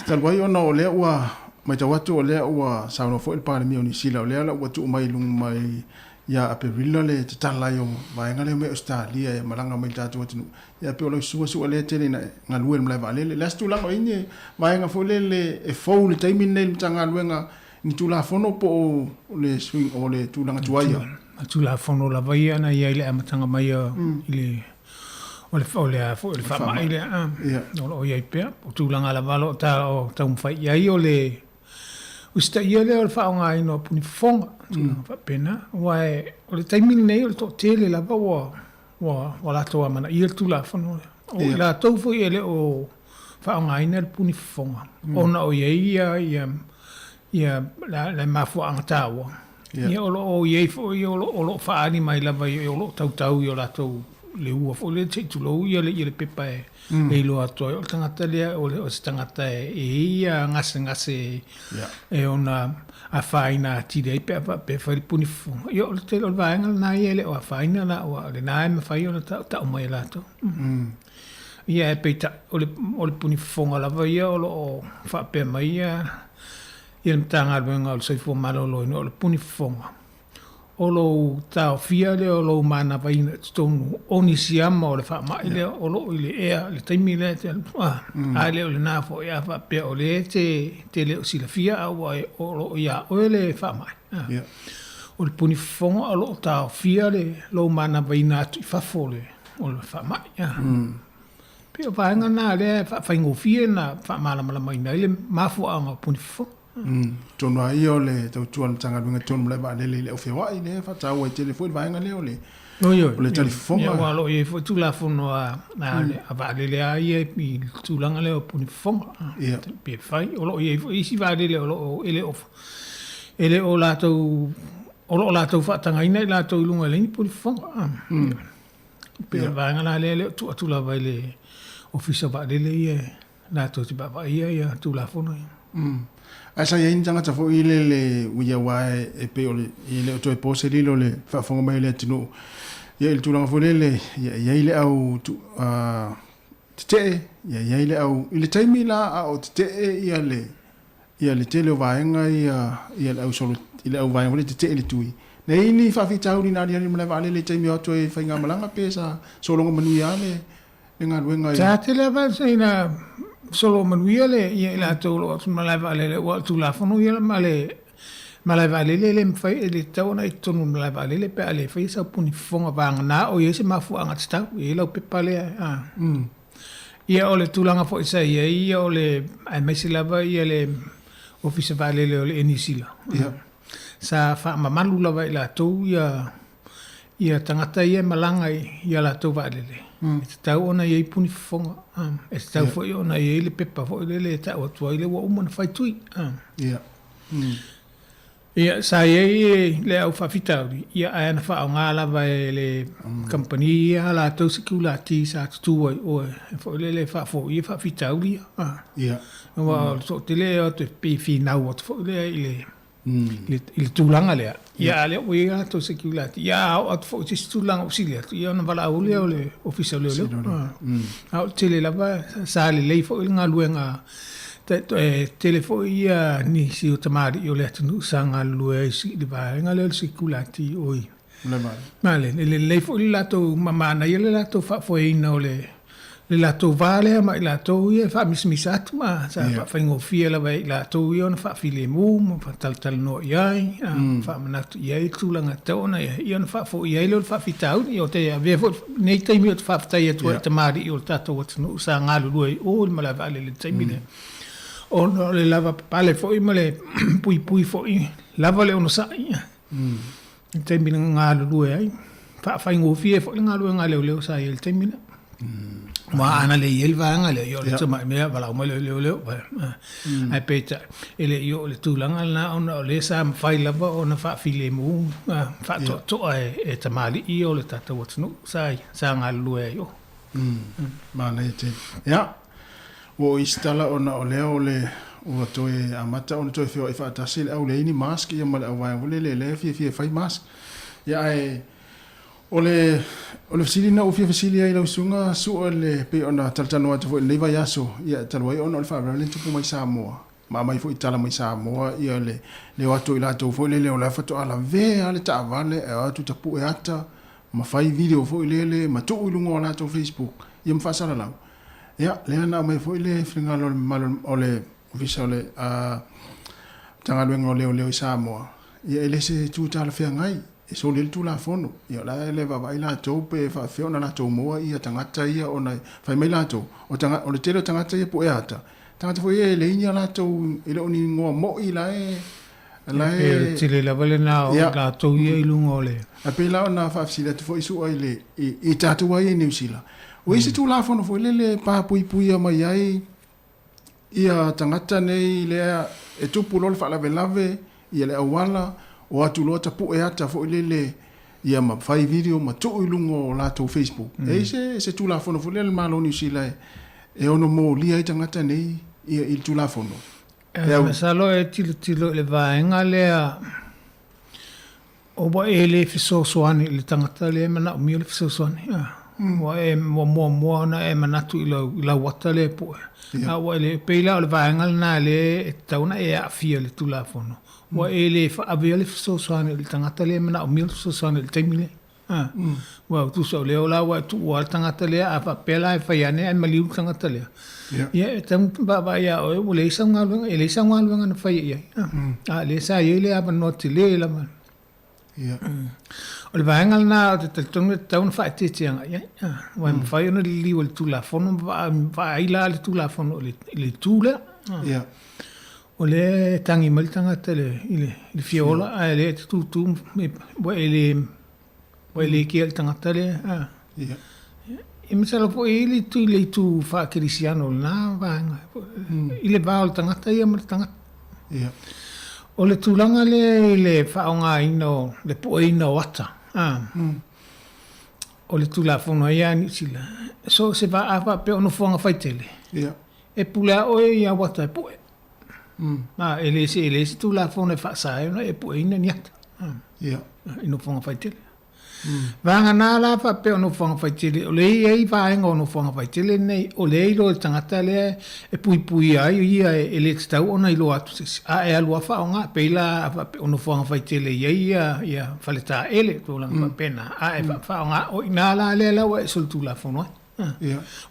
talu ai ona o lea ua matau atu o lea ua saunoa foi le Palemia o Niu Sila, o lea la ua tuu mai i luga mai ia Aperila le tatala ai o vaega lea mai Ausetalia e malaga mai i le tatou atunuu. Ia pei o lau susuga Su'a lea e tele ina galue i le malae vaalele. O le a se tulaga o i ai ni vaega foi lele e fou i le taimi lenei i le Matagaluega ni Tulafono po o le suiga o le tulaga tuai? O Tulafono lava ia na i ai i le amataga mai i le O le, o le a foi, o le faamai lea, a, o lo o i ai pea. O tulaga lava o lo o ta, o taumafai i ai o le usitaia lea o le faaaogaina o puni fofoga, tulaga faapena. Aua e, o le taimi lenei o le toatele lava ua, ua, ua latou amanaia le Tulafono lea. O i latou foi e le o faaaogaina le puni fofoga, ona o i ai ia, ia, ia le mafuaaga taua, Ia o lo o i ai foi o lo o lo o faaali mai lava i o lo o tautau i o latou le ua foi lea se i tulou ia le ia le pepa e e iloa atu ai o le tagata lea o le o se tagata e e i ai ia gasegase e ona afaina atili ai pe a faapea e fai le puni fofoga. Ia o le tele o le vaega lena ia e le o afaina la aua o lena e mafai ona tautau mai e latou. Ia ae peitai o le o le puni fofoga lava ia o lo o faapea mai ia Ia le Matagaluega o le Soifua Maloloina, o le puni fofoga, o lou taofia lea o lou manavaina i totonu o ni siama o le faamai lea o lo o i le ea i le taimi lea e te alu a, a le o lena foi a faapea o lea e te, te le o silafia a ua o lo o iā oe le faamai. O le puni fofoga o lo o taofia le lou manavaina atu i fafo o le, o le faamai. Pei o vaega na lea e faafaigofie na faamalamalamaina ai le mafuaaga o puni fofoga. Atonu lava ia o le tautua a le Matagaluega tonu malae vaalele i le au feoai lea e faataua ai tele foi le vaega lea o le o le tali fofoga. Aua o lo o i ai foi Tulafono a a vaalele lava ia i le tulaga lea o puni fofoga. Pe fai, o lo o i ai foi isi vaalele o lo o e le o e le o latou o lo o latou faatagaina i latou i luga e leai ni puni fofoga. Pei o le vaega la lea e le o tuu atu lava i le Ofisa Vaalele ia latou te vaavaaia ia Tulafono ia. Ae sa i ai ni tagata foi lele ua ia aua e pei o le e le o toe po se lilo le faafofoga mai o le atunuu ia i le tulaga foi lele ia e i ai le au tetee, ia e i ai le au i le taimi la a o tetee ia le ia le tele o vaega ia ia le au solo i le au vaega foi lele tetee i le tui. Na i ai ni faafitauli na aliali i le malae vaalele i taimi o atu ai i faigamalaga pe sa sologa manuia lava le le galuega i. Sa tele lava ina sologa manuia le ia i latou o lo o atu i le malae vaalele aua o le Tulafono ia ma le malae vaalele e le mafai e le tatau ona e i totonu o le malae vaalele pe a le faia sau puni fofoga vagana o i ai se mafuaaga tatau, e i ai lau pepa lea. Ia o le tulaga foi sa i ai ia o le aemaise lava ia le Ofisa Vaalele o le Air Niu Sila. Sa faamamalu lava e i latou ia ia tagata ia e malaga i a latou vaalele, e tatau ona i ai puni fofoga, e tatau foi ona i ai le pepa foi lele e tau atu ai lea ua uma ona fai tui. Ia, sa i ai le au faafitauli, ia ae na faaaoga lava e le kamupani ia a latou sikulati sa tutū ai i o e foi lele e faafoia faafitauli ia. Aua o le toatele e o atu e pei e finau atu foi lea i le i le tulaga lea, ia a o lea ua i ai a latou sikulati, ia a oo atu foi i se isi tulaga ua sili atu, ia ona valaau lea o le Ofisa o Leoleo. A o le tele lava sa lelei foi le galuega E tele foi ia nisi o tamalii o le atunuu sa galulue ai i le vaega lea o le sikulati o i Male. E lelei foi le latou ma manaia le latou faafoeina o le latou va lea ma i latou ia e faamisamisa atu ma sa faafaigofie lava e i latou ia ona faafilemu ma faatalatalanoa i ai, faamanatu i ai tulaga e tatau ona i ai, ia ona faafoia ai lea o le faafitauli. Ou te avea foi lenei taimi ou te faafetai atu ai i tamalii o le tatou atunuu sa galulue i o i le malae vaalele i le taimi lea, ona o le lavapapale foi ma le puipui foi lava le onosai i le taimi na galulue ai. Faafaigofie foi le galuega a leoleo sa i ai i le taimi lea. Aua ana le i ai le vaega lea, ia o le tamai mea, valaau mai loa i leoleo. Ae peitai, e le i oo i le tulaga lena ona o lea sa mafai lava ona faafilemu ma faatoatoa e tamalii ia o le tatou atunuu sa galulue ai i o. Manaia tele. Ia, ua oo i isi tala ona o lea o le ua toe amata ona toe feoai faatasi le au leai ni mask ia ma le auvaega foi lele lea e fiafia e fai mask. Ia ae O le o le fesili na ou fia fesili ai i lau susuga Su'a le pei ona talatalanoa atu foi i lenei vaiaso, ia talu ai ona o le faalavelave lea na tupu mai Samoa, ma aumai foi tala mai Samoa ia le le o atu o i latou foi lele o la e faatoa lavea lava le taavale ae o atu tapue ata ma fai video foi lele ma tuu i luga o latou Facebook ia ma faasalalau. Ia lea na aumai foi le finagalo o le mamalu o le Ofisa o le Matagaluega o Leoleo i Samoa, ia e le se itu talafeagai e soli ai le Tulafono. Ia o la e le vaavaai latou pe faapefea ona latou maua ia tagata ia ona fai mai latou, o taga, o le tele o tagata ia puea ata, tagata foi ia e leai ni a latou, e le o ni igoa moi la e, la e. E pei o le tele lava lena o latou ia i luga o le. Ae pei la ona faafesili atu foi Su'a i le, i tatou lava ia i Niu Sila, ua i ai se Tulafono foi lele e papuipuia mai ai ia tagata nei lea e tupu loa le faalavelave ia le auala o atu loa tapue ata foi lele ia ma fai video ma tuu i luga o latou Facebook. E i ai se se Tulafono foi lea a le Malo o Niu Sila e e ono molia ai tagata nei ia i le Tulafono. E masalo e tilotilo i le vaega lea Ua e le fesoasoani i le tagata lea e manaomia le fesoasoani. Ua e ua muamua ona e manatu i lau i lau ata lea e pue. A ua e le, pei la o le vaega lena lea e tatau ona e aafia i le Tulafono. Ua e le avea le fesoasoani i le tagata lea e manaomia le fesoasoani i le taimi lea. Ua tusa o lea la ua e tuua le tagata lea, a faapea la e fai ane ae maliu le tagata lea, ia e tatau ona vaavaai ia oe ua leai sau galuega, e leai sau galuega na faia i ai. A o lea sa i ai le avanoa tele lava. O le vaega lena ou te talitonu e tatau ona faaeteete agai i ai. Aua e mafai ona liliu e le Tulafono ma vaai la le Tulafono i le itu lea. O lea e tagi mai le tagata i le fia ola, ae o lea e te tutū ua e le, ua e le kea i le tagata lea. Ia. Ia masalo foi e i ai le itu, le itu faakerisiano o lena vaega, i le va o le tagata ia ma le tagata. Ia. O le tulaga lea i le faaaogaina o le pueina o ata, o le Tulafono ai a Niu Sila, so o se va a faapea o nofoaga faitele, Ia. e pule lava oe i au ata e pue. A, e le se, e leai se Tulafono e faasa ai ona e pueina ni ata, i nofoaga faitele. Vagana la faapea o nofoaga faitele, o lea e i ai vaega o nofoaga faitele nei, o lea e iloa e le tagata lea e puipuia ai ia e le tatau ona iloa atu se isi, a e alu lava faaaoga, e pei la a faapea o nofoaga faitele e i ai ia, ia faletaele, tulaga faapena, a e faaaoga, o i ina la lea la ua e solitulafono ai.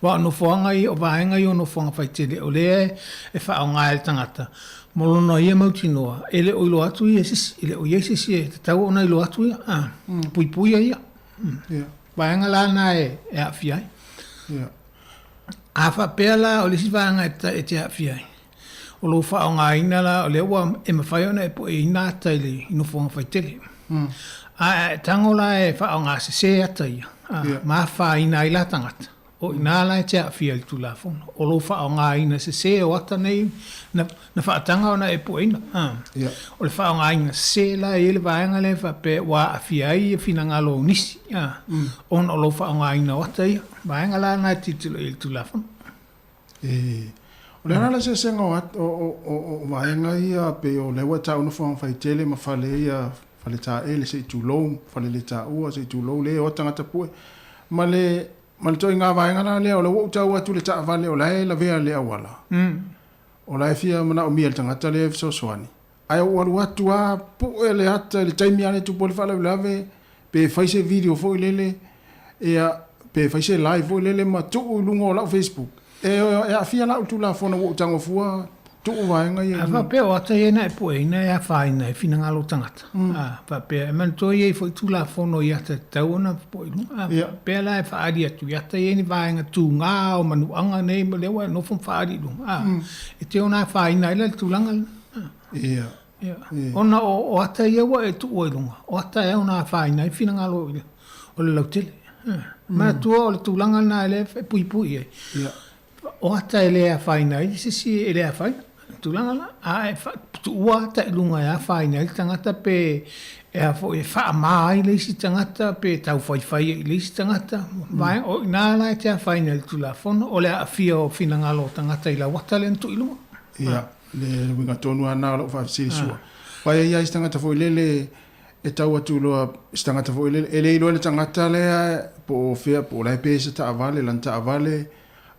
Aua o nofoaga ia, o vaega ia o nofoaga faitele o lea e faaaoga e le tagata mo lona ia mautinoa, e le o iloa atu ia e se isi, e le o i ai se isi e tatau ona iloa atu ia, puipuia ia. Vaega la lena e aafia ai. A faapea la o le isi vaega e te aafia ai, o lou faaaogaina la o lea ua e mafai ona e pueina ata i le nofoaga faitele. A e tago la e faaaoga sese ata ia, ma afaina ai la tagata, o i ina la e te aafia i le Tulafono. O lou faaaogaina sese o ata nei na, na faataga ona e pueina. O le faaaogaina sese la e i ai le vaega lea e faapea ua aafia ai finagalo o nisi, ona o lou faaaogaina o ata ia. Vaega la lena e tilotilo i ai le Tulafono. E, o le ala le eseesega o, o, o, o vaega ia pei o lea ua e taua nofoaga faitele ma fale ia, fale taele se i tulou, fale le taua se i tulou, le o tagata pue. Ma le, ma le ituaiga vaega la lea, o lea ua ou tau atu i le taavale o la e lavea i le auala. O la e fia manaomia e le tagata lea e fesoasoani. Ae ou alu atu lava pue le ata i le taimi lava lea e tupu ai le faalavelave, pe fai se video foi lele, ia, pe fai se live foi lele ma tuu i luga o lau Facebook, e, e aafia lau Tulafono ua ou tago fua tuu vaega ia i A luga. faapea o ata ia na e pueina e afaina ai finagalo o tagata, a faapea, e manatua e i ai foi Tulafono i ata e tatau ona pue i luga. A faapea la e faaali atu i ata ia ni vaega tuga o manuaga nei ma lea ua e nofo ma faaali i luga, a, e te ono afaina ai la le tulaga lena. Ia. Ia. Ona o, o ata ia ua e tuua i luga, o ata e ono afaina ai finagalo i le, o le lautele. Manatua o le tulaga lena lea e puipui ai. Ia. O ata e le afaina ai se isi e le afaina. Tulaga la, a e tuua ata i luga e afaina ai le tagata pe e a foi e faama ai le isi tagata pe taufaifai ai i le isi tagata. Vaega, o i ina la e te afaina ai i le Tulafono, o le aafia o finagalo o tagata i lau ata lea na tuu i luga. Ia, le uiga tonu lava lena o lau faafesili sua. Vai e i ai se tagata foi lele e tau atu loa, se tagata foi lele, e le iloa e le tagata lea po o fea, po o la e pe se taavale, lana taavale,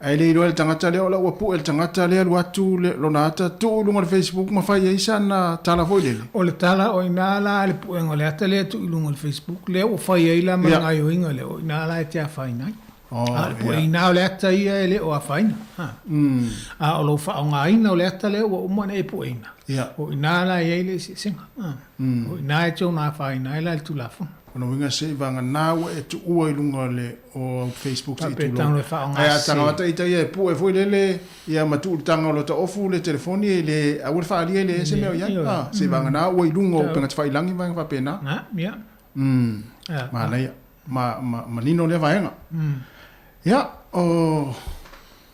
ae le iloa e le tagata lea o la ua pue le tagata lea alu atu lona ata tuu i luga o le Facebook ma fai ai sana tala foi lele. O le tala, o i ina la le puega o le ata lea e tuu i luga o le Facebook, lea ua fai ai la ma le gaoioiga lea, o i ina la e te afaina ai. Oh, A o le pueina o le ata ia e le o afaina. A o lou faaaogaina o le ata lea ua uma ona e pueina, o i ina la e i ai le eseesega. O i ina e te ono afaina ai la le Tulafono. O lona uiga se i vagana ua e tuua i luga o le o au Facebook se i tulou. Ae a taga ata ita ia e pue foi lele ia ma tuu i le taga o lota ofu le telefoni e le aua le faaalia e leai se mea o i ai. Se i vagana ua i luga o upega tafailagi ma vaega faapena. Manaia. Ma, ma, manino lea vaega. Ia, o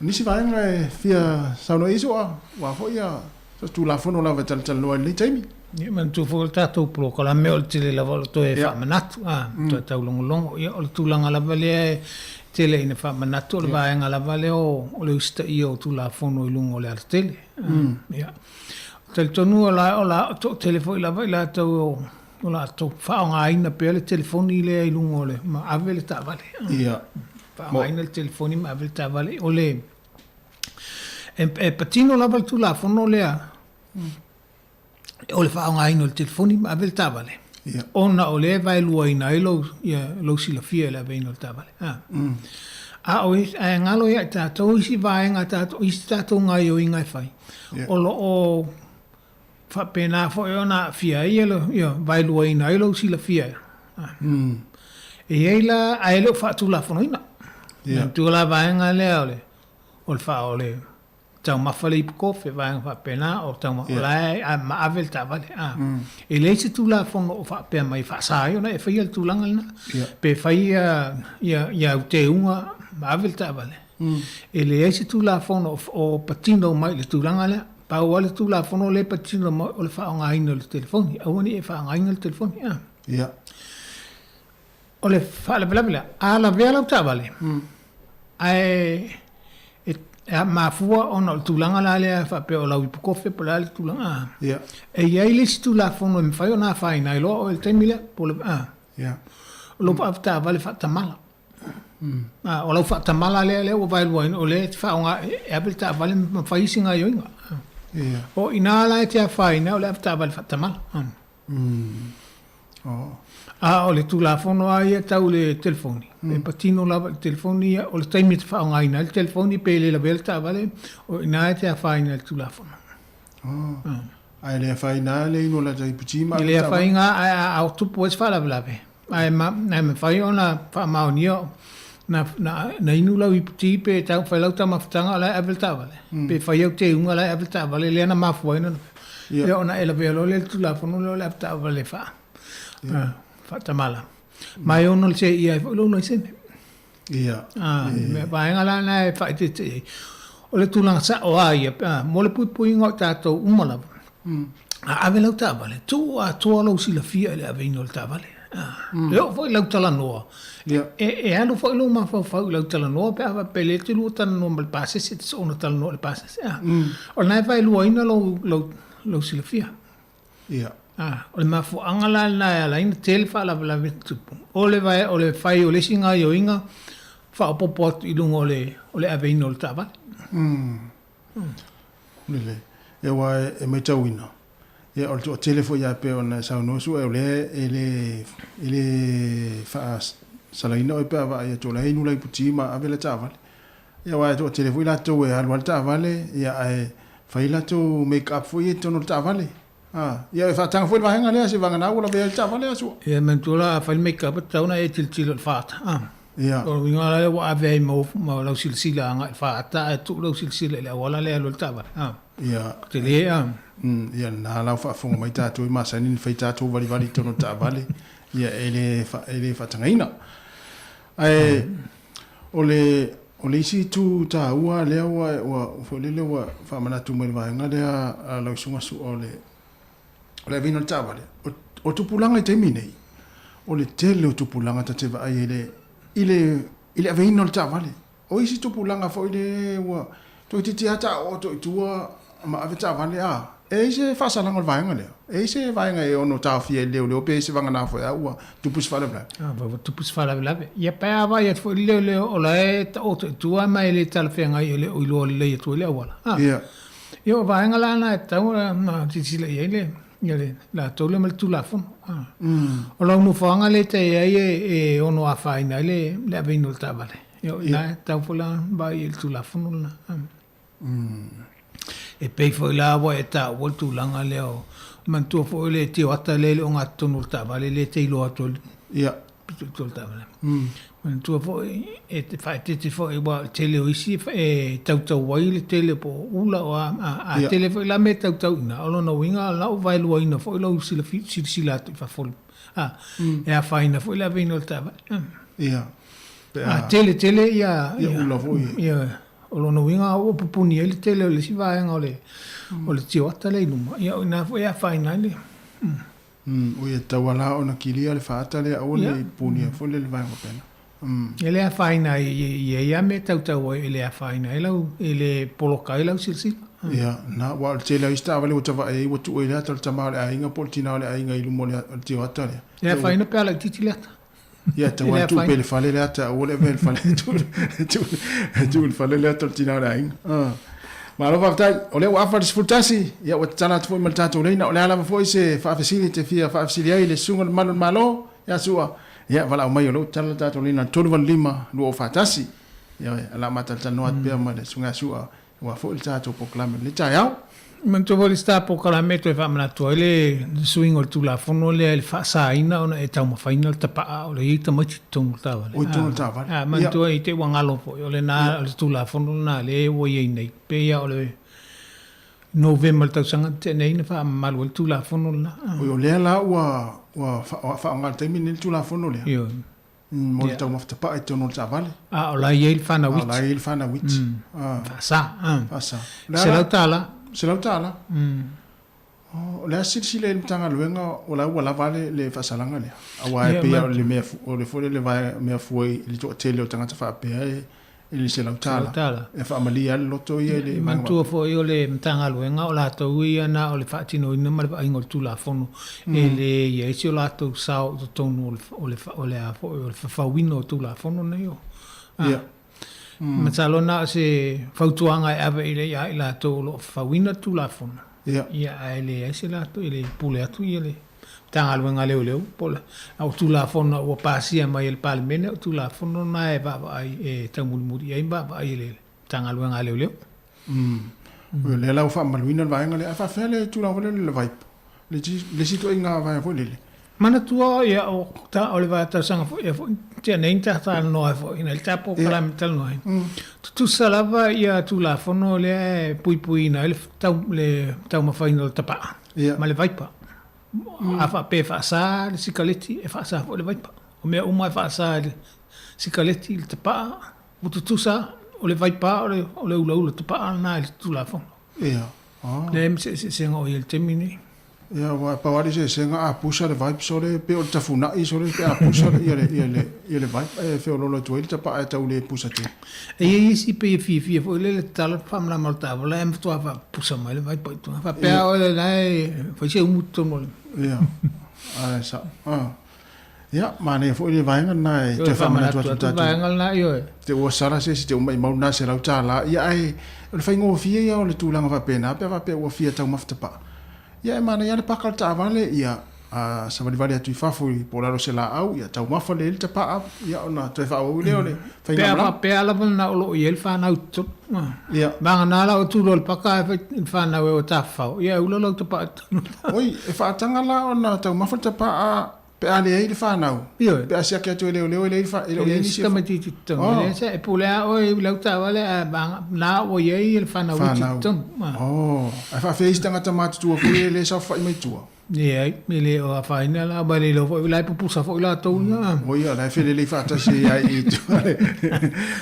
nisi vaega e fia saunoa i ai soa, ua foi ia se Tulafono lava e talatalanoa i lenei taimi. Ia, manatua foi o le tatou polokalame o le tele lava o le toe faamanatu, a, toe taulogologo. Ia, o le tulaga lava lea e tele ina faamanatu o le vaega lava lea o le usitaia o Tulafono i luga o le alatele. Ia, talitonu o la, o la, toatele foi lava i latou o O latou faaaogaina pea le telefoni lea i luga o le, ma ave le taavale. Ia. Faaaogaina le telefoni ma ave le taavale. O le, e, e patino lava le Tulafono lea, o le faaaogaina o le telefoni ma ave le taavale. Ia. Ona o lea e vaeluaina ai lou, ia, lou silafia i le aveina o le taavale. A. A o isi, ae galo ia i tatou isi vaega a tatou, isi tatou gaoioiga e fai, Ia. o lo o faapena foi ona aafia ai ia vaeluaina ai lou silafia. E i ai la, ae le o faatulafonoina. Manatua la vaega lea o le o le faa o le taumafa le ipu kofe, vaega faapena, o taumafa, o la e maave le taavale. E leai se Tulafono o faapea mai e faasa ai ona e faia le tulaga lena. Pe fai ia au teuga ma ave le taavale. E leai se Tulafono o patino mai i le tulaga lea. Pau lava le Tulafono lea e patino mai o le faaaogaina o le telefoni. Aua ne i e faaaogaina le telefoni. A. Ia. O le faalavelave lea, a lavea lau taavale, ae e, e mafua ona o le tulaga la lea faapea o lau ipu kofe po o le a le tulaga. A. Ia. E i ai le isi Tulafono e mafai ona afaina ai loa oe i le taimi lea, po o le, a. Ia. O lou avetaavale faatamala. A, o lau faatamala lea lea ua vaeluaina, o lea e te faaaoga e ave le taavale ma fai isi gaoioiga. O i ina la e te afaina o le avetaavale faatamala. A o le Tulafono lava ia tau i le telefoni, e patino lava i le telefoni ia, o le taimi e te faaaogaina ai le telefoni pe le lavea le taavale, o i ina e te afaina i le Tulafono. Ae le afaina lava le inu o le ata iputi ma E le afaina ae a tupu ai se faalavelave, ae mafai ona faamaonia na, na, na inu lau iputi pe tau, fai lau taumafataga o la e ave le taavale, pe fai au teuga o la e ave le taavale lea na mafua ai ona Ia ona e lavea loa lea i le Tulafono lea o le avetaavale faa, faatamala. Ma e ono seia ai foi lou laisene. Ia. Me vaega la na e faaeteete i ai. O le tulaga sa'o lava ia mo le puipuiga o i tatou uma lava. A ave lau taavale, tuu atoa lou silafia i le aveina o le taavale. E oo foi i lau talanoa, e alu foi lou mafaufau i lau talanoa pe a faapea lea e te lua talanoa ma le pasese, e te soona talanoa i le pasese. O lena e vaeluaina lou silafia. O le mafuaaga la lena e ala ai ona tele faalavelave tutupu, o le o le fai o le isi gaoioiga faaopoopo atu i luga o le aveina o le taavale. Lelei. Ia aua e matauina, ia o le toatele foi lava pei ona e saunoa Sue, o lea e le, e le faasalaina oe pe a vaai atu o la e inu laiputi ma ave le taavale. Ia aua e toatele foi latou e alu lava le taavale, ia ae fai latou make up foi ia i totonu o le taavale. A, ia e faataga foi le vaega lea seivagana ua lavea ai le taavale a Sua. Ia manatua la a fai le make up e tatau ona e tilotilo i le faata. A. Ia. O le uiga la lea ua ave ai ma lau silasila agai i le faata ae tuu lau silasila i le auala lea e alu ai le taavale. A. Ia. Tele a. Ia lena la ua faafofoga mai tatou e masani ona fai tatou valivali i totonu o le taavale, ia e le e le faatagaina. Ae o le o le isi itu taua lea ua ua foi lele ua faamanatu mai i le vaega lea a lau Susuga Su'a o le o le aveina o le taavale, o tupulaga i taimi nei, o le tele o tupulaga ta te vaai ai i le, i le, i le aveina o le taavale. O isi tupulaga foi le ua toeitiiti lava taoo atu i tua ma ave taavale, a, e i ai se faasalaga o le vaega lea? E i ai se vaega e ono taofia ai le leoleo pe se vagana foi a ua tupu se faalavelave? A, ua tupu se faalavelave. Ia pe a vaai atu foi le leoleo o la e taoto i tua ma e le talafeagai e le o iloa lelei atu ai le auala. A. Ia. Ia o vaega la na e tatau ona silasila i ai le ia le latou lea ma le Tulafono. O lau nofoaga lea e te i ai e ono afaina ai le le aveina o le taavale. Ia o i ina e tatau foi la ona vaai i ai i le Tulafono lena. E pei foi la ua e taua le tulaga lea o manatua foi le tioata lea e le o gatotonu o le taavale lea e te iloa atu ai Ia. Pito i tua o le taavale. Manatua foi, e te faaeteete foi aua o le tele o isi e tautau ai le tele po o ula o a, a tele foi la mea e tautau i ina, o lona uiga o la ua vaeluaina foi lou silasila atu i fafo, a, e afaina foi le aveina o le taavale. Ia. A tele tele ia, ia ula foi. Ia, o lona uiga ua pupuni ai le tele o le isi vaega o le, o le tioata lea i luma, ia o i ina foi e afaina ai le. Ui e tatau lava la ona kilia le faata lea aua ne i punia foi lea le vaega pena. E le afaina ai e i ai lava mea e tautau ai e le afaina ai lau, e le poloka ai lau silasila. Ia, na, aua o le tele o isi taavale ua tavae ai ua tuu ai le ata o le tama o le aiga po o le tina o le aiga i luma o le tioata lea. E afaina pe a laitiiti le ata. Ia, e tatau lava ona tuu pea i le fale le ata, aua le avea i le fale, tuu i le fale le ata o le tina o le aiga. Malo faafetai, o lea ua afa le 11, ia ua tatala atu foi ma le tatou laina. O le a lava foi se faafesili e te fia faafesili ai i le Susuga i le Malu o le Malo, ia Su'a, ia valaau mai o lea ua tatala le tatou laina i le 385 241. Ioe, o le a ma talatalanoa atu pea ma le Susuga ia Su'a Aua foi le tatou polokalame i lenei taeao. Manatua foi le isi polokalame e toe faamanatu ai le suiga o le Tulafono lea i le faasaina ona e taumafaina le tapaa o le i ai tamaiti i totonu o le taavale. O i totonu o le taavale. A, manatua i te i ua galo foi, o lena, o le Tulafono lena lea ua i ai nei. Pei lava o le Novema o le tausaga na tea nei na faamamalu ai le Tulafono lena. Oi, o lea la ua faaaoga i le taimi lenei le Tulafono lea? Ioe. Mo le taumafa tapaa i totonu o le taavale. A o la e i ai le fanau iti. A o la e i ai le fanau iti. Faasa. Faasa. $100. $100. O le a silasila i le Matagaluega o la ua lava le faasalaga lea. Aua e pei o le mea o le foi le mea fua i le toatele o tagata faapea e i le $100 e faamalie ai le loto ia i le Manatua foi o le Matagaluega o latou ia na o le faatinoina ma le vaaiga o le Tulafono e le i ai se o latou sao i totonu o le o le a foi o le fafauina o Tulafono nei o Ia. Masalo na o se fautuaga e ave i le ia i latou o lo o fafauina le Tulafono. Ia. Ia ae leai se latou e le pule atu ia le Matagaluega a Leoleo po o le a o Tulafono ua pasia mai e le Palemene o Tulafono na e vaavaai e taumulimuli i ai ma vaavaai e le Matagaluega a Leoleo. O lea la ua faamamaluina le vaega lea. Ae faafefea le tulaga foi lea o le vaip? Le isi ituaiga vaega foi lele. Manatua ia o ta o le va tausaga foi ia foi tea nei na ta talanoa ai foi ina i le ta polokalame talanoa ai. Tutusa lava ia Tulafono lea e puipuiina ai le tau le taumafaina o le tapaa ma le vaipa. A faapea e faasa le sikaleti, e faasa foi le vaipa. O mea uma e faasa e le sikaleti, le tapaa, ua tutusa o le vaipa o le o le ulaula tapaa lena i le Tulafono. Ia. Leai ma se eseesega o i ai i le taimi lenei. Ia, aua e pau lava le eseesega a pusa le vibe sole pei o le tafunai sole pe a pusa ia le, ia le, ia le vibe ae feoloolo atu ai le tapaa e tau le pusa tele. E i ai isi pei e fiafia foi lele tatalo le faamalama o le taavola ae matua faapusa mai le vibe i tua. Faapea oe la e fai se umu i totonu o le. Ia, ae sao. Ah. Ia, manaia foi le vaega lena e toe faamanatu atu i tatou. Vaega lena, ioe. Te ua sala se isi te maimau lena $100. Ia, ae o le faigofie ia o le tulaga faapena pe a faapea ua fia taumafa tapaa. Ia, e manaia lava le paka o le taavale, ia, a savalivali atu i fafo i po o lalo o se laau, ia taumafa lelei le tapaa, ia ona toe faaauau lea o le faigamalaga. Pe a faapea lava lena o lo o i ai le fanau i totonu. Ia. Vagana la oe tu loa i le paka ae fai i le fanau e o e tafafao, ia e ula lau tapaa i totonu. Oi, e faataga la ona taumafa le tapaa Pe a leai le fanau. Ioe. Pe a siaki atu e leoleo e leai le fa, e le o i ai nisi e. Tamaitiiti totonu. Oh. E leai se, e pule a oe i lau taavale ae na ua i ai le fanau iti totonu. Oh, ae faafefea isi tagata matutua foi e le saofai mai tua? Leai, e le o afaina la, aua e le iloa foi, la e pupusa foi latou ia. O ia, la e felelei faatasi ai i tua.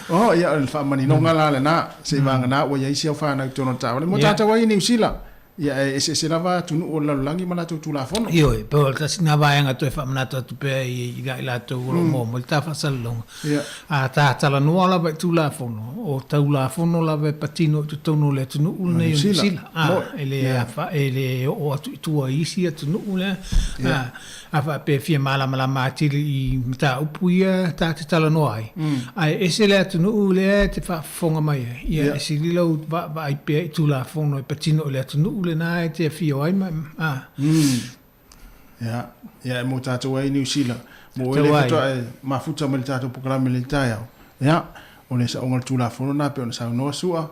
Oh, ia, o le faamaninoga la lena, seivagana ua i ai si au fanau i totonu o le taavale. Mo tatou ai i Niu Sila, Ia, e eseese lava atunuu o le lalolagi ma latou Tulafono. Ioe, pei o le tasi lena vaega e toe faamanatu atu pea i ia i latou o lo o maua mai le ta faasalalauga. A ta talanoa lava i Tulafono, o Taulafono lava e patino i totonu o le atunuu lenei o Niu Sila. E le e le oo atu i tua i isi atunuu lea. A faapea e fia malamalama atili i mataupu ia ta te talanoa ai, ae ese le atunuu lea e te faafofoga mai ai, ia e sili lou vaavaai pea i Tulafono e patino i le atunuu lena e te afio ai ma, a. Ia, ia e mo tatou ai i Niu Sila, mo oe lea faatoa e mafuta mai le tatou polokalame i lenei taeao. Ia, o le saoga o le Tulafono lena pei ona saunoa Sua,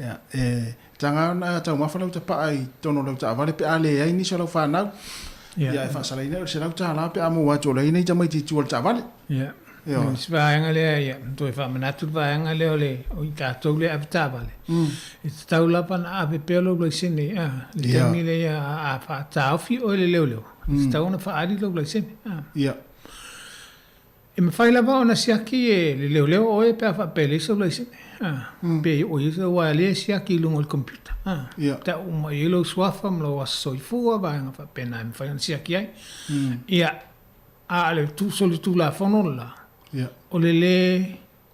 Ia, e taga ona taumafa lau tapaa i totonu o lau taavale pe a leai nisi o lau fanau. Ia, e faasalaina ai o le $100 pe a maua atu o la e i ai nai tamaiti i tua o le taavale. Ia. Ioe. Si vaega lea, ia, toe faamanatu le vaega lea o le, o i tatou lea e ave taavale. E tatau lava ona ave pea lou laisene, a, le taimi lea a faataofi oe e le leoleo, e tatau ona faaali lou laisene, a. Ia. E mafai lava ona siaki e le leoleo oe pe a faapea e leai sou laisene, a, pe oo i ai sou, aua o lea e siaki i luga o le computer, a, tau uma i ai lou suafa ma lou aso soifua, vaega faapena e mafai ona siaki ai. Ia, a o le solitulafono le la, o le lē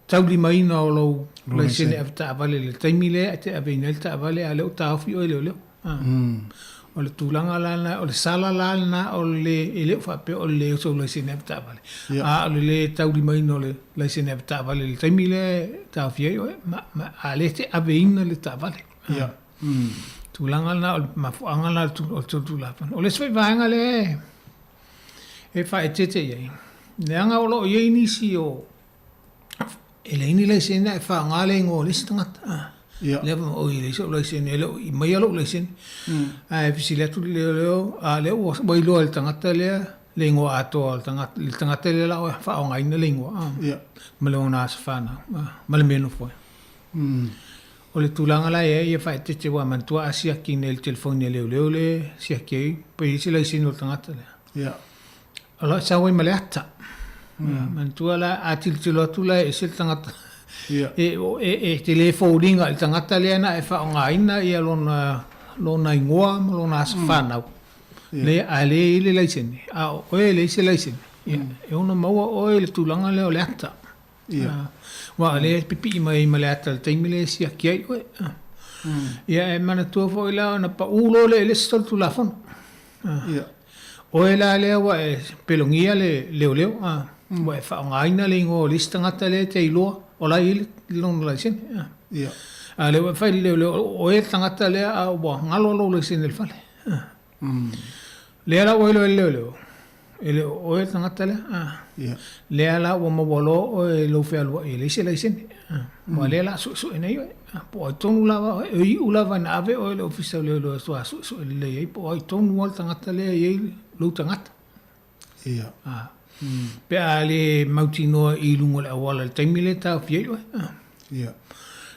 taulimaina o lou laisene avetaavale i le taimi lea e te aveina ai le taavale a o lea ua taofi oe e leoleo. O le tulaga la lena, o le sala la lena o le, e le o faapea o le leai o sou laisene avetaavale, a o le lē taulimaina o le laisene avetaavale i le taimi lea e taofi ai oe, ma, ma, a lea e te aveina le taavale. Tulaga lena o le mafuaaga lena o le Tulafono. O le isi foi vaega lea e faaeteete i ai, leaga o lo o i ai nisi o E leai ni laisene ae faaaoga le igoa o le isi tagata. Ia. Lea foi oi e leai sou laisene, e le o i maia lou laisene. Ae fesili atu le leoleo, a lea ua ua iloa e le tagata lea le igoa atoa o le tagata, le tagata lea la ua faaaogaina le igoa, Ia. ma lona aso fanau, ma le mea e nofo ai. O le tulaga la e i ai, ia faaeteete aua manatua a siaki nei i le telefoni a leoleo lea e siaki ai, pe i ai se laisene o le tagata lea. Ia. O lo o sau ai ma le ata. Manatua la, a tilotilo atu la e ese le tagata, e, e, e te le foliga i le tagata lea na e faaaogaina ia lona, lona igoa ma lona aso fanau. Le, a le i ai le laisene, a o oe e leai se laisene, ia, e ono maua oe i le tulaga lea o le ata. Ia. Aua o lea e pipii mai ai ma le ata i le taimi lea e siaki ai oe. Ia e manatua foi la ona pau loa lea i le isi solitulafono. Ia. Oe la lea ua e pelogia le leoleo, ua e faaaogaina le igoa o le isi tagata lea e te iloa o la e i ai lona laisene. Ia. A o lea ua e fai i le leoleo o oe le tagata lea a ua galo lou laisene i le fale. Lea la ua iloa e le leoleo, e le o oe le tagata lea. Ia. Lea la ua maua loa oe i lou fealuai e leai se laisene. Aua lea o le a suesue nei oe. Po o ai tonu lava oe, e iu lava ina ave oe i le Ofisa o Leoleo e faatoa suesue lelei ai po o ai tonu lava le tagata lea e i ai lou tagata. Ia. Pe a le mautinoa i luga o le auala i le taimi lea e taofia ai oe. Ia.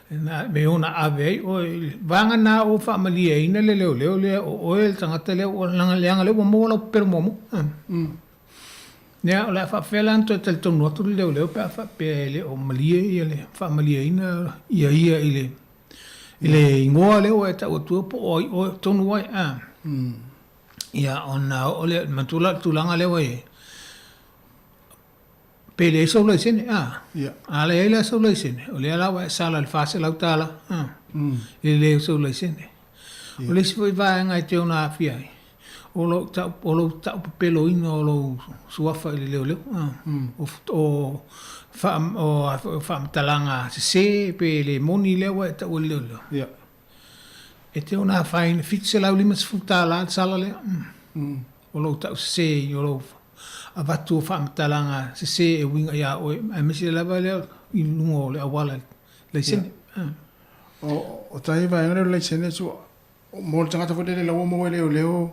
Na me ona ave ai oe i le vaega na ua faamalieina le leoleo lea o oe le tagata lea ua leaga leaga lea ua maua lau pepelo muamua. Lea o le a faapefea la ona toe talitonu atu le leoleo pe a faapea e le o malie ia le faamalieina ia ia i le i le igoa lea ua e tau atua po o ai oe tonu ai a. Ia ona oo lea, manatua la le tulaga lea ua i ai, pe leai sou laisene, a. Ia. A leai la sou laisene, o lea la ua e sala i le $400, a, i le leai o sou laisene. O le isi foi vaega e te ono aafia ai, o lou tau, o lou taupepeloina o lou suafa i le leoleo, a. O, o, faa, o a foi o faamatalaga sese pe le moni lea ua e taua i le leoleo. Ia. E te ono afaina $750 le sala lea. O lou tau sese i o lou avatu o faamatalaga sese e uiga iā oe, aemaise lava lea i luga o le auala laisene. O tai vaega lea o le laisene sua, mo le tagata foi lele la ua maua e leoleo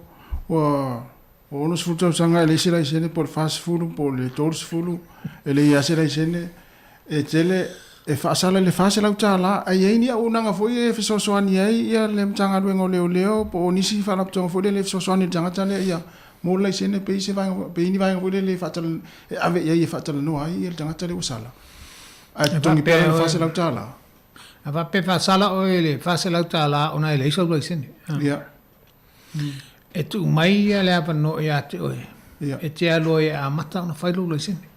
ua 60 tausaga e leai se laisene po o le 40 po o le 30 e leai lava se laisene, e tele e faasala i le $400, ae i ai ni auaunaga foi e fesoasoani ai ia le Matagaluega o Leoleo po o nisi faalapotopotoga foi lele e fesoasoani i le tagata lea ia mo le laisene pe i se vaega pe i ai ni vaega foi lele e faatala e ave i ai e faatalanoa ai ia le tagata lea ua sala ae totogi pea lana $400. A faapea e faasala oe i le $400 ona e leai sou laisene. Ia. E tuu mai ia le avanoa ia te oe e te alu ai e amata ona fai lou laisene.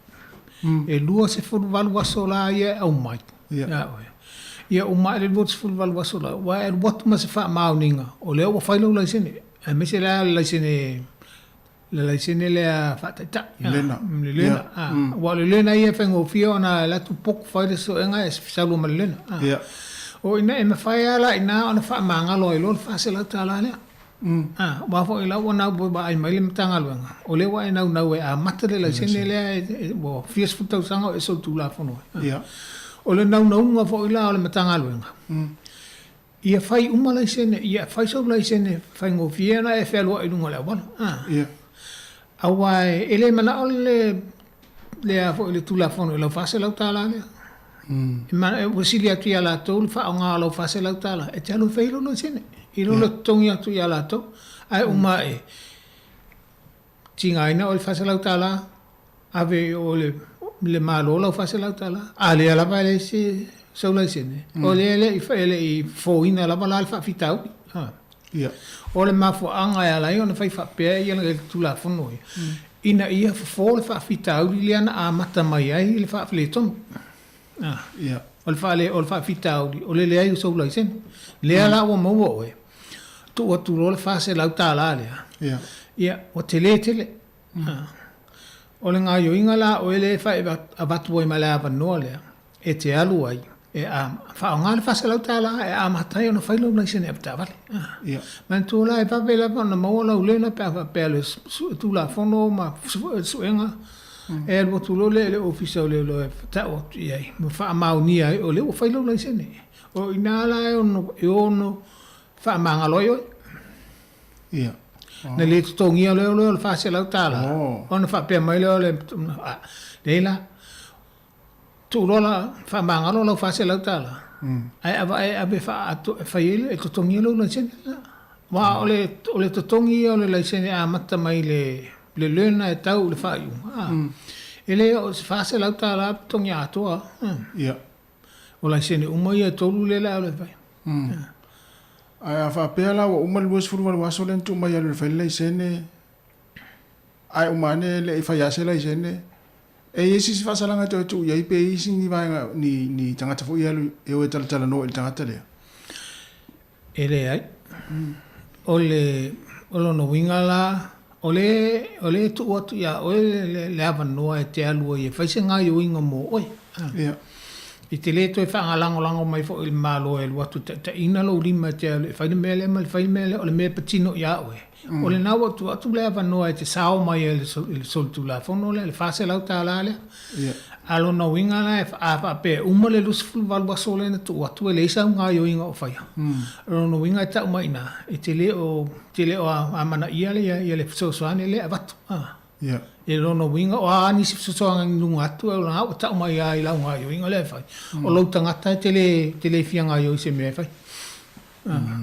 E 28 aso la ia e aumai ia oe. Ia uma ae le 28 aso la, ua e alu atu ma se faamaoniga o lea ua fai lou laisene, aemaise la le laisene le laisene lea faataitai. Lena. Le lena. Aua o le lena ia e faigofie ona alu atu poku fai le suesuega e sau loa ma le lena. O i ina e mafai lava la i ina ona faamagalo ai loa le $400 lea. Aua foi o la ua nau vaai mai le Matagaluega, o lea ua e naunau e amata le laisene lea ua fia sefulu tausaga o e solitulafono ai. O le naunauga foi la o le Matagaluega, Ia fai uma laisene, ia fai sou laisene faigofie ona e fealuai i luga o le auala. Ia. Aua e le manao le le a foi le Tulafono i lau $400 lea. E ma, ua sili atu ia latou le faaaoga o lau $400 e te alu e fai ai lou laisene, i lo le totogi atu ia latou. Ae uma ae, tigaina oe i le $400, ave i o i le Malo lau $400, a lea lava e leai se sau laisene, o lea e le i, e le i fofoina lava la le faafitauli. Ia. O le mafuaaga e ala ai ona fai faapea ia le Tulafono ia, ina ia fofo le faafitauli lea na amata mai ai le faaletonu. Ia. O le faale, o le faafitauli, o le leai o sou laisene. Lea la ua maua oe, tuu atu loa le $400 lea. Ia. Ia, ua tele tele. O le gaoioiga la a oe lea e fai avatu ai ma le avanoa lea e te alu ai e faaaoga le $400 e amata ai ona fai lou laisene avetaavale. Ia. Manatua la e vave lava ona maua lau lena pe a faapea o le Tulafono ma suega e alu atu loa lea i le Ofisa o Leoleo e tau atu i ai ma faamaonia ai o lea ua fai lou laisene. O i ina la e ono faamagalo ai oe. Ia. Na le totogia loa lea o le $400, ona faapea mai lea o le, leai la, tuu loa la, faamagalo lau $400, ae ave ave e fai ai, e totogia lou laisene. Aua o le, o le totogi ia o le laisene e amata mai le, le learner e tau i le faaiuga, e le oo i se $400 le totogi atoa. Ia. O laisene uma ia e tolu lea le a alu e fai. Ae a faapea la ua uma le 28 aso lea na tuu mai alu e fai le laisene, ae uma ane e le i fai lava se laisene, E i ai se isi faasalaga e toe tuu i ai pe i ai isi ni vaega, ni, ni tagata foi e alu e o e talatalanoa i le tagata lea? E leai. O le, o lona uiga la, o le, o le tuu atu iā oe le, le avanoa e te alu ai e fai se gaoioiga mo oe. Ia. E te le toe faagalagolago mai foi i le Malo e alu atu e taitaiina lou lima e te alu e fai le mea lea ma le fai le mea lea, o le mea e patino iā oe. O lena ua tuu atu le avanoa e te sao mai ai i le solitulafono lea, le $400 lea. A o lona uiga la, a faapea e uma le 28 aso lea na tuu atu e leai sau gaoioiga o faia, o lona uiga e tau mai i ina, e te le o, te le o amanaia le fesoasoani lea e avatu. I lona uiga, o a nisi fesoasoani i luga atu, o lena ua tau mai lava i lau gaoioiga lea e fai. O lou tagata e te le, te le fia gaoioi i se mea e fai.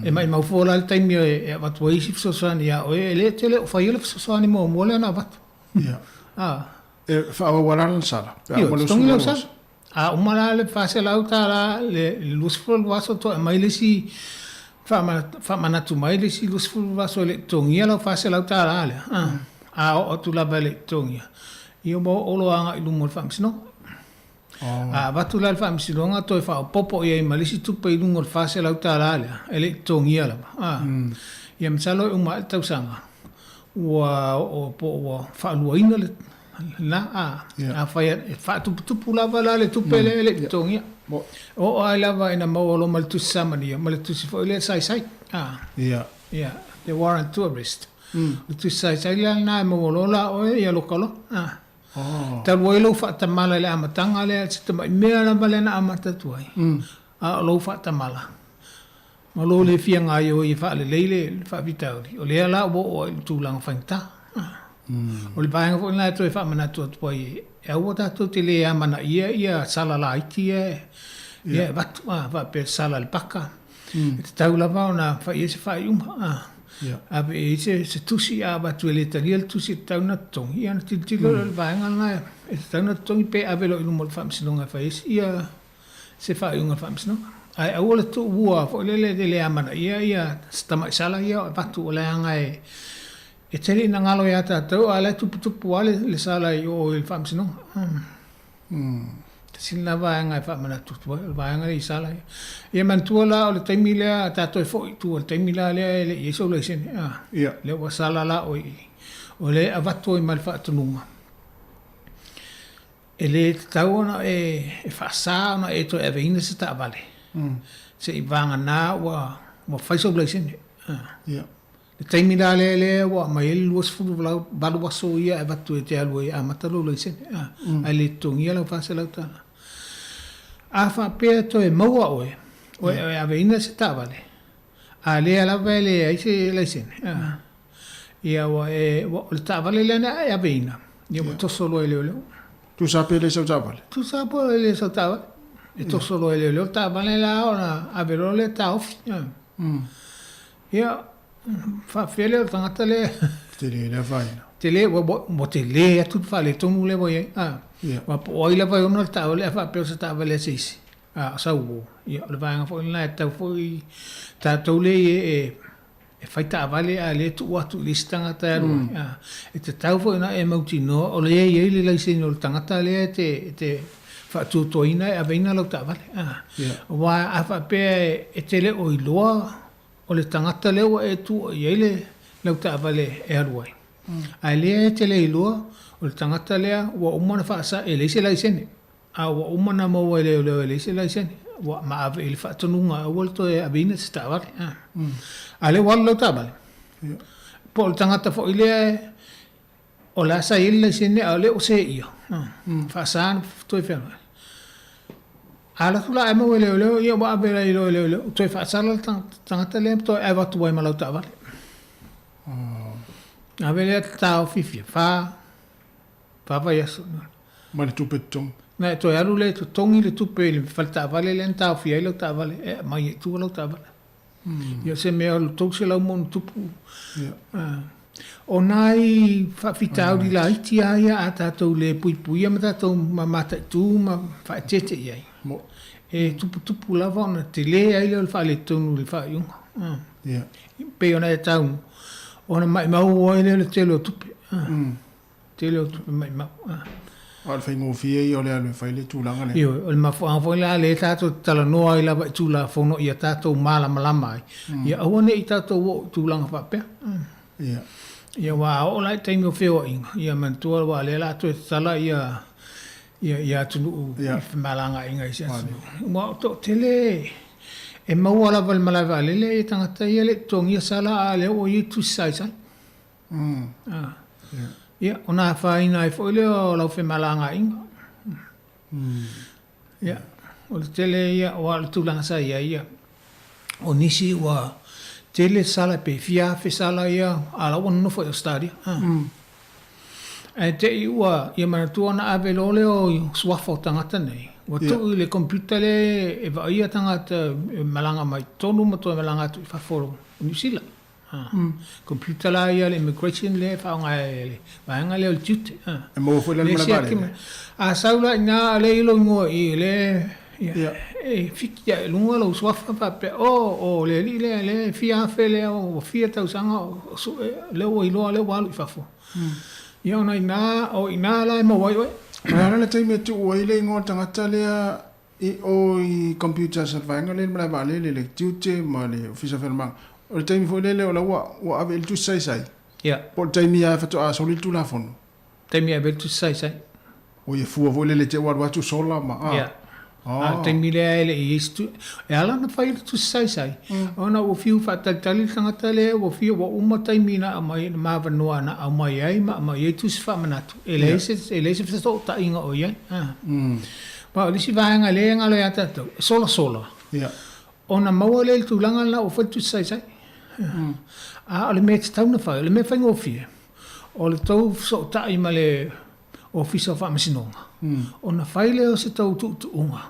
E maimau fua la le taimi e avatu ai isi fesoasoani iā oe, e le tele o faia le fesoasoani muamua lea na avatu. Ia. E faaauau lava la le sala? Pe a uma le Ioe, totogi lau sala. A uma la le $400 le 22 aso toe aumai le isi faamanatu mai le isi 22 aso e le i totogia lau $400 lea. A oo atu lava e le i totogia, ia ua oo loa agai i luma o le faamasinoga. A avatu la i le Faamasinoga toe faaopoopo i ai ma le isi tupe i luga o le $400 lea e le i totogia lava. A. Ia masalo e uma ae le tausaga ua oo po ua faaluaina le lena. A. Afai e faatuputupu lava la le tupe lea e le i totogia. Oo ai lava ina maua loa ma le tusi samania ma le tusi foi lea saisai. A. Ia, the warrant to arrest. O le tusi saisai la lena e maua loa la oe ia loka loa. A. Talu ai lou faatamala i le amataga lea, si tamai mea lava lea na amata atu ai, a o lou faatamala, ma lou le fia gaoioi e faalelei le faafitauli, o lea la ua oo ai i le tulaga faigata. O le vaega foi lena e toe faamanatu atu ai, e aua tatou te le amanaia ia sala laiti ia e avatu, faapea le sala i le paka, E tatau lava ona fai i ai se faaiuga. Ave i ai se tusi, a avatu e le talia le tusi e tatau ona totogi, ia ona tilotilo lea o le vaega lena e tatau ona totogi pe ave loa i luma o le Faamasinoga e fai ai se faaiuga a le Faamasinoga. Ae aua le tuua foi lele e le amanaia ia se tamai sala ia o avatu o leaga e tele ina galo ia tatou a o la e tuputupu lava le sala i o i le Faamasinoga. Tasi lena vaega e faamanatu atu ai, o le vaega lea i sala ia. Ia manatua la o le taimi lea a tatou e foi i tua i le taimi la lea e le i i ai sou laisene, a, lea ua sala la oe i i. O lea e avatu ai ma le faatonuga, e le tatau ona e faasa ona e toe aveina se taavale seia vagana ua fai sou laisene. Le taimi la lea lea ua aumai ai le 28 aso ia e avatu e te alu ai e amata lou laisene, a, ae le totogia lau $400. A faapea e toe maua oe, oe e aveina se taavale, a lea lava e leai se laisene, a, ia ua e, ua, o le taavale lea na e aveina, ia ua toso loa e leoleo. Tusa pe le sau taavale? Tusa pe le sau taavale. E toso loa e leoleo le taavale la ona ave loa lea taofi, a. Ia, faafefea lea o le tagata lea. Tele le afaina. Tele, ua, ua, ua tele atu le faaletonu lea ua i ai. A, yeah. Ua po o ai lava e ona le taavale a faapea o se taavale a se isi. A, o sau uo. Ia, o le vaega foi lena e tatau foi tatou lea e, e, e fai taavale a lea e tuu atu i le isi tagata e alu ai. A, e tatau foi ona e mautinoa o lea e i ai le laisene o le tagata lea e te, e te faatuatuaina e aveina lau taavale. A, yeah. Aua a faapea e, e te le o iloa O le tagata lea ua e tuua i ai le lau taavale e alu ai. Ae lea e te le iloa, o le tagata lea ua uma ona faasa e leai se laisene. A ua uma ona maua e leoleo e leai se laisene, ua ma ave i le faatonuga aua le toe aveina se taavale. A lea ua alu lau taavale, po o le tagata foi lea O la sa i ai le laisene a o lea ua seia, faasa ona toe fealuai. A alu atu la ae maua e leoleo, ia ua ave loa e leoleo, ua toe faasala le tagata lea ma toe ave atu ai ma lau taavale. Ave lea taofi fia fa, fa vaiaso. Ma le tupe totogi. Na e toe alu lea e totogi le tupe i le fale taavale lea na taofia ai lau taavale, e aumai ai i tua lau taavale. Ia o se mea o le 300 ma ona tupu. O nai faafitauli laiti lava ia a tatou le puipuia ma tatou mataitu ma faaeteete i ai, e tuputupu lava ona tele ai lea o le faaletonu i le faaiuga. E pei ona e tau, ona maimau ai lea o le tele o tupe. Tele o tupe maimau. A o le faigofie ia o le alu e fai le tulaga lea. Ioe, o le mafuaaga foi la lea tatou te talanoa ai lava i Tulafono ia tatou malamalama ai, ia aua ne i tatou oo i tulaga faapea. Ia. Ia aua a oo la i taimi o feoaiga, ia manatua aua o lea o le a toe tatala ia ia ia atunuu i femalagaaiga i isi atunuu. Aua o toatele e maua lava i le malae vaalele ia tagata ia e le i totogia sala a o lea ua i ai tusi saisai. Ia, ona afaina ai foi lea o lau femalagaaiga. Ia, o le tele ia, aua o le tulaga sa i ai ia, o nisi ua tele sala pe fia afe sala ia, a o la ua nonofo i Ausetalia. Ae te i ua, ia manatua ona ave loa lea o suafa o tagata nei, ua tuu i le computer lea e vaaia tagata e malaga mai totonu ma toe malaga atu i fafo o Niu Sila. Computer la ia a le immigration lea e faaaoga e le vaega lea o le tiute. E maua foi la le malae vaalele. A sau la i ina lea e i ai lou igoa i i lea e fiki ae i luga lou suafa faapea, oh o le alii lea lea e fia afe lea ua fia tausaga o sue lea ua iloa lea ua alu i fafo. Ia ona i ina, o i ina la e maua ai oe. O le a la le taimi e tuu ai le igoa o le tagata lea I o i computers a le vaega lea i le malae vaalele, le tiute ma le Ofisa o Fealamaga. O le taimi foi lele o la ua ua ave i le tusi saisai. Ia. Po o le taimi lava faatoa soli le Tulafono. Taimi e ave ai le tusi saisai. Oi e fua foi lele te i ua alu atu sola ma a. Ia. A o le taimi lea e le i i ai se tusi. E ala ona fai le tusi saisai, ona ua fiu faatalitali le tagata lea ua fiu ua uma taimi na aumai ma avanoa na aumai ai ma aumai ai tusi faamanatu. E leai se e leai se fesootaiga o i ai. Aua o le isi vaega lea e galo ia tatou, e solasola. Ona maua lea i le tulaga lena ua fai le tusi saisai. A o le mea e tatau ona fai, o le mea faigofie, o le tou fesootai ma le Ofisa o Faamasinoga, ona fai lea o se tou tuutuuga.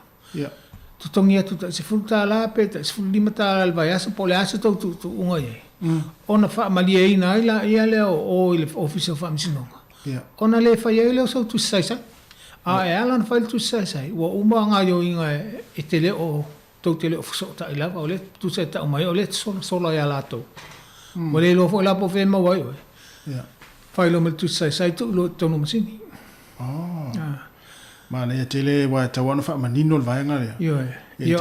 Totogi atu tai $10 pe tai $15 i le vaiaso po o le a se tou tuutuuga i ai, ona faamalieina ai laia lea o o i le Ofisa o Faamasinoga, ona le fai ai lea o sou tusi saisai. A e ala ona fai le tusi saisai, ua uma gaoioiga e te le o, tou te le o fesootai lava, o lea tusa e tau mai ai, o lea e te solasola ia latou. Ua le iloa foi la po o fea e maua ai oe. Fai loa ma le tusi saisai, tuu loa i totonu o masini. Manaia tele aua e tatau lava ona faamanino le vaega lea. Ioe. Ia,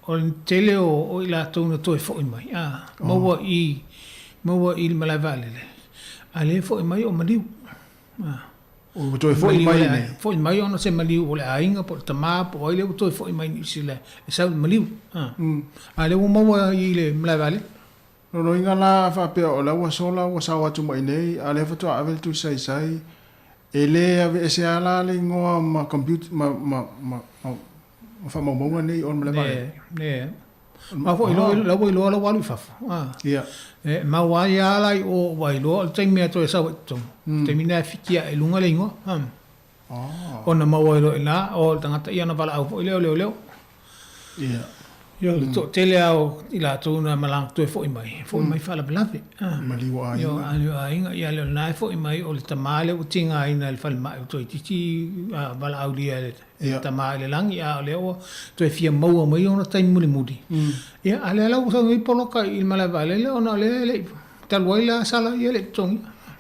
o le tele o i latou na toe foi mai, a, maua i, maua i le malae vaalele, a lea e foi mai o maliu. A. Ua toe foi mai i inei. Foi mai ona o se maliu o le aiga po o le tama po o ai lea ua toe foi mai i Niu Sila e sau i le maliu. A, a lea ua maua i le malae vaalele. Lona uiga la a faapea o la ua sola ua sao atu mai nei, a o lea faatoa ave le tusi saisai, e le aveese lava la le igoa ma computer ma ma ma ma faamaumauga nei o le malae vaalele? Le, le. A foi iloa, la ua iloa la ua alu i fafo. A. Ia. E mau ai lava la i o ua iloa o le taimi e toe sau ai i totonu. O le taimi lena e fiki ae i luga le igoa. A. Ona maua ai loa i ina, o le tagata ia ona valaau foi lea o leoleo. Ia. Ia, o le toatele lava o i latou na malaga toe foi mai, foi mai faalavelave. Maliu o aiga. Ia, maliu o aiga. Ia, o lena e foi mai o le tama lea ua tigaina e le falemai ua toeitiiti valaaulia e le tama i le lagi, a o lea ua toe fia maua mai ona taimi mulimuli. Ia, a o lea la ua sau nei poloka i le malae vaalele ona o lea e le i, talu ai la sala ia e le i totogia.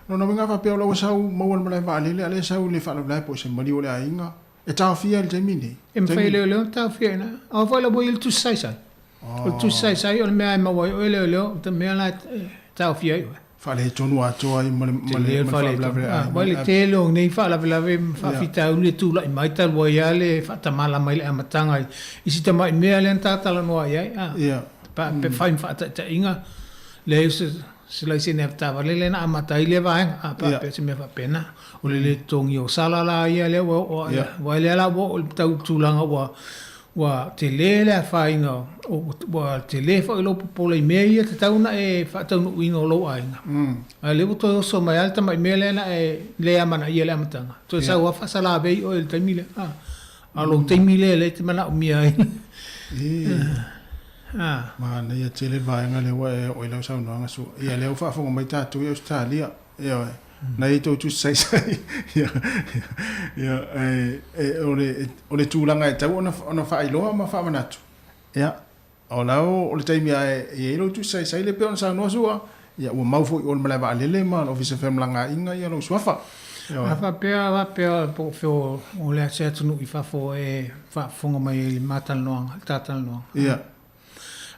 Lona uiga a faapea o la ua sau maua i le malae vaalele, a o lea e sau i le faalavelave po o se maliu o le aiga. E taofia i le taimi lenei. E mafai e leoleo ona taofia i ina. Aua foi la ua i ai le tusi saisai. O le tusi saisai o le mea e maua ai oe leoleo, o le mea la e taofia ai oe. Faaletonu atoa ai ma le faalavelave a aiga. Aua le tele o nei faalavelave ma faafitauli e tulai mai talu ai lava le faatamalama i le amataga i si tamai mea lea na ta talanoa i ai. Pe fai ma faataitaiga, leai o se Se laisene avetaavale lea na amata ai lea vaega, a faapea se mea faapena. O le le totogi o sala la ia lea ua oo ai, aua lea la ua oo i le tau tulaga ua ua tele le afaina ua tele foi lou popole i mea ia tatau ona e faataunuuina o lou aiga. A o lea ua toe oso mai lava le tamai mea lea na e le amanaia i le amataga, toe sau lava faasalavei oe i le taimi lea. A o lou taimi lea lea e te manaomia ai. Ah. Manaia tele le vaega lea ua e oo i lau saunoaga Sua. Ia lea ua faafofoga mai tatou i Ausetalia. Ioe. Na i tou tusi saisai. Ia, ia, e, e, o le, o le tulaga e tatau ona, ona faailoa ma faamanatu. Ia, o la o le taimi lava e i ai lou tusi saisai lea e pei ona saunoa Sua, ia ua mau foi i o i le malae vaalele ma le Ofisa o Femalagaaiga ia lou suafa. A faapea, faapea po o fea o le a se atunuu i fafo e faafofoga mai ai i le ma talanoaga, le ta talanoaga. Ia.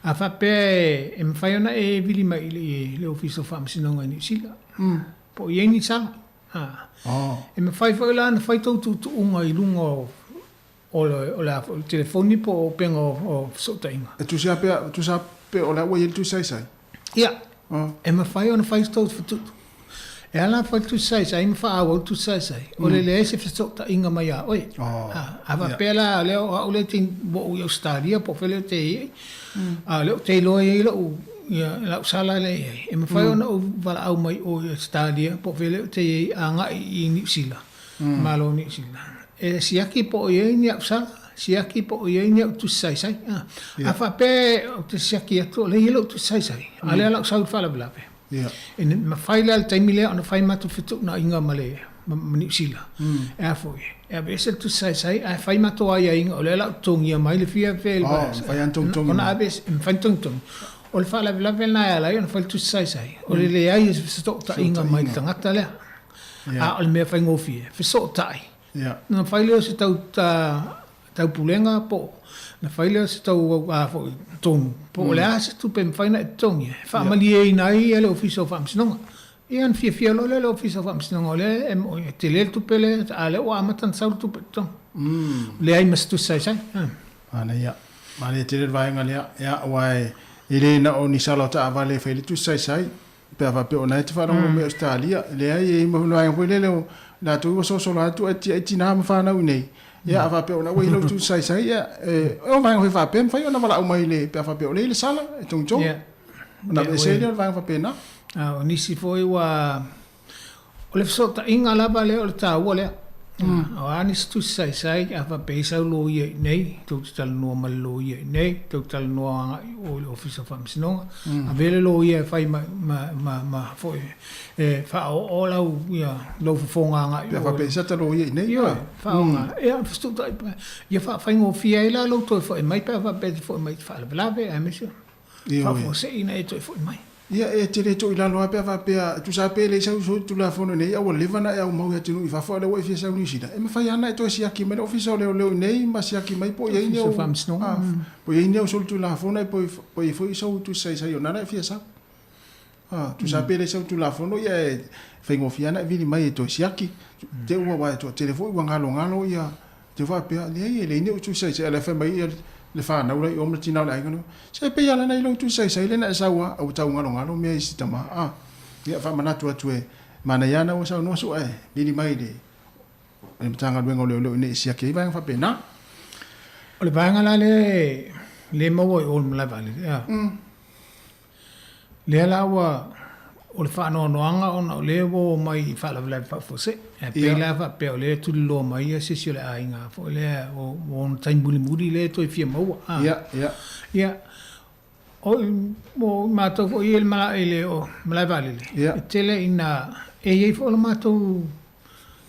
A faapea e mafai ona e vili mai i le Ofisa o Faamasinoga i Niu Sila, po o i ai ni sala. E mafai foi la ona fai tou tuutuuga i luga o o le, o le a foi, o le telefoni po o upega o fesootaiga. E tusa pea, tusa pe o le a ua i ai le tusi saisai? Ia, e mafai ona fai se tou fetutu. E ala ona fai le tusi saisai ma faaauau le tusi saisai, o le leai se fesootaiga mai ia oe. A faapea la o lea o au lea e te ua ou i Ausetalia po o fea lea ou te i ai, a o lea ou te iloa e i ai lou, ia, lau sala lea e i ai, e mafai ona ou valaau mai i o i Ausetalia po o fea lea ou te i ai agai i Niu Sila, Malo o Niu Sila. E siaki po o i ai ni au sala, siaki po o i ai ni au tusi saisai. A, a faapea ou te siaki atu o lea e i ai lou tusi saisai, a o lea la ou sau i le faalavelave. E mafai la i le taimi lea ona fai matou fetuunaiga ma le ma Niu Sila. E a foi, e aveese le tusi saisai ae fai matou aiaiga o lea la ou totogia mai le fia fia i le ona aveese, e mafai ona togitogi. O le faalavelave lena e ala ai ona fai le tusi saisai, o le leai o se fesootaiga mai le tagata lea. A o le mea faigofie, fesootai. Ona fai lea o se tau taupulega po o ona fai lea o se tau a foi tonu, po o le a se tupe e mafai ona e totogia e faamalieina ai le Ofisa o Faamasinoga. Ia ona fiafia loa lea o le Ofisa o Faamasinoga o lea e tele le tupe lea, a o lea ua amata ona sau le tupe i totonu. Leai ma se tusi saisai. Manaia. Manaia tele le vaega lea. Ia, aua e le na o ni sala o taavale e fai ai le tusi saisai. Pe a faapea o na e te faalogo mai Ausetalia, e leai e i ai ma vaega foi lele o latou ua sosolo atu ae tiai tina ma fanau i inei. Ia a faapea o na ua i ai lou tusi saisai, ia e o vaega foi faapea e mafai ona valaau mai le pe a faapea o lea i le sala e togitogi. Ona aveese ai lea o le vaega faapena. A o nisi foi ua O le fesootaiga lava lea o le taua lea. O a nisi tusi saisai, a faapea e i ai sau loia i inei, tou te talanoa ma le loia i inei, tou te talanoa agai i o i le Ofisa o Faamasinoga, ave le loia e fai ma, ma, ma, ma foi, e faaoo lau, ia, lou fofoga agai i o. Pe a faapea e i ai sata loia i inei. Ioe, faaaoga. Ia, fesootaiga, ia faafaigofie ai la lou toe foi mai pe a faapea e te foi mai i te faalavelave, aemaise faafuasei ina e toe foi mai. Ia, e te le toilalo lava pe a faapea, e tusa lava pe leai sau Tulafono nei, a ua leva ona e aumau i atunuu i fafo a o lea ua e fia sau i Niu Sila, e mafai lava ona e toe siaki mai le Ofisa o Leoleo i nei ma siaki mai po o i ai ni au, po o i ai ni au solitulafono po o i ai foi sou tusi saisai o nana e fia sau. A, tusa lava pe leai sau Tulafono, ia e faigofie lava ona e vili mai e toe siaki. Te ua, aua e toatele foi ua galogalo ia Te faapea, leai e leai ni ou tusi saisai, a o la e fai mai le fanau la i o ma le tina o le aiga lea, se e pei lava lana i lou tusi saisai lea na e sau a ua tau galogalo mea i si tama a. Ia faamanatu atu e manaia lava na ua saunoa sua e vili mai i le Matagaluega o Leoleo ina ia siaki ai vaega faapena. O le vaega la lea e le maua i o i le malae vaalele, a. Lea la ua o le faanoanoaga ona o lea ua omai i faalavelave faafuasei. Ae pei la faapea o lea e tuliloa mai ia se isi o le aiga foi lea o ona taimi mulimuli lea e toe fia maua. Ia, ia. Ia, o o matou foi ia i le malae i le malae vaalele, e tele ina e i ai foi o le matou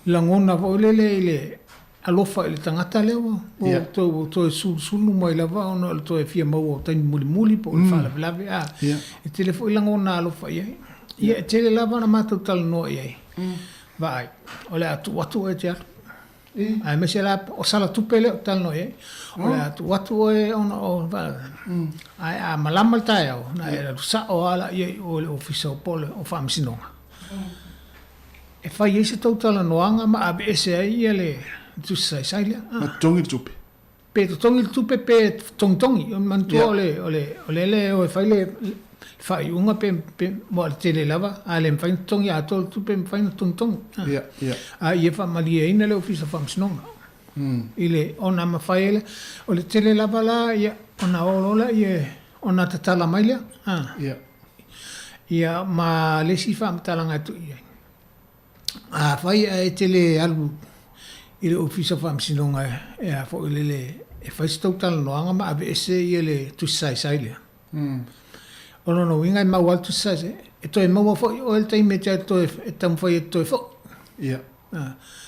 lagona foi lele i le alofa i le tagata lea ua ua toe sulusulu mai lava ona o le toe fia maua o taimi mulimuli po o le faalavelave a. E tele foi lagona alofa i ai. Ia e tele lava ona matou talanoa i ai, vaai, o le a tuu atu oe e te alu. Aemaise la o sala tupe lea ou te talanoa i ai, o le a tuu atu oe ona o le faalavelave, ae a malama le taeao, ona e alu sao lava lea i o i le Ofisa po o Faamasinoga. E fai ai se tou talanoaga ma aveese ai ia le tusi saisai lea. Ma totogi le tupe. Pe totogi le tupe pe togitogi. Manatua o le o le o le lea e o e fai le faaiuga pe pe aua o le tele lava a le mafai ona totogi atoa le tupe e mafai ona togitogi. Ia, ia. A ia faamalieina le Ofisa o Faamasinoga i le ona mafai ai lea. O le tele lava la ia ona o loa lea ona tatala mai lea. Ia. Ia ma le isi faamatalaga e tuu i ai, afai ae e te le alu i le Ofisa o Faamasinoga e a foi lele e fai se tou talanoaga ma aveese ia le tusi saisai lea, o lona uiga e mau lava le tusi saisai, e toe maua foi i oe le taimi e te alu toe e taumafai e te toe foi. Ia.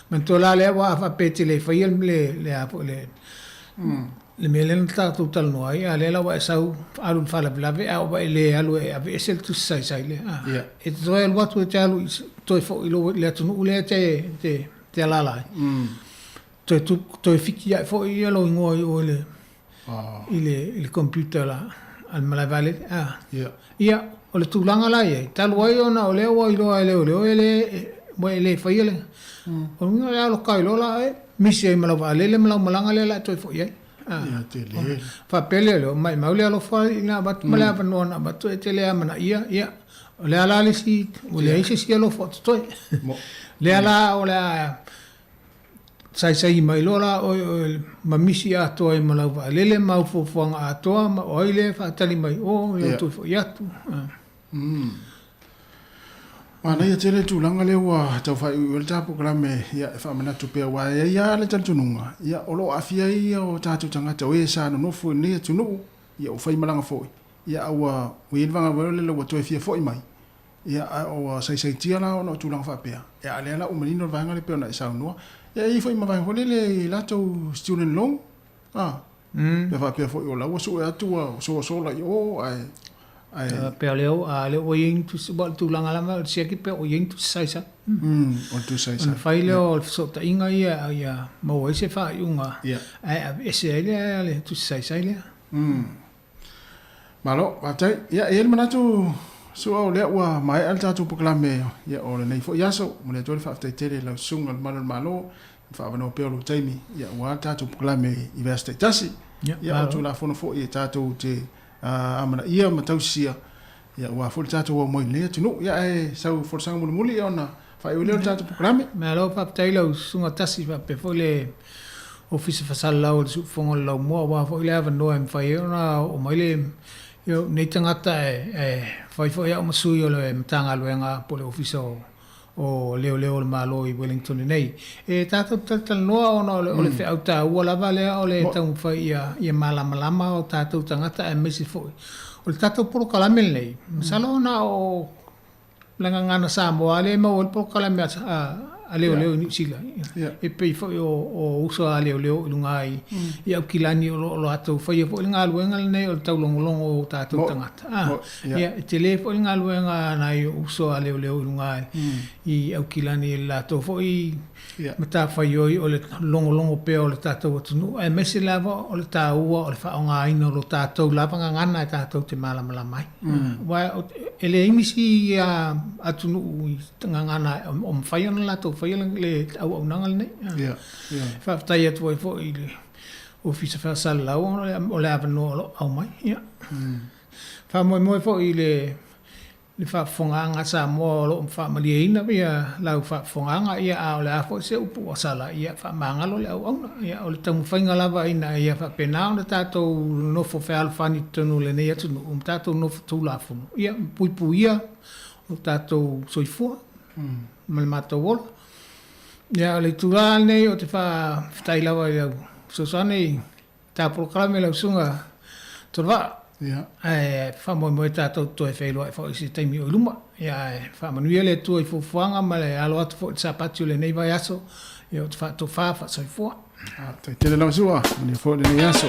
Manatua la lea aua a faapea e te le faia le a foi le le mea lea na tatou talanoa ai, a lea la ua e sau alu i le faalavelave a ua e le alu e aveese le tusi saisai lea, a. Ia. E te toe alu atu e te alu i toe foi i lou i le atunuu lea e te te te alaala ai. Toe tu toe fiki ae foi ia lou igoa i o i le i le i le computer la a le malae vaalele, a. Ia. Ia, o le tulaga la i ai, talu ai ona o lea ua iloa e leoleo e le ua e le faia le O le uiga o le aloka ai loa la oe, misi ai ma lau vaalele ma lau malaga lea o le a toe foi ai. Ia tele. Faapea lea leo, maimau le alofa ina avatu ma le avanoa na avatu e te le amanaia, ia, o le a la le isi, ua leai se isi alofa o totoe. Lea la o le a saisai mai loa la oe oe ma misi atoa ai ma lau vaalele ma au fuafuaga atoa ma o ai lea e faatali mai o, lea ua toe foi atu. Manaia tele le tulaga lea ua tau faaiuiu ai le ta polokalame, ia, e faamanatu pea aua e i ai lava le talitonuga, ia, o lo o aafia ai ia o tatou tagata o e sa nonofo i lenei atunuu, ia ua fai malaga foi, ia a ua i ai le vaega lea ua toe fia foi mai, ia, a ua saisaitia la ona o tulaga faapea, ia, a o lea la ua manino le vaega lea e pei ona e saunoa. Ia, e i ai foi ma vaega foi lele i latou student loan, a. Pe faapea foi o la ua sue atu ua soasola i o ae ae. Pe o lea a lea ua i ai ni tusi aua o le tulaga lava o le siaki pe ua i ai ni tusi saisai. O le tusi saisai. Ona fai lea o le fesootaiga ia ia maua ai se faaiuga ae aveese ai lea le tusi saisai lea. Malo, faafetai. Ia, e i ai le manatu Su'a o lea ua maea le tatou polokalame ia o lenei foi aso. Momoli atu ai le faafetai tele i lau susuga i le Malu o le Malo i le faaavanoa pea o lou taimi ia aua le tatou polokalame i vaiaso taitasi. Ia, o Tulafono foi e tatou te amanaia ma tausisia ia aua foi le tatou aumai i lenei atunuu. Ia, ae sau folasaga mulimuli ona faaiu lea o le tatou polokalame. Malo faafetai i lau susuga Tasi faapea foi le Ofisa Faasalalau o le Siufofoga o le Laumua aua foi le avanoa e mafai ai ona oo mai le nei tagata e fai foi au ma sui o le Matagaluega po o le Ofisa o Leoleo o le Malo i Wellington nei. E tatou te talatalanoa ona o le feau taua lava lea o le taumafai ia malamalama o tatou tagata aemaise foi o le tatou polokalame lenei. Masalo ona o le gagana Samoa lea e maua ai le polokalame a leoleo i Niu Sila. E pei foi o uso a leoleo i luga i Aukilani o lo o latou faia foi le galuega lenei o le taulogologo o tatou tagata. Ia, e tele foi le galuega a nai uso a leoleo i luga i Aukilani i le latou foi matafaioi o le logologo pea o le tatou atunuu, aemaise lava o le taua o le faaaogaina o lo tatou lava gagana e tatou te malamalama ai. Aua e leai nisi atunuu i gagana o mafai ona latou faia le auaunaga lenei. Faafetai atu ai foi i le Ofisa Faasalalau o le avanoa o lo o aumai. Ia. Faamoemoe foi i le le faafofogaaga a Samoa o lo o faamalieina ia lau faafofogaaga, ia a o le a foi se upu ua sala, ia faamagalo le auauna. Ia o le taumafaiga lava ina ia faapena ona tatou nonofo fealofani i totonu o lenei atunuu ma tatou nofo Tulafono, ia puipuia o tatou soifua ma le matou ola. Ia o le itula lenei ou te faafetai lava i lau fesoasoani Ta polokalame lau susuga Tolevaa. Ia. Ae faamoemoe tatou te toe feiloai foi i se taimi o i luma. Ia ae faamanuia le Atua i fuafuaga ma le alo atu foi i le Sapati o lenei vaiaso. Ia ou te faatofa faasoifua. Faafetai tele lau susuga, manuia foi lenei aso.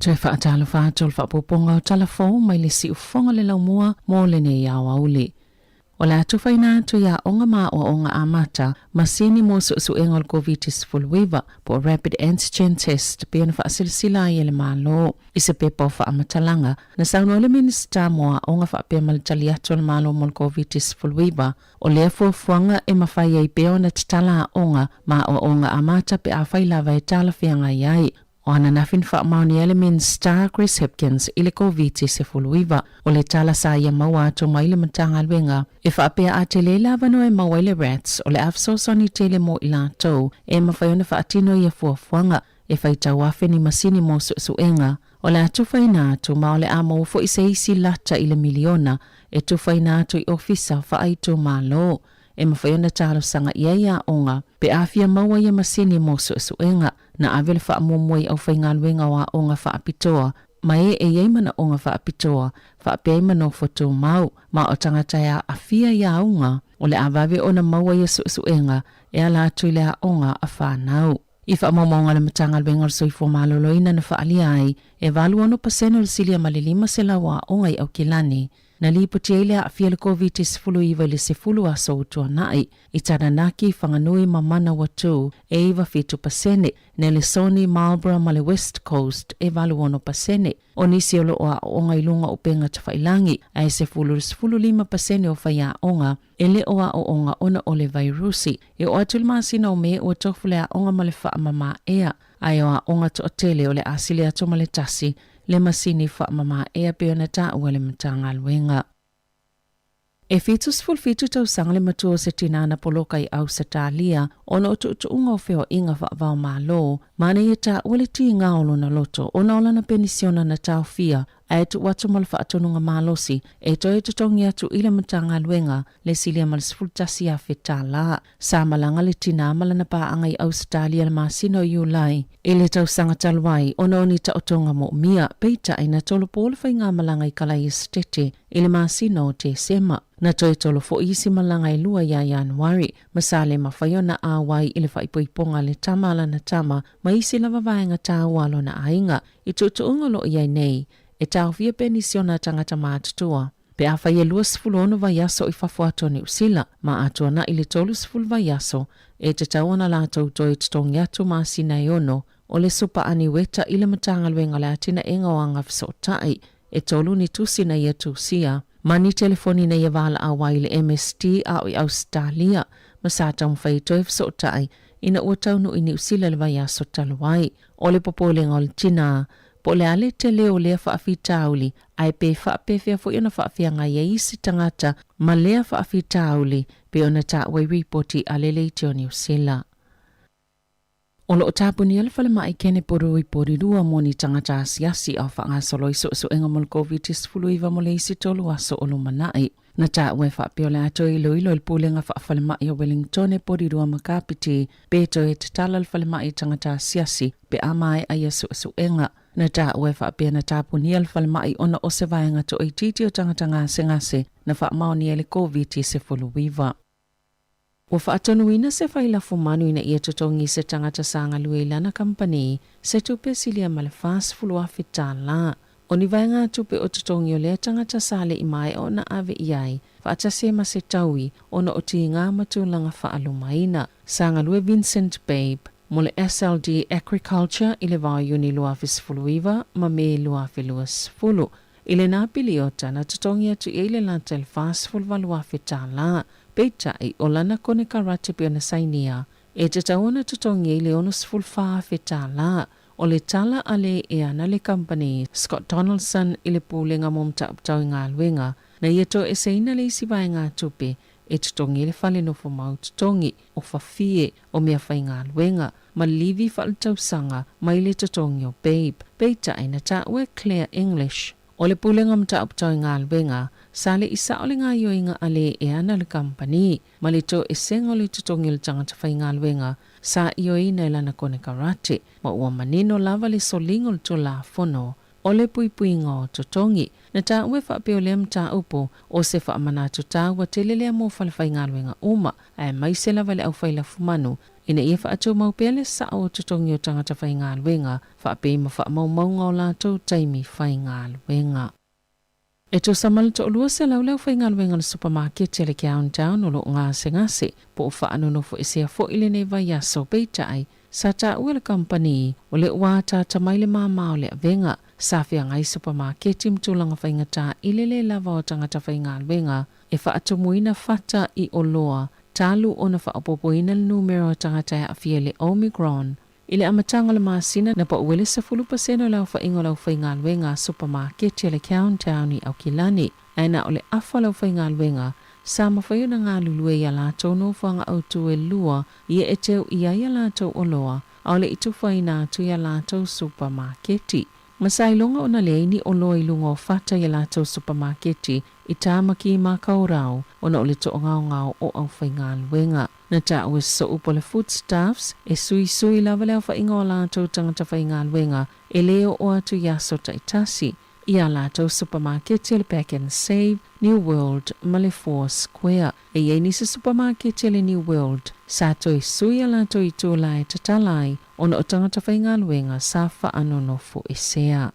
Toe faatalofa atu o le faaopoopoga o tala fou mai le siufofoga o le laumua mo lenei aoauli. O le a tufaina atu i aoga ma aoaoga amata, masini mo suesuega o le Koviti-19 po o Rapid Antigen Test pei ona faasilasila ai e le Malo. I se pepa o faamatalaga, na saunoa ai le Minisita mo Aoga faapea ma le tali atu a le Malo mo le Koviti-19, o lea fuafuaga e mafai ai pea ona tatala aoga ma aoaoga amata pe afai lava e talafeagai ai. O ananafi na faamaonia ai le Minisita Chris Hipkins i le Koviti-19. O le tala sa ia maua atu mai le Matagaluega e faapea a tele le avanoa e maua ai le RATs o le a fesoasoani tele mo i latou e mafai ona faatino ia fuafuaga e faitau afe ni masini mo suesuega. O le a tufaina atu ma o le a maua foi se isi lata i le miliona e tufaina atu i ofisa faaitumalo e mafai ona talosaga i ai aoga pe a fia maua ia masini mo suesuega. Na ave le faamuamua i aufaigaluega o aoga faapitoa ma e e i ai manaoga faapitoa, faapea ai ma nofo tumau, ma o tagata e aafia i auga, o le a vave ona maua ia suesuega e ala atu i le aoga a fanau. I faamaumauga a le Matagaluega o le Soifua Maloloina na faaalia ai, e 86% o le silia ma le 500 aoga i Aukilani na lipoti ai le aafia o le Koviti-19 i le 10 aso ua tuanai. I Taranaki, Whanganui ma Manawatū e 97%, Nelesoni, Marlborough ma le West Coast e 86%. O nisi o lo o aooga i luga o upega tafailangi, ae 10 i le 15% o faiaoga e le o aooga ona o le vairusi. E oo atu i le masina o Me ua tofu le aoga ma le faamamaea, ae o aoga toatele o le a sili atu ma le tasi le masini faamamaea pei ona taua e le Matagaluega. E 77 tausaga le matua o se tinā na poloka i Ausetalia ona o tuutuuga o feoaiga faava-o-Malo, ma na ia taua le tiga o lona loto ona o lana penisiona na taofia ae tuu atu ma le faatonuga malosi e toe totogi atu i le Matagaluega le silia ma le $11,000. Sa malaga le tinā ma lana paaga i Ausetalia i le masina o Iulai i le tausaga talu ai ona o ni taotoga moomia, peitai na tolopo le faigamalaga i Kalai Esetete i le masina o Tesema. Na toe tolo foi isi malaga e lua ia Ianuari, ma sa le mafai ona auai i le faaipoipoga a le tama a lana tama ma isi lava vaega taua a lona aiga. I tuutuuga o lo o i ai nei, e taofia penisiona a tagata matutua pe afai e 26 vaiaso i fafo atu o Niu Sila, ma a tuanai le 30 vaiaso, e tatau ona latou toe totogi atu masina e ono o le supa aniueta i le Matagaluega o le Atinaega o Agafesootai, e tolu ni tusi na ia tusia, ma ni telefoni na ia valaau ai i le MSD a o i Ausetalia, ma sa taumafai e toe fesootai ina ua taunuu i Niu Sila i le vaiaso talu ai. O le popolega o le tinā, po o le a le tele o lea faafitauli, ae pe faapefea foi ona faafeagai ai isi tagata ma lea faafitauli, pei ona taua i ripoti a le Leitio o Niu Sila. O lo o tapunia le falemai Kenepuru i Porirua mo ni tagata asiasi a o faagasolo i suesuega mo le Koviti-19 mo le isi tolu aso o lumanai. Na taua e faapea o le a toe iloilo e le Pulega Faafalemai o Wellingtone, Porirua ma Kapiti pe toe tatala le falemai i tagata asiasi pe a maea ia suesuega. Na taua e faapea na tapunia le falemai ona o se vaega toaitiiti o tagata gasegase na faamaonia i le Koviti-19. Ua faatonuina se fai lafumanu ina ia totogi se tagata sa galue i lana kamupani se tupe silia ma le $40,000. O ni vaegatupe o totogi o lea tagata sa le i maea ona ave i ai, faatasi ai ma se taui ona o tiga ma tulaga faalumaina. Sa galue Vincent Babe mo le SLD Agriculture i le vao Iuni 2019 ma Me 2020. I lena piliota, na totogi atu i ai le lata i le $48,000. Peitai, o lana konekarate pei ona sainia, e tatau ona totogi ai le $64,000. O le tala a le e ana le kamupani Scott Donaldson i le Pulega mo Mataupu Tau i Galuega, na ia toeseina le isi vaegatupe e totogi ai le fale nofo mau totogi, o fafie, o mea faigaluega, ma livi faaletausaga mai le totogi o Babe. Peitai, na taua e Claire English, o le Pulega o Mataupu Tau i Galuega, sa le i sao le gaoioiga a le e ana le kamupani, ma le toesega o le totogi o le tagata faigaluega sa ioeina e lana konekarate, ma ua manino lava le soliga o le Tulafono o le puipuiga o totogi. Na taua e faapea o lea mataupu o se faamanatu taua tele lea mo falefaigaluega uma, aemaise lava le aufai lafumanu. ina ia faatumau pea le sao o totogi o tagata faigaluega faapea ma faamaumauga o latou taimi faigaluega. E tusa ma le 200 le aufaigaluega a le supamaketi a le Countdown o lo o gasegase po o faanonofoesea foi lenei vaiaso, peitai, sa taua e le kamupani o lea ua ataata mai le māmā o le avega. Sa feagai supamaketi ma tulaga faigata i le le lava o tagata faigaluega e faatumuina fata i oloa talu ona faaopoopoina le numera o tagata e aafia i le Omicron. I le amataga o le masina, na pau ai le 10% o le aofaiga o le aufaigaluega a supamaketi a le Countdown i Aukilani, ae na o le afa o le aufaigaluega sa mafai ona galulue i a latou nofoaga autū e lua ia e teu i ai a latou oloa, a o le i tufaina atu i a latou supamaketi. Ma sa iloga ona leai ni oloa i luga o fata i a latou supamaketi i Tāmaki Makaurau ona o le toagaogao o aufaigaluega. Na taua e so'u po o le Foodstuffs e suisui lava le aofaiga o a latou tagata faigaluega e le oo atu i aso taitasi i a latou supamaketi o le Pack and Save, New World ma le Four Square. E i ai nisi supamaketi a le New World sa toe sui a latou itulā e tatala ai ona o tagata faigaluega sa faanonofoesea.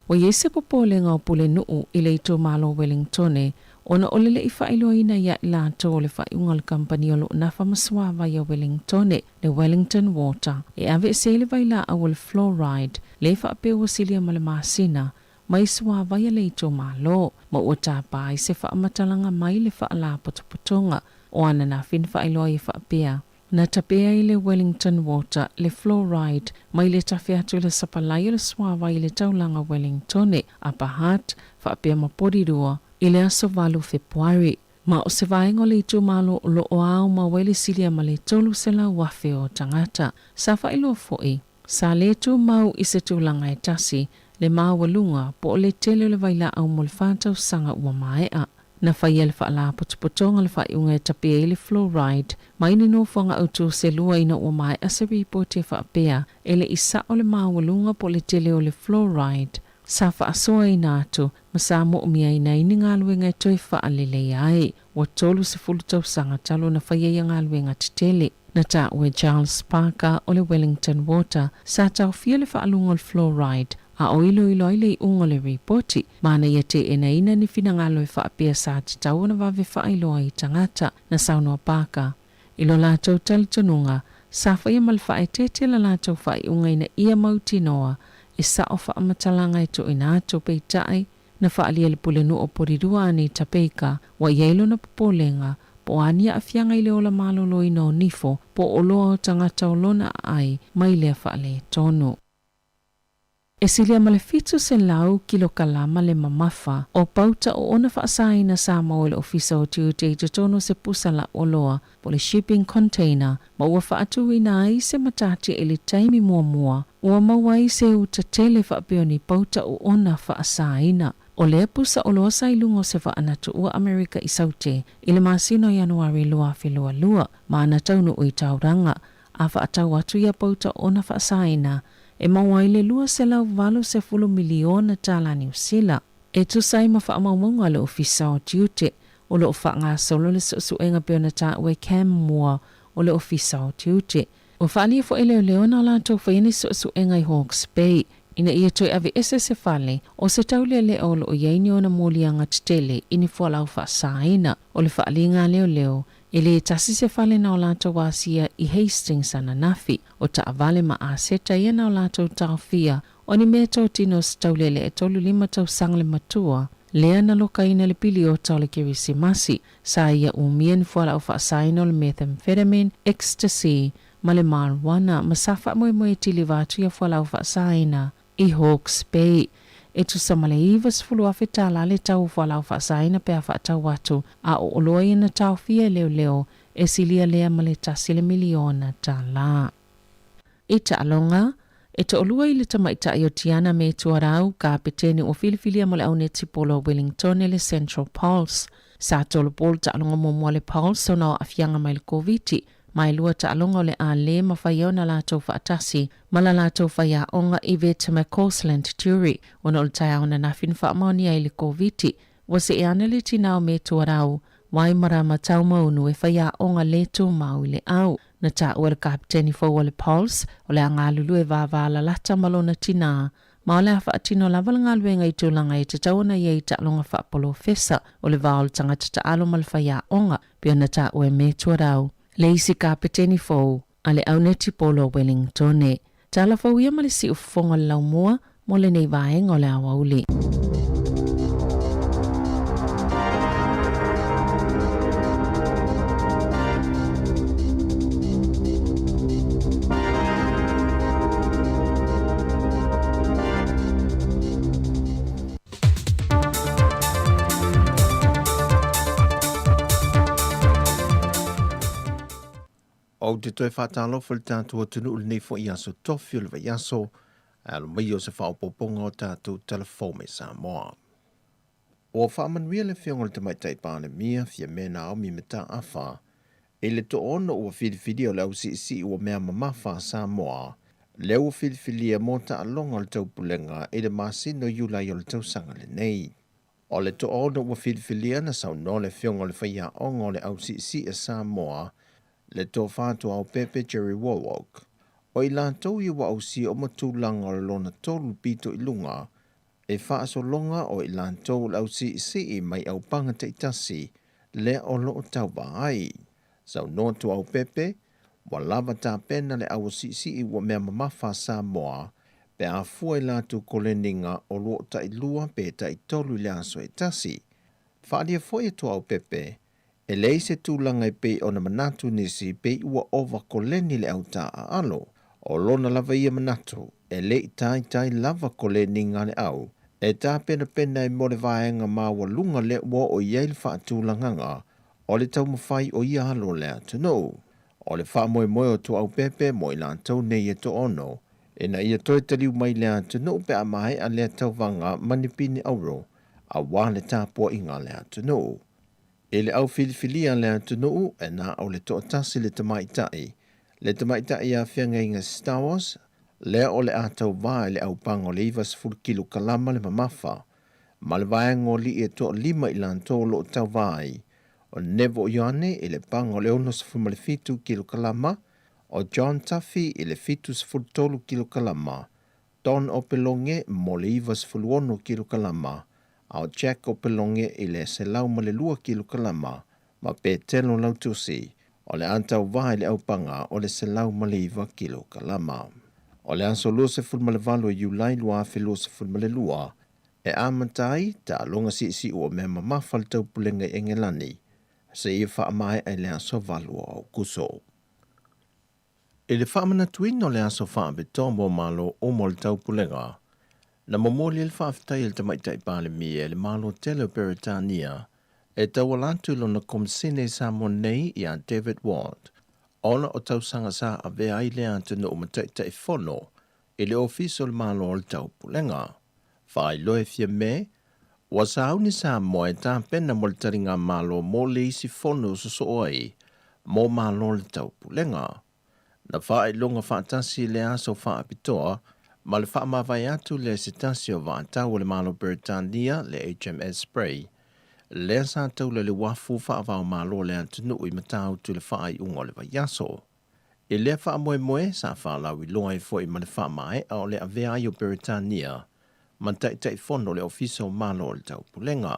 Ua i ai se popolega o Pulenuu i le itumalo o Wellingtone ona o le leʻi faailoaina ia i latou o le faaiuga a le kamupani o lo o nafa ma suavai a Wellingtone, le Wellington Water, e aveese ai le vailaau o le fluoride le faapea ua silia ma le masina mai suavai a le itumalo, ma ua tapa ai se faamatalaga mai le faalapotopotoga o ananafi na faailoa ai e faapea, Na tape ai le Wellington Water le fluoride mai le tafe atu i le sapalai o le suavai i le taulaga Wellingtone, Upper Hutt, faapea ma Porirua, i le aso 8 Fepuari. Ma o se vaega o le itumalo o lo o ao mau ai le silia ma le 300,000 o tagata. Sa faailoa foi, sa le tumau i se tulaga e tasi le maualuga po o le tele o le vailaau mo le fa tausaga ua maea. Na faia le faalapotopotoga le faaiuga e tape ai le fluoride mai ni nofoaga autū se lua ina ua maea se ripoti e faapea e le i sa'o le maualuga po o le tele o le fluoride sa faasoaina atu ma sa mo'omiaina ai ni galuega e toe faaleleia ai. Ua 30 tausaga talu ona faia ia galuega tetele. Na taua e Charles Parker o le Wellington Water sa taofia le faaluga o le fluoride a o iloilo ai le iuga o le ripoti, ma na ia teenaina ni finagalo e faapea sa tatau ona vave faailoa i tagata. Na saunoa Parker i lo latou talitonuga, sa faia ma le faaeteete la latou faaiuga ina ia mautinoa e sa'o faamatalaga e tuuina atu, peitai, na faaalia le Pulenuu o Porirua Anita Baker ua i ai lona popolega po o a ni aafiaga i le ola maloloina o nifo po o oloa o tagata o lona aai mai lea faaletonu. E silia ma le 700 kilokalama le mamafa o pauta o ona faasaina sa maua e le Ofisa o Tiute i totonu o se pusa lauoloa po o le shipping container ma ua faatuina ai se matatia i le taimi muamua ua maua ai se uta tele faapea o ni pauta o ona faasaina. O lea pusa oloa sa i luga o se vaa na tuua Amerika i Saute i le masina o Ianuari 2022 ma ana taunuu i Tauranga a faatau atu ia pauta o ona faasaina e maua ai le $280 miliona tala Niu Sila. E tusa ai ma faamaumauga a le Ofisa o Tiute, o lo o faagasolo le suesuega pei ona taua e Cam Moore o le Ofisa o Tiute. Ua faaalia foi e leoleo na latou faia ni suesuega i Hawke's Bay ina ia toe aveese se fale o se taulealea o lo o i ai ni ona moliaga tetele i ni fualaau faasaina. O le faaliga a leoleo, e le tasi se fale na o latou asia i Hastings ananafi. O taavale ma aseta ia na o latou taofia o ni mea totino o se taulealea e 35 tausaga le matua, lea na lokaina le piliota o le Kerisimasi. Sa ia umia ni fualaau faasaina o le methamphetamine, ecstasy, ma le marijuana ma sa faamoemoe e tiliva atu ia fualaau faasaina i Hawke's Bay. E tusa ma le $90,000 tala le tau o fualaau faasaina pe a faatau atu, a o oloa ia na taofia e leoleo e silia lea ma le tasi le miliona tala. I taaloga, e toalua i le tamaitai o Tiana me Tuarau, kapetene ua filifilia mo le au netipolo a Wellingtone le Central Pulse. Sa tolopo le taaloga muamua a le Pulse ona o aafiaga mai le Koviti, ma e lua taaloga o le a le mafai ai ona latou faatasi ma la latou faiaoga Yvette McCausland Durie ona o le taeao ananafi na faamaonia ai le Koviti. Ua see ane le tinā o me Tuarau, Waimarama Taumaunu e faiaoga le tumau i le au. Na taua e le kapeteni fou o le Pulse, o le a galulue vavalalata ma lona tinā, ma o le a faatino lava le galuega i tulaga e tatau ona i ai i taaloga faapolofesa o le va o le tagata taalo ma le faiaoga, pei ona taua e Metua Rau, le isi kapeteni fou a le au netipolo o Wellingtone. Tala fou ia ma le siufofoga o le laumua mo lenei vaega o le aoauli. Ou te toe faatalofa i le tatou atunuu i lenei foi aso tofi o le vaiaso, ae alo mai o se faaopoopoga o tatou tala fou mai Samoa. Ua faamanuia le Afioga i le Tamaitai Palemia, Fiame Naomi Mataafa, i le toaono ua filifilia o le ausiisii ua mea mamafa a Samoa, lea ua filifilia mo taaloga o le taupulega i le masina o Iulai o le tausaga lenei. O le toaono ua filifilia na saunoa le Afioga i le Faiaoga o le Ausiisii a Samoa, le Tofa Tuaopepe Jerry Wallwork. O i latou ia ua ausia uma tulaga o le lona tolu pito i luga, e faasologa o i latou o le ausiisii mai aupaga taitasi lea o lo o tauva ai. Saunoa Tuaopepe, ua lava tapena le auasiisii ua mea mamafa a Samoa pe a fua i latou koleniga o loo tailua pe taitolu i le aso e tasi. Faaalia foi e Tuaopepe, e leai se tulaga e pei ona manatu nisi pei ua ova koleni le autaaalo. O lona lava ia manatu, e le i taitai lava koleniga a le au e tapenapena ai mo le vaega maualuga lea ua oo i ai le faatulagaga o le taumafai o ia alo o le atunuu. O le faamoemoe o Tuaaupepe mo i latou nei e toaono, ina ia toe taliu mai i le atunuu pe a maea lea tauvaga ma ni pine auro aua le tapuaiga a le atunuu. I le au filifilia a le atunuu, e na o le toatasi le tamaitai, le tamaitai ia Feagaiga Stowers, lea o le a tauva i le aupaga o le 90 kilokalama le mamafa, ma le vaega o alii e toalima i latou o lo o tauva ai, o Neville Ioane i le paga o le 67 kilokalama, o John Tuffy i le 73 kilokalama, Don Opeloge mo le 96 kilokalama, a o Jack Opeloge i le 102 kilokalama, ma Petelo Lautusi o le a tauva i le aupaga o le 109 kilokalama. O le aso 28 o Iulai 2022, e amata ai taaloga siisiu o mea mamafa le taupulega i Engelani, seia faamaea i le aso 8 o Aokuso. I le faamanatuina o le aso faapitoa mo Malo uma o le Taupulega, na momoli ai le faafetai a le Tamaitai Palemia i le Malo tele o Peretania e tauala atu i lona Komisene i Samoa nei ia David Ward ona o tausaga sa avea ai lea atunuu ma Taitaifono i le Ofisa o le Malo o le Taupulega. Faailoa e Fiame, ua sauni Samoa e tapena mo le taligamalo mo le isi fono sosoo ai mo Malo o le Taupulega. Na faailoga faatasi le aso faapitoa ma le faamavae atu lea i se tasi o vaatau o le Malo Peretania, le HMS Spray, lea sa taula i le uafu faava-o-Malo o le atunuu i Matautu i le faaiuga o le vaiaso. I lea faamoemoe, sa faalauiloa ai foi ma le faamaea o le avea ai o Peretania ma Taitaifono o le Ofisa o Malo o le Taupulega.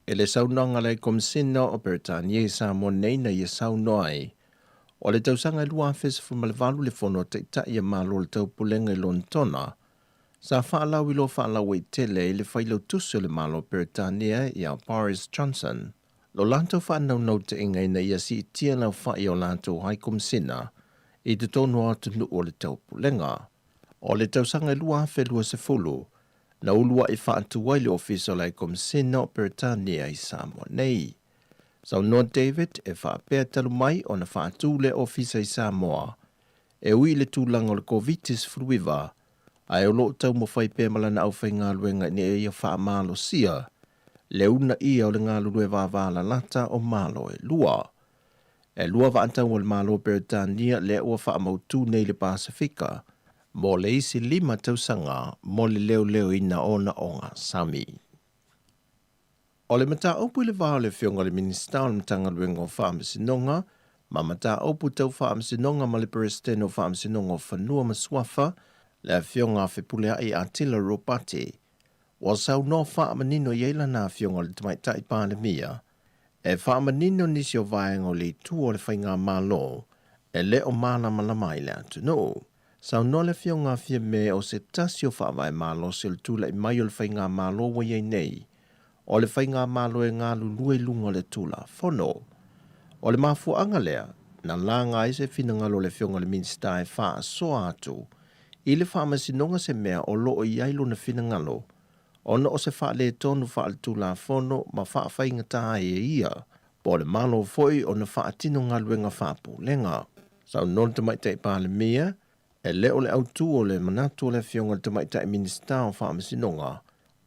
I le saunoaga a le Komisina o Peretania i Samoa nei na ia saunoa ai, o le tausaga e 2018 le Fono a Taitai a Malo o le Taupulega i Lonetona, sa faalauiloa faalauaitele ai le Failautusi o le Malo o Peretania ia Boris Johnson Lo latou faanaunautaiga ina ia siitia le aofai o latou Haikomisina i totonu o atunuu o le Taupulega. O le tausaga e 2020, na uluai faatu ai le Ofisa o le Haikomisina o Peretania i Samoa nei. Saunoa David e faapea talu mai ona faatu lea ofisa i Samoa, e ui i le tulaga o le Koviti-19, ae o lo o taumafai pea ma lana aufaigaluega ina ia faamalosia le uunaia o le galulue vavalalata o Malo e lua. E lua vaatau o le Malo Peretania lea ua faamautu nei i le Pasefika mo le isi lima tausaga mo le leoleoina o ona ogasami. O le mataupu i le va o le Afioga i le Minisita o le Matagaluega o Faamasinoga Ma Mataupu Tau Faamasinoga ma le Peresetene o Faamasinoga o Fanua ma Suafa, le Afioga a Fepuleai Atila Ropati. Ua saunoa faamanino i ai lana Afioga i le Tamaitai Palemia e faamanino nisi o vaega o le itu o le Faigamalo e le o malamalama ai le atunuu. Saunoa le Afioga a Fiame o se tasi o faavae malosi o le tulai mai o le Faigamalo ua i ai nei, o le Faigamalo e galulue i luga o le Tulafono. O le mafuaaga lea na laga ai se finagalo o le Afioga i le Minisita e faasoa atu i le Faamasinoga se mea o lo o i ai lona finagalo ona o se faaletonu faaletulafono ma faafaigata ai e ia po o le Malo foi ona faatino galuega faapulega. Saunoa le Tamaitai Palemia, e le o le autu o le manatu o le Afioga i le Tamaitai Minisita o Faamasinoga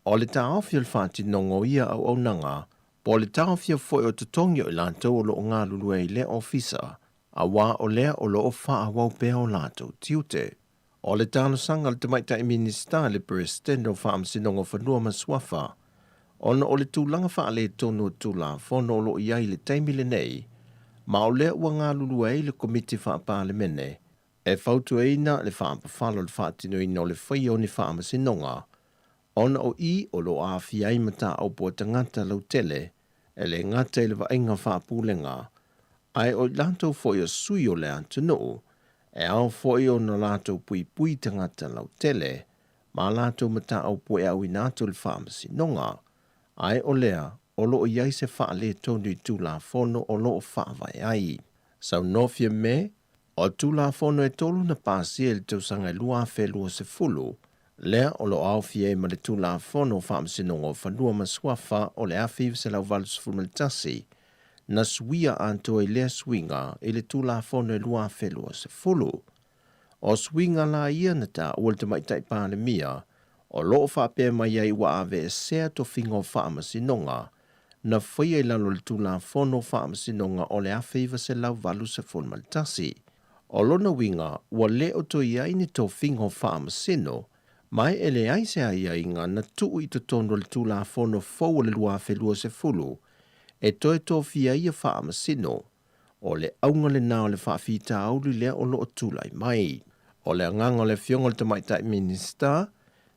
o le taofi o le faatinoga o ia auaunaga po o le taofia foi o totogi o i latou o lo o galulue i lea ofisa, auā o lea o lo o faaauau pea o latou tiute. O le talosaga a le Tamaitai Minisita i le Peresetene o Faamasinoga o Fanua ma Suafa, ona o le tulaga faaletonu o Tulafono o lo o i ai i le taimi lenei, ma o lea ua galulue ai le Komiti Faa-Palemene e fautuaina le faapafala o le faatinoina o le faia o ni faamasinoga, ona o i o lo o aafia ai mataupu a tagata lautele e le gata i le vaaiga faapulega, ae o i latou foi o sui o le atunuu, e ao foi ona latou puipui tagata lautele ma a latou mataupu e auina atu i le faamasinoga, ae o lea o lo o i ai se faaletonu i Tulafono o lo o faavae ai. Saunoa Fiame, O Tulafono e tolu na pasia i le tausaga e 2020, lea o lo o aofia ai ma le Tulafono o Faamasinoga o Fanua ma Suafa o le 1981, na suia atoa i lea suiga i le Tulafono e 2020. O suiga la ia na taua le Tamaitai Palemia o lo o faapea mai ai ua aveesea tofiga o faamasinoga na faia i lalo o le Tulafono o Faamasinoga o le 1981. O lona uiga, ua le o toe i ai ni tofiga o faamasino, ma e leai se aiaiga na tuu i totonu o le Tulafono fou o le 2020 e toe tofia ai ia faamasino. O le auga lena o le faafitauli lea o lo o tulai mai. O le agaga o le Afioga i le Tamaitai Minisita,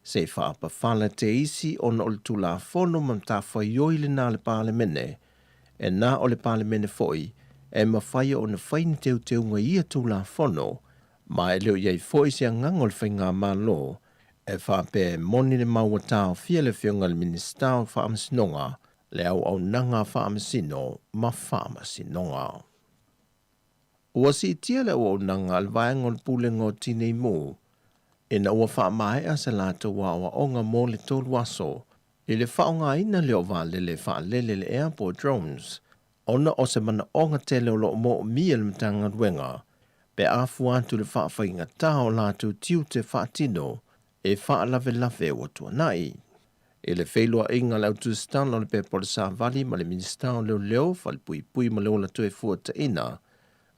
se i faapafala te isi ona o le Tulafono ma matafaioi lena a le Palemene, e na o le Palemene foi e mafai ona fai ni teuteuga i ia Tulafono, ma e le o i ai foi se agaga o le Faigamalo e faapea e moni le mau ua taofia le Afioga i le Minisita o Faamasinoga le auaunaga faamasino ma faamasinoga. Ua siitia le auaunaga a le vaega o le Pulega o Tinei Mu ina ua faamaea se latou aoaoga mo le tolu aso i le faaaogaina lea o vaalele faalele le ea po o drones ona o se manaoga tele o lo o moomia e le Matagaluega pe a fua atu i le faafaigata o latou tiute faatino e faalavelave ua tuanai. I le feiloaiga a le Autusitala o le Pepa o le Savali ma le Minisita o Leoleo, Falepuipui ma le Ola Toefuataina,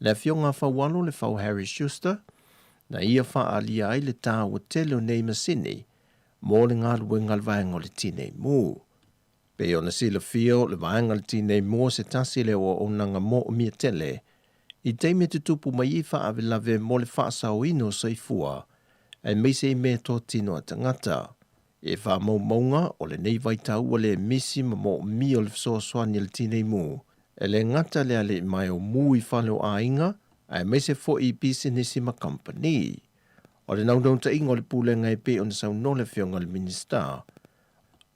le Afioga a Faualo Lefau Harry Schuster, na ia faaalia ai le taua tele o nei masini mo le galuega a le vaega o le Tinei Mu. Pei ona silafia o le vaega o le Tinei Mu o se tasi lea o auaunaga moomia tele i taimi e tutupu mai ai faalavelave mo le faasaoina o soifua aemaise i mea totino a tagata. I faamaumauga o lenei vaitau ua le misi ma moomia o le fesoasoani a le Tinei Mu, e le gata le alii mai o mu i fale o aiga, aemaise foi i pisinisi ma kamupani. O le naunautaiga o le Pulega e pei ona saunoa le Afioga i le Minisita,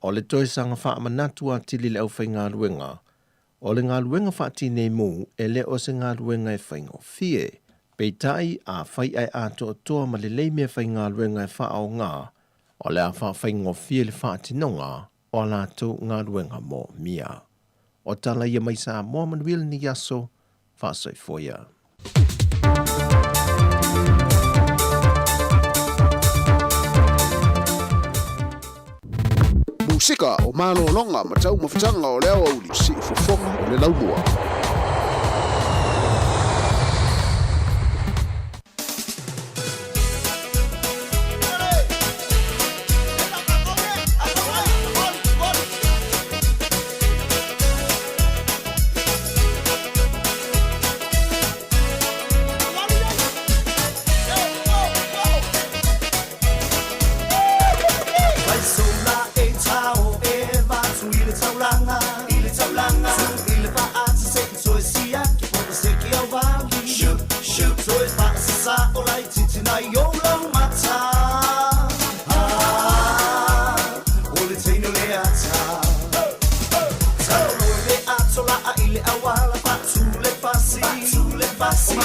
o le toe saga faamanatu atili i le aufaigaluega, O le galuega faatinei mu e le o se galuega e faigofie. Peitai, afai ae atoatoa ma lelei meafaigaluega e faaaoga, o le a faafaigofie le faatinoga o a latou galuega moomia. O tala ia mai Samoa manuia lenei aso, faasoifua ia. Musika o malologa ma taumafataga o le aoauli, siufofoga o le laumua.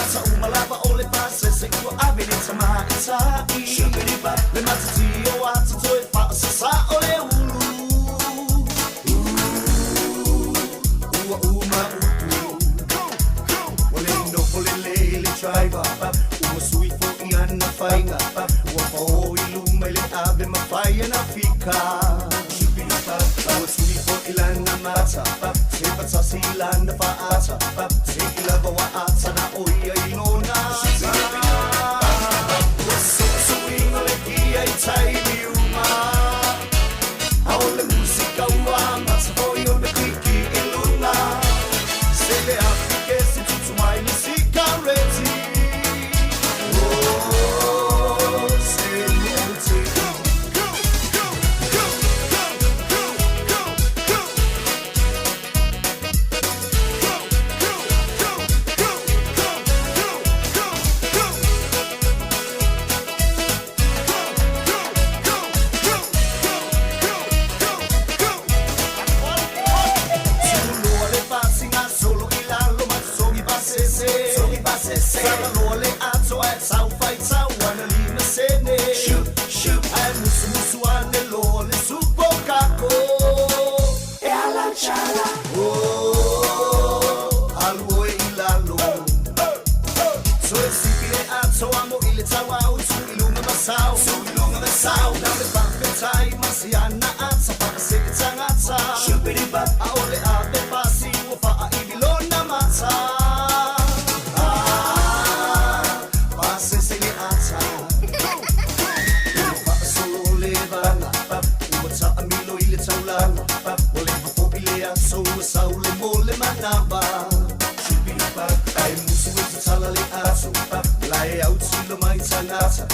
Mata uma lava o le pasese ua ave le tamaitai. Le matati o ata toe faasasa o le ulu. Ua uma upu. Ua le nofo lelei le driver. Ua sui fo'i ana faiga. Ua fa'ō i luma i le ave mafai ana fika. Ua tui fo'i lana mata. Se fatasi i lana fa'ata. Se'i lava ua ata na o ia i lona. Ua su'usu'iga o le kia i taimi uma. A o le musika ua amata fo'i ona kiki i luga. Se le afi kesi tutu mai le sikareti. Oh, se mote. Go, go, go, go, go, go, go, go. Go, go, go, go, go, go, go, go. Go, go, go, go, go, go, go. Tuloa le fasiga solo i lalo ma sogi pasese. Sogi pasese. Fagaloa le ato ae tau faitau ana lima sene. Shoot, shoot. Ae musumusu ane loa le supo kako. E ala chala. Oh, alu oe i lalo. Toe sipi le ato amo i le tauau tu i lunga masau. Tu i lunga masau. Na le fafetai masiana ata whaase e tangata. Shupidi-bap. A o le ave pasi ua faa i vilona mata. Ah, pasese le ata. Ua faasolo le vaga. Ua taamilo i le taulaga. Ua leva fo'i le aso ua sau le mo le manava. Ai musu e tatala le ato. Lae au tilo mai tagata.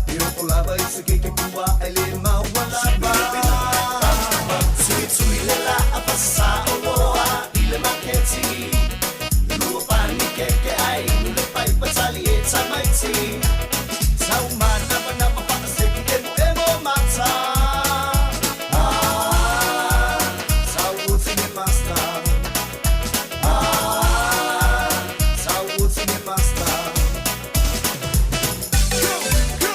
E oo lava i se keke kua e le maua lava. Tuitui le laa pasasa oloa i le maketi. Lua pani keke ai inu le paipa tali e tamaiti. Tau manawanava faaseki emo emo mata. Ah, tau oti le master. Ah, tau oti le master. Go, go,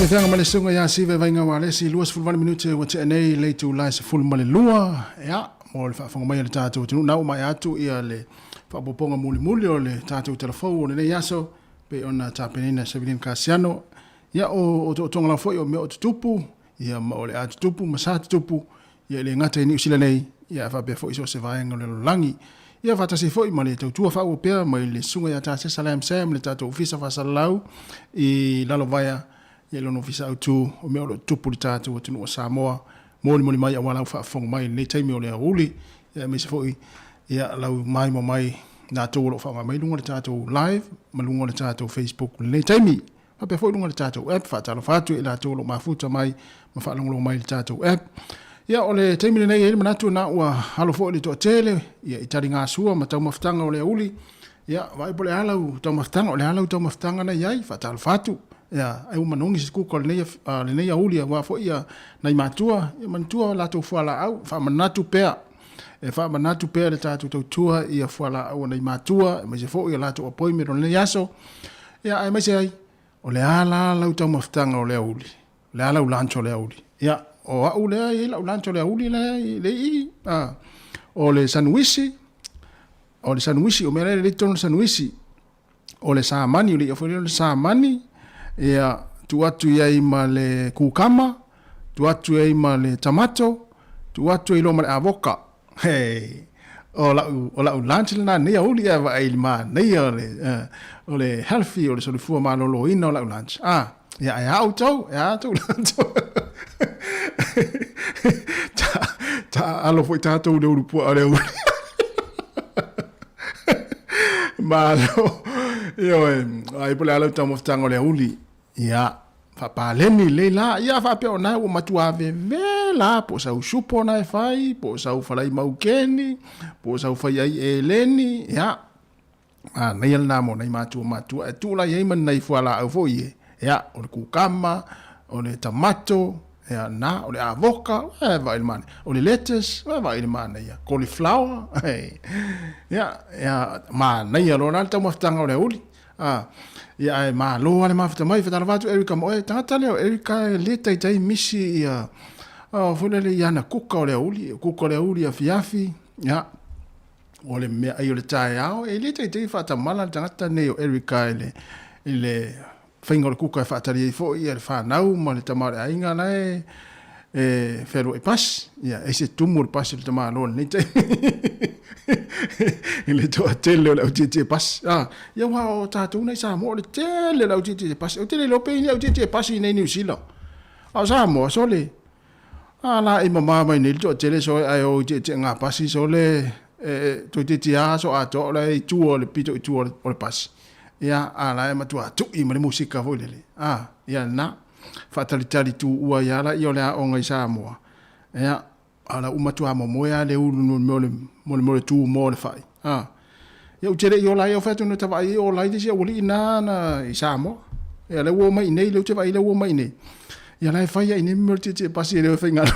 Feaga ma le susuga ia Siva e Vaigau Alesi, 28 minute ua tea nei le itula e 12, ia, mo le faafofoga mai a le tatou atunuu. Na ua maea atu ia le faaopoopoga mulimuli o le tatou talafou o lenei aso, pei ona tapenaina e Sevelin Kasiano. Ia, o otootoga lava foi o mea o tutupu, ia, ma o le a tutupu ma sa tutupu, ia e le gata i Niu Sila nei, ia ae faapea foi so o se vaega o le lalolagi. Ia faatasi ai foi ma le tautua faaauau pea mai le Susuga ia Tasesa Lam Sam le tatou Ofisa Faasalalau i Lalovaea, ia i lona Ofisa Autu o mea o lo o tutupu i le tatou atunuu o Samoa. Molimoli mai aua lau faafofoga mai i lenei taimi o le aoauli, ia aemaise foi ia lau maimoa mai latou o lo o faaaoga mai luga o le tatou live ma luga o le tatou Facebook i lenei taimi. Faapea foi luga o le tatou app, faatalofa atu i latou o lo o mafuta mai ma faalogologo mai i le tatou app. Ia, o le taimi lenei e i ai le manatu na ua alo foi le toatele ia i taligasua ma taumafataga o le aoauli. Ia, vaai po o le a lau taumafataga, o le a lau taumafataga na i ai, faatalofa atu. Ia, ai ua manogi se kuka o lenei, lenei aoauli aua foi ia nai matua, ia manatua latou fualaau, faamanatu pea. E faamanatu pea le tatou tautua ia fualaau a nai matua, aemaise foi o latou appointment o lenei aso. Ia, aemaise ai, o le a la lau taumafataga o le aoauli? O le a lau lunch o le aoauli? Ia, o au lea e i ai lau lunch o le aoauli lea i i, a, o le sanuisi, o le sanuisi, o mea la e lelei i totonu o le sanuisi, o le samani, o le i'a foi lea o le samani, ia, tuu atu i ai ma le kukama, tuu atu i ai ma le tamato, tuu atu ai loa ma le avoka. Hei, o lau, o lau lunch lena nei aoauli ae vaai i le manaia o le, o le healthy, o le soifua maloloina o lau lunch. Ah, ia, ae a outou, e a tou lunch? Ta, ta alo foi tatou i le ulu puaa o le aoauli. Malo, ioe, ai po o le a lau taumafataga o le aoauli. Ia, faapaleni lelei la. Ia, faapea o na ua matua vevela, po o sau supo na e fai, po o sau falai maukeni, po o sau fai ai eleni, ia, manaia lena mo nai matua matua e tulai ai ma nai fualaau foi e. Ia, o le kukama, o le tamato, ia, na, o le avoka, e vaai le manaia. O le lettuce, e vaai le manaia. Cauliflower, ia, ia, manaia loa la le taumafataga o le aoauli. A, ia ae malo lava le mafuta mai, fatalofa atu Erica ma oe, tagata lea o Erica e le taitai misi ia, oh, foi lele i ana kuka o le aoauli, kuka o le aoauli afiafi, ia, o le meaai o le taeao, e le taitai faatamala le tagata nei o Erica i le, i le faiga o le kuka e faatali ai foi ia le fanau ma le tama o le aiga la e, e fealuai pasi. Ia, e se tumu o le pasi o le tamaloa i lenei taimi. I le toatele o le au tietie pasi. Ah, ia aua o tatou nei Samoa o le tele o le au tietie pasi. Ou te le iloa pe i ni au tietie pasi i nei Niu Sila. A o Samoa, sole, a la e mamā mai nei le toatele sole ae o i tietie ngā pasi sole e toeitiiti lava aso atoa o la e i tua o le pito i tua o le pasi. Ia, a la e matua tui ma le musika foi lele. Ah, ia lena. Faatalitali tuua ai lava laia o le aoga i Samoa. Ia, a o la ua matua momoe lava le ulu mo le mea o le, mo le mea o le tu moa o le fai. A, ia ou te le i ola ai, ou fai atu na ta vaai ai ola ai le isi aualii na na i Samoa. Ia lea ua omai i inei, lea ou te vaai lea ua omai i inei. Ia la e fai ai i inei mea o le tietie pasi e le o e faigaluega.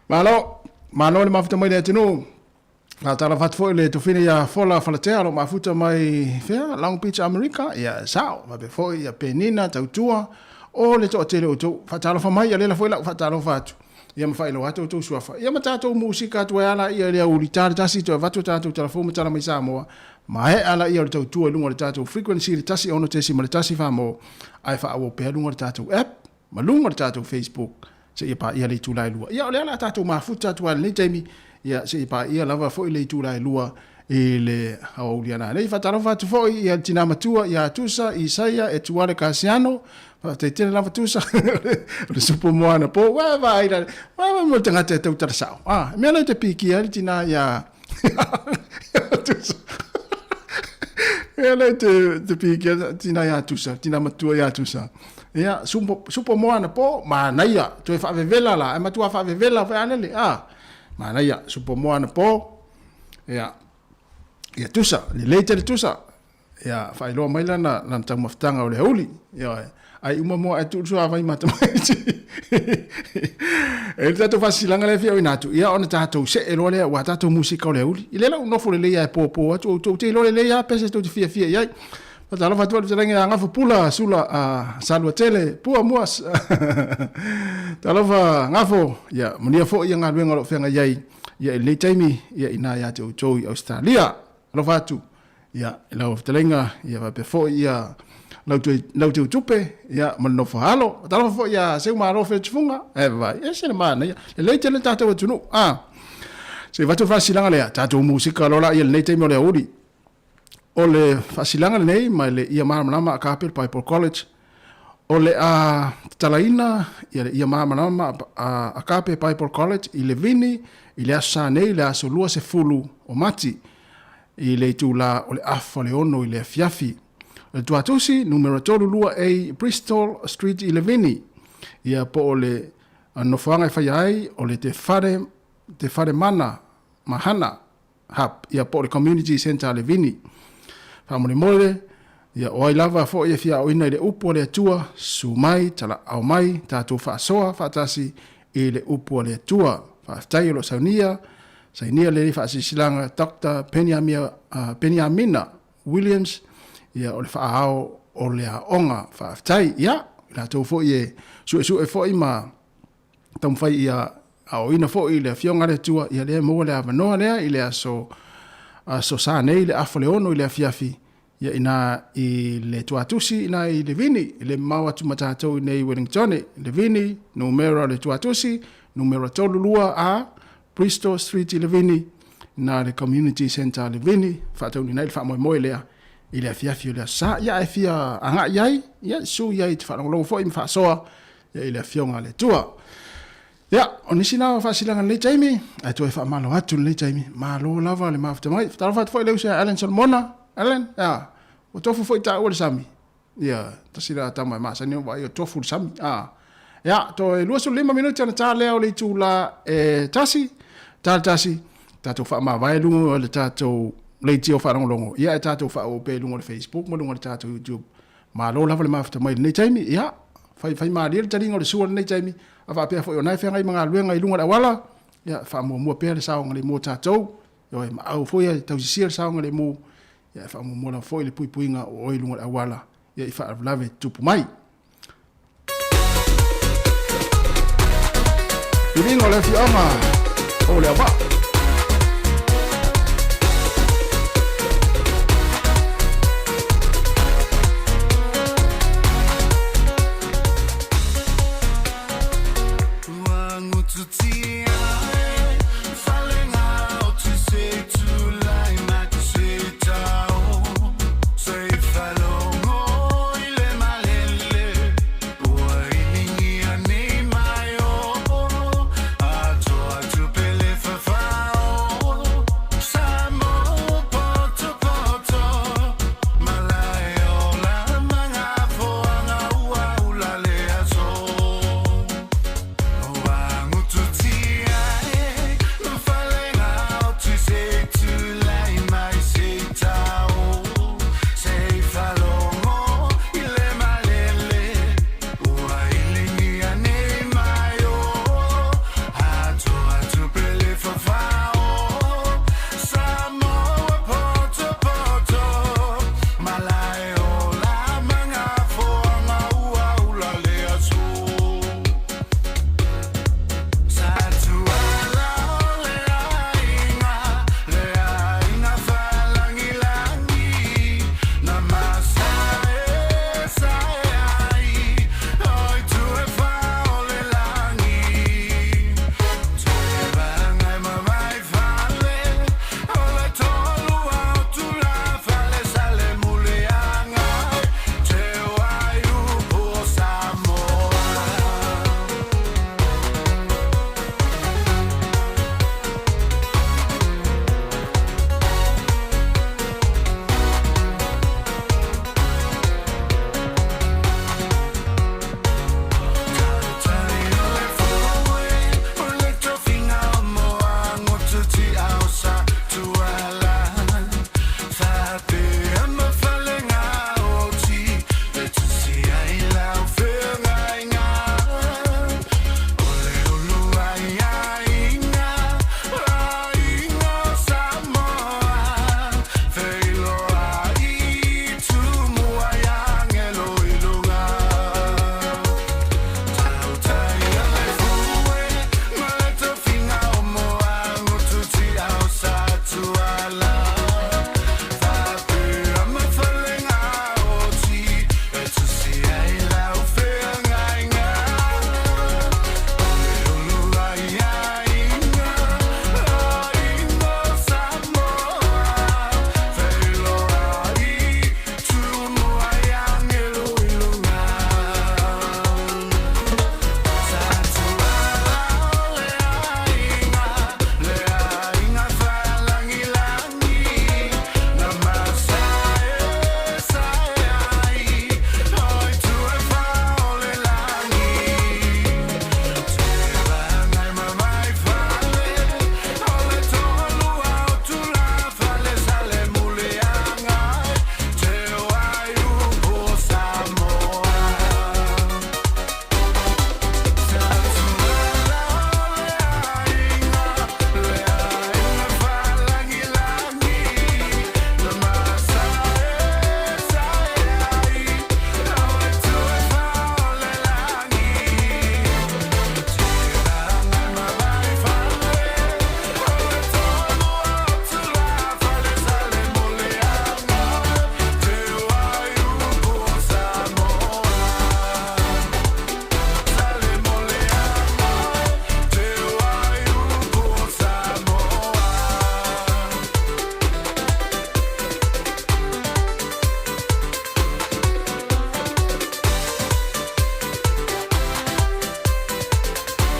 Malo, malo le mafuta mai le atunuu. Faatalofa atu foi le tofina ia Fola Falatea o lo o mafuta mai fea Long Beach Amerika ia e sao faapea foi ia Penina Tautua o le toatele o outou faatalofa mai ia lela foi lau faatalofa atu ia ma faailoa atu outou suafa ia ma tatou musika atu ai ala ia le auli ta le tasi toe avatu tatou talafou ma tala mai Samoa maea la ia o le tautua i luga o le tatou frequency le 16.1 Samoa ae faaauau pea luga o le tatou app ma luga o le tatou Facebook seia paia le itula e 2. Ia, o lea o le a tatou mafuta atu lava i lenei taimi, ia, seia paia lava foi le itula e 2 i le aoauli a nanei. Faatalofa atu foi i le tina matua ia Tusa Isaia Etuale Kasiano. Faafetai tele lava Tusa. O le supo moana po. Ua vaai la. Ua vaai mo le tagata e tautala sao. Ah, mea lea te pikia ai le tina ia Tusa. Mea lea te te pikia tina ia Tusa, tina matua ia Tusa. Ia, supo, supo moana po, manaia, toe faavevela la, e matua faavevela foi a lele, ah, manaia, supo moana po, ia, ia Tusa, lelei tele Tusa, ia, faailoa mai lana, lana taumafataga o le aoauli, ia, ai uma moa ae tuu le suavai ma tamaiti. E le tatou faasilasilaga lea e fia auina atu, ia ona tatou see loa lea, ua tatou musika o le aoauli. I lea la ua nofo lelei lava e popo atu outou, ou te iloa lelei lava pese tou te fiafia i ai. Faatalofa atu ai i le fetalaiga ia Gafo Pula Sula a Saluatele Pua Mua. Talofa Gafo, ia manuia foi ia galuega o lo o feagai ai ia i lenei taimi ia ina ia te outou i Ausetalia. Alofa atu ia i lau fetalaiga ia faapea foi ia lau teutupe ia ma le nofo alo. Talofa foi ia Seumalo Fetufunga, e vai, ese le manaia. Lelei tele le tatou atunuu. Ah. Se i avatu le faasilaga lea, tatou musika loa laia i lenei taimi o le aoauli. O le faasilaga lenei mai le Ia Malamalama Agape Bible College, o le a tatalaina ia le Ia Malamalama Agape Bible College i Levini i le aso Sa nei, le aso 20 o Mati, i le itula o le 5:30 i le afiafi. O le tuatusi numera 32A Bristol Street i Levini, ia po o le nofoaga e faia ai o le Te Whare, Te Whare Mana Mahana Hub, ia po o le Community Centre a Levini. Faamolemole, ia o ai lava foi e fia aoina i le upu a le Atua, susu mai, talaau mai, tatou faasoa faatasi i le upu a le Atua. Faafetai o lo o saunia, sainia lenei faasilasilaga Doctor Peniamia, Peniamina Williams, ia o le faaao o le aoga. Faafetai, ia, i latou foi e suesue foi ma taumafai ia aoina foi le Afioga a le Atua, ia lea e maua le avanoa lea i le aso, aso Sa nei i le 5:30 i le afiafi, ia ina i le tuatusi ina i Levini, i le mamao atu ma tatou i nei Wellingtone, Levini, numera o le tuatusi, numera 32 A, Bristol Street i Levini, ina le Community Centre a Levini, faataunina ai le faamoemoe lea i le afiafi o le aso Sa. Ia ae fia agai ai, ia susu i ai i te faalogologo foi ma faasoa i le Afioga a le Atua. Ia, o nisi na o faasilaga i lenei taimi, ae toe faamalo atu i lenei taimi, malo lava le mafuta mai. Faatalofa atu foi i le uso ia Alan Solomona. Alan, ia, ua tofu foi taua i le sami. Ia, tasi lea tama e masani ona vaai o tofu i le sami. A, ia, toe 25 minute ona ta lea o le itula e tasi, ta le tasi, tatou faamavae luga o le tatou leitio faalogologo, ia e tatou faaauau pea i luga o le Facebook ma luga o le tatou YouTube. Malo lava le mafuta mai i lenei taimi, ia, faifai malie le taliga o le sua i lenei taimi, a faapea foi o na e feagai ma galuega i luga o le auala, ia, faamuamua pea le saogalemu o tatou, ioe, maau foi e tausisia le saogalemu, ia, e faamuamua lava foi le puipuiga o oe i luga o le auala, ia, i faalavelave e tutupu mai. Viviga o le afioaga o Leauvaa.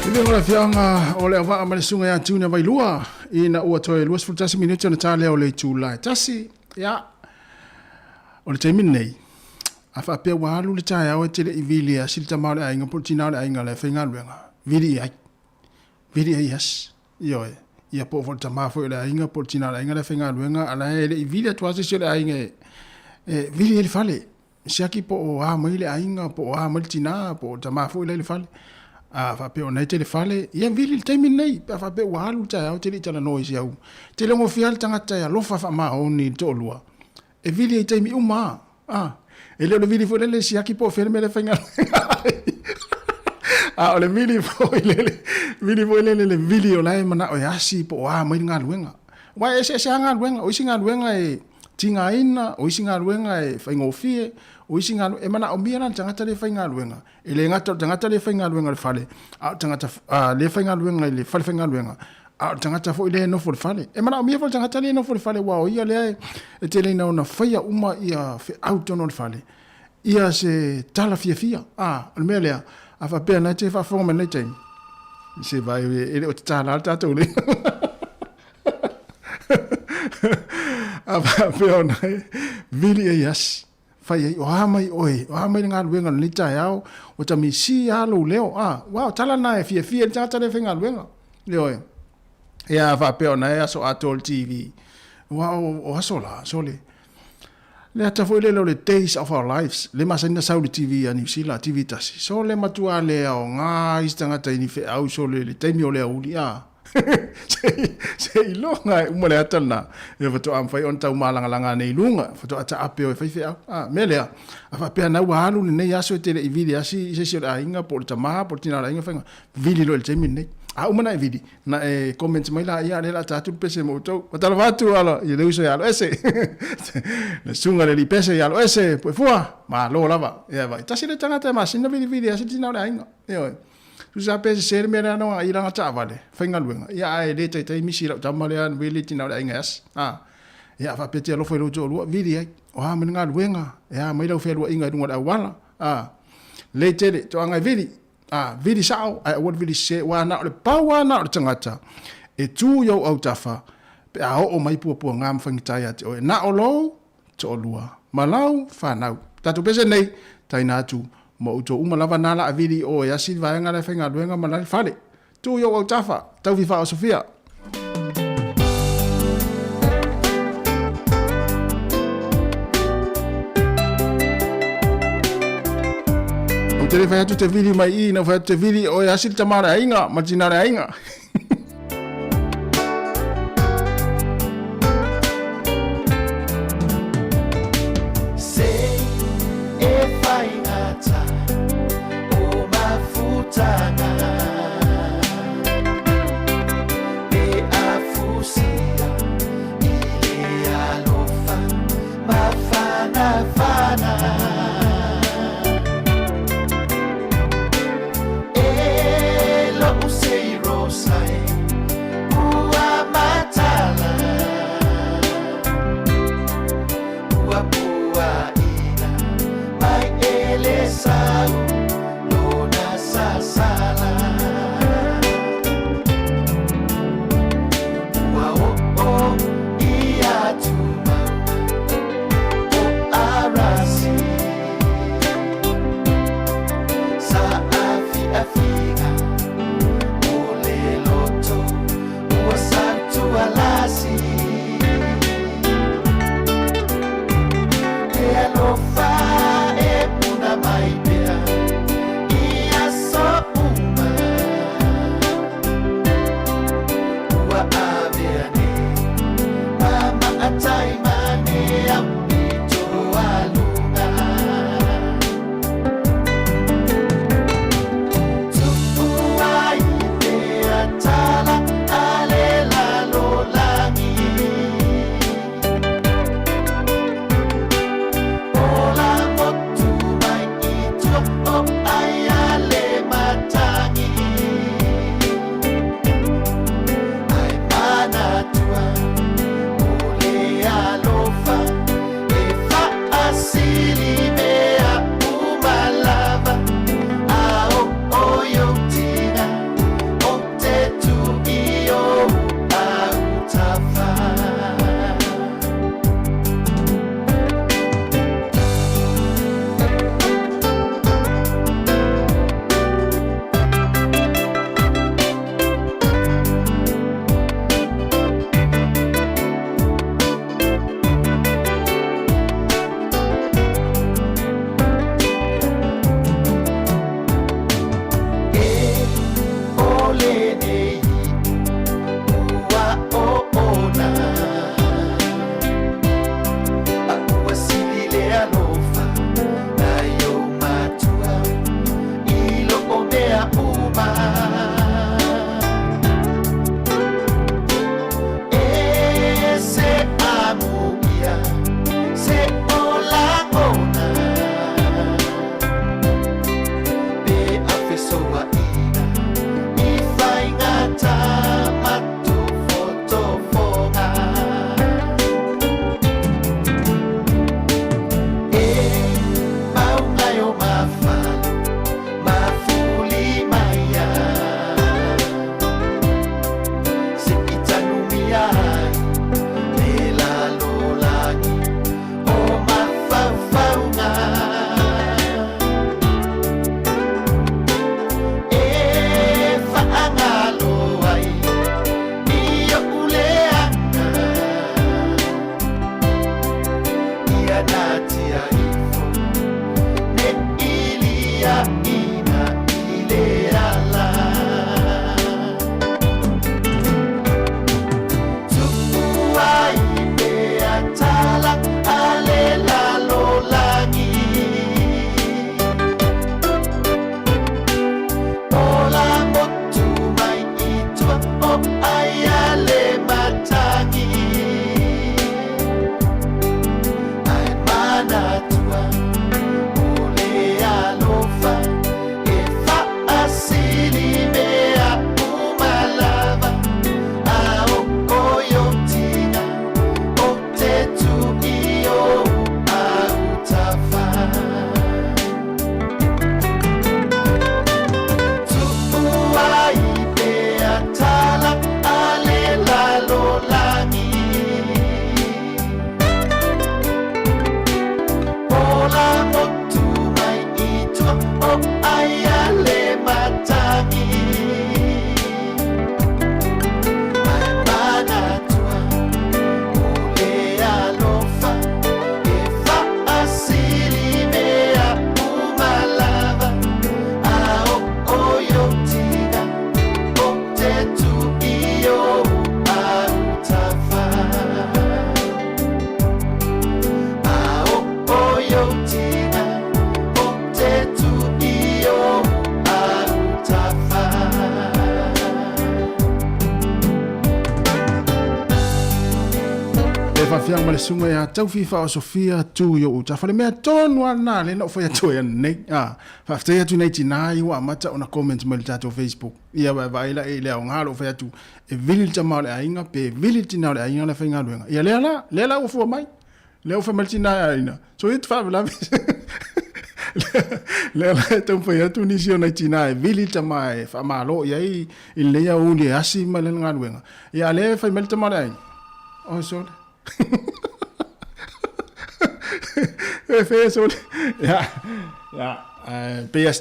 Le le afioaga o Leauvaa ma le susuga ia Junior Vailua ina ua toe 21 minute ona ta lea o le itula e tasi. Ia, o le taimi lenei, a faapea ua alu le taeao e te le i vili e asi le tama o le aiga po o le tina o le aiga la e faigaluega, vili i ai. Vili i ai asi. Ioe. Ia po o foi le tama foi o le aiga po o le tina o le aiga la e faigaluega, a la e le i vili atu lava se isi o le aiga e, e vili ai le fale. Siaki po o a mai le aiga, po o a mai le tina, po o tama foi la i le fale. A faapea o na e te le fale, ia vili le taimi lenei, pe a faapea ua alu le taeao e te le i talanoa i si au. Tele gofie lava le tagata e alofa faamaoni i le toalua, e vili ai taimi uma a. A, e le o le vili foi lele e siaki po o fea le mea lea e faigaluega ai. A o le vili foi lele, vili foi lele le vili o la e manao e asi po o a mai le galuega. Aua e eseese lava galuega, o isi galuega e tigaina, o isi galuega e faigofie, o isi galuega, e manaomia la le tagata lea e faigaluega, e le gata o le tagata lea e faigaluega i le fale, a o le tagata lea e faigaluega i le fale faigaluega, a o le tagata foi lea e nofo i le fale. E manaomia foi le tagata lea e nofo i le fale, aua o ia lea e tele ina ona faia uma ia feau i totonu o le fale, ia se tala fiafia. A, o le mea lea, a faapea na e te faafofoga mai lenei taimi, se vai e le o tatala le tatou le. A faapea ona e vili ai asi, fai ai, o a mai oe, o a mai le galuega o lenei taeao, ua ta misi lava lou leo. A, ua o tala na e fiafia ai le tagata lea e faigaluega. Ioe. Ia a faapea ona e aso atoa i le TV, ua o aso la, sole. Le ata foi lele o le Days of Our Lives, le masani na sau i le TV a Niu Sila, TV tasi. Sole matua le aoga isi tagata i ni feau sole i le taimi o le aoauli, a. Se iloga e uma le ata lena, ia faatoa mafai ona tau malagalaga ane i luga, faatoa taape o e fai feau. A, mea lea, a faapea na ua alu lenei aso e te le i vili asi i se isi o le aiga, po o le tama, po o le tina o le aiga, faiga, vili loa i le taimi lenei. A uma na e vili, Na e comment mai la ia le la ta atu pese mo tou. Matalo atu ala i le uso ia alo ese. Le sunga le li pese ia alo ese po fua ma lo lava. Ia vai. Tasi le tangata ma sina vili vili asi tina le ainga. Ia oi. Susa pese se le mea no i langa ta vale. Fainga luenga. Ia ai le tai tai misi la tama le an vili tina le ainga as. Ah. Ia fa pete alofa i lo to lua vili ai. O ha me nga luenga. Ia mai lau felua inga i lunga le awala. Ah. Le tele to anga vili. A, vili sao, ae aua le vili sese, aua na o le pau lava na o le tagata e tu i ou autafa pe a oo mai puapuaga ma faigata ia te oe. Na o lou toalua ma lau fanau. Tatou pese nei, taina atu ma outou uma lava na la a vili i o e asi le vaega la e faigaluega ma la le fale. Tu i ou autafa, taufi faaosofia. Ou te le fai atu te vili mai i, na fai atu te vili, oe asi le tama o le aiga, ma le tina o le aiga. Se e whaingata o mafutanga Pe afusia i le alofa mafanafana E lo'u seirosai. lenei ua oona A ua sili le alofa nai ou matua i lo o mea uma E se amuia se o lagona Pe afesoaina i faigata ma tofotofoga E mauga e o mafalo mafulimaia Se i tanumia ai le lalolagi o mafaufauga E faagalo ai i o'u leaga Ia natia ifo ne i liaina i le ala Tu'u ai pea tala a le lalolagi Ola motu mai i tua o ai a le matagi Ae manatua o le alofa e faasili mea uma lava A o o tiga o te tuu i ou autafa Tu'u ai pea tala a le lalolagi Ola motu mai i tua o ai a le matagi Ae manatua o le alofa e faasili mea uma lava A o o tiga o te tuu i ou autafa A o tiga o te tuu i ou autafa Le faafiaga ma le susuga ia Taufifa o Sofia Tu i ou tafa. Le mea tonu lava lena lea na ou fai atu ai ananei. A, faafetai atu i nai tina ia ua amata ona comment mai i le tatou Facebook. Ia vaevae la i le aoga o lou fai atu e vili le tama o le aiga pe vili le tina o le aiga la e faigaluega. Ia lea la, lea la ua fua mai. Lea ua fai mai le tina e aiga, so ia te faalavelave. Lea la e taumafai atu nisi o nai tina e vili le tama e faamalo i ai i lenei aoauli e asi mai lana galuega. Ia a lea e fai mai le tama o le aiga, Oi sole. E fea sole. Ia, ia, pei a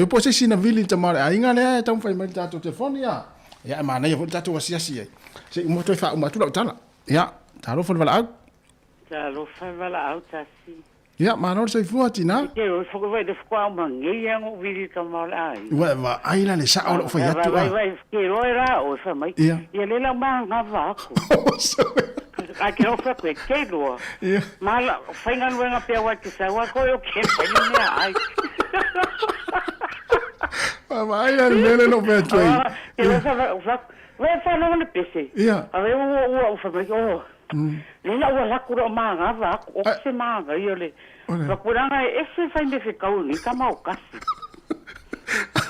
po o se isi na vili le tama o le aiga lea e taumafai mai i le tatou telefoni, ia. Ia, e manaia foi le tatou asiasi i ai. Se i uma toe faauma atu lau tala. Ia, talofa le valaau. Talofa le valaau tasi. Ia, malo le soifua, tina. E te oi foko vai le foko au mangei a ngo vili ka ma le ai. Ua e vaai la le sao o lou fai atu a. Vai vai ke roe ra o fa mai. Ia. Ia le la ma nga va aku. Ai ke rofa koe ke loa. Ia. Ma la whaingaluenga pea wa te sau a koe o ke whai ni mea ai. Va vaai la le mea lea na ou fai atu ai. Ke rofa va Wai whanau le pese. Ia. A wai ua ua ua wha mai o. Le la ua laku ro maanga va aku o se maanga ia le. Wakuranga e ese whai me whekau ni ka mau kasi.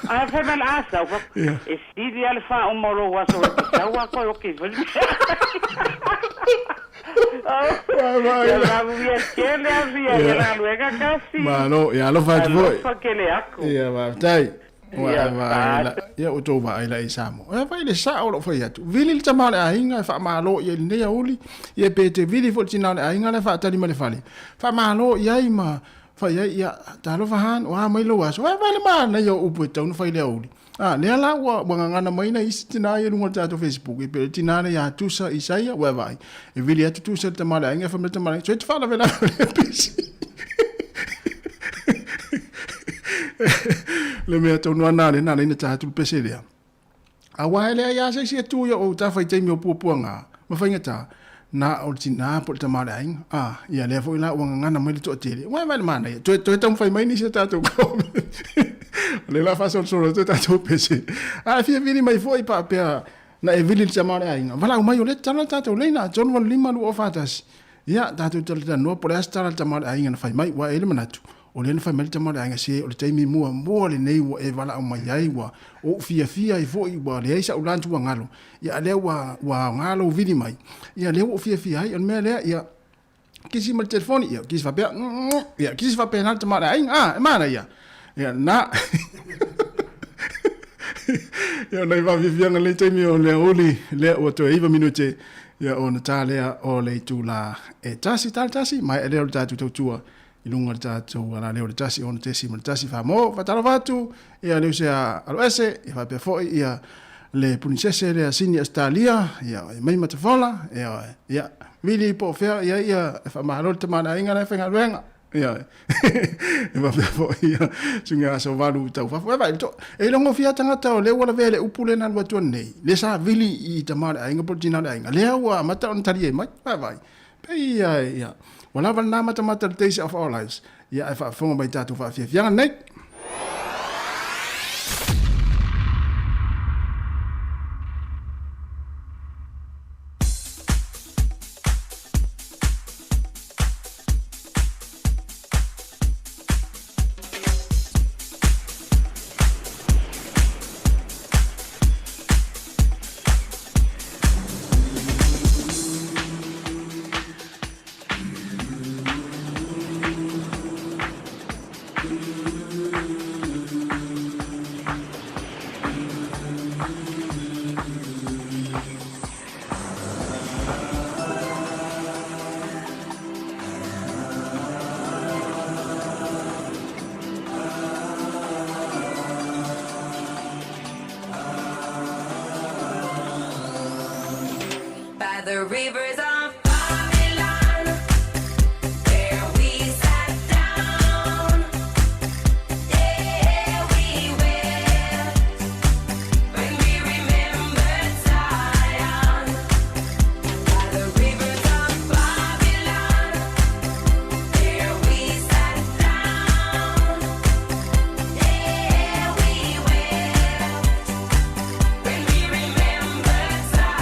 A whai mai la asa wa e sili ale wha o moro wa so te sau a koe o ke whai. Ia la via kele a via ia la luega kasi. Malo, ia alofa atu foi. Alofa kele aku. Ia, faafetai. Ua vaai la, ia ua outou vaai la i Samoa. Ia fai le sao o lou fai atu. Vili le tama o le aiga e faamalo i ai i lenei aoauli, ia pe te vili foi le tina o le aiga la e faatali mai le fale. Faamalo i ai ma fai ai, ia, talofa Han, o a mai lou aso. Vaai vaai le manaia o upu e tatau ona fai i le aoauli. A, lea la ua, ua gagana mai nai isi tina ia i luga o le tatou Facebook, e pei o le tina lea ia Tusa Isaia, ua e vaai. E vili atu Tusa i le tama o le aiga, e fai mai le tama o le aiga, so e te faalavelave o le pisi. Le mea tonu lava lena lea na ala ai ona ta atu le pese lea. Aua e leai lava se isi e tu i o'u tafa i taimi o puapuaga ma faigata, na o le tinā po o le tama o le aiga. A, ia lea foi la ua gagana mai le toatele. Ua e vaai i le manaia, toe, toe taumafai mai nisi a tatou comment. O lea la faasolosolo atu a tatou pese. A e fia vili mai foi faapea na e vili i le tama o le aiga, valaau mai o lea e tatala le tatou laina, 385 2041. Ia, tatou talatalanoa po o le a se tala a le tama o le aiga na fai mai, aua e i ai le manatu, o lea na fai mai le tama o le aiga, se o le taimi muamua lenei ua e valaau mai ai, ua ou fiafia ai foi, ua leai sa'u la tuagalo, ia a lea ua ua aoga lou vili mai, ia lea ua ou fiafia ai, o le mea lea, ia kisi ma le telefoni, ia kisi faapea, ia kisi faapena le tama o le aiga, a, e manaia, ia na. Ia, o nai faafiafiaga i lenei taimi o le aoauli, lea ua toe 9 minute, ia ona ta lea o le itula e tasi, tala tasi, maea lea o le tatou tautua i luga o le tatou alaleo o le 106.1 Faamo, faatalofa atu, ia le uso ia Aloese, ia faapea foi ia le punisese lea Sini Ausetalia, ia mai Matafola, ia, ia, vili po o fea ia ia e faamalo le tama o le aiga la e faigaluega. Ia, e faapea foi ia suiga aso valu tau fafo. E vaai, to, e iloa gofie lava tagata o lea ua lavea i le upu lea na alu atu nei, lea sa vili i tama o le aiga po o le tina o le aiga, lea ua amata ona talie mai. Vaai, pei ia, ia, ua lava lena matamata i le days of our lives, ia ae faafofoga mai i tatou faafiafiaga nei. By the rivers of Babylon, there we sat down. Yeah, we wept when we remembered Zion. By the rivers of Babylon, there we sat down. Yeah, we wept when we remembered Zion.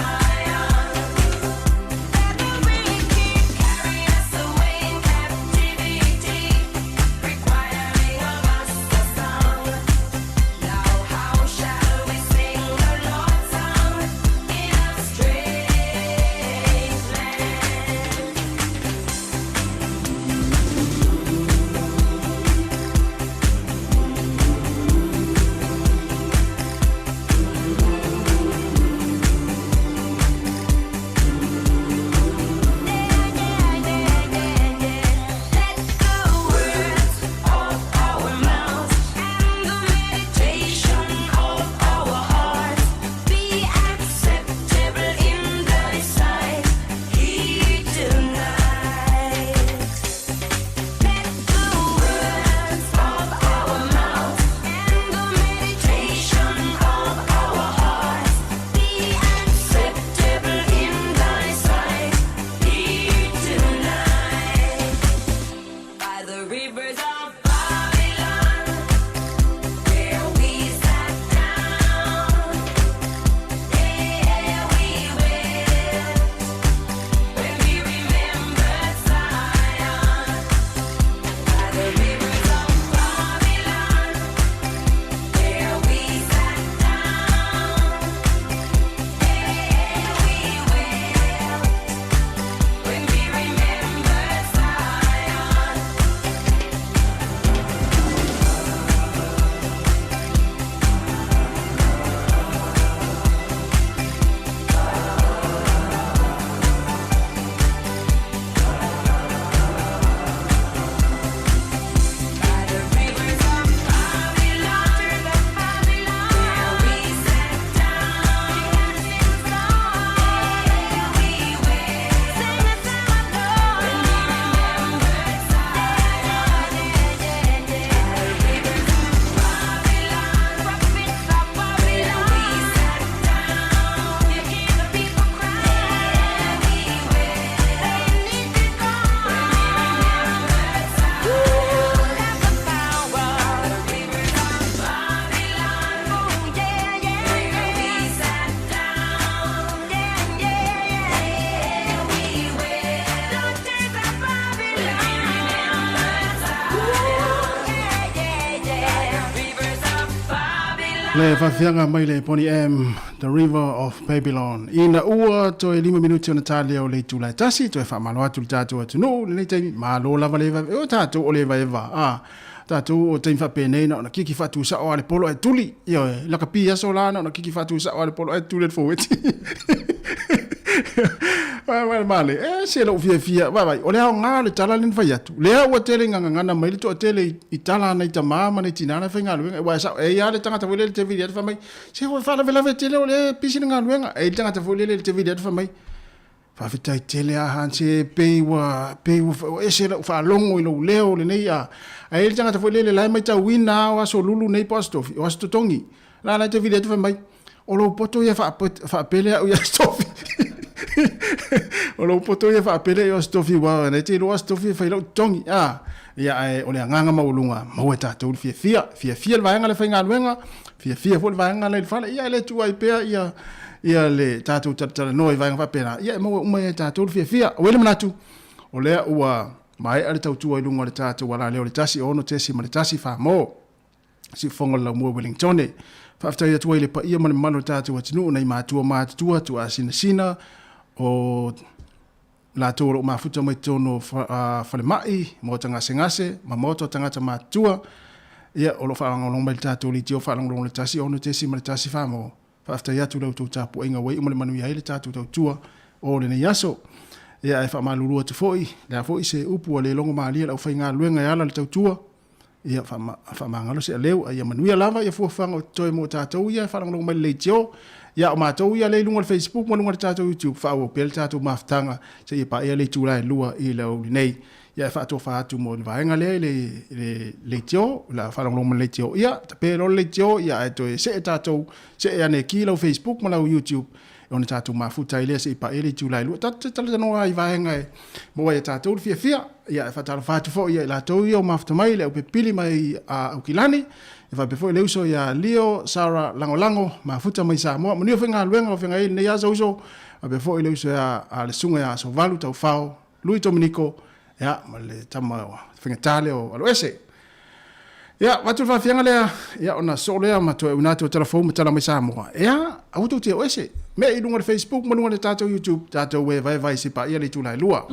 Le faafiaga mai le Boney M, The River of Babylon. Ina ua toe 5 minuti ona talia o le itula e tasi, toe faamalo atu i le tatou atunuu i lenei taimi, malo lava le evaeva. E o tatou o le evaeva, a, tatou o taimi faapenei na ona kiki faatusao lava le polo ae tuli. Ioe, lakapi aso la na ona kiki faatusao lava le polo ae tuli le forward. Vaai male, e se lou fiafia, vaai, o le aoga o le tala lea na fai atu, lea ua tele ina gagana mai le toatele i tala a nai tama ma nai tina la e faigaluega, aua e sao, e i ai lava le tagata foi lele e te vili atu fai mai, se ua faalavelave tele o lea e pisi le galuega. E i ai le tagata foi lele e te vili atu fai mai, faafetai tele lava Hans, e pei ua, pei ua ese lau faalogo i lou leo lenei a. Ae i ai le tagata foi lele la e matauina lava o aso lulu nei po o aso tofi, o aso totogi. La la e te vili atu fai mai, o lou poto ia faapele au i aso tofi. O lou poto ia faapele i aso tofi, aua na te iloa aso tofi e fai lau totogi. A, ia ae o le agaga maualuga, maua e tatou le fiafia. Fiafia le vaega le faigaluega, fiafia foi le vaega la i le fale. Ia e le tuu ai pea ia ia le tatou talatalanoa i vaega faapena, ia e maua uma e tatou le fiafia. Ua i ai le manatu, o lea ua maea le tautua i luga o le tatou alaleo i le 1 6.1 Famo. Siufofoga o le Laumua Wellingtone. Faafetai atu ai i le paia ma le mamalu o le tatou atunuu, nai matua matutua, tuaasinasina, o latou o lo o mafuta mai totonu o falemai, maota gasegase ma maota o tagata matutua, ia, o lo o faalogologo mai i le tatou leitio faalogologo i le 1 6.1 Famo. Faafetai atu i la outou tapuaiga ua iu ma le manuia ai le tatou tautua o lenei aso. Ia, ae faamalulu atu foi, le a foi se upu ua le logo malie i le aufaigaluega e ala i le tautua, Ia faamagalo se aleu, a ia manuia lava ia fuafuaga o totoe mo tatou ia e faalogologo mai i le leitio. Ia o matou ia lea i luga o le Facebook ma luga o le tatou YouTube, faaauau pea le tatou mafutaga seia paia le itula e 2 i le aoauli nei. Ia e faatofa atu mo le vaega lea i le leitio, la faalogologo mai i le leitio, ia tape loa le leitio, ia ae toe see tatou, see ane ki lau Facebook ma lau YouTube, ona tatou mafuta ai lea seia paia le itula e 2. Tatou te talanoa i vaega e maua ai e tatou le fiafia. Ia, e faatalofa atu foi ia i latou ia o mafuta mai, le aupepili mai a Aukilani, e faapea foi le uso ia Leo Sarah Lagolago, mafuta mai Samoa. Manuia foi galuega o feagai ai lenei aso uso, faapea foi le uso ia a le susuga ia Asovalu Taufao, Lui Dominiko, ia, ma le tama faigata lea o Aloese. Ia, avatu le faafiaga lea, ia, ona soo lea ma toe auina atu o tala fou ma tala mai Samoa. Ia, aua tou te o ese. Mee i luga o le Facebook ma luga o le tatou YouTube, tatou e vaevae se paia le itula e lua.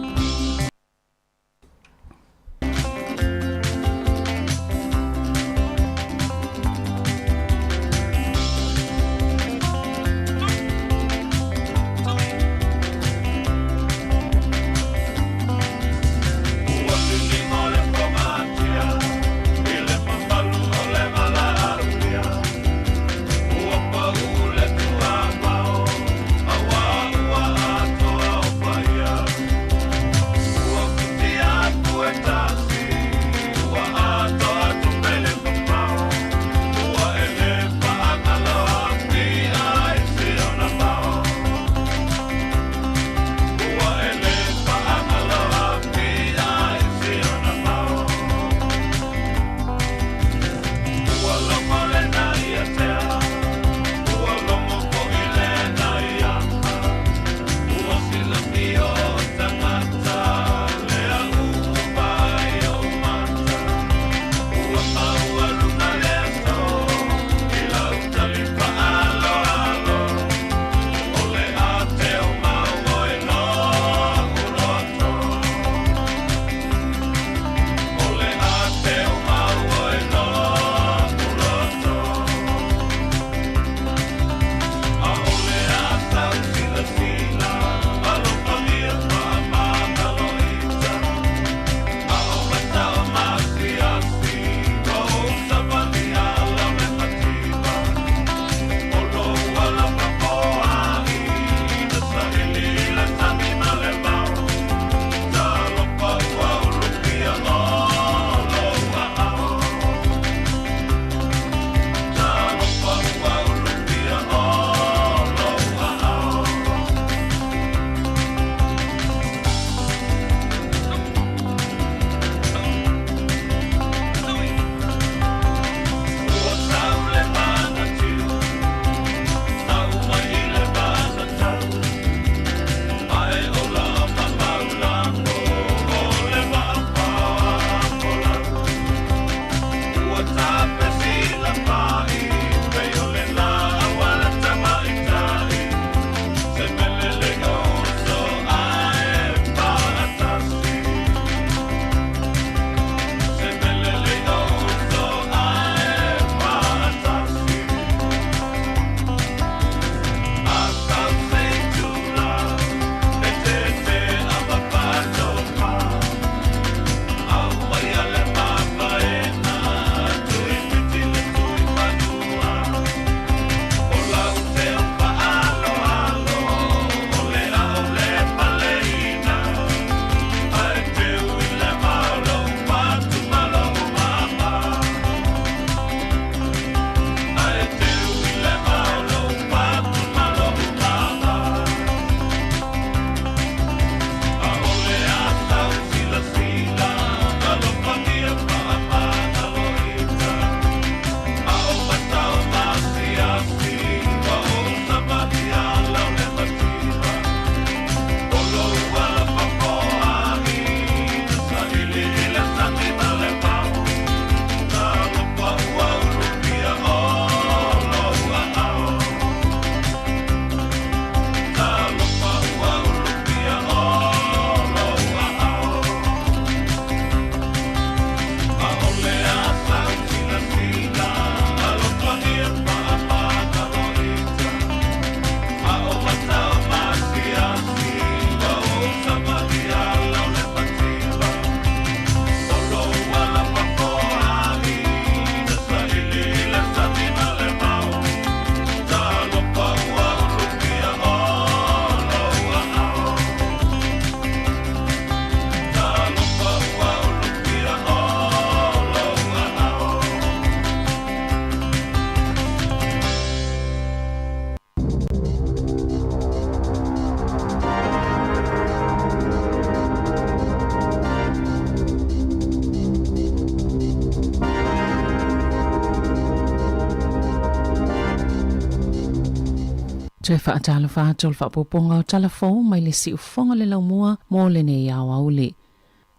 Toe faatalofa atu o le faaopoopoga o tala fou mai le siufofoga o le laumua mo lenei aoauli.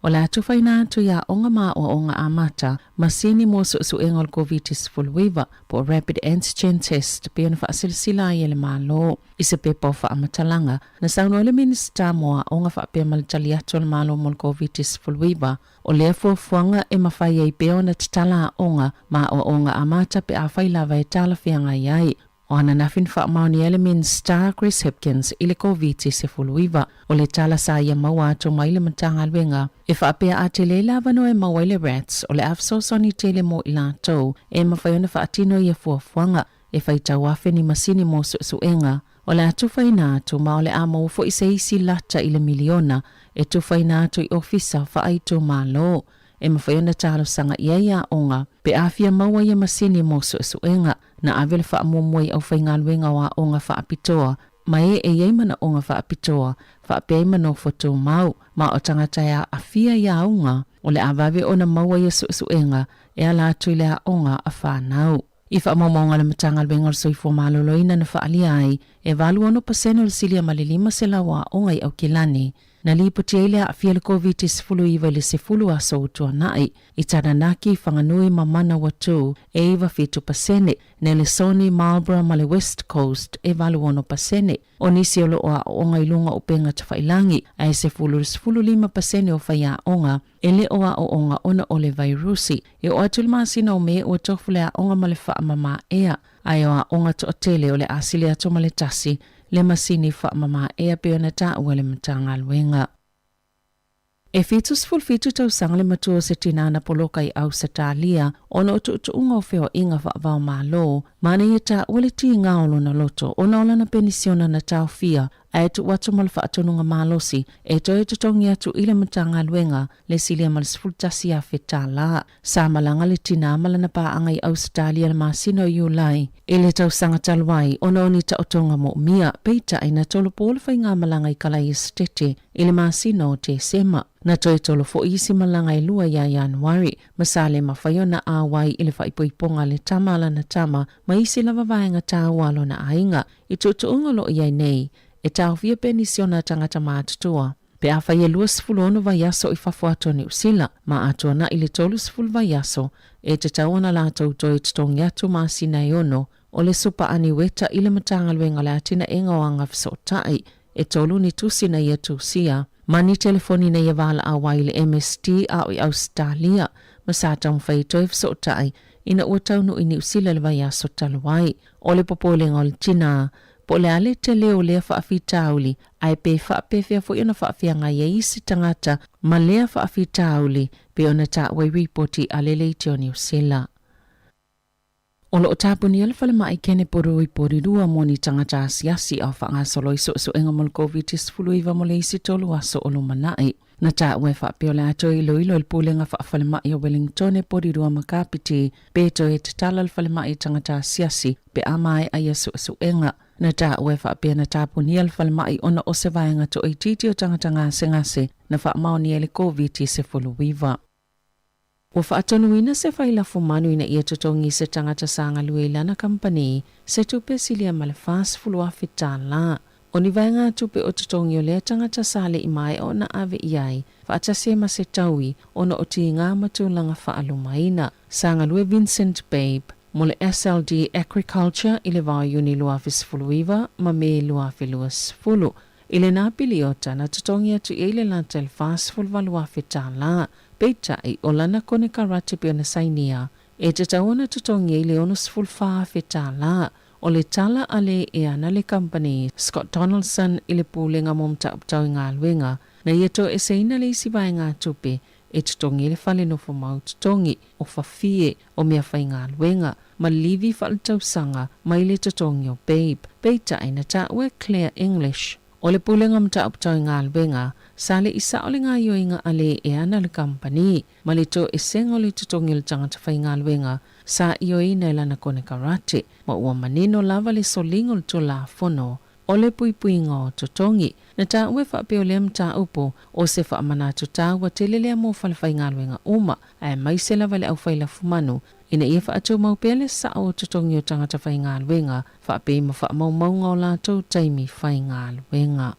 O le a tufaina atu i aoga ma aoaoga amata, masini mo suesuega o le Koviti-19 po o Rapid Antigen Test pei ona faasilasila ai e le Malo. I se pepa o faamatalaga, na saunoa ai le Minisita mo Aoga faapea ma le tali atu a le Malo mo le Koviti-19, o lea fuafuaga e mafai ai pea ona tatala aoga ma aoaoga amata pe afai lava e talafeagai ai. O ananafi na faamaonia ai le Minisita Chris Hipkins i le Koviti-19. O le tala sa ia maua atu mai le Matagaluega, e faapea a tele le avanoa e maua ai le RATs, o le a fesoasoani tele mo i latou e mafai ona faatino ia fuafuaga e faitau afe ni masini mo suesuega. O le a tufaina atu ma o le a maua foi se isi lata i le miliona e tufaina atu i ofisa faaitumalo e mafai ona talosaga i ai aoga pe a fia maua ia masini mo suesuega. Na ave le faamuamua i aufaigaluega o aoga faapitoa ma e e i ai manaoga faapitoa, faapea ai ma nofo tumau, ma o tagata e aafia i auga, o le a vave ona maua ia suesuega e ala atu i le aoga a fanau. I faamaumauga a le Matagaluega o le Soifua Maloloina na faaalia ai, e 86% o le silia ma le 500 aoga i Aukilani na lipoti ai le aafia i le Koviti-19 i le 10 aso ua tuanai. I Taranaki, Whanganui ma Manawatū e 97%, Nelesoni, Marlborough ma le West Coast e 86%. O nisi o lo o aooga i luga o upega tafailangi, ae 10 i le 15% o faiaoga e le o aooga ona o le vairusi. E oo atu i le masina o Me ua tofu le aoga ma le faamamaea, ae o aoga toatele o le a sili atu ma le tasi le masini faamamaea pei ona taua e le Matagaluega. E 77 tausaga le matua o se tinā na poloka i Ausetalia ona o tuutuuga o feoaiga faava-o-Malo ma na ia taua le tiga o lona loto ona o lana penisiona na taofia ae tuu atu ma le faatonuga malosi e toe totogi atu i le Matagaluega le silia ma le $11,000. Sa malaga le tinā ma lana paaga i Ausetalia i le masina o Iulai i le tausaga talu ai ona o ni taotoga moomia, peitai na tolopo le faigamalaga i Kalaiasetete i le masina o Tesema. Na toe tolo foi isi malaga e lua ia Ianuari, ma sa le mafai ona auai i le faaipoipoga a le tama a lana tama ma isi lava vaega taua a lona aiga. I tuutuuga o lo o i ai nei, e taofia penisiona a tagata matutua pe afai e 26 vaiaso i fafo atu o Niu Sila, ma a tuanai le 30 vaiaso, e tatau ona latou toe totogi atu masina e ono o le supa aniueta i le Matagaluega o le Atinaega o Agafesootai, e tolu ni tusi na ia tusia, ma ni telefoni na ia valaau ai i le MSD a o i Ausetalia, ma sa taumafai e toe fesootai ina ua taunuu i Niu Sila i le vaiaso talu ai. O le popolega o le tinā, po o le a le tele o lea faafitauli, ae pe faapefea foi ona faafeagai ai isi tagata ma lea faafitauli, pei ona taua i ripoti a le Leitio Niu Sila. O lo o tapunia le falemai Kenepuru i Porirua mo ni tagata asiasi a o faagasolo i suesuega mo le Koviti-19 mo le isi tolu aso o lumanai. Na taua e faapea o le a toe iloilo e le Pulega Faafalemai o Wellingtone, Porirua ma Kapiti pe toe tatala le falemai i tagata asiasi pe a maea ia suesuega. Na taua e faapea na tapunia le falemai ona o se vaega toaitiiti o tagata gasegase na faamaonia i le Koviti-19. Ua faatonuina se fai lafumanu ina ia totogi se tagata sa galue i lana kamupani se tupe silia ma le $40,000. O ni vaegatupe o totogi o lea tagata sa le i maea ona ave i ai, faatasi ai ma se taui ona o tiga ma tulaga faalumaina. Sa galue Vincent Babe mo le SLD Agriculture i le vao Iuni 2019 ma Me 2020. I lena piliota, na totogi atu i ai le lata i le $48,000. Peitai, o lana konekarate pei ona sainia, e tatau ona totogi ai le $64,000. O le tala a le e ana le kamupani, Scott Donaldson, i le Pulega mo Mataupu Tau i Galuega, na ia toeseina le isi vaegatupe e totogi ai le fale nofo mau totogi, o fafie, o mea faigaluega, ma livi faaletausaga mai le totogi o Babe. Peitai, na taua e Claire English, o le Pulega Mataupu Tau i Galuega, sa le i sao le gaoioiga a le e ana le kamupani, ma le toesega o le totogi o le tagata faigaluega sa ioeina e lana konekarate, ma ua manino lava le soliga o le Tulafono o le puipuiga o totogi. Na taua e faapea o lea mataupu o se faamanatu taua tele lea mo falefaigaluega uma, aemaise lava le aufai lafumanu. ina ia faatumau pea le sao o totogi o tagata faigaluega faapea ma faamaumauga o latou taimi faigaluega.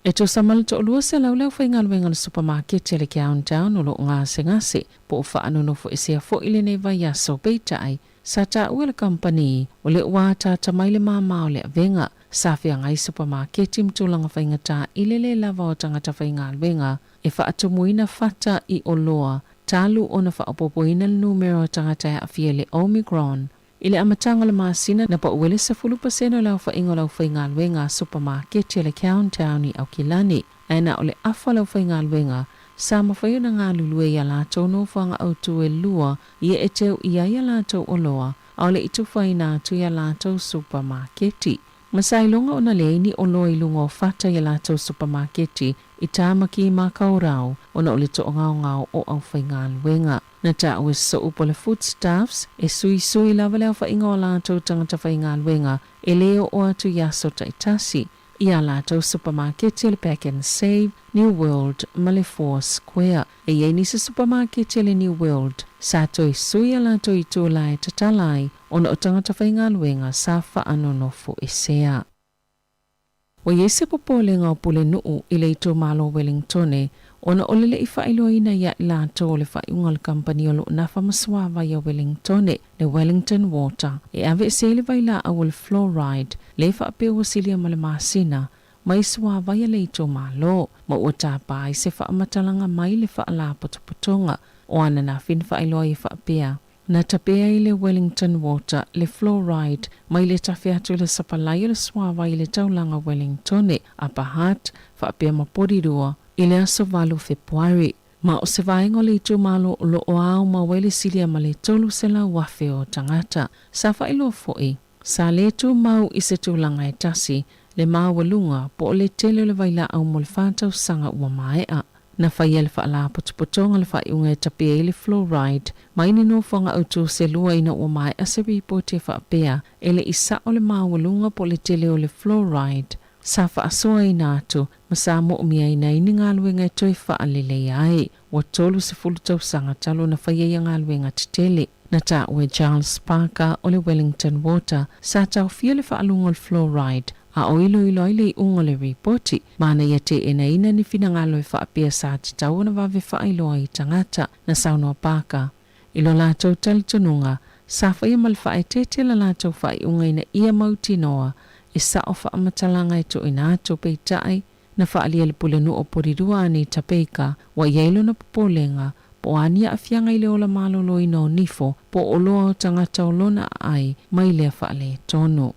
E tusa ma le 200 le aufaigaluega o le supamaketi a le Countdown o lo o gasegase po o faanonofoesea foi lenei vaiaso, peitai, sa taua e le kamupani o lea ua ataata mai le māmā o le avega. Sa feagai supamaketi ma tulaga faigata i le le lava o tagata faigaluega e faatumuina fata i oloa talu ona faaopoopoina le numera o tagata e aafia i le Omicron. I le amataga o le masina, na pau ai le 10% o le aofaiga o le aufaigaluega a supamaketi a le Countdown i Aukilani, ae na o le afa o le aufaigaluega sa mafai ona galulue i a latou nofoaga autu e lua ia e teu i ai a latou oloa, a o le i tufaina atu i a latou supamaketi. Ma sa iloga ona leai ni oloa i luga o fata i a latou supamaketi i Tāmaki Makaurau ona o le toagaogao o aufaigaluega. Na taua e sou po le Foodstuffs e suisui lava le aofaiga o a latou tagata faigaluega e le oo atu i aso taitasi i a latou supamaketi o le Pak'nSave, New World ma le Four Square. E i ai nisi supamaketi a le New World sa toe sui a latou itula e tatala ai ona o tagata faigaluega sa faanonofoesea. Ua i ai se popolega o Pulenuu i le itumalo o Wellingtone ona o le le i faailoaina ia i latou o le faaiuga a le kamupani o lo o nafa ma suavai a Wellingtone, le Wellington Water, e aveese ai le vailaau o le fluoride le faapea ua silia ma le masina mai suavai a le itumalo, ma ua tapa ai se faamatalaga mai le Faalapotopotoga o Ananafi na faailoa ai e faapea, Na tape ai le Wellington Water le fluoride mai le tafe atu i le sapalai o le suavai i le taulaga Wellingtone, Upper Hutt, faapea ma Porirua, i le aso 8 Fepuari. Ma o se vaega o le itumalo o lo o aomau ai le silia ma le 300,000 o tagata. Sa faailoa foi, sa le tumau i se tulaga e tasi le maualuga po o le tele o le vailaau mo le fa tausaga ua maea. Na faia le Faalapotopotoga le faaiuga e tape ai le fluoride mai ni nofoaga autu se lua ina ua maea se ripoti e faapea e le i sao le maualuga po o le tele o le fluoride sa faasoaina atu ma sa moomiaina ai ni galuega e toe faaleleia ai. Ua 30 tausaga talu ona faia ia galuega tetele. Na taua e Giles Parker o le Wellington Water sa taofia le faaluga o le fluoride a o iloilo ai le iuga o le ripoti, ma na ia teenaina ni finagalo e faapea sa tatau ona vave faailoa i tagata. Na saunoa Parker i lo latou talitonuga, sa faia ma le faaeteete la latou faaiuga ina ia mautinoa e sao faamatalaga e tuuina atu, peitai, na faaalia le Pulenuu o Porirua Anita Baker, ua i ai lona popolega po o a ni aafiaga i le ola maloloina o nifo po o oloa o tagata o lona aai mai lea faaletonu.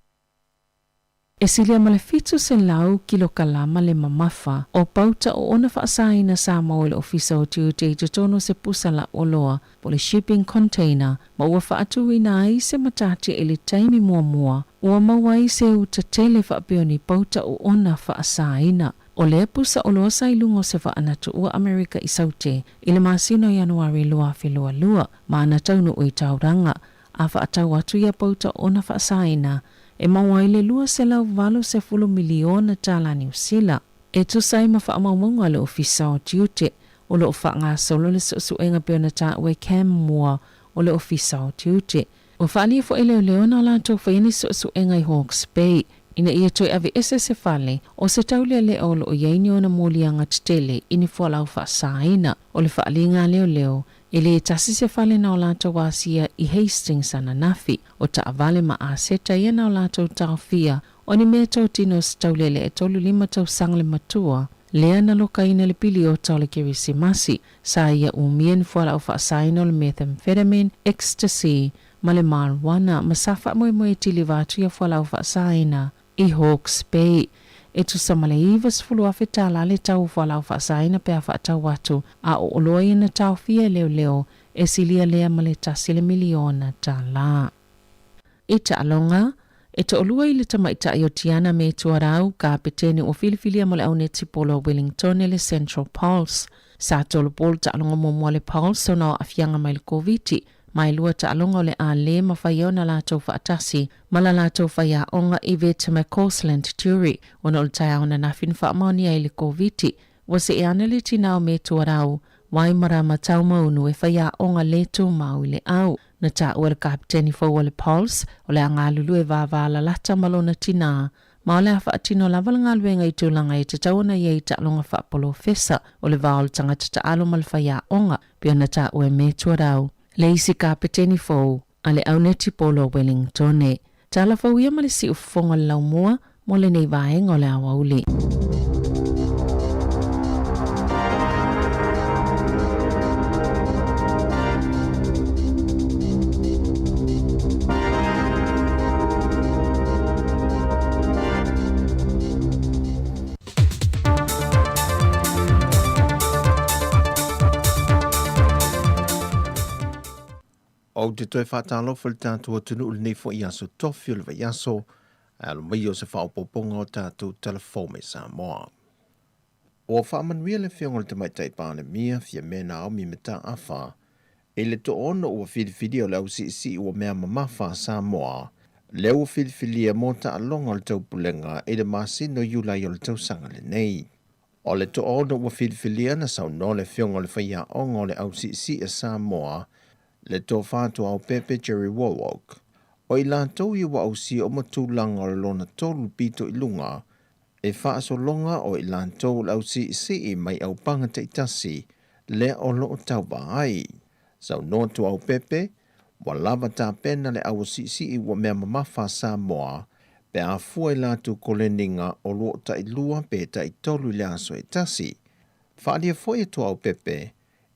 E silia ma le 700 kilokalama le mamafa o pauta o ona faasaina sa maua i le Ofisa o Tiute i totonu o se pusa lauoloa po o le shipping container ma ua faatuina ai se matatia i le taimi muamua ua maua ai se uta tele faapea o ni pauta o ona faasaina. O lea pusa oloa sa i luga o se vaa na tuua Amerika i Saute i le masina o Ianuari 2022 ma ana taunuu i Tauranga a faatau atu ia pauta o ona faasaina e maua ai le $280 miliona tala Niu Sila. E tusa ai ma faamaumauga a le Ofisa o Tiute, o lo o faagasolo le suesuega pei ona taua e Cam Moore o le Ofisa o Tiute. Ua faaalia foi e leoleo na latou faia ni suesuega i Hawke's Bay ina ia toe aveese se fale o se taulealea o lo o i ai ni ona moliaga tetele i ni fualaau faasaina. O le faaliga a leoleo, e le tasi se fale na o latou asia i Hastings ananafi, o taavale ma aseta ia na o latou taofia o ni mea totino o se taulealea e 35 tausaga le matua, lea na lokaina le piliota o le Kerisimasi, sa ia umia ni fualaau faasaina o le methamphetamine, ecstasy, ma le marijuana ma sa faamoemoe e tiliva atu ia fualaau faasaina i Hawke's Bay. E tusa ma le $90,000 tala le tau o fualaau faasaina pe a faatau atu, a o oloa ia na taofia e leoleo e silia lea ma le tasi le miliona tala. I taaloga, e toalua i le tamaitai o Tiana me Tuarau, kapetene ua filifilia mo le au netipolo a Wellingtone le Central Pulse. Sa tolopo le taaloga muamua a le Pulse ona o aafiaga mai le Koviti, ma e lua taaloga o le a le mafai ai ona latou faatasi ma la latou faiaoga Yvette McCausland Durie ona o le taeao ananafi na faamaonia ai le Koviti. Ua see ane le tinā o me Tuarau. Waimarama Taumaunu e faiaoga le tumau i le au. Na taua e le Kapeteni fou o le Pulse, o le a galulue vavalalata ma lona tinā, ma o le a faatino lava le galuega i tulaga e tatau ona i ai i taaloga faapolofesa o le va o le tagata taalo ma le faiaoga, pei ona taua e Metuarau, le isi Kapeteni fou a le au netipolo o Wellingtone. Tala fou ia ma le siufofoga o le laumua mo lenei vaega o le aoauli. Ou te toe faatalofa i le tatou atunuu i lenei foi aso tofi o le vaiaso, ae alo mai o se faaopoopoga o tatou tala fou mai Samoa. Ua faamanuia le Afioga i le Tamaitai Palemia Fiame Naomi Mataafa i le toaono ua filifilia o le ausiisii ua mea mamafa a Samoa, lea ua filifilia mo taaloga o le taupulega i le masina o Iulai o le tausaga lenei. O le toaono ua filifilia na saunoa le Afioga i le Faiaoga o le Ausiisii a Samoa, le Tofa Tuaopepe Jerry Wallwork. O i latou ia ua ausia uma tulaga o le lona tolu pito i luga, e faasologa o i latou o le ausiisii mai aupaga taitasi lea o lo o tauva ai. Saunoa Tuaopepe, ua lava tapena le auasiisii ua mea mamafa a Samoa pe a fua i latou koleniga o luo tailua pe taitolu i le aso e tasi. Faaalia foi e Tuaopepe,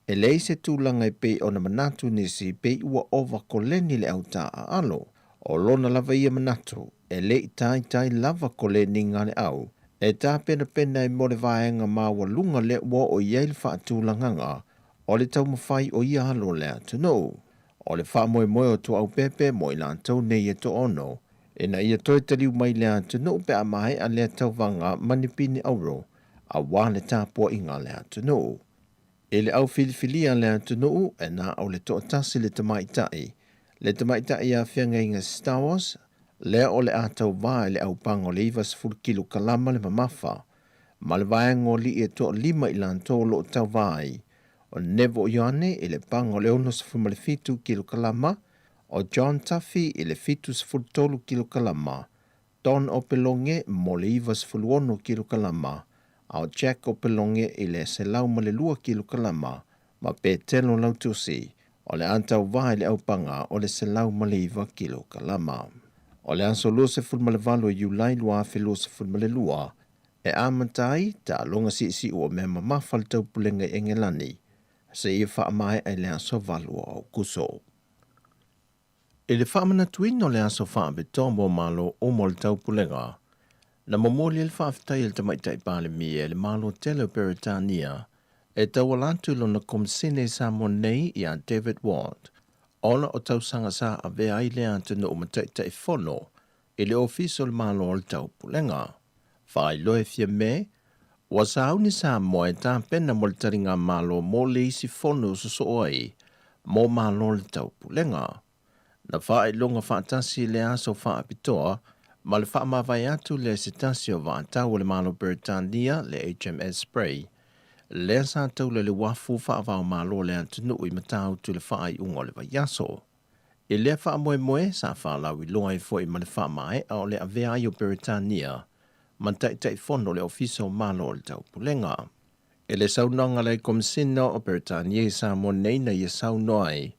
e leai se tulaga e pei ona manatu nisi pei ua ova koleni le autā aalo. O lona lava ia manatu, e le i taitai lava koleniga a le au, e tapenapena ai mo le vaega maualuga lea ua oo i ai le faatulagaga o le taumafai o ia alo o le atunuu. O le faamoemoe o Tuaaupepe mo i latou nei e toaono, ina ia toe taliu mai i le atunuu pe a maea lea tauvaga ma ni pine auro aua le tapuaiga a le atunuu. I le au filifilia a le atunuu, e na o le toatasi le tamaitai, le tamaitai ia Feagaiga Stowers, lea o le a tauva i le aupaga o le 90 kilokalama le mamafa, ma le vaega o alii e toalima i latou o lo o tauva ai, o Neville Ioane i le paga o le 67 kilokalama, o John Tuffy i le 73 kilokalama, Don Opeloge mo le 96 kilokalama, a o Jack Opeloge i le 102 kilokalama, ma Petelo Lautusi o le a tauva i le aupaga o le 109 kilokalama. O le aso 28 o Iulai 2022, e amata ai taaloga siisiu o mea mamafa le taupulega i Engelani, seia faamaea i le aso 8 o Aokuso. I le faamanatuina o le aso faapitoa mo Malo uma o le Taupulega, na momoli ai le faafetai a le Tamaitai Palemia i le Malo tele o Peretania e tauala atu i lona Komisene i Samoa nei ia David Ward, ona o tausaga sa avea ai lea atunuu ma Taitaifono i le Ofisa o le Malo o le Taupulega. Faailoa e Fiame, ua sauni Samoa e tapena mo le taligamalo mo le isi fono e sosoo ai mo Malo o le Taupulega. Na faailoga faatasi le aso faapitoa ma le faamavae atu lea i se tasi o vaatau o le Malo Peretania, le HMS Spray, lea sa taula i le uafu faava-o-Malo o le atunuu i Matautu i le faaiuga o le vaiaso. I lea faamoemoe, sa faalauiloa ai foi ma le faamaea o le avea ai o Peretania ma Taitaifono o le Ofisa o Malo o le Taupulega. I le saunoaga a le Komisina o Peretania i Samoa nei na ia saunoa ai,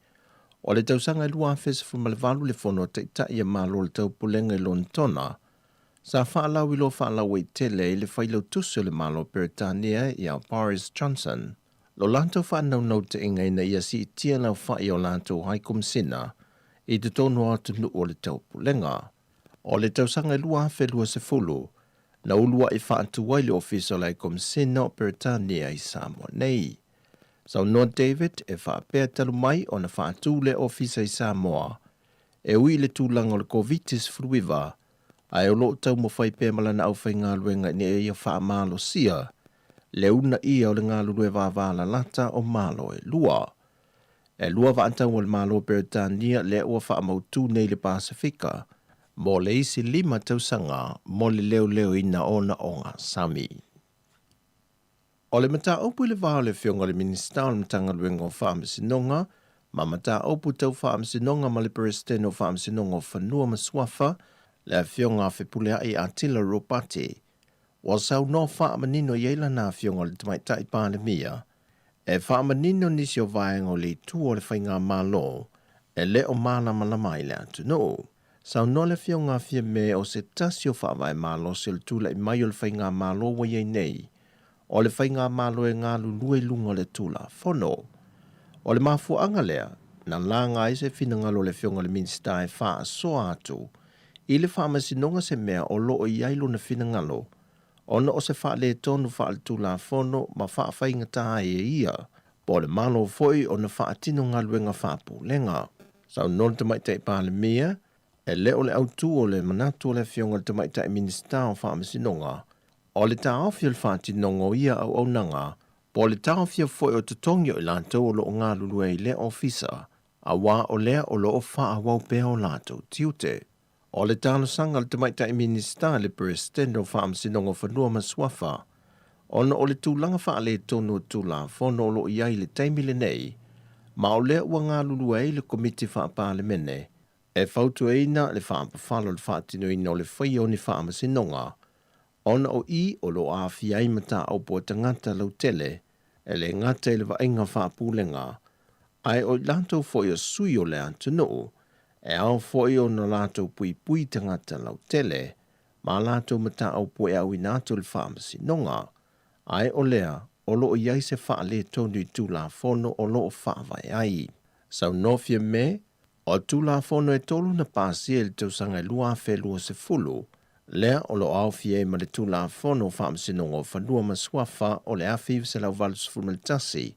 o le tausaga e 2018 le Fono a Taitai a Malo o le Taupulega i Lonetona, sa faalauiloa faalauaitele ai le Failautusi o le Malo o Peretania ia Boris Johnson Lo latou faanaunautaiga ina ia siitia le aofai o latou haikomisina i totonu o atunuu o le taupulega. O le tausaga e 2020, na uluai faatu ai le Ofisa o le Haikomisina o Peretania i Samoa nei. Saunoa David e faapea talu mai ona faatu lea ofisa i Samoa, e ui i le tulaga o le Koviti-19, ae o lo o taumafai pea ma lana aufaigaluega ina ia faamalosia le uunaia o le galulue vavalalata o Malo e lua. E lua vaatau a le Malo o Peretania lea ua faamautu nei i le Pasefika mo le isi lima tausaga mo le leoleoina o ogaoga sami. O le mataupu i le va o le Afioga i le Minisita o le Matagaluega o Faamasinoga ma Mataupu Tau Faamasinoga ma le Peresetene o Faamasinoga o Fanua ma Suafa, le Afioga a Fepuleai Atila Ropati, ua saunoa faamanino i ai lana Afioga i le Tamaitai Palemia e faamanino nisi o vaega o le itu o le Faigamalo e le o malamalama ai le atunuu. Saunoa le Afioga a Fiame o se tasi o faavae malosi o le tulai mai o le Faigamalo ua i ai nei, o le Faigamalo e galulue i luga o le Tulafono. O le mafuaaga lea na laga ai se finagalo o le Afioga i le Minisita e faasoa atu i le Faamasinoga se mea o lo o i ai lona finagalo ona o se faaletonu faaletulafono ma faafaigata ai e ia po o le Malo foi ona faatino galuega faapulega. Saunoa le Tamaitai Palemia, e le o le autu o le manatu o le Afioga i le Tamaitai Minisita o Faamasinoga, o le taofi o le faatinoga o ia auaunaga po o le taofia foi o totogi o i latou o lo o galulue i lea ofisa, auā o lea o lo o faaauau pea o latou tiute. O le talosaga a le Tamaitai Minisita i le Peresetene o Faamasinoga o Fanua ma Suafa, ona o le tulaga faaletonu o Tulafono o lo o i ai i le taimi lenei, ma o lea ua galulue ai le Komiti Faa-Palemene e fautuaina le faapafala o le faatinoina o le faia o ni faamasinoga, ona o i o lo o aafia ai mataupu a tagata lautele e le gata i le vaaiga faapulega, ae o i latou foi o sui o le atunuu, e ao foi ona latou puipui tagata lautele ma a latou mataupu e auina atu i le faamasinoga, ae o lea o lo o i ai se faaletonu i Tulafono o lo o faavae ai. Saunoa Fiame, O Tulafono e tolu na pasia i le tausaga e 2020, lea o lo o aofia ai ma le Tulafono o Faamasinoga o Fanua ma Suafa o le 1981,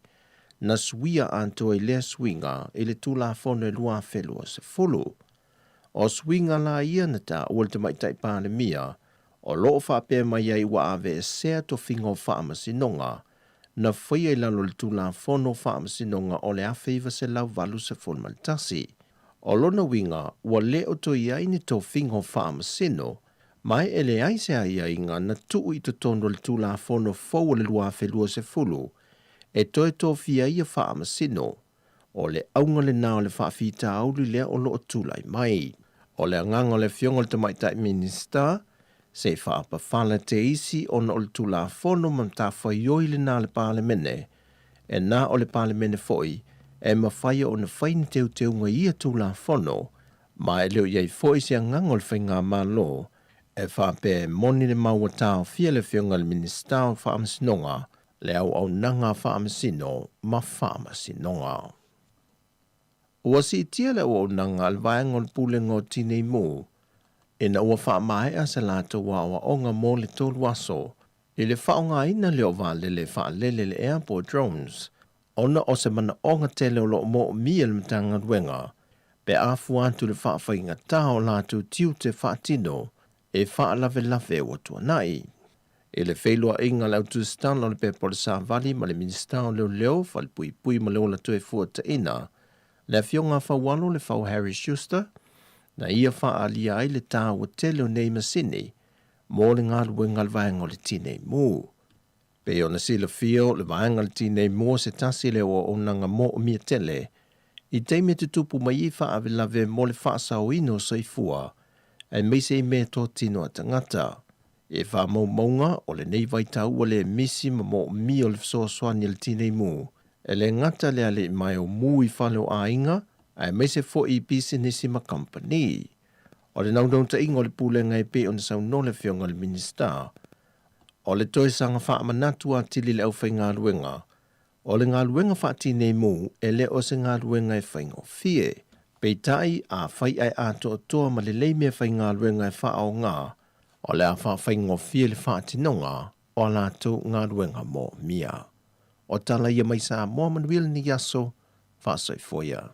na suia atoa i lea suiga i le Tulafono e 2020. O suiga la ia na taua e le Tamaitai Palemia o lo o faapea mai ai ua aveesea tofiga o faamasinoga na faia i lalo o le Tulafono o Faamasinoga o le 1981. O lona uiga, ua le o toe i ai ni tofiga o faamasino, ma e leai se aiaiga na tuu i totonu o le Tulafono fou o le 2020 e toe tofia ai ia faamasino. O le auga lena o le faafitauli lea o lo o tulai mai. O le agaga o le Afioga i le Tamaitai Minisita, se i faapafala te isi ona o le Tulafono ma matafaioi lena a le Palemene, e na o le Palemene foi e mafai ona fai ni teuteuga i ia Tulafono, ma e le o i ai foi se agaga o le Faigamalo e faapea e moni le mau ua taofia le Afioga i le Minisita o Faamasinoga le auaunaga faamasino ma faamasinoga. Ua siitia le auaunaga a le vaega o le Pulega o Tinei Mu ina ua faamaea se latou aoaoga mo le tolu aso i le faaaogaina lea o vaalele faalele le ea po o drones ona o se manaoga tele o lo o moomia e le Matagaluega pe a fua atu i le faafaigata o latou tiute faatino e faalavelave ua tuanai. I le feiloaiga a le Autusitala o le Pepa o le Savali ma le Minisita o Leoleo, Falepuipui ma le Ola Toefuataina, le Afioga a Faualo Lefau Harry Schuster, na ia faaalia ai le taua tele o nei masini mo le galuega a le vaega o le Tinei Mu. Pei ona silafia o le vaega o le Tinei Mu o se tasi lea o auaunaga moomia tele i taimi e tutupu mai ai faalavelave mo le faasaoina o soifua aemaise i meatotino a tagata. I faamaumauga o lenei vaitau ua le misi ma moomia o le fesoasoani a le Tinei Mu, e le gata le alii mai o mu i fale o aiga, aemaise foi i pisinisi ma kamupani. O le naunautaiga o le Pulega e pei ona saunoa le Afioga i le Minisita, o le toe saga faamanatu atili i le aufaigaluega, O le galuega faatinei mu e le o se galuega e faigofie. Peitai, afai ae atoatoa ma lelei meafaigaluega e faaaoga, o le a faafaigofie le faatinoga o a latou galuega moomia. O tala ia mai Samoa manuia lenei aso, faasoifua ia.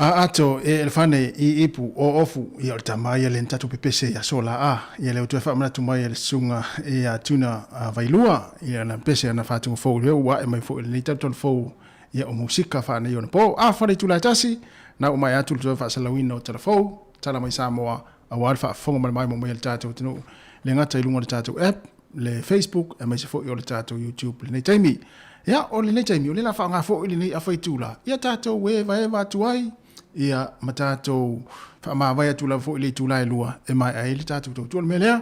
A ato e elefane i ipu o ofu ia o le tama ia le tatou pepese ia sola a ia le o toe faamanatu mai e le susuga ia Tuna Vailua ia na pese ana faatuga fou lea ua ae mai foi i lenei talatala fou ia o musika faanei ona po a fale itula e tasi na uma ai atu le toe faasalauina o tala fou tala mai Samoa aua le faafofoga ma le maimoa mai a le tatou atunuu le gata i luga o le tatou app le Facebook aemaise foi o le tatou YouTube i lenei taimi. Ia, o lenei taimi, o lea o le a faaaoga foi lenei afa itula ia tatou evaeva atu ai, ia ma tatou faamavae atu lava foi i le itula e 2 e maea ai le tatou tautua. O le mea lea, e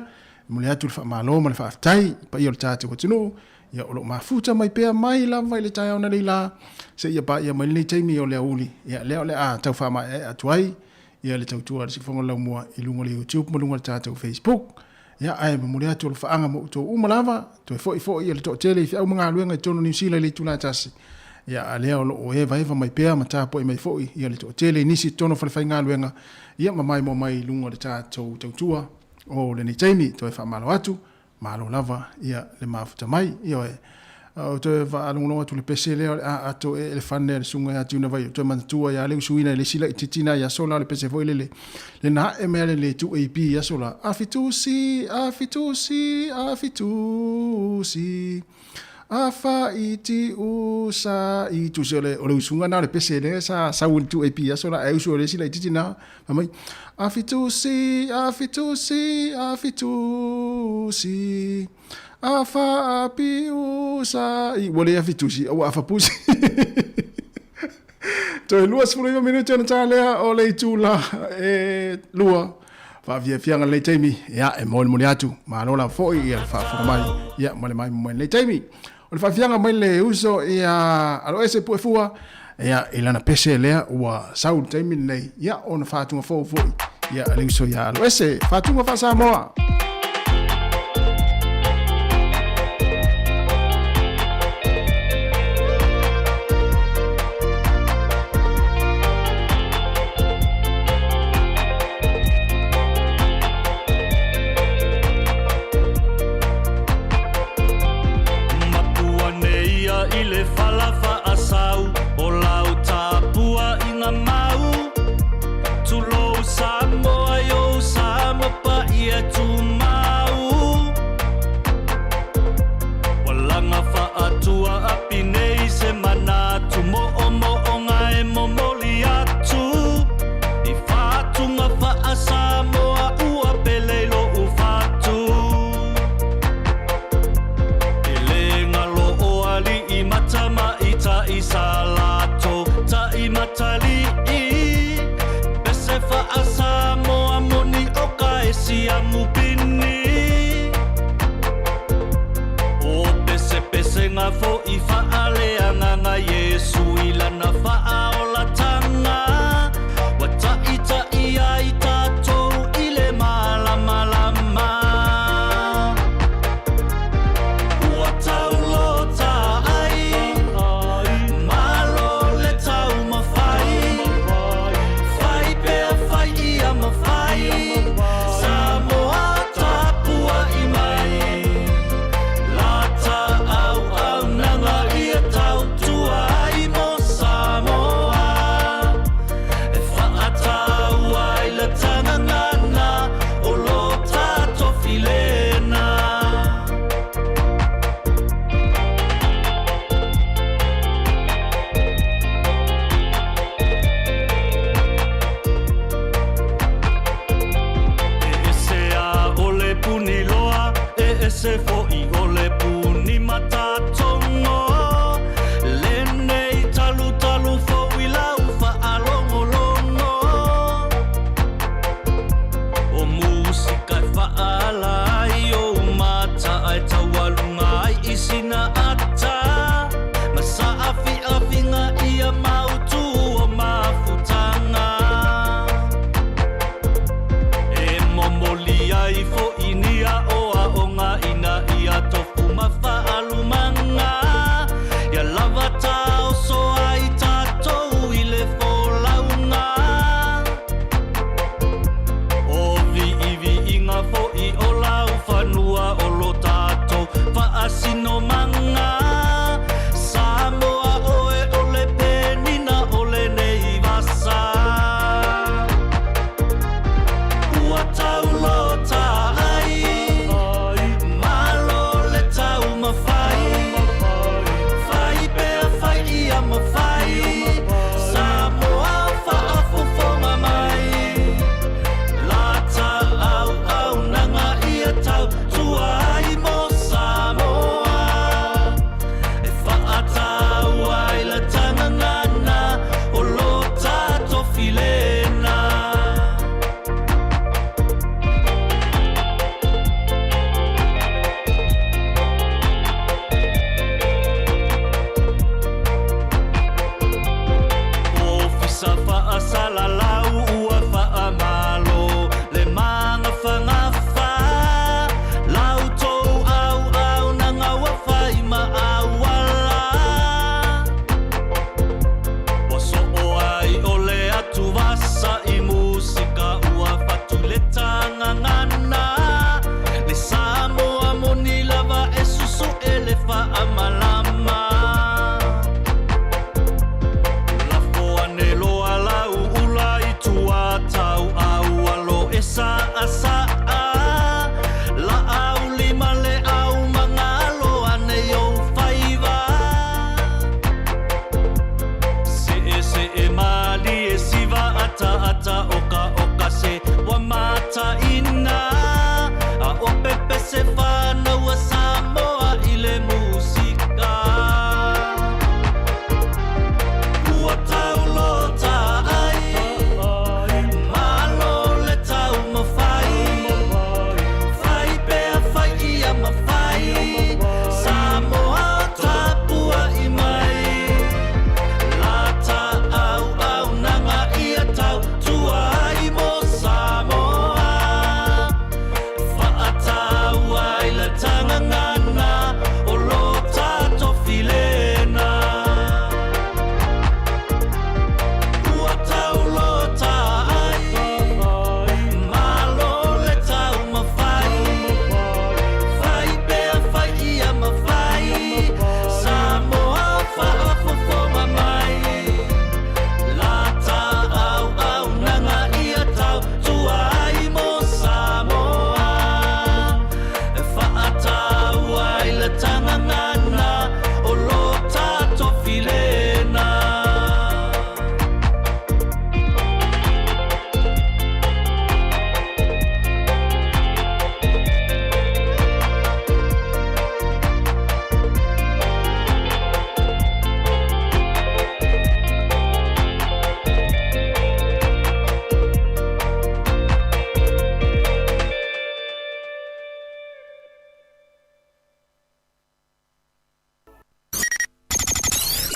momoli atu le faamalo ma le faafetai i paia o le tatou atunuu, ia o lo o mafuta mai pea mai lava i le taeao nei la seia paia mai lenei taimi o le aoauli, ia lea o le a tau faamaeaea atu ai ia le tautua a le Siufofoga o le Laumua i luga o le YouTube ma luga o le tatou Facebook. Ia, ae momoli atu alofaaga mo outou uma lava, toe foi foi le toatele i feau ma galuega i totonu o Niu Sila i le itula e tasi. Ia, a lea o lo o evaeva mai pea ma tapuai mai foi ia le toatele i nisi i totonu o falefaigaluega, ia ma maimoa mai i luga o le tatou tautua o lenei taimi. Toe faamalo atu, malo lava ia le mafuta mai. Ioe. O toe faalogologo atu i le pese lea o le a ato e elefane a le susuga ia Tiuna Vaio, toe manatua ia le usuina i le isi laitiiti na i aso la o le pese foi lele, le na ae mai le le 2AP i aso la, a fitusi, a fitusi, a fitusi, a fa i ti u sa i tusi o le, o le usuga na o le pese lea sa sau i le 2AP i aso la, ae usu o le isi laitiiti na, fai mai, a fitusi, a fitusi, a fitusi, A fa a pi u sa i ua le afi tusi ua afa pusi. Toe 29 minute ona ta lea o le itula e lua. Faafiafiaga lenei taimi, ia e molimoli atu, malo lava foi ia le faafofoga mai, ia ma le maimoa mai lenei taimi. O le faafiaga mai le uso ia Aloese Puefua, ia i lana pese lea ua sau i le taimi lenei, ia ona faatuga fou foi ia le uso ia Aloese, faatuga faa-Samoa. Matua nei ia i le fala faasau o lau tapua i nga mau. Tulou Samoa i ou sa ma paia tumau. Walaga faatua api nei se manatu moomooga e momoli atu. I faatuga faa-Samoa ua pele i lou fatu. E le galo o alii ma tamaitai sa latou taimatalii. Pese faa-Samoa moni o ka e siamu pini. O pesepesega fo'i faa-.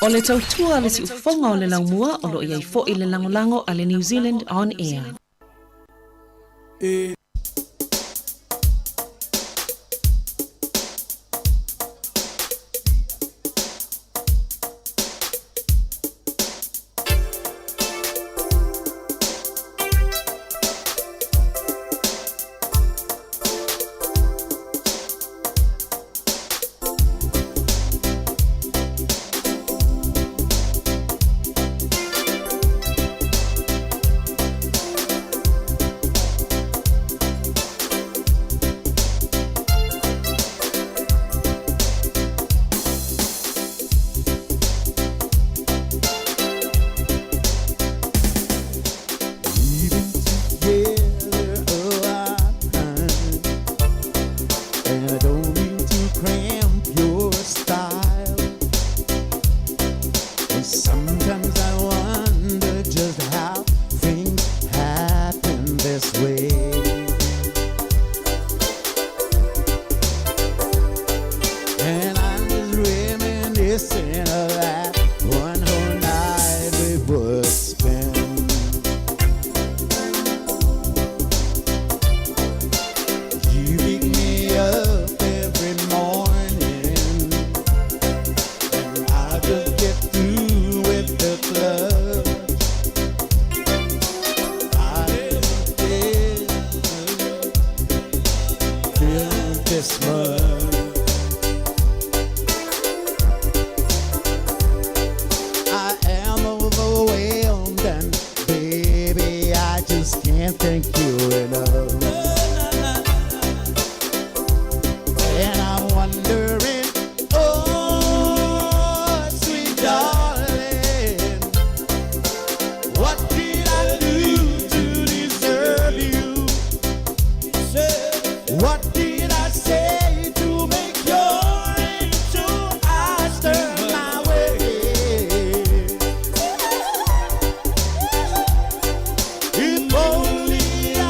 O le tautua a le siufofoga o le laumua o lo o i ai foi le lagolago a le New Zealand On Air. If only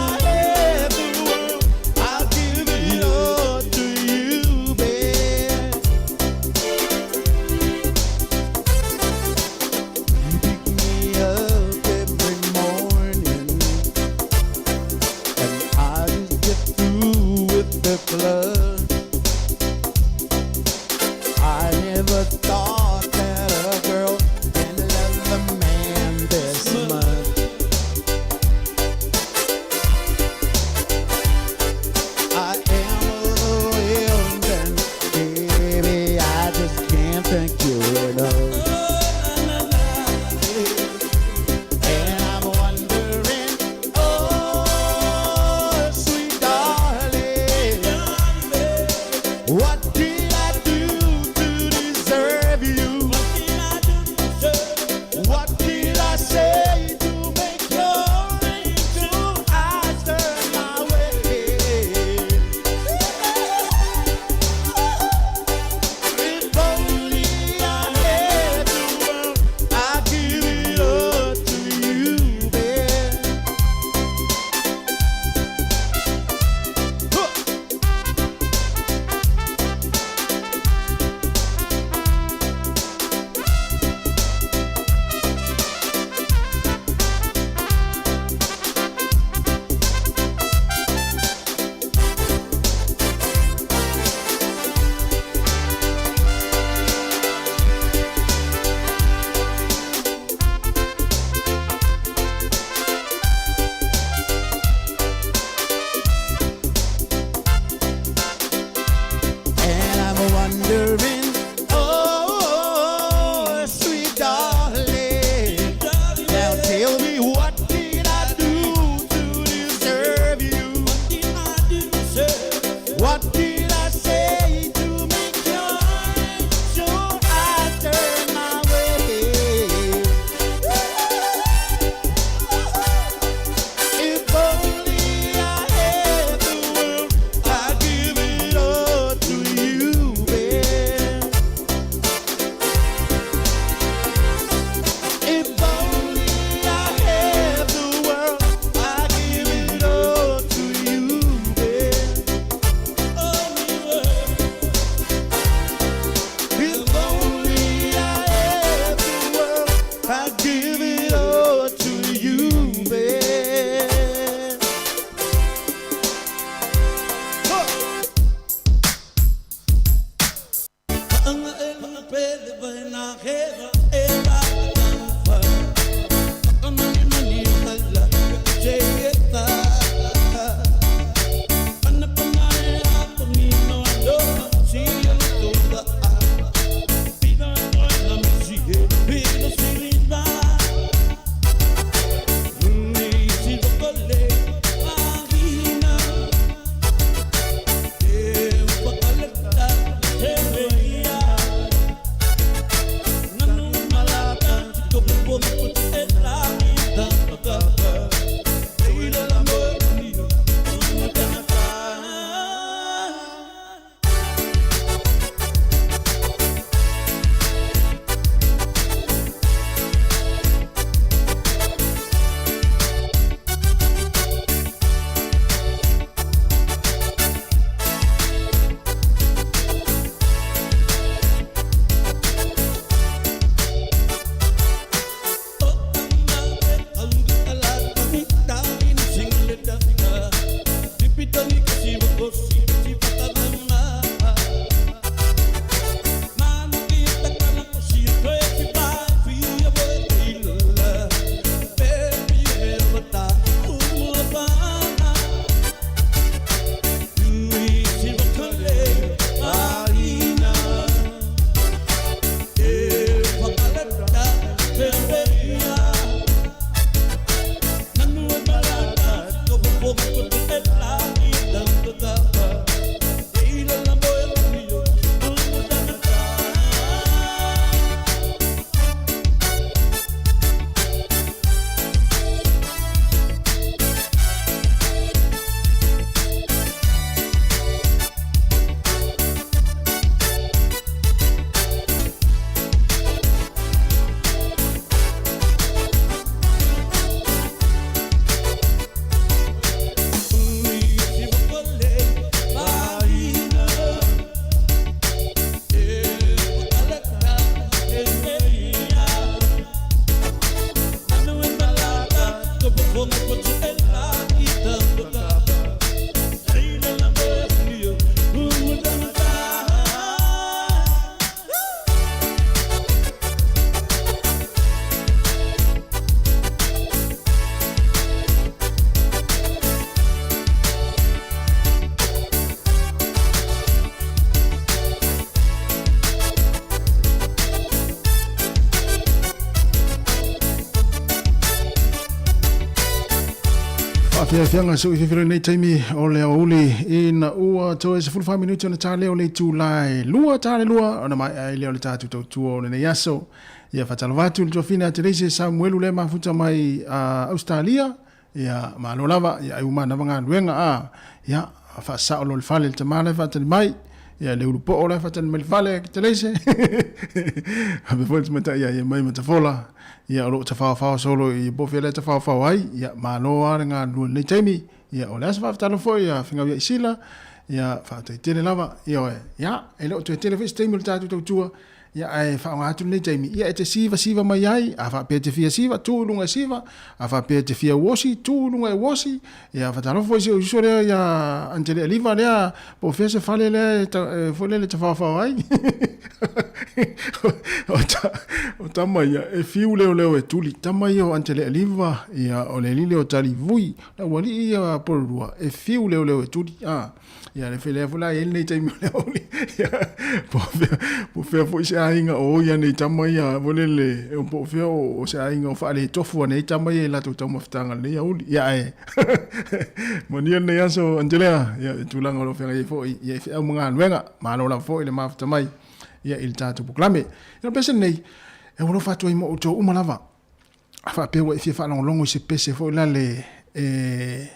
Faafiafiaga seu i fifilo nei taimi o le aoauli ina ua toe 15 minute ona ta lea o le itulā e 2 ta le 2 ona maea ai lea o le tatou tautua o lenei aso. Ia faatalofa atu i le tuafina Teleise Samuelu lea e mafuta mai Australia. Ia malo lava, ia ai ua manava galuega a. Ia faasao loa le fale i le tama la e faatali mai. Ia le ulupoo la e faatali mai le fale Teleise. Faapea foi le tamaitai ia ia mai Matafola. Ia o lo o tafaofao solo i po o fea lea e tafaofao ai. Ia malo lava le galulue i lenei taimi. Ia o le aso faafetalo foi ia Finau ia Isila. Ia faafetai tele lava. Ioe. Ia e le o toe tele foi se taimi o le tatou tautua. Ia, ae faaaoga atu lenei taimi, ia e te sivasiva mai ai, a faapea e te fia siva, tu i luga e siva, a faapea e te fia uosi, tu i luga e uosi. Ia, faatalofa foi i si ou uso lea ia Angelea Liva lea, po o fea se fale lea e, ta, e foi lele tafaofao ai. O, ta, o tama ia, e fiu leoleo e tuli. Tama ia o Angelea Liva, ia, o le alii lea o Talivui, le aualii ia Pololua, e fiu leoleo e tuli. A. Ia le felea foi la i ai lenei taimi o le aoauli. Ia, po o fea, po o fea foi se aiga o oi ane i tama ia, foi lele, po o fea o se aiga o faaletofu ane ai tama ia i latou taumafataga i lenei aoauli. Ia ae, manuia lenei aso Angelea, ia i tulaga o lo o feagai ai foi, ia i feau ma galuega, malo lava foi le mafuta mai, ia i le tatou polokalame. Ia o le pese lenei, e ua alofa atu ai mo outou uma lava. A faapea ua e fia faalogologo i se pese foi lale e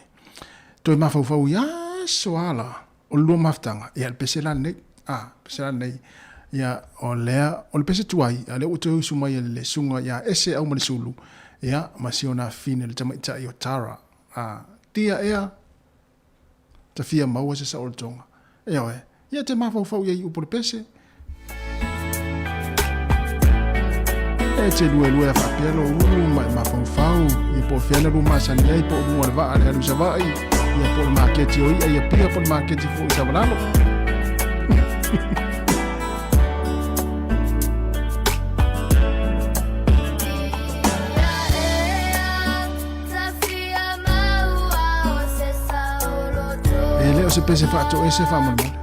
toe mafaufau i aso ala o le lua mafutaga, ia le pese la lenei. A, pese la lenei. Ia, o lea, o le pese tuai, a lea ua toe usu mai e le susuga ia Ese Aumalesulu, ia, ma si ona afine le tamaitai o Tara. A, tia ea, ta fia maua se saolotoga. Ioe, ia te mafaufau i ai i upu o le pese. E te luelue a faapea lou ulu ma e mafaufau, ia po o fea na lua masani ai, po o luga o le vaa le alu i Savaii, ia po o le maketi o i'a i Apia, po o le maketi foi i Savalalo. E le o se pese faatoese faamolemole.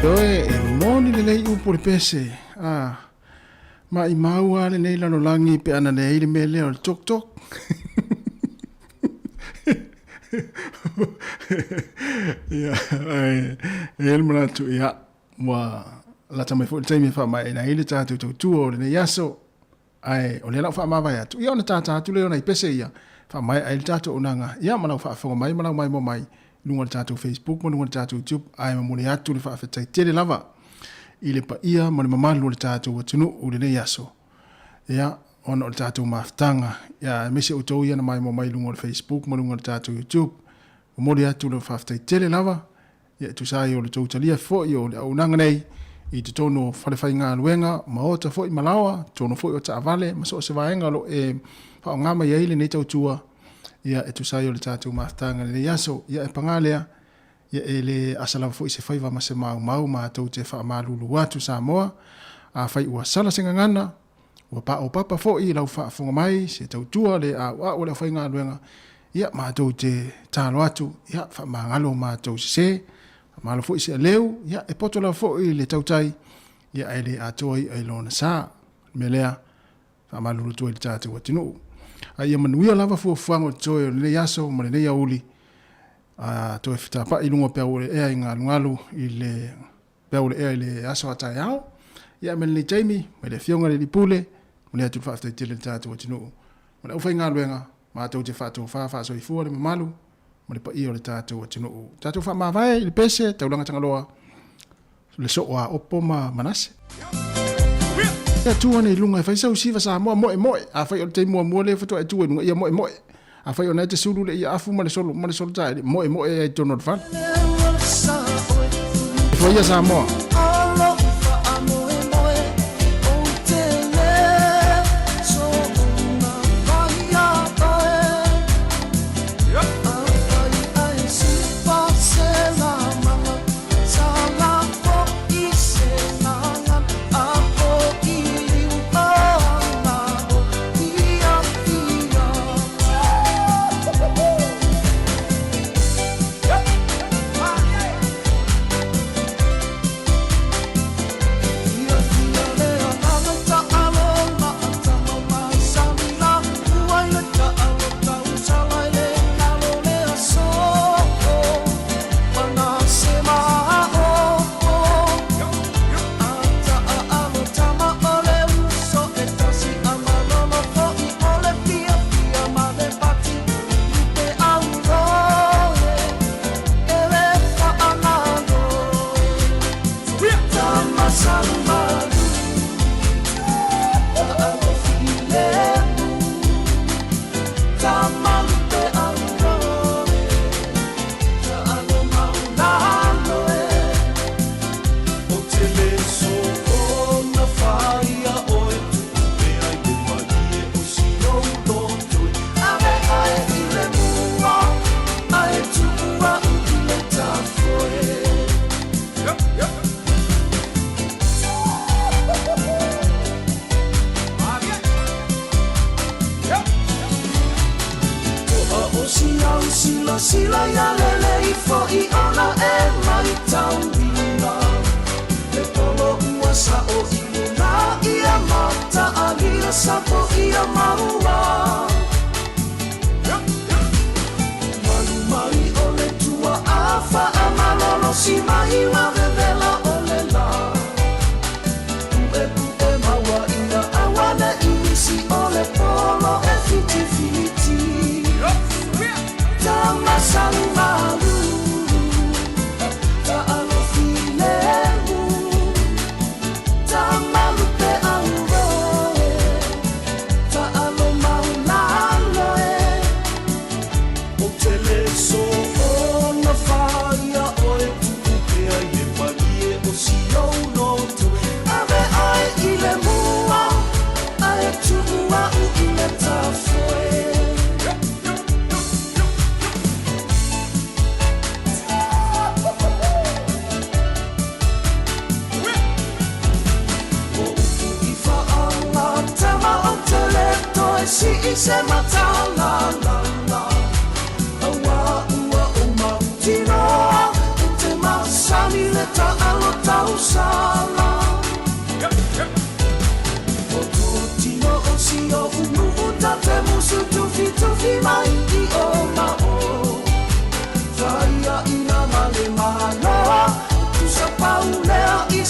Oe, e moni lelei upu o le pese. A, maimau lava lenei lalolagi pe ana leai le mea lea o le TokTok. Ia, ae, e i ai le manatu, ia, ua lata mai foi le taimi e faamaeaina ai le tatou tautua o lenei aso. Ae o lea la ua faamavae atu, ia ona tātā atu lea o nai pese ia, faamaea ai le tatou auaunaga, ia ma lau faafofoga mai ma lau maimoa mai i luga o le tatou Facebook ma luga o le tatou YouTube, ae momoli atu le faafetai tele lava i le paia ma le mamalu o le tatou atunuu i lenei aso, ia, ona o le tatou mafutaga, ia, aemaise outou ia na maimoa mai i luga o le Facebook ma luga o le tatou YouTube. Momoli atu le faafetai tele lava Ia e tusa ai o le tou talia foi o le auaunaga nei i totonu o falefaigaluega, maota foi ma laoa, totonu foi o taavale ma so o se vaega o lo o e faaaoga mai ai lenei tautua, ia e tusa ai o le tatou mafutaga i lenei aso. Ia e paga lea, ia e le asa lava foi se faiva ma se maumau matou te faamalulu atu Samoa, afai ua sala se gagana, ua paopapa foi i lau faafofoga mai se tautua le auau a le aufaigaluega, ia matou te talo atu, ia faamagalo matou sese, faamagalo foi se aleu, ia e poto lava foi le tautai, ia ae le atoa i'a i lona sa. O le mea lea, faamalulu atu ai i le tatou atunuu. A ia manuia lava fuafuaga o totoe o lenei aso ma lenei aoauli, a toe fetapa'i i luga o peau o le ea i galugalu i le Peau o le ea i le aso a taeao. Ia mai lenei taimi, mai le Afioga i le Alii Pule, momoli atu le faafetai tele i le tatou atunuu ma le aufaigaluega, matou te faatofa faasoifua le mamalu ma le paia o le tatou atunuu. Tatou faamavae i le pese, taulaga Tagaloa, le soo a Opo ma Manase. Ia tu ane i luga e fai sau siva Samoa moe moe. Afai o le taimi muamua lea faatoa e tu ai i luga, ia moe moe. Afai o na e te sulu le ia afu ma le solo ma le solo taele, moe moe ai i totonu o le fale. Ifo ia Samoa.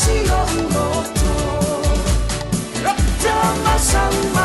Si o uloto. Tama sama.